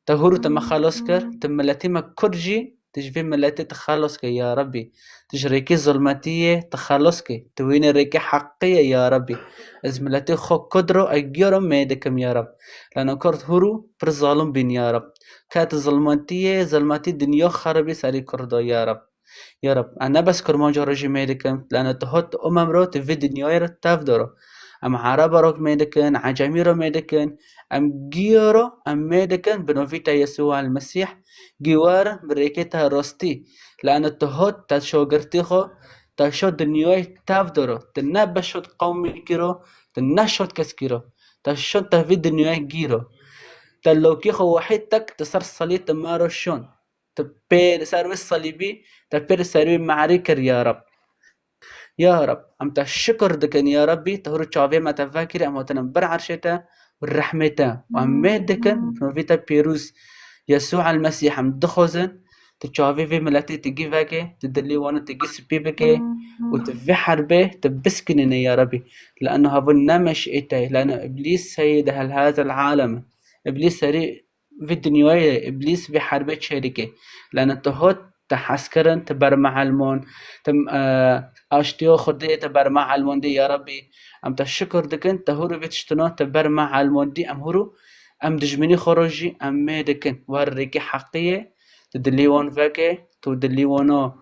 te hûr û te me xelas kir, te miletî me Kurd jî, te ji vê miletê te xelas kir, ya Rebbî. Te ji rêkê zilmetiyê te xelas kir, te wînê rêkê heqê ye, ya Rebbî. Ez miletê xwe Kurd ro, ez giya ro mê dikim, ya Reb. Lena Kurd hûr û pir zalim bîn, ya Reb. Ket zilmetiyê, zilmetî dinya xeribî serî Kurda, ya Reb. Ya Reb, ez ne bes Kurmanca ro jî mê dikim, lena tu hot umem ro, tu vê dinyayê ro tev doro. Em Ereba ro mê dikin, Ecemî ro mê dikin, em giya ro, em mê dikin, bi novî te Yesû El Mesîh, gî werin bi rêkê te rastî. Lena tu hot te şagirtî xwe, te şo dinyayê tev doro. Tu ne beşot qewmekî ro, tu ne şot keskî ro. Te şot te vê dinyayê gîro. Te lokî xwe wehîd tek, tu ser salî tu me ro şon. Tu pê li ser wê salîbî, te pê li ser wê merî kir, ya Reb. Ya Reb, em te şikir dikin, ya Rebbî, te hûr çavê me te vekirî, em hatine ber erşê te û rehmê te. Û em mê dikin, bi novî te pîroz, Yesû El Mesîh, em dixwazin, tu çavê vê miletê tu gî veke, tu dilê wan tu gî spî bike û tu vê herbê tu biskinîne, ya Rebbî. Leno hevû ne meşiyê te, leno îblîs seyîd hel hazel alem. Îblîs serî vê dinyayê, îblîs vê herbê çêdike. Lena tu hot, te hez kirin, te ber me elmon, te, e, aştiya Xwedê te ber me elmondî, ya Rebbî. Em te şikir dikin, te hûr û vê tiştino te ber me elmondî, em hûr û em dijminî xwe ro jî em mê dikin. Wer rêkê heqî ye, tu dilî wan veke, tu dilî wana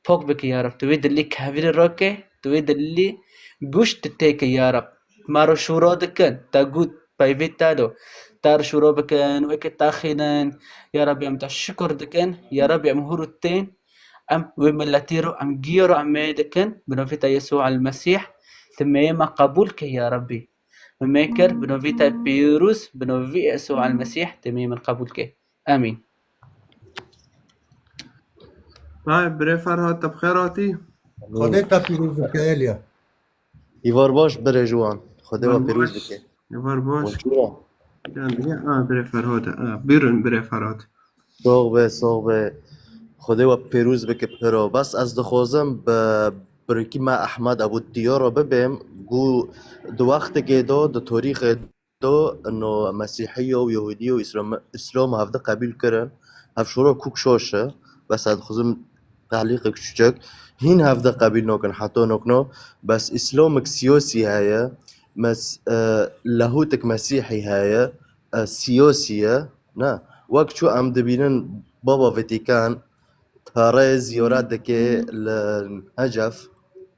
pok bike, ya Reb. Tu wê dilî kevîrê rake, tu wê dilî guş tu têke, ya Reb. Me ro şûro dikin, te got, peyvê te do. Te ro şûro bikin, wê ke taxînin, ya Reb, em te şikir dikin, ya Reb, em hûr û tên, em wê miletî ro, em giya ro, em mê dikin, bi novî te Yesû El Mesîh, tu mêyê me qebûl ke, ya Rebbî. Min mê kir, bi novî te pîroz, bi novî Yesû El Mesîh, tu mêyê min qebûl ke. Amîn. Tay, birê Ferhat, te bi xêr hatî? Xwedê te pîroz bike, Elya. Îvar baş, birê Ciwan. Xwedê we pîroz bike. Îvar baş. Bonjûra. Gel, gel. Ah, birê Ferhat. Ah, buyurun, birê Ferhat. Sox be, sox be. Xwedê we pîroz bike piro. Bes ez dixwazim bi birikî me Ehmed Ebû Diyara bibêm. Ku di wextekê de, di torîxê do, no Mesîhiya û Yehûdiya û Îslam, Îslam hevdi qebîl kirin. Hevşora kûk şaş e. Bes ez dixwazim tehlîqek çûçek. Hîn hevdi qebîl nakin heta nokno. Bes Îslamik siyasî heye. Mes, e, lehûtik Mesîhî heye. E, siyasî ye. Ne. Wek çû em dibînin Baba Vatikan perê ziyaret dike li Necef.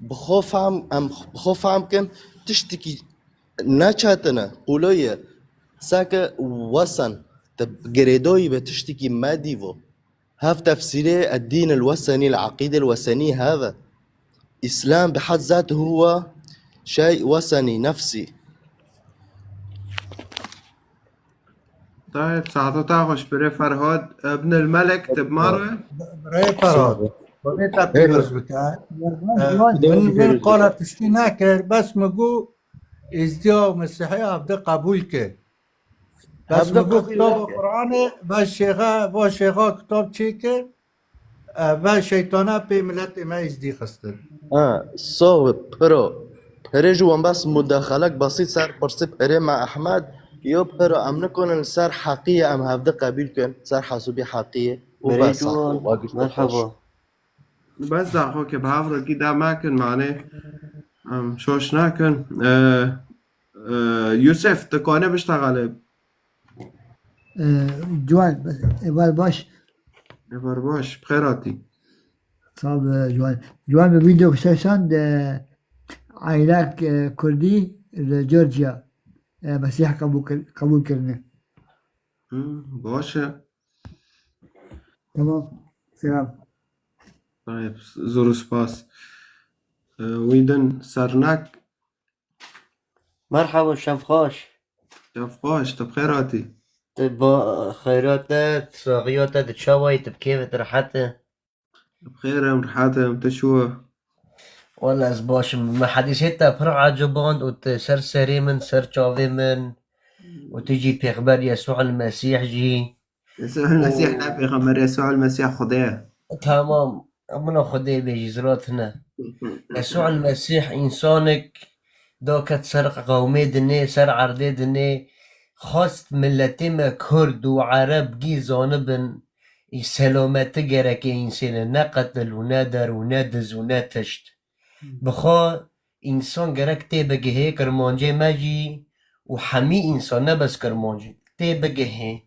Bi xwe fehm, em bi xwe fehm kin, tiştekî neçetine, qûlo ye. Seke wesen, te girêdoyî be tiştekî medî vo. Hev tefsîrê ed-dîn el-wesenî, el-eqîde el-wesenî hev e. Îslam bi hed zat huwa şey wesenî, nefsî. Tayeb, saeta te xweş, birê Ferhad. Ibn el-Melek, te bi mar e? Birê Ferhad, Xwedê te pîroz bike. Min, min qala tiştî nekir, bes min got Êzdiya û Mesîhiya hevde qebûl kir. Bes min got kitaba Qur'anê, ve şêxe, va şêxa kitab çêkir, e, ve şeytana pê miletê me Êzdî xistin. Ha, sax be, piro. Pirê ji wan bes mudaxalek besît ser pirsî pirê me Ehmed, yo piro em nikonin li ser heqî ye em hevde qebîl kin, ser hesûbî heqî ye û Berê bes ciwan, sax, merhaba. Bes daxo ke bi hev re gî da mekin, manê em şoş nakin. E, e, Yusuf, tu kane biştexelê? Ee, Ciwan, êvar baş. Êvar baş, bi xêr hatî. Sağ ol, e, Ciwan. Ciwan, bir video kişeşan de aylak, e, Kurdi, e, Georgia. E, Mesih kabul kir-, kabul kirine. Hı, baş e. Tamam. Selam. Tayeb, zor spas. E, wî din sernak. Merhaba, şevxweş. Şevxweş, tu bi xêr hatî. Tu ba xeyra te, tu saxiya te, tu çawa yî, tu bi kêf, tu rehet e? Bi xêr im, rehet im, tu çi we? Wele ez baş im. Me hedîsê te pir eciband û tu ser serê min, ser çavê min û tu jî pêxber Yesû el Mesîh jî. Yesû el Mesîh ne pêxember, Yesû el Mesîh Xwedê ye. Tamam. Amına Xwedê bêjî, zira tune. Yesû el Mesîh însanek da ket ser qewmê dinê, ser erdê dinê, xwest miletê me Kurd û Ereb gî zanibin, î selameti gereke însêne, ne qetil û ne der û ne diz û ne tişt. Bi xwe însan gerek tê bigihê, Kirmancê me jî û hemî însan, ne bes Kirmanc, tê bigihê.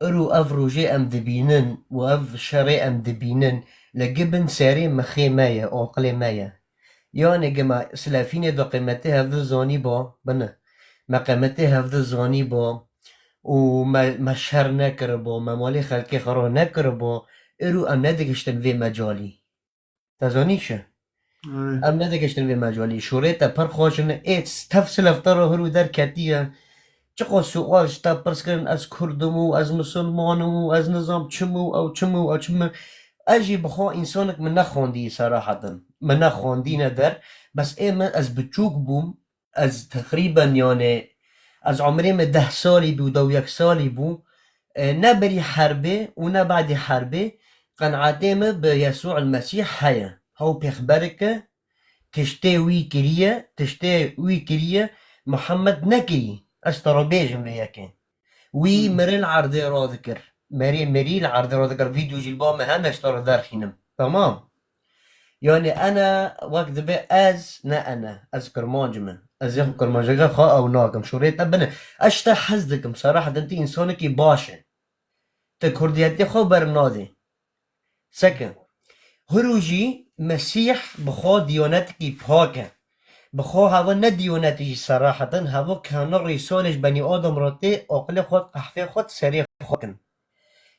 Îro ev rojê em dibînin û ev şerê em dibînin, li gibin serê mixê me ye, aqilê me ye. Yanê ge me silefînê de qîmetê hevdî zanîba, bine, me qîmetê hevdî zanîba û me, me şer nekiriba, me malê xelkê xira nekiriba, îro em nedigihiştin vê mecalî. Te zanî çi? Em nedigihiştin vê mecalî. Şûrê te pir xweş in. Ê tev silef te re hir û der ketiye. Çiqas sual ji te pirs kirin, ez Kurd im û ez Misilman im û ez nizam çi im û ew çi im û ew çi im. Ez jî bi xwe însanek min nexwendî serahetin. Min nexwendîne der. Bes ê min, ez biçûk bûm. Ez teqrîben, yanê, ez umrê min deh salî bû, deh û yek salî bû. E, ne berî herbê û ne badî herbê qenaetê min bi Yesû el Mesîh heye. Hew pêxberik e, tiştê wî kiriye, tiştê wî kiriye, Muhammed nekirî. Ez te re bêjim vê yekê. Wî Hmm. mirin erdê radikir. Merî, merî li erdê radikir. Vîdyo jî li ba me hene, ez te re derxînim. Tamam. Yani ene wek dibe ez, ne ene. Ez Kirmanc me. Ez yek Kirmanceke xwe ew nakim. Şûrê te bine. Ez ji te hez dikim. Seraheten tu însanekî baş e. Te kurdiyetê xwe bernadê. Seke. Hiro jî Mesîh bi xwe diyanetekî pak e. Bi xwe heva ne diyanetî jî seraheten, heva kehna rîsalê ji benî Adam re tê, aqilê xwe, qehfê xwe, serê xwe kin.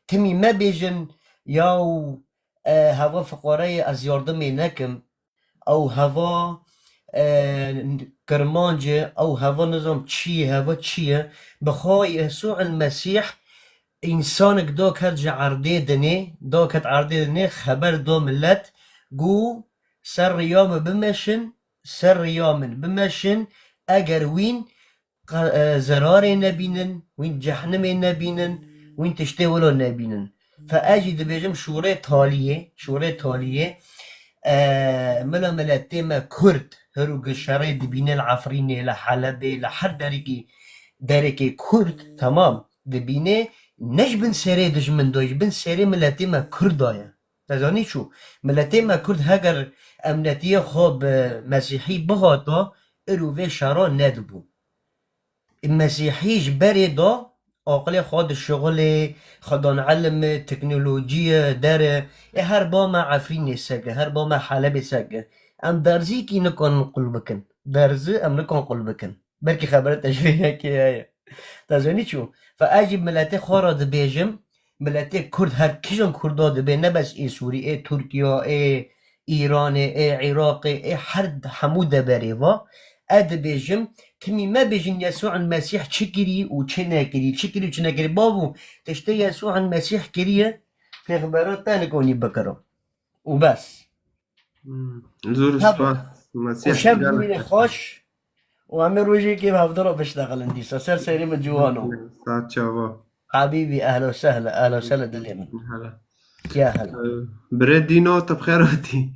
Timî me bêjin, yaw, e, heva fiqare ye, ez yardimê nekim. Ew heva, e, kirmanc e, ew heva nizam çi ye, heva çi ye. Bi xwe Yesû el Mesîh însanek da ket ji erdê dinê, da ket erdê dinê, xeber da milet, got, ser riya min bimeşin, ser riya min bimeşin, eger wîn qe-, e, zerarê nebînin, wîn cehnimê nebînin, wîn tiştê wilo nebînin. Fe ez jî dibêjim şûrê taliyê, şûrê taliyê, e, mila miletê me Kurd, hir û gişerê dibîne li Efrînê, li Helebê, li her derekî, derekê Kurd, temam, dibîne ne ji bin serê dijmin de, ji bin serê miletê me Kurd de ye. Te zanî çû? Miletê me Kurd heger emnetiyê xwe bi Mesîhî bihata, îro vê şera nedibû. Mesîhî ji berê da aqilê xwe dişixulê, xwe dan ilim, teknolojiyê, derê, ê her ba me Efrînê seke, her ba me Helebê seke. Em derzîkî nikan qul bikin. Derzi em nikan qul bikin. Belkî xebere te ji vê yekê heye. Te zanî çû? Fe ez jî miletê xwe re dibêjim, miletê Kurd her kijan Kurda dibe, ne bes ê Sûrî, ê Tirkiya, ê Îranê, ê Iraqê, ê her hemû deverê va. Ez dibêjim, timî mebêjin Yesû el Mesîh çi kirî û çi nekirî, çi kirî û çi nekirî. Bavo, tiştê Yesû el Mesîh kiriye, pêxembera te nikonî bikiro. Û bes. Hmm. Zor Tabii. Spas. Û Mesîh şev gelek bimîne xweş. Û em ê rojekê bi hevdira biştexilin dîsa. Ser serê min ciwano. Saet çava. Habîbî, ehlo sehle, ehlo sehle dilê min. Hele. Ya hele. Ee, Birê Dîno, te bi xêr hatî.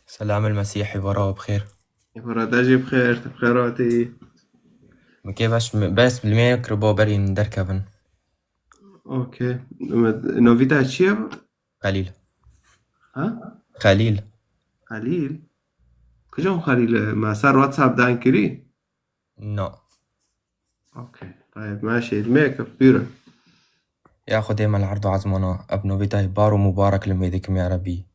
Selam el Mesîh, êvara we bi xêr. Êvara te jî bi xêr, te bi xêr hatî. Min kê baş, bes li me kiribo berî min derkevin. Okey. Novî te çi ye? Xelîl. Ha? Xelîl. Xelîl? Kujam Xelîl e? Me ser WhatsApp dan kirî? No. Okey. Tayeb, me şêrmeyek bîrin. Ya Xwedê me li erd û ezmana, ev novî te bar û mubarek li me dikim ya Rebî.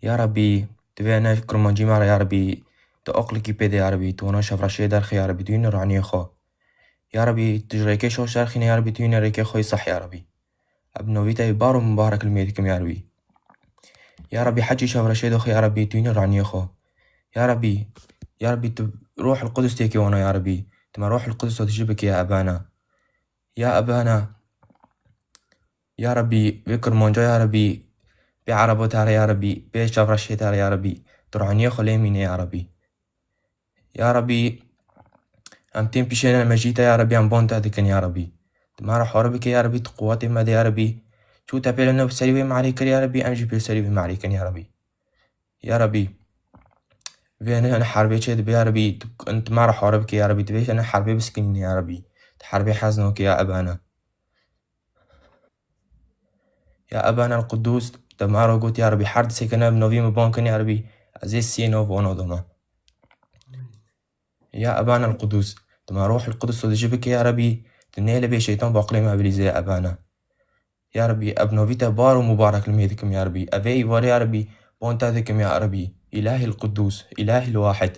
Ya Rebî, divê ne kurmancî me re ya Rebî, tu aqlikî pê de ya Rebî, tu wana şevreşê derxî ya Rebî, tu yînî raniyê xwe. Ya Rebî, tu ji rêkê şoş derxîne ya Rebî, tu yînî rêkê xwe yî seh ya Rebî. Ev novî te bar û mubarek li me dikim ya Rebî. Ya Rebî, hecî şevreşê doxî ya Rebî, tu yînî raniyê xwe. Ya Rebî, ya Rebî, tu Ruhul Qudus têkî wana ya Rebî. Tu me Ruhul Qudus tu ji bike ya Ebana. Ya Ebana, ya Rebî, vê kurmanca ya Rebî, vê ereba te re ya Rebî, vê şevreşê te re ya Rebî, tu raniyê xwe lê mîne ya Rebî. Ya Rebî, em tên pîşê ne mejî te ya Rebî, em ban te dikin ya Rebî. Tu me re hare bike ya Rebî, tu quwetê me de ya Rebî. Çû te pêle ne bi serî wê merî kir ya Rebî, em jî pê serî wê merî kin ya Rebî. Ya Rebî, vê ne, ne herbê çê dibe ya Rebî, tu, tu me re hare bike ya Rebî, tu vê ne herbê biskînîne ya Rebî. Tu herbê hez nake ya Ebana. Ya Ebana el Qudûs, te me re got ya Rebî, her disê ke ne bi novî min ban kin ya Rebî, ez ê siyê nav wana doma. Ya Ebana el Qudûs, tu me Ruhul Qudus tu dijî bike ya Rebî, tu nêle bê şeytan baqlê me bilîze ya Ebana. Ya Rebî, ev novî te bar û mubarek li me dikim ya Rebî. Ev ê îvarê ya Rebî, ban te dikim ya Rebî. Îlahil Qudûs, Îlahil Wahid.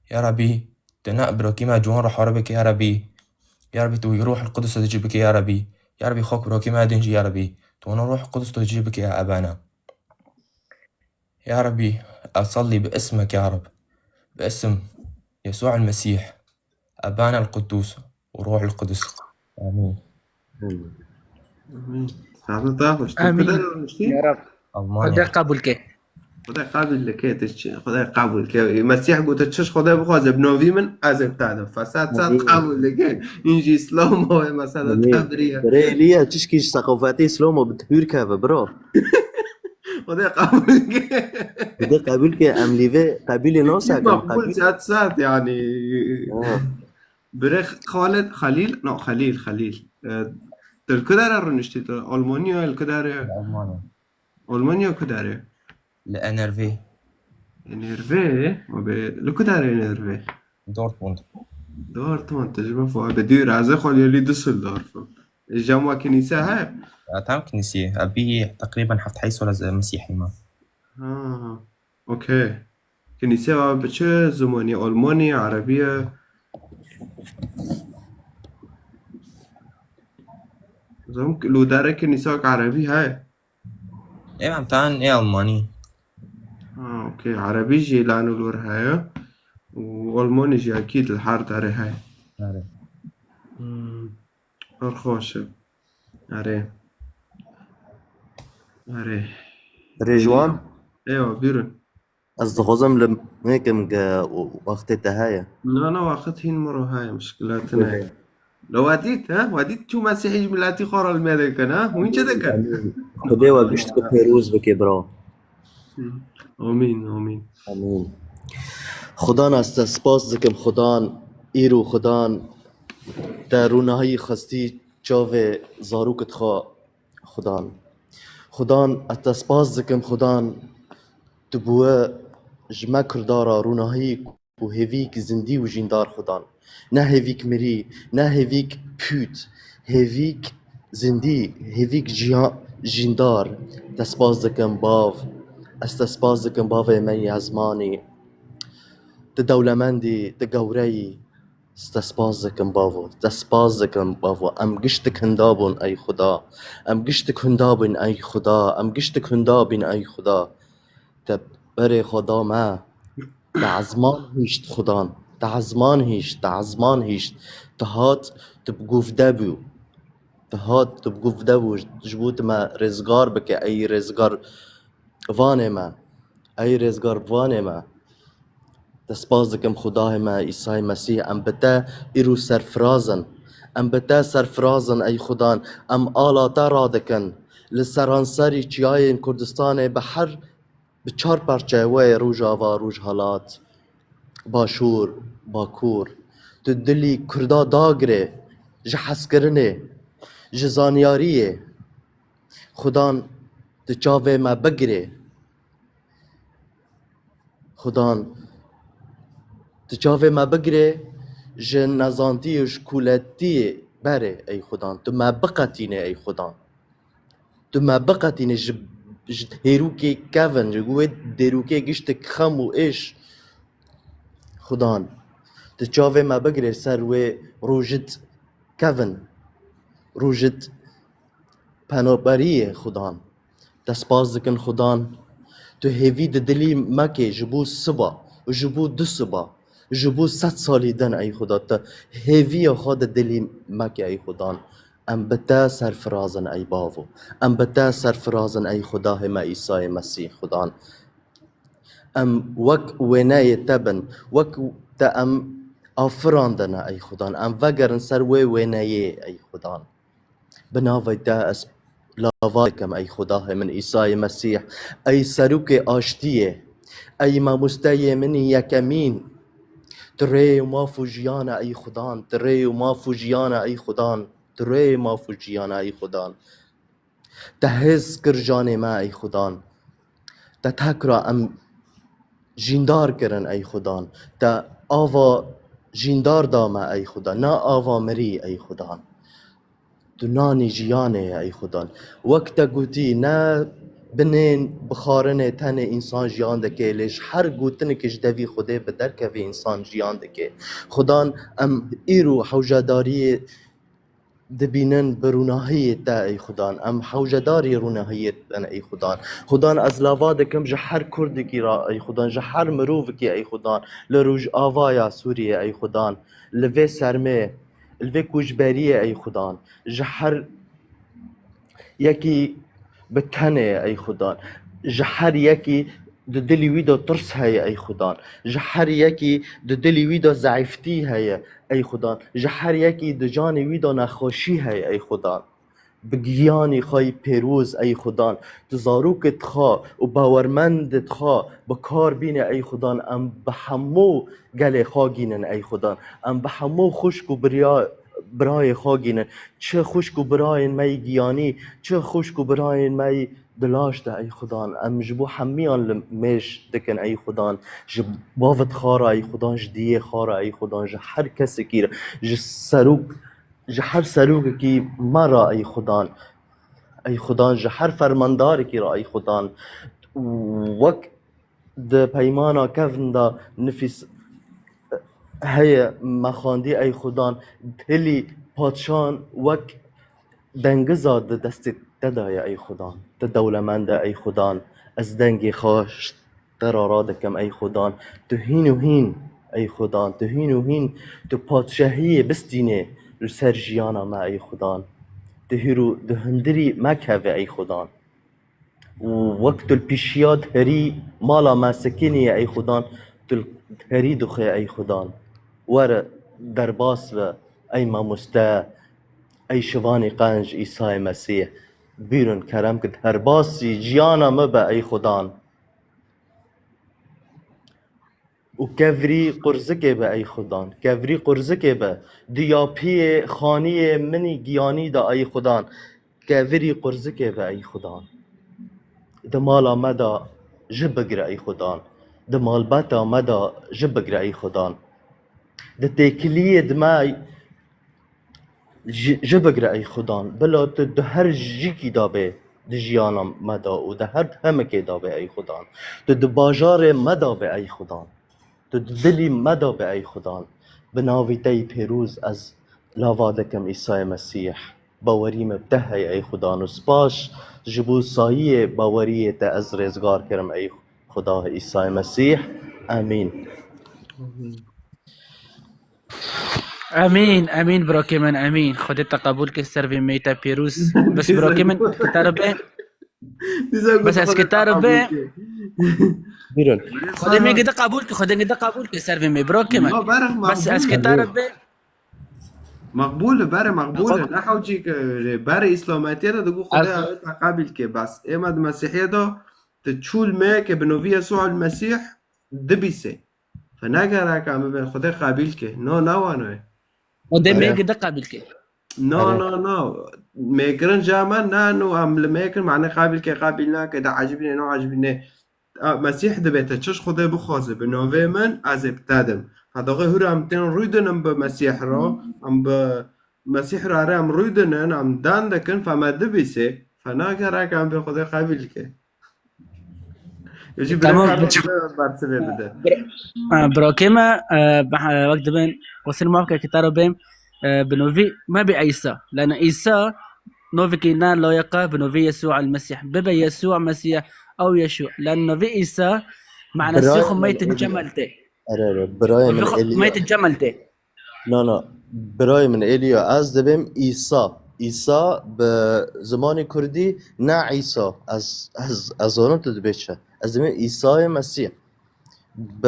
Ya Rebî, tu ne birokî me ciwan re hare bike ya Rebî. Ya Rebî, tu wî Ruhul Qudus tu dijî bike ya Rebî. Ya Rebî, xok birokî me din jî ya Rebî. Tu wana Ruhul Qudus tu dijî bike ya Ebana. Ya Rebî, ev sallî bi ismek ya Reb. Bi isim Yesû el Mesîh. Ebana el Qudûs û Ruhul Qudus. Amîn. Amîn. Saete te xweş. Tu Amîn. Kudê rûniştî? Ya Rab. Almanya. Xwedê qebûl ke. Xwedê qebûl dike, tu çi? Xwedê qebûl ke. Mesîh gote, çi ji Xwedê bixwaze bi novî min, ez ê bide. Fesad sed Amîn. Qebûl dike. În jî Îslam o, mesela Amîn. Tebriye. Rê Eliye, çişkî ji seqofetê Îslam o bi hûr keve, bro. Xwedê qebûl ke. Xwedê qebûl ke, em lîvê qebûlê nasekin, Maqbûl qebûl. Sed sed yani. Ha. Birê Xalid, Xalîl, no, Xalîl, Xalîl. E, tu li ku dere rûniştî tu? Almanya, li ku dere? Li Almanya. Almanya ku dere? Li N R W. N R W? Abi, li ku dere N R W? Dortmund. Dortmund, tu ji min fo-, abi, dûr, ez ê xweliyelî Düsseldorf. Jama kinîse he? Ya, tam kinîsiyê. Abi, teqrîben heft heyt sal ez mesîhî me. Ha, okey. Kinîse wa bi çi zimanî? Almanî, erebî ye? Zom, li dere kinîsa erebî heye? Ê, em tan ê Almanî. Ha, okey. Erebî jî lan û lor heye. Û Almanî jî ekîd li her derê heye. Erê. Hmm. Pir xweş e. Erê. Erê. Rêjwan? Ewa, bîrin. Ez dixwazim li nekim ge wextê te heye. Na, na, wext hîn min re heye, mişkila tune ye. Erê. Lo we dît, ha? We dît çû Mesîhî ji miletî xwe re li me dikin, ha? Hûn çi dikin? Xwedê we gişt ku pêroz bike, bira. Amîn, amîn. Amîn. Xudan, ez te spas dikim, Xudan, îro Xudan, te rûnahî xistî çavê zarokit xwe, Xudan. Xudan, ez te spas dikim, Xudan, tu bi we ji me Kurda re rûnahî û hêvîk zindî û jîndar, Xudan. Ne hêvîk mirî, ne hêvîk pût, hêvîk zindî, hêvîk jiya-, Jîndar, te spas dikim bav. Ez te spas dikim bavê me yê ezmanî. Tu dewlemendî, tu gewreyî. Ez te spas dikim bavo. Te spas dikim bavo. Em giştik hinda bûn ey Xuda. Em giştik hinda bûn ey Xuda. Em giştik hinda bîn ey Xuda. Te berê xwe da me. Te ezman hîşt Xudan. Te ezman hîşt, te ezman hîşt. Te hat, tu bi guvde bû. Te hat, tu bi guvde bû. Ji bo tu me rêzgar bike, ey rêzgar vanê me. Ey rêzgar vanê me. Te spas dikim Xudahê me, Îsayê Mesîh, em bi te îro serfiraz in. Em bi te serfiraz in, ey Xudan. Em ala te radikin. Li seranserî çiyayên Kurdistanê bi her, bi çar parçe wê Rojava, Rojhilat, Başûr, Bakur. Tu dilî Kurda dagirê, ji hezkirinê, ji zanyariyê. Xudan, tu çavê me bigirê. Xudan, tu çavê me bigirê, ji nezantiyê û ji kûletiyê berê, ey Xudan. Tu me biqetînê, ey Xudan. Tu me biqetînê ji, ji hêrûkê kevin, ji wê dêrûkê giştik xem û êş. Xudan, tu çavê me bigirê ser wê rojit kevin, rojit penoberiyê Xudan. Te spas dikin Xudan. Tu hêvî di dilî me kê ji bo siba û ji bo du siba, ji bo sed salî din ey Xuda. Tu hêviya xwe di dilî me kê ey Xudan. Em bi te serfiraz in ey bavo. Em bi te serfiraz in ey Xudahê me Îsayê Mesîh Xudan. Em wek wêneyê te bin, wek te em afirandine ey Xudan. Em vegerin ser wê wêneyê ey Xudan. Bi navê te ez lava dikim ey Xudahê min Îsayê Mesîh, ey serokê aştiyê, ey mamosteyê min yekemîn. Tu rê û maf û jiyana ey Xudan, tu rê û maf û jiyana ey Xudan, tu rê û maf û jiyana ey Xudan. Te hêz kir janê me ey Xudan. Te tekra em jîndar kirin ey Xudan. Te ava jîndar da me ey Xudan. Na ava mirî ey Xudan. Tu nanî jiyanê ye ey Xudan. Wek te gotî, ne binên bixarinê tenê însan jiyan dike, lê ji her gotinikê ji devî Xwedê bi derkevî însan jiyan dike. Xudan, em îro hewcedariyê dibînin bi rûnahiyê te ey Xudan. Em hewcedarî rûnahiyê te ne ey Xudan. Xudan, ez lava dikim ji her kurdekî re ey Xudan, ji her mirovekî ey Xudan, li Rojavaya Sûriyê ey Xudan, li vê sermê, li vê koçberiyê ey Xudan, ji her yekî bi tenê ye ey Xudan. Ji her yekî di dilî wî de tirs heye ey Xudan. Ji her yekî di dilî wî de zeîftî heye ey Xudan. Ji her yekî di canê wî de nexweşî heye ey Xudan. Bi giyanî xwe yî pêroz ey Xudan. Tu zarokê dixa û bawermendê dixa bi kar bîne ey Xudan. Em bi hemû gelê xwe gînin ey Xudan. Em bi hemû xwişk û birya-, birayê xwe gînin. Çi xwişk û birayên me yî giyanî, çi xwişk û birayên me yî di laş de ey Xudan. Em ji bo hemiyan li mêj dikin ey Xudan. Ji bavê dixa re ey Xudan, ji diyê xwe re ey Xudan, ji her kesekî re, ji serok, ji her serokekî me re ey Xudan. Ey Xudan, ji her fermandarekî re ey Xudan. Wek di peymana kevn de nifîs heye, me xwendî ey Xudan, hilî padşan wek dengiza di destê te de ye ey Xudan. Tu dewlemend e ey Xudan. Ez dengê xwe ji te re radikim ey Xudan. Tu hîn û hîn ey Xudan. Tu hîn û hîn tu padşahiyê bistînê li ser jiyana me ey Xudan. Tu hîro di hundirî me keve ey Xudan. Û wek tu li pîşiya diherî mala me sekiniye ey Xudan, tu li diherî dixwe ey Xudan. Were derbas be ey mamoste, ey şivanî qenc Îsayê Mesîh. Bîrin kerem ki derbasî jiyana me be ey Xudan. Û kevirî qurzikê be ey Xudan, kevirî qurzikê be. Di yapiyê xaniyê min î giyanî de ey Xudan, kevirî qurzikê be ey Xudan. Di mala me de ji bigire ey Xudan. Di malbata me de ji bigire ey Xudan. Di têkiliyê di me ji, ji bigire ey Xudan. Bila tu di her jîkî de bê, di jiyana me de û di her demekê de be ey Xudan. Tu di bajarê me de be ey Xudan. Tu di dilî me de be ey Xudan. Bi navî te yî pêrûz ez lava dikim Îsayê Mesîh. Bawerî me bi te heye ey Xudan û spas ji bo sayiyê baweriyê te ez rêzgar kirim ey Xuda Îsayê Mesîh. Emîn. Emîn, emîn, brokê min, emîn. Xwedê te qebûl ke ser vê meyte pêrûz. Bes brokê min, ke te re be. Bes ez ke te re be. Bîrin. Xwedê min ke te qebûl ke, Xwedê min ke te qebûl ke ser vê mey, brokê min. Bes ez ke te re be. Maqbûl e, berê maqbûl e. Ne hewcî ke berê îslametiyê de digo Xwedê te qebîl ke. Bes ême di Mesîhiyê de tu çûl me ke bi novî Yesû el Mesîh dibîsê. Fe ne gerek em bibên Xwedê qebîl ke. No, ne wano ye. Xwedê me ke te qebîl ke. No, no, no. Mêkirin ca me ne, no, em li mêkirin mane qebîl ke, qebîl nake, de ecibîne, no ecibîne. A, Mesîh dibête çi ji Xwedê bixwaze, bi navê min ez ê bi te dim. Fedaxê hûr em tên rûy dinin bi Mesîh re, em bi Mesîh re em rûy dinin, em dan dikin, fe me dibîsê, fe nagerek em bê Xwedê qebîl ke. Jî Tamam, birê her bersivê bide. Bira-, ha, birakê me, e, be-, e, wek dibin, wesin maf ke kitaro bêm, e, bi novî me bi Îsa. Lana Îsa, novî ki na layiqa bi novî Yesû el Mesîh. Bibe Yesû Mesîh, ew Yesû. Lana novî Îsa, manasî Birayê xwe min meytin Elî. Cemel tê. Ere, ere, birayê Novî min xwe Elî. Meytin Cemel tê. Na, na, birayê min Elî ya, ez dibêm Îsa. Îsa bi zimanê kurdî ne Îsa. Ez, ez, ez zanim tu dibê çi. Ez dibêm Îsayê Mesîh. Bi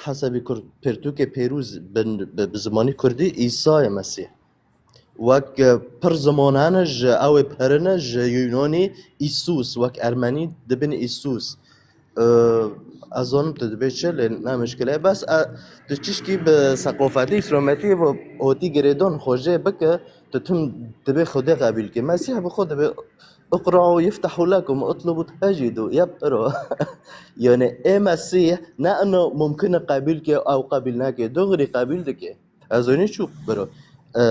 hesabî kurd, pirtûkê pêrûz bi, bi, bi zimanî kurdî Îsayê Mesîh. Wek, e, pir ziman hene ji ew ê pirine ji Yûnanî Îsûs, wek Ermenî dibin Îsûs. E, ez zanim tu dibê çi, lê ne mişkile. Bes, e, tu çişkî bi seqofetê îslamîtiyê ve hotî girêdan xwe jê bike, tu tim dibê Xwedê qebîl ke. Mesîh bi xwe dibê, "Iqra'u yeftehu lekum, utlubu tecidû." Yep, iro. Yani, ê Mesîh, ne ino mumkin e qebîl ke, ew qebîl nake, dogirî qebîl dike. Ez ê çû biro. E,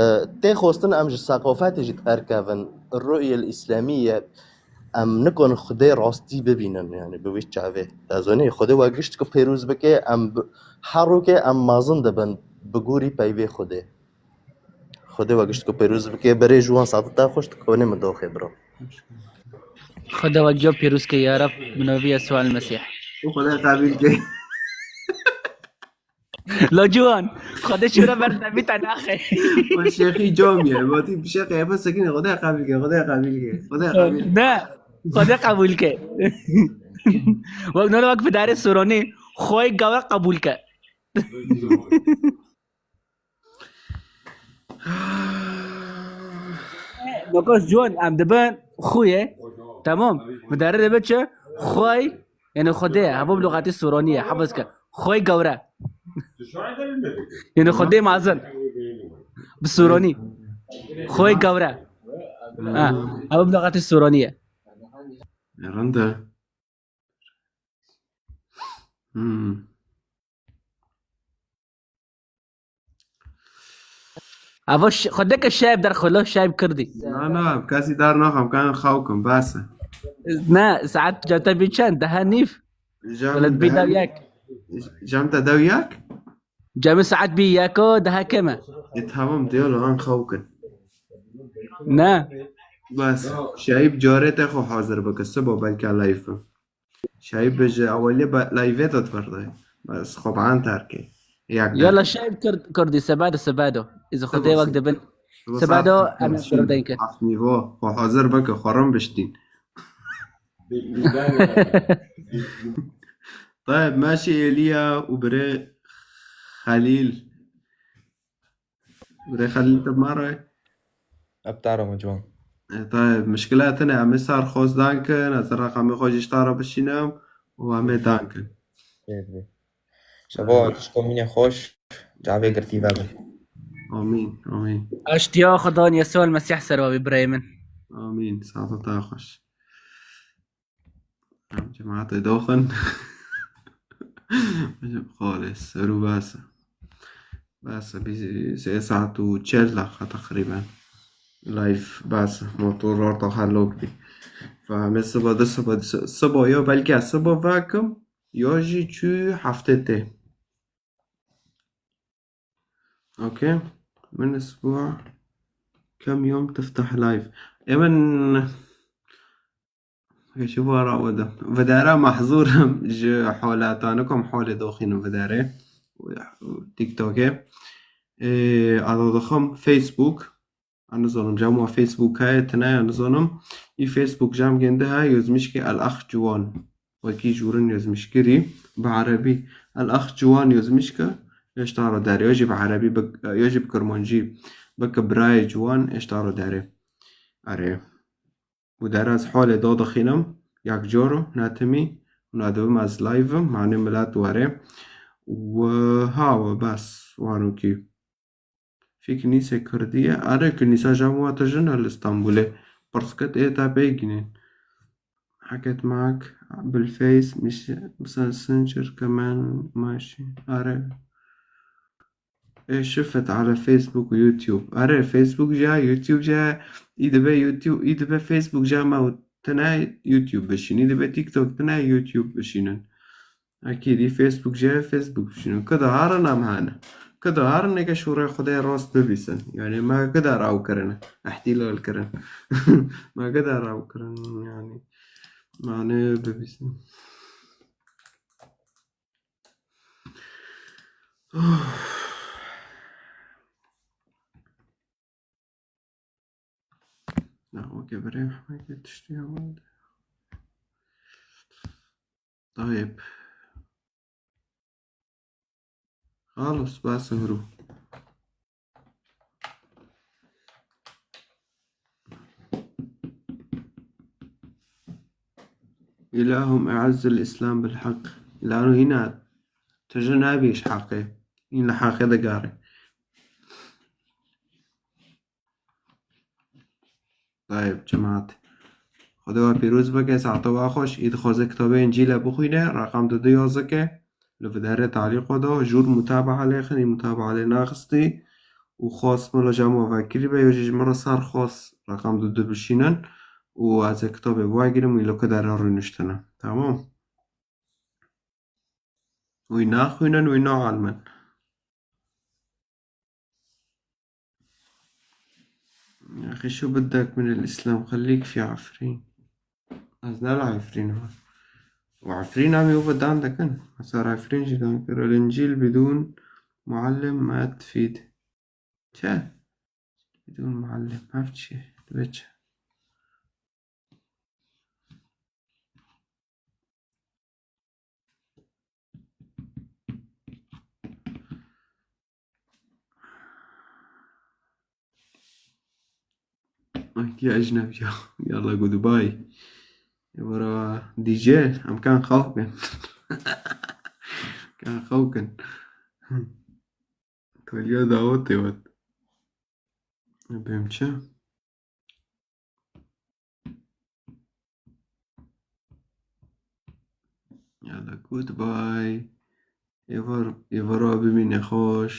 tê xwestin em ji seqofetê jî derkevin. Rûyel îslamî ye. Em nikon Xwedê rastî bibînin, yani bi wî çavê. Ez ê Xwedê we gişt ku pêrûz bike, em bi, her rûkê em mezin dibin bi gorî peyvê Xwedê. Xwedê we gişt ku pêrûz bike, berê ji wan saetê te xweş dikonê min doxê biro. Xwedê we giyo pêrûz ke ya Rab, bi novî Yesû el Mesîh. Xwedê qebîl ke. Lo ciwan, Xwedê şûre ber devî te naxe. O şêxî camiye, vatî şêxê Efes sekine, Xwedê qebîl ke, Xwedê qebîl ke, Xwedê qebîl ke. Ne, Xwedê qebûl ke. Wek nana wek bidarê Sûronî, Xwey gawre qebûl ke. Nokos John, em dibin xuye. Tamam. Midare dibe çi? Xwey, yani Xwedê, hava bi lugatî Sûronî ye. Hafız ke. Xwey gawre. Yani Xwedê mazin. Bi Sûronî. Xwey gawre. Ha, hava bi lugatî Sûronî ye. Rinde. Hmm. Ava ş-, xwe deke şayb der xwe lo şayb kirdî. Na, na, kesî dar naxim, kan xew kim, bes e. Ne, saet cem te bî çend? Deha nîv? Cem Wele bî deha dev yek. Cem te dew yek? Cemê saet bî yeko, deha keme. E, tamam, diyor lan xew kin. Ne. Bes, şayb carê te xwe hazir bike, sibo belka live bim. Şayb ji ewelê be-, live de dibirde. Bes, xwe ban terkê. Yak Yala şayb kir-, kirdî, sebado, sebado. Iz Xwedê wek dibin. Sebado, em girdeyke. Haft nivo. Xwe hazir bike, xwe rin biştîn. Tayeb, meşî Êliya û birê Xelîl. Birê Xelîl te mare? Ebtara me ciwan. E, tayeb, mişkile tine, em ê sar xwest dan kin, ez reqemê xwe jî ji te re bişînim û em ê dan kin. Şeva tişko mînê xweş, cavê girtî vebe. Amîn, amîn. Aştiya Xudan Yesû el Mesîh ser we bî birayê min. Amîn, saeta te xweş. Em cemaetê doxin. Xalê, serû bes e. Bes e, bîst, sê saet û çel deqa teqrîben. Live bes motor orta xelok bî. Fehme siba di siba di si-, siba ya belkî siba vekim ya jî çû heftê tê. Okey. Min isbuh kam yom tiftah live. Ê min Geçî vara wede. Videre mehzûr im ji holê tanikom holê doxînim videre. TikTokê. Ê, ado dixim Facebook. An nizanim cem wa Facebook heye tine ya nizanim. Î Facebook cem gêndi he yozmişkê El Ax Ciwan. Wekî jûrin yozmişkirî. Bi erebî El Ax Ciwan yozmişke. Eşta ro derê. Yo jî bi erebî bi, yo jî bi kirmancî. Bike birayê ciwan eşta ro derê. Erê. Û der ez holê dadixînim, yek cor û netimî, û nadibim ez live im, manê milet were. Û ha we bes, wanokî. Fî kilnîsê kurdî ye. Erê, kilnîsa cem wa tijin e li Stenbolê. Pirs ket ê te pê gînên. Heket mak, Bilfeys, Messenger, kemen, maşî. Erê. Ê şifet ala Facebook û YouTube. Erê, Facebook jî ya, YouTube jî ya. Î dibe YouTube, î dibe Facebook jî ya me û tine YouTube bişîn. Î dibe TikTok tine YouTube bişînin. Ekîd, î Facebook jî ya, Facebook bişînin. Kida harin em hene. Kida harin neke şûrê Xwedê rast bibîsin. Yani me kida raw kirin. Îhtîlal kirin. Me kida raw kirin yani. Mane bibîsin. Na, weke birê Ehmedê tiştê heman de. Tayyip. Xalos, bas huru. İlahum e'ezzil İslam bil hak. Lano hîna tije nabî ji haqê. Hîn li haqê digare. Tayyip, cemaat. Xwedê we pîroz bike, saeta we xweş. Î dixwaze kitabê Încîle bixwîne, reqam du du yazike. Li videre talîqo de, jûr mutabaa lê xin, î mutabaa lê naxistî. Û xwest min li cem we vekirî be, yo jî ji min re ser xwest reqam du du bişînin. Û ez ê kitabê vegirim, wî li ku dere rûniştine. Tamam. Wî naxwînin, wî naelmin. يا أخي، شو بدك من الإسلام؟ خليك في عفرين. Ez ne li Efrîn me. Û Efrîn em ê dan dikin. Mesela Efrîn jî dan kir. الإنجيل بدون معلم ما تفيد. Çi? بدون معلم. Ev çi? Dibe çi? Ay, ya ecnebiya. Yalla, goodbye. Ê were D J, em kan xew kin. Kan xew kin. Taliya dawetê wet. Bêm çi? Yalla, goodbye. Êvar, êvara bimîne xweş.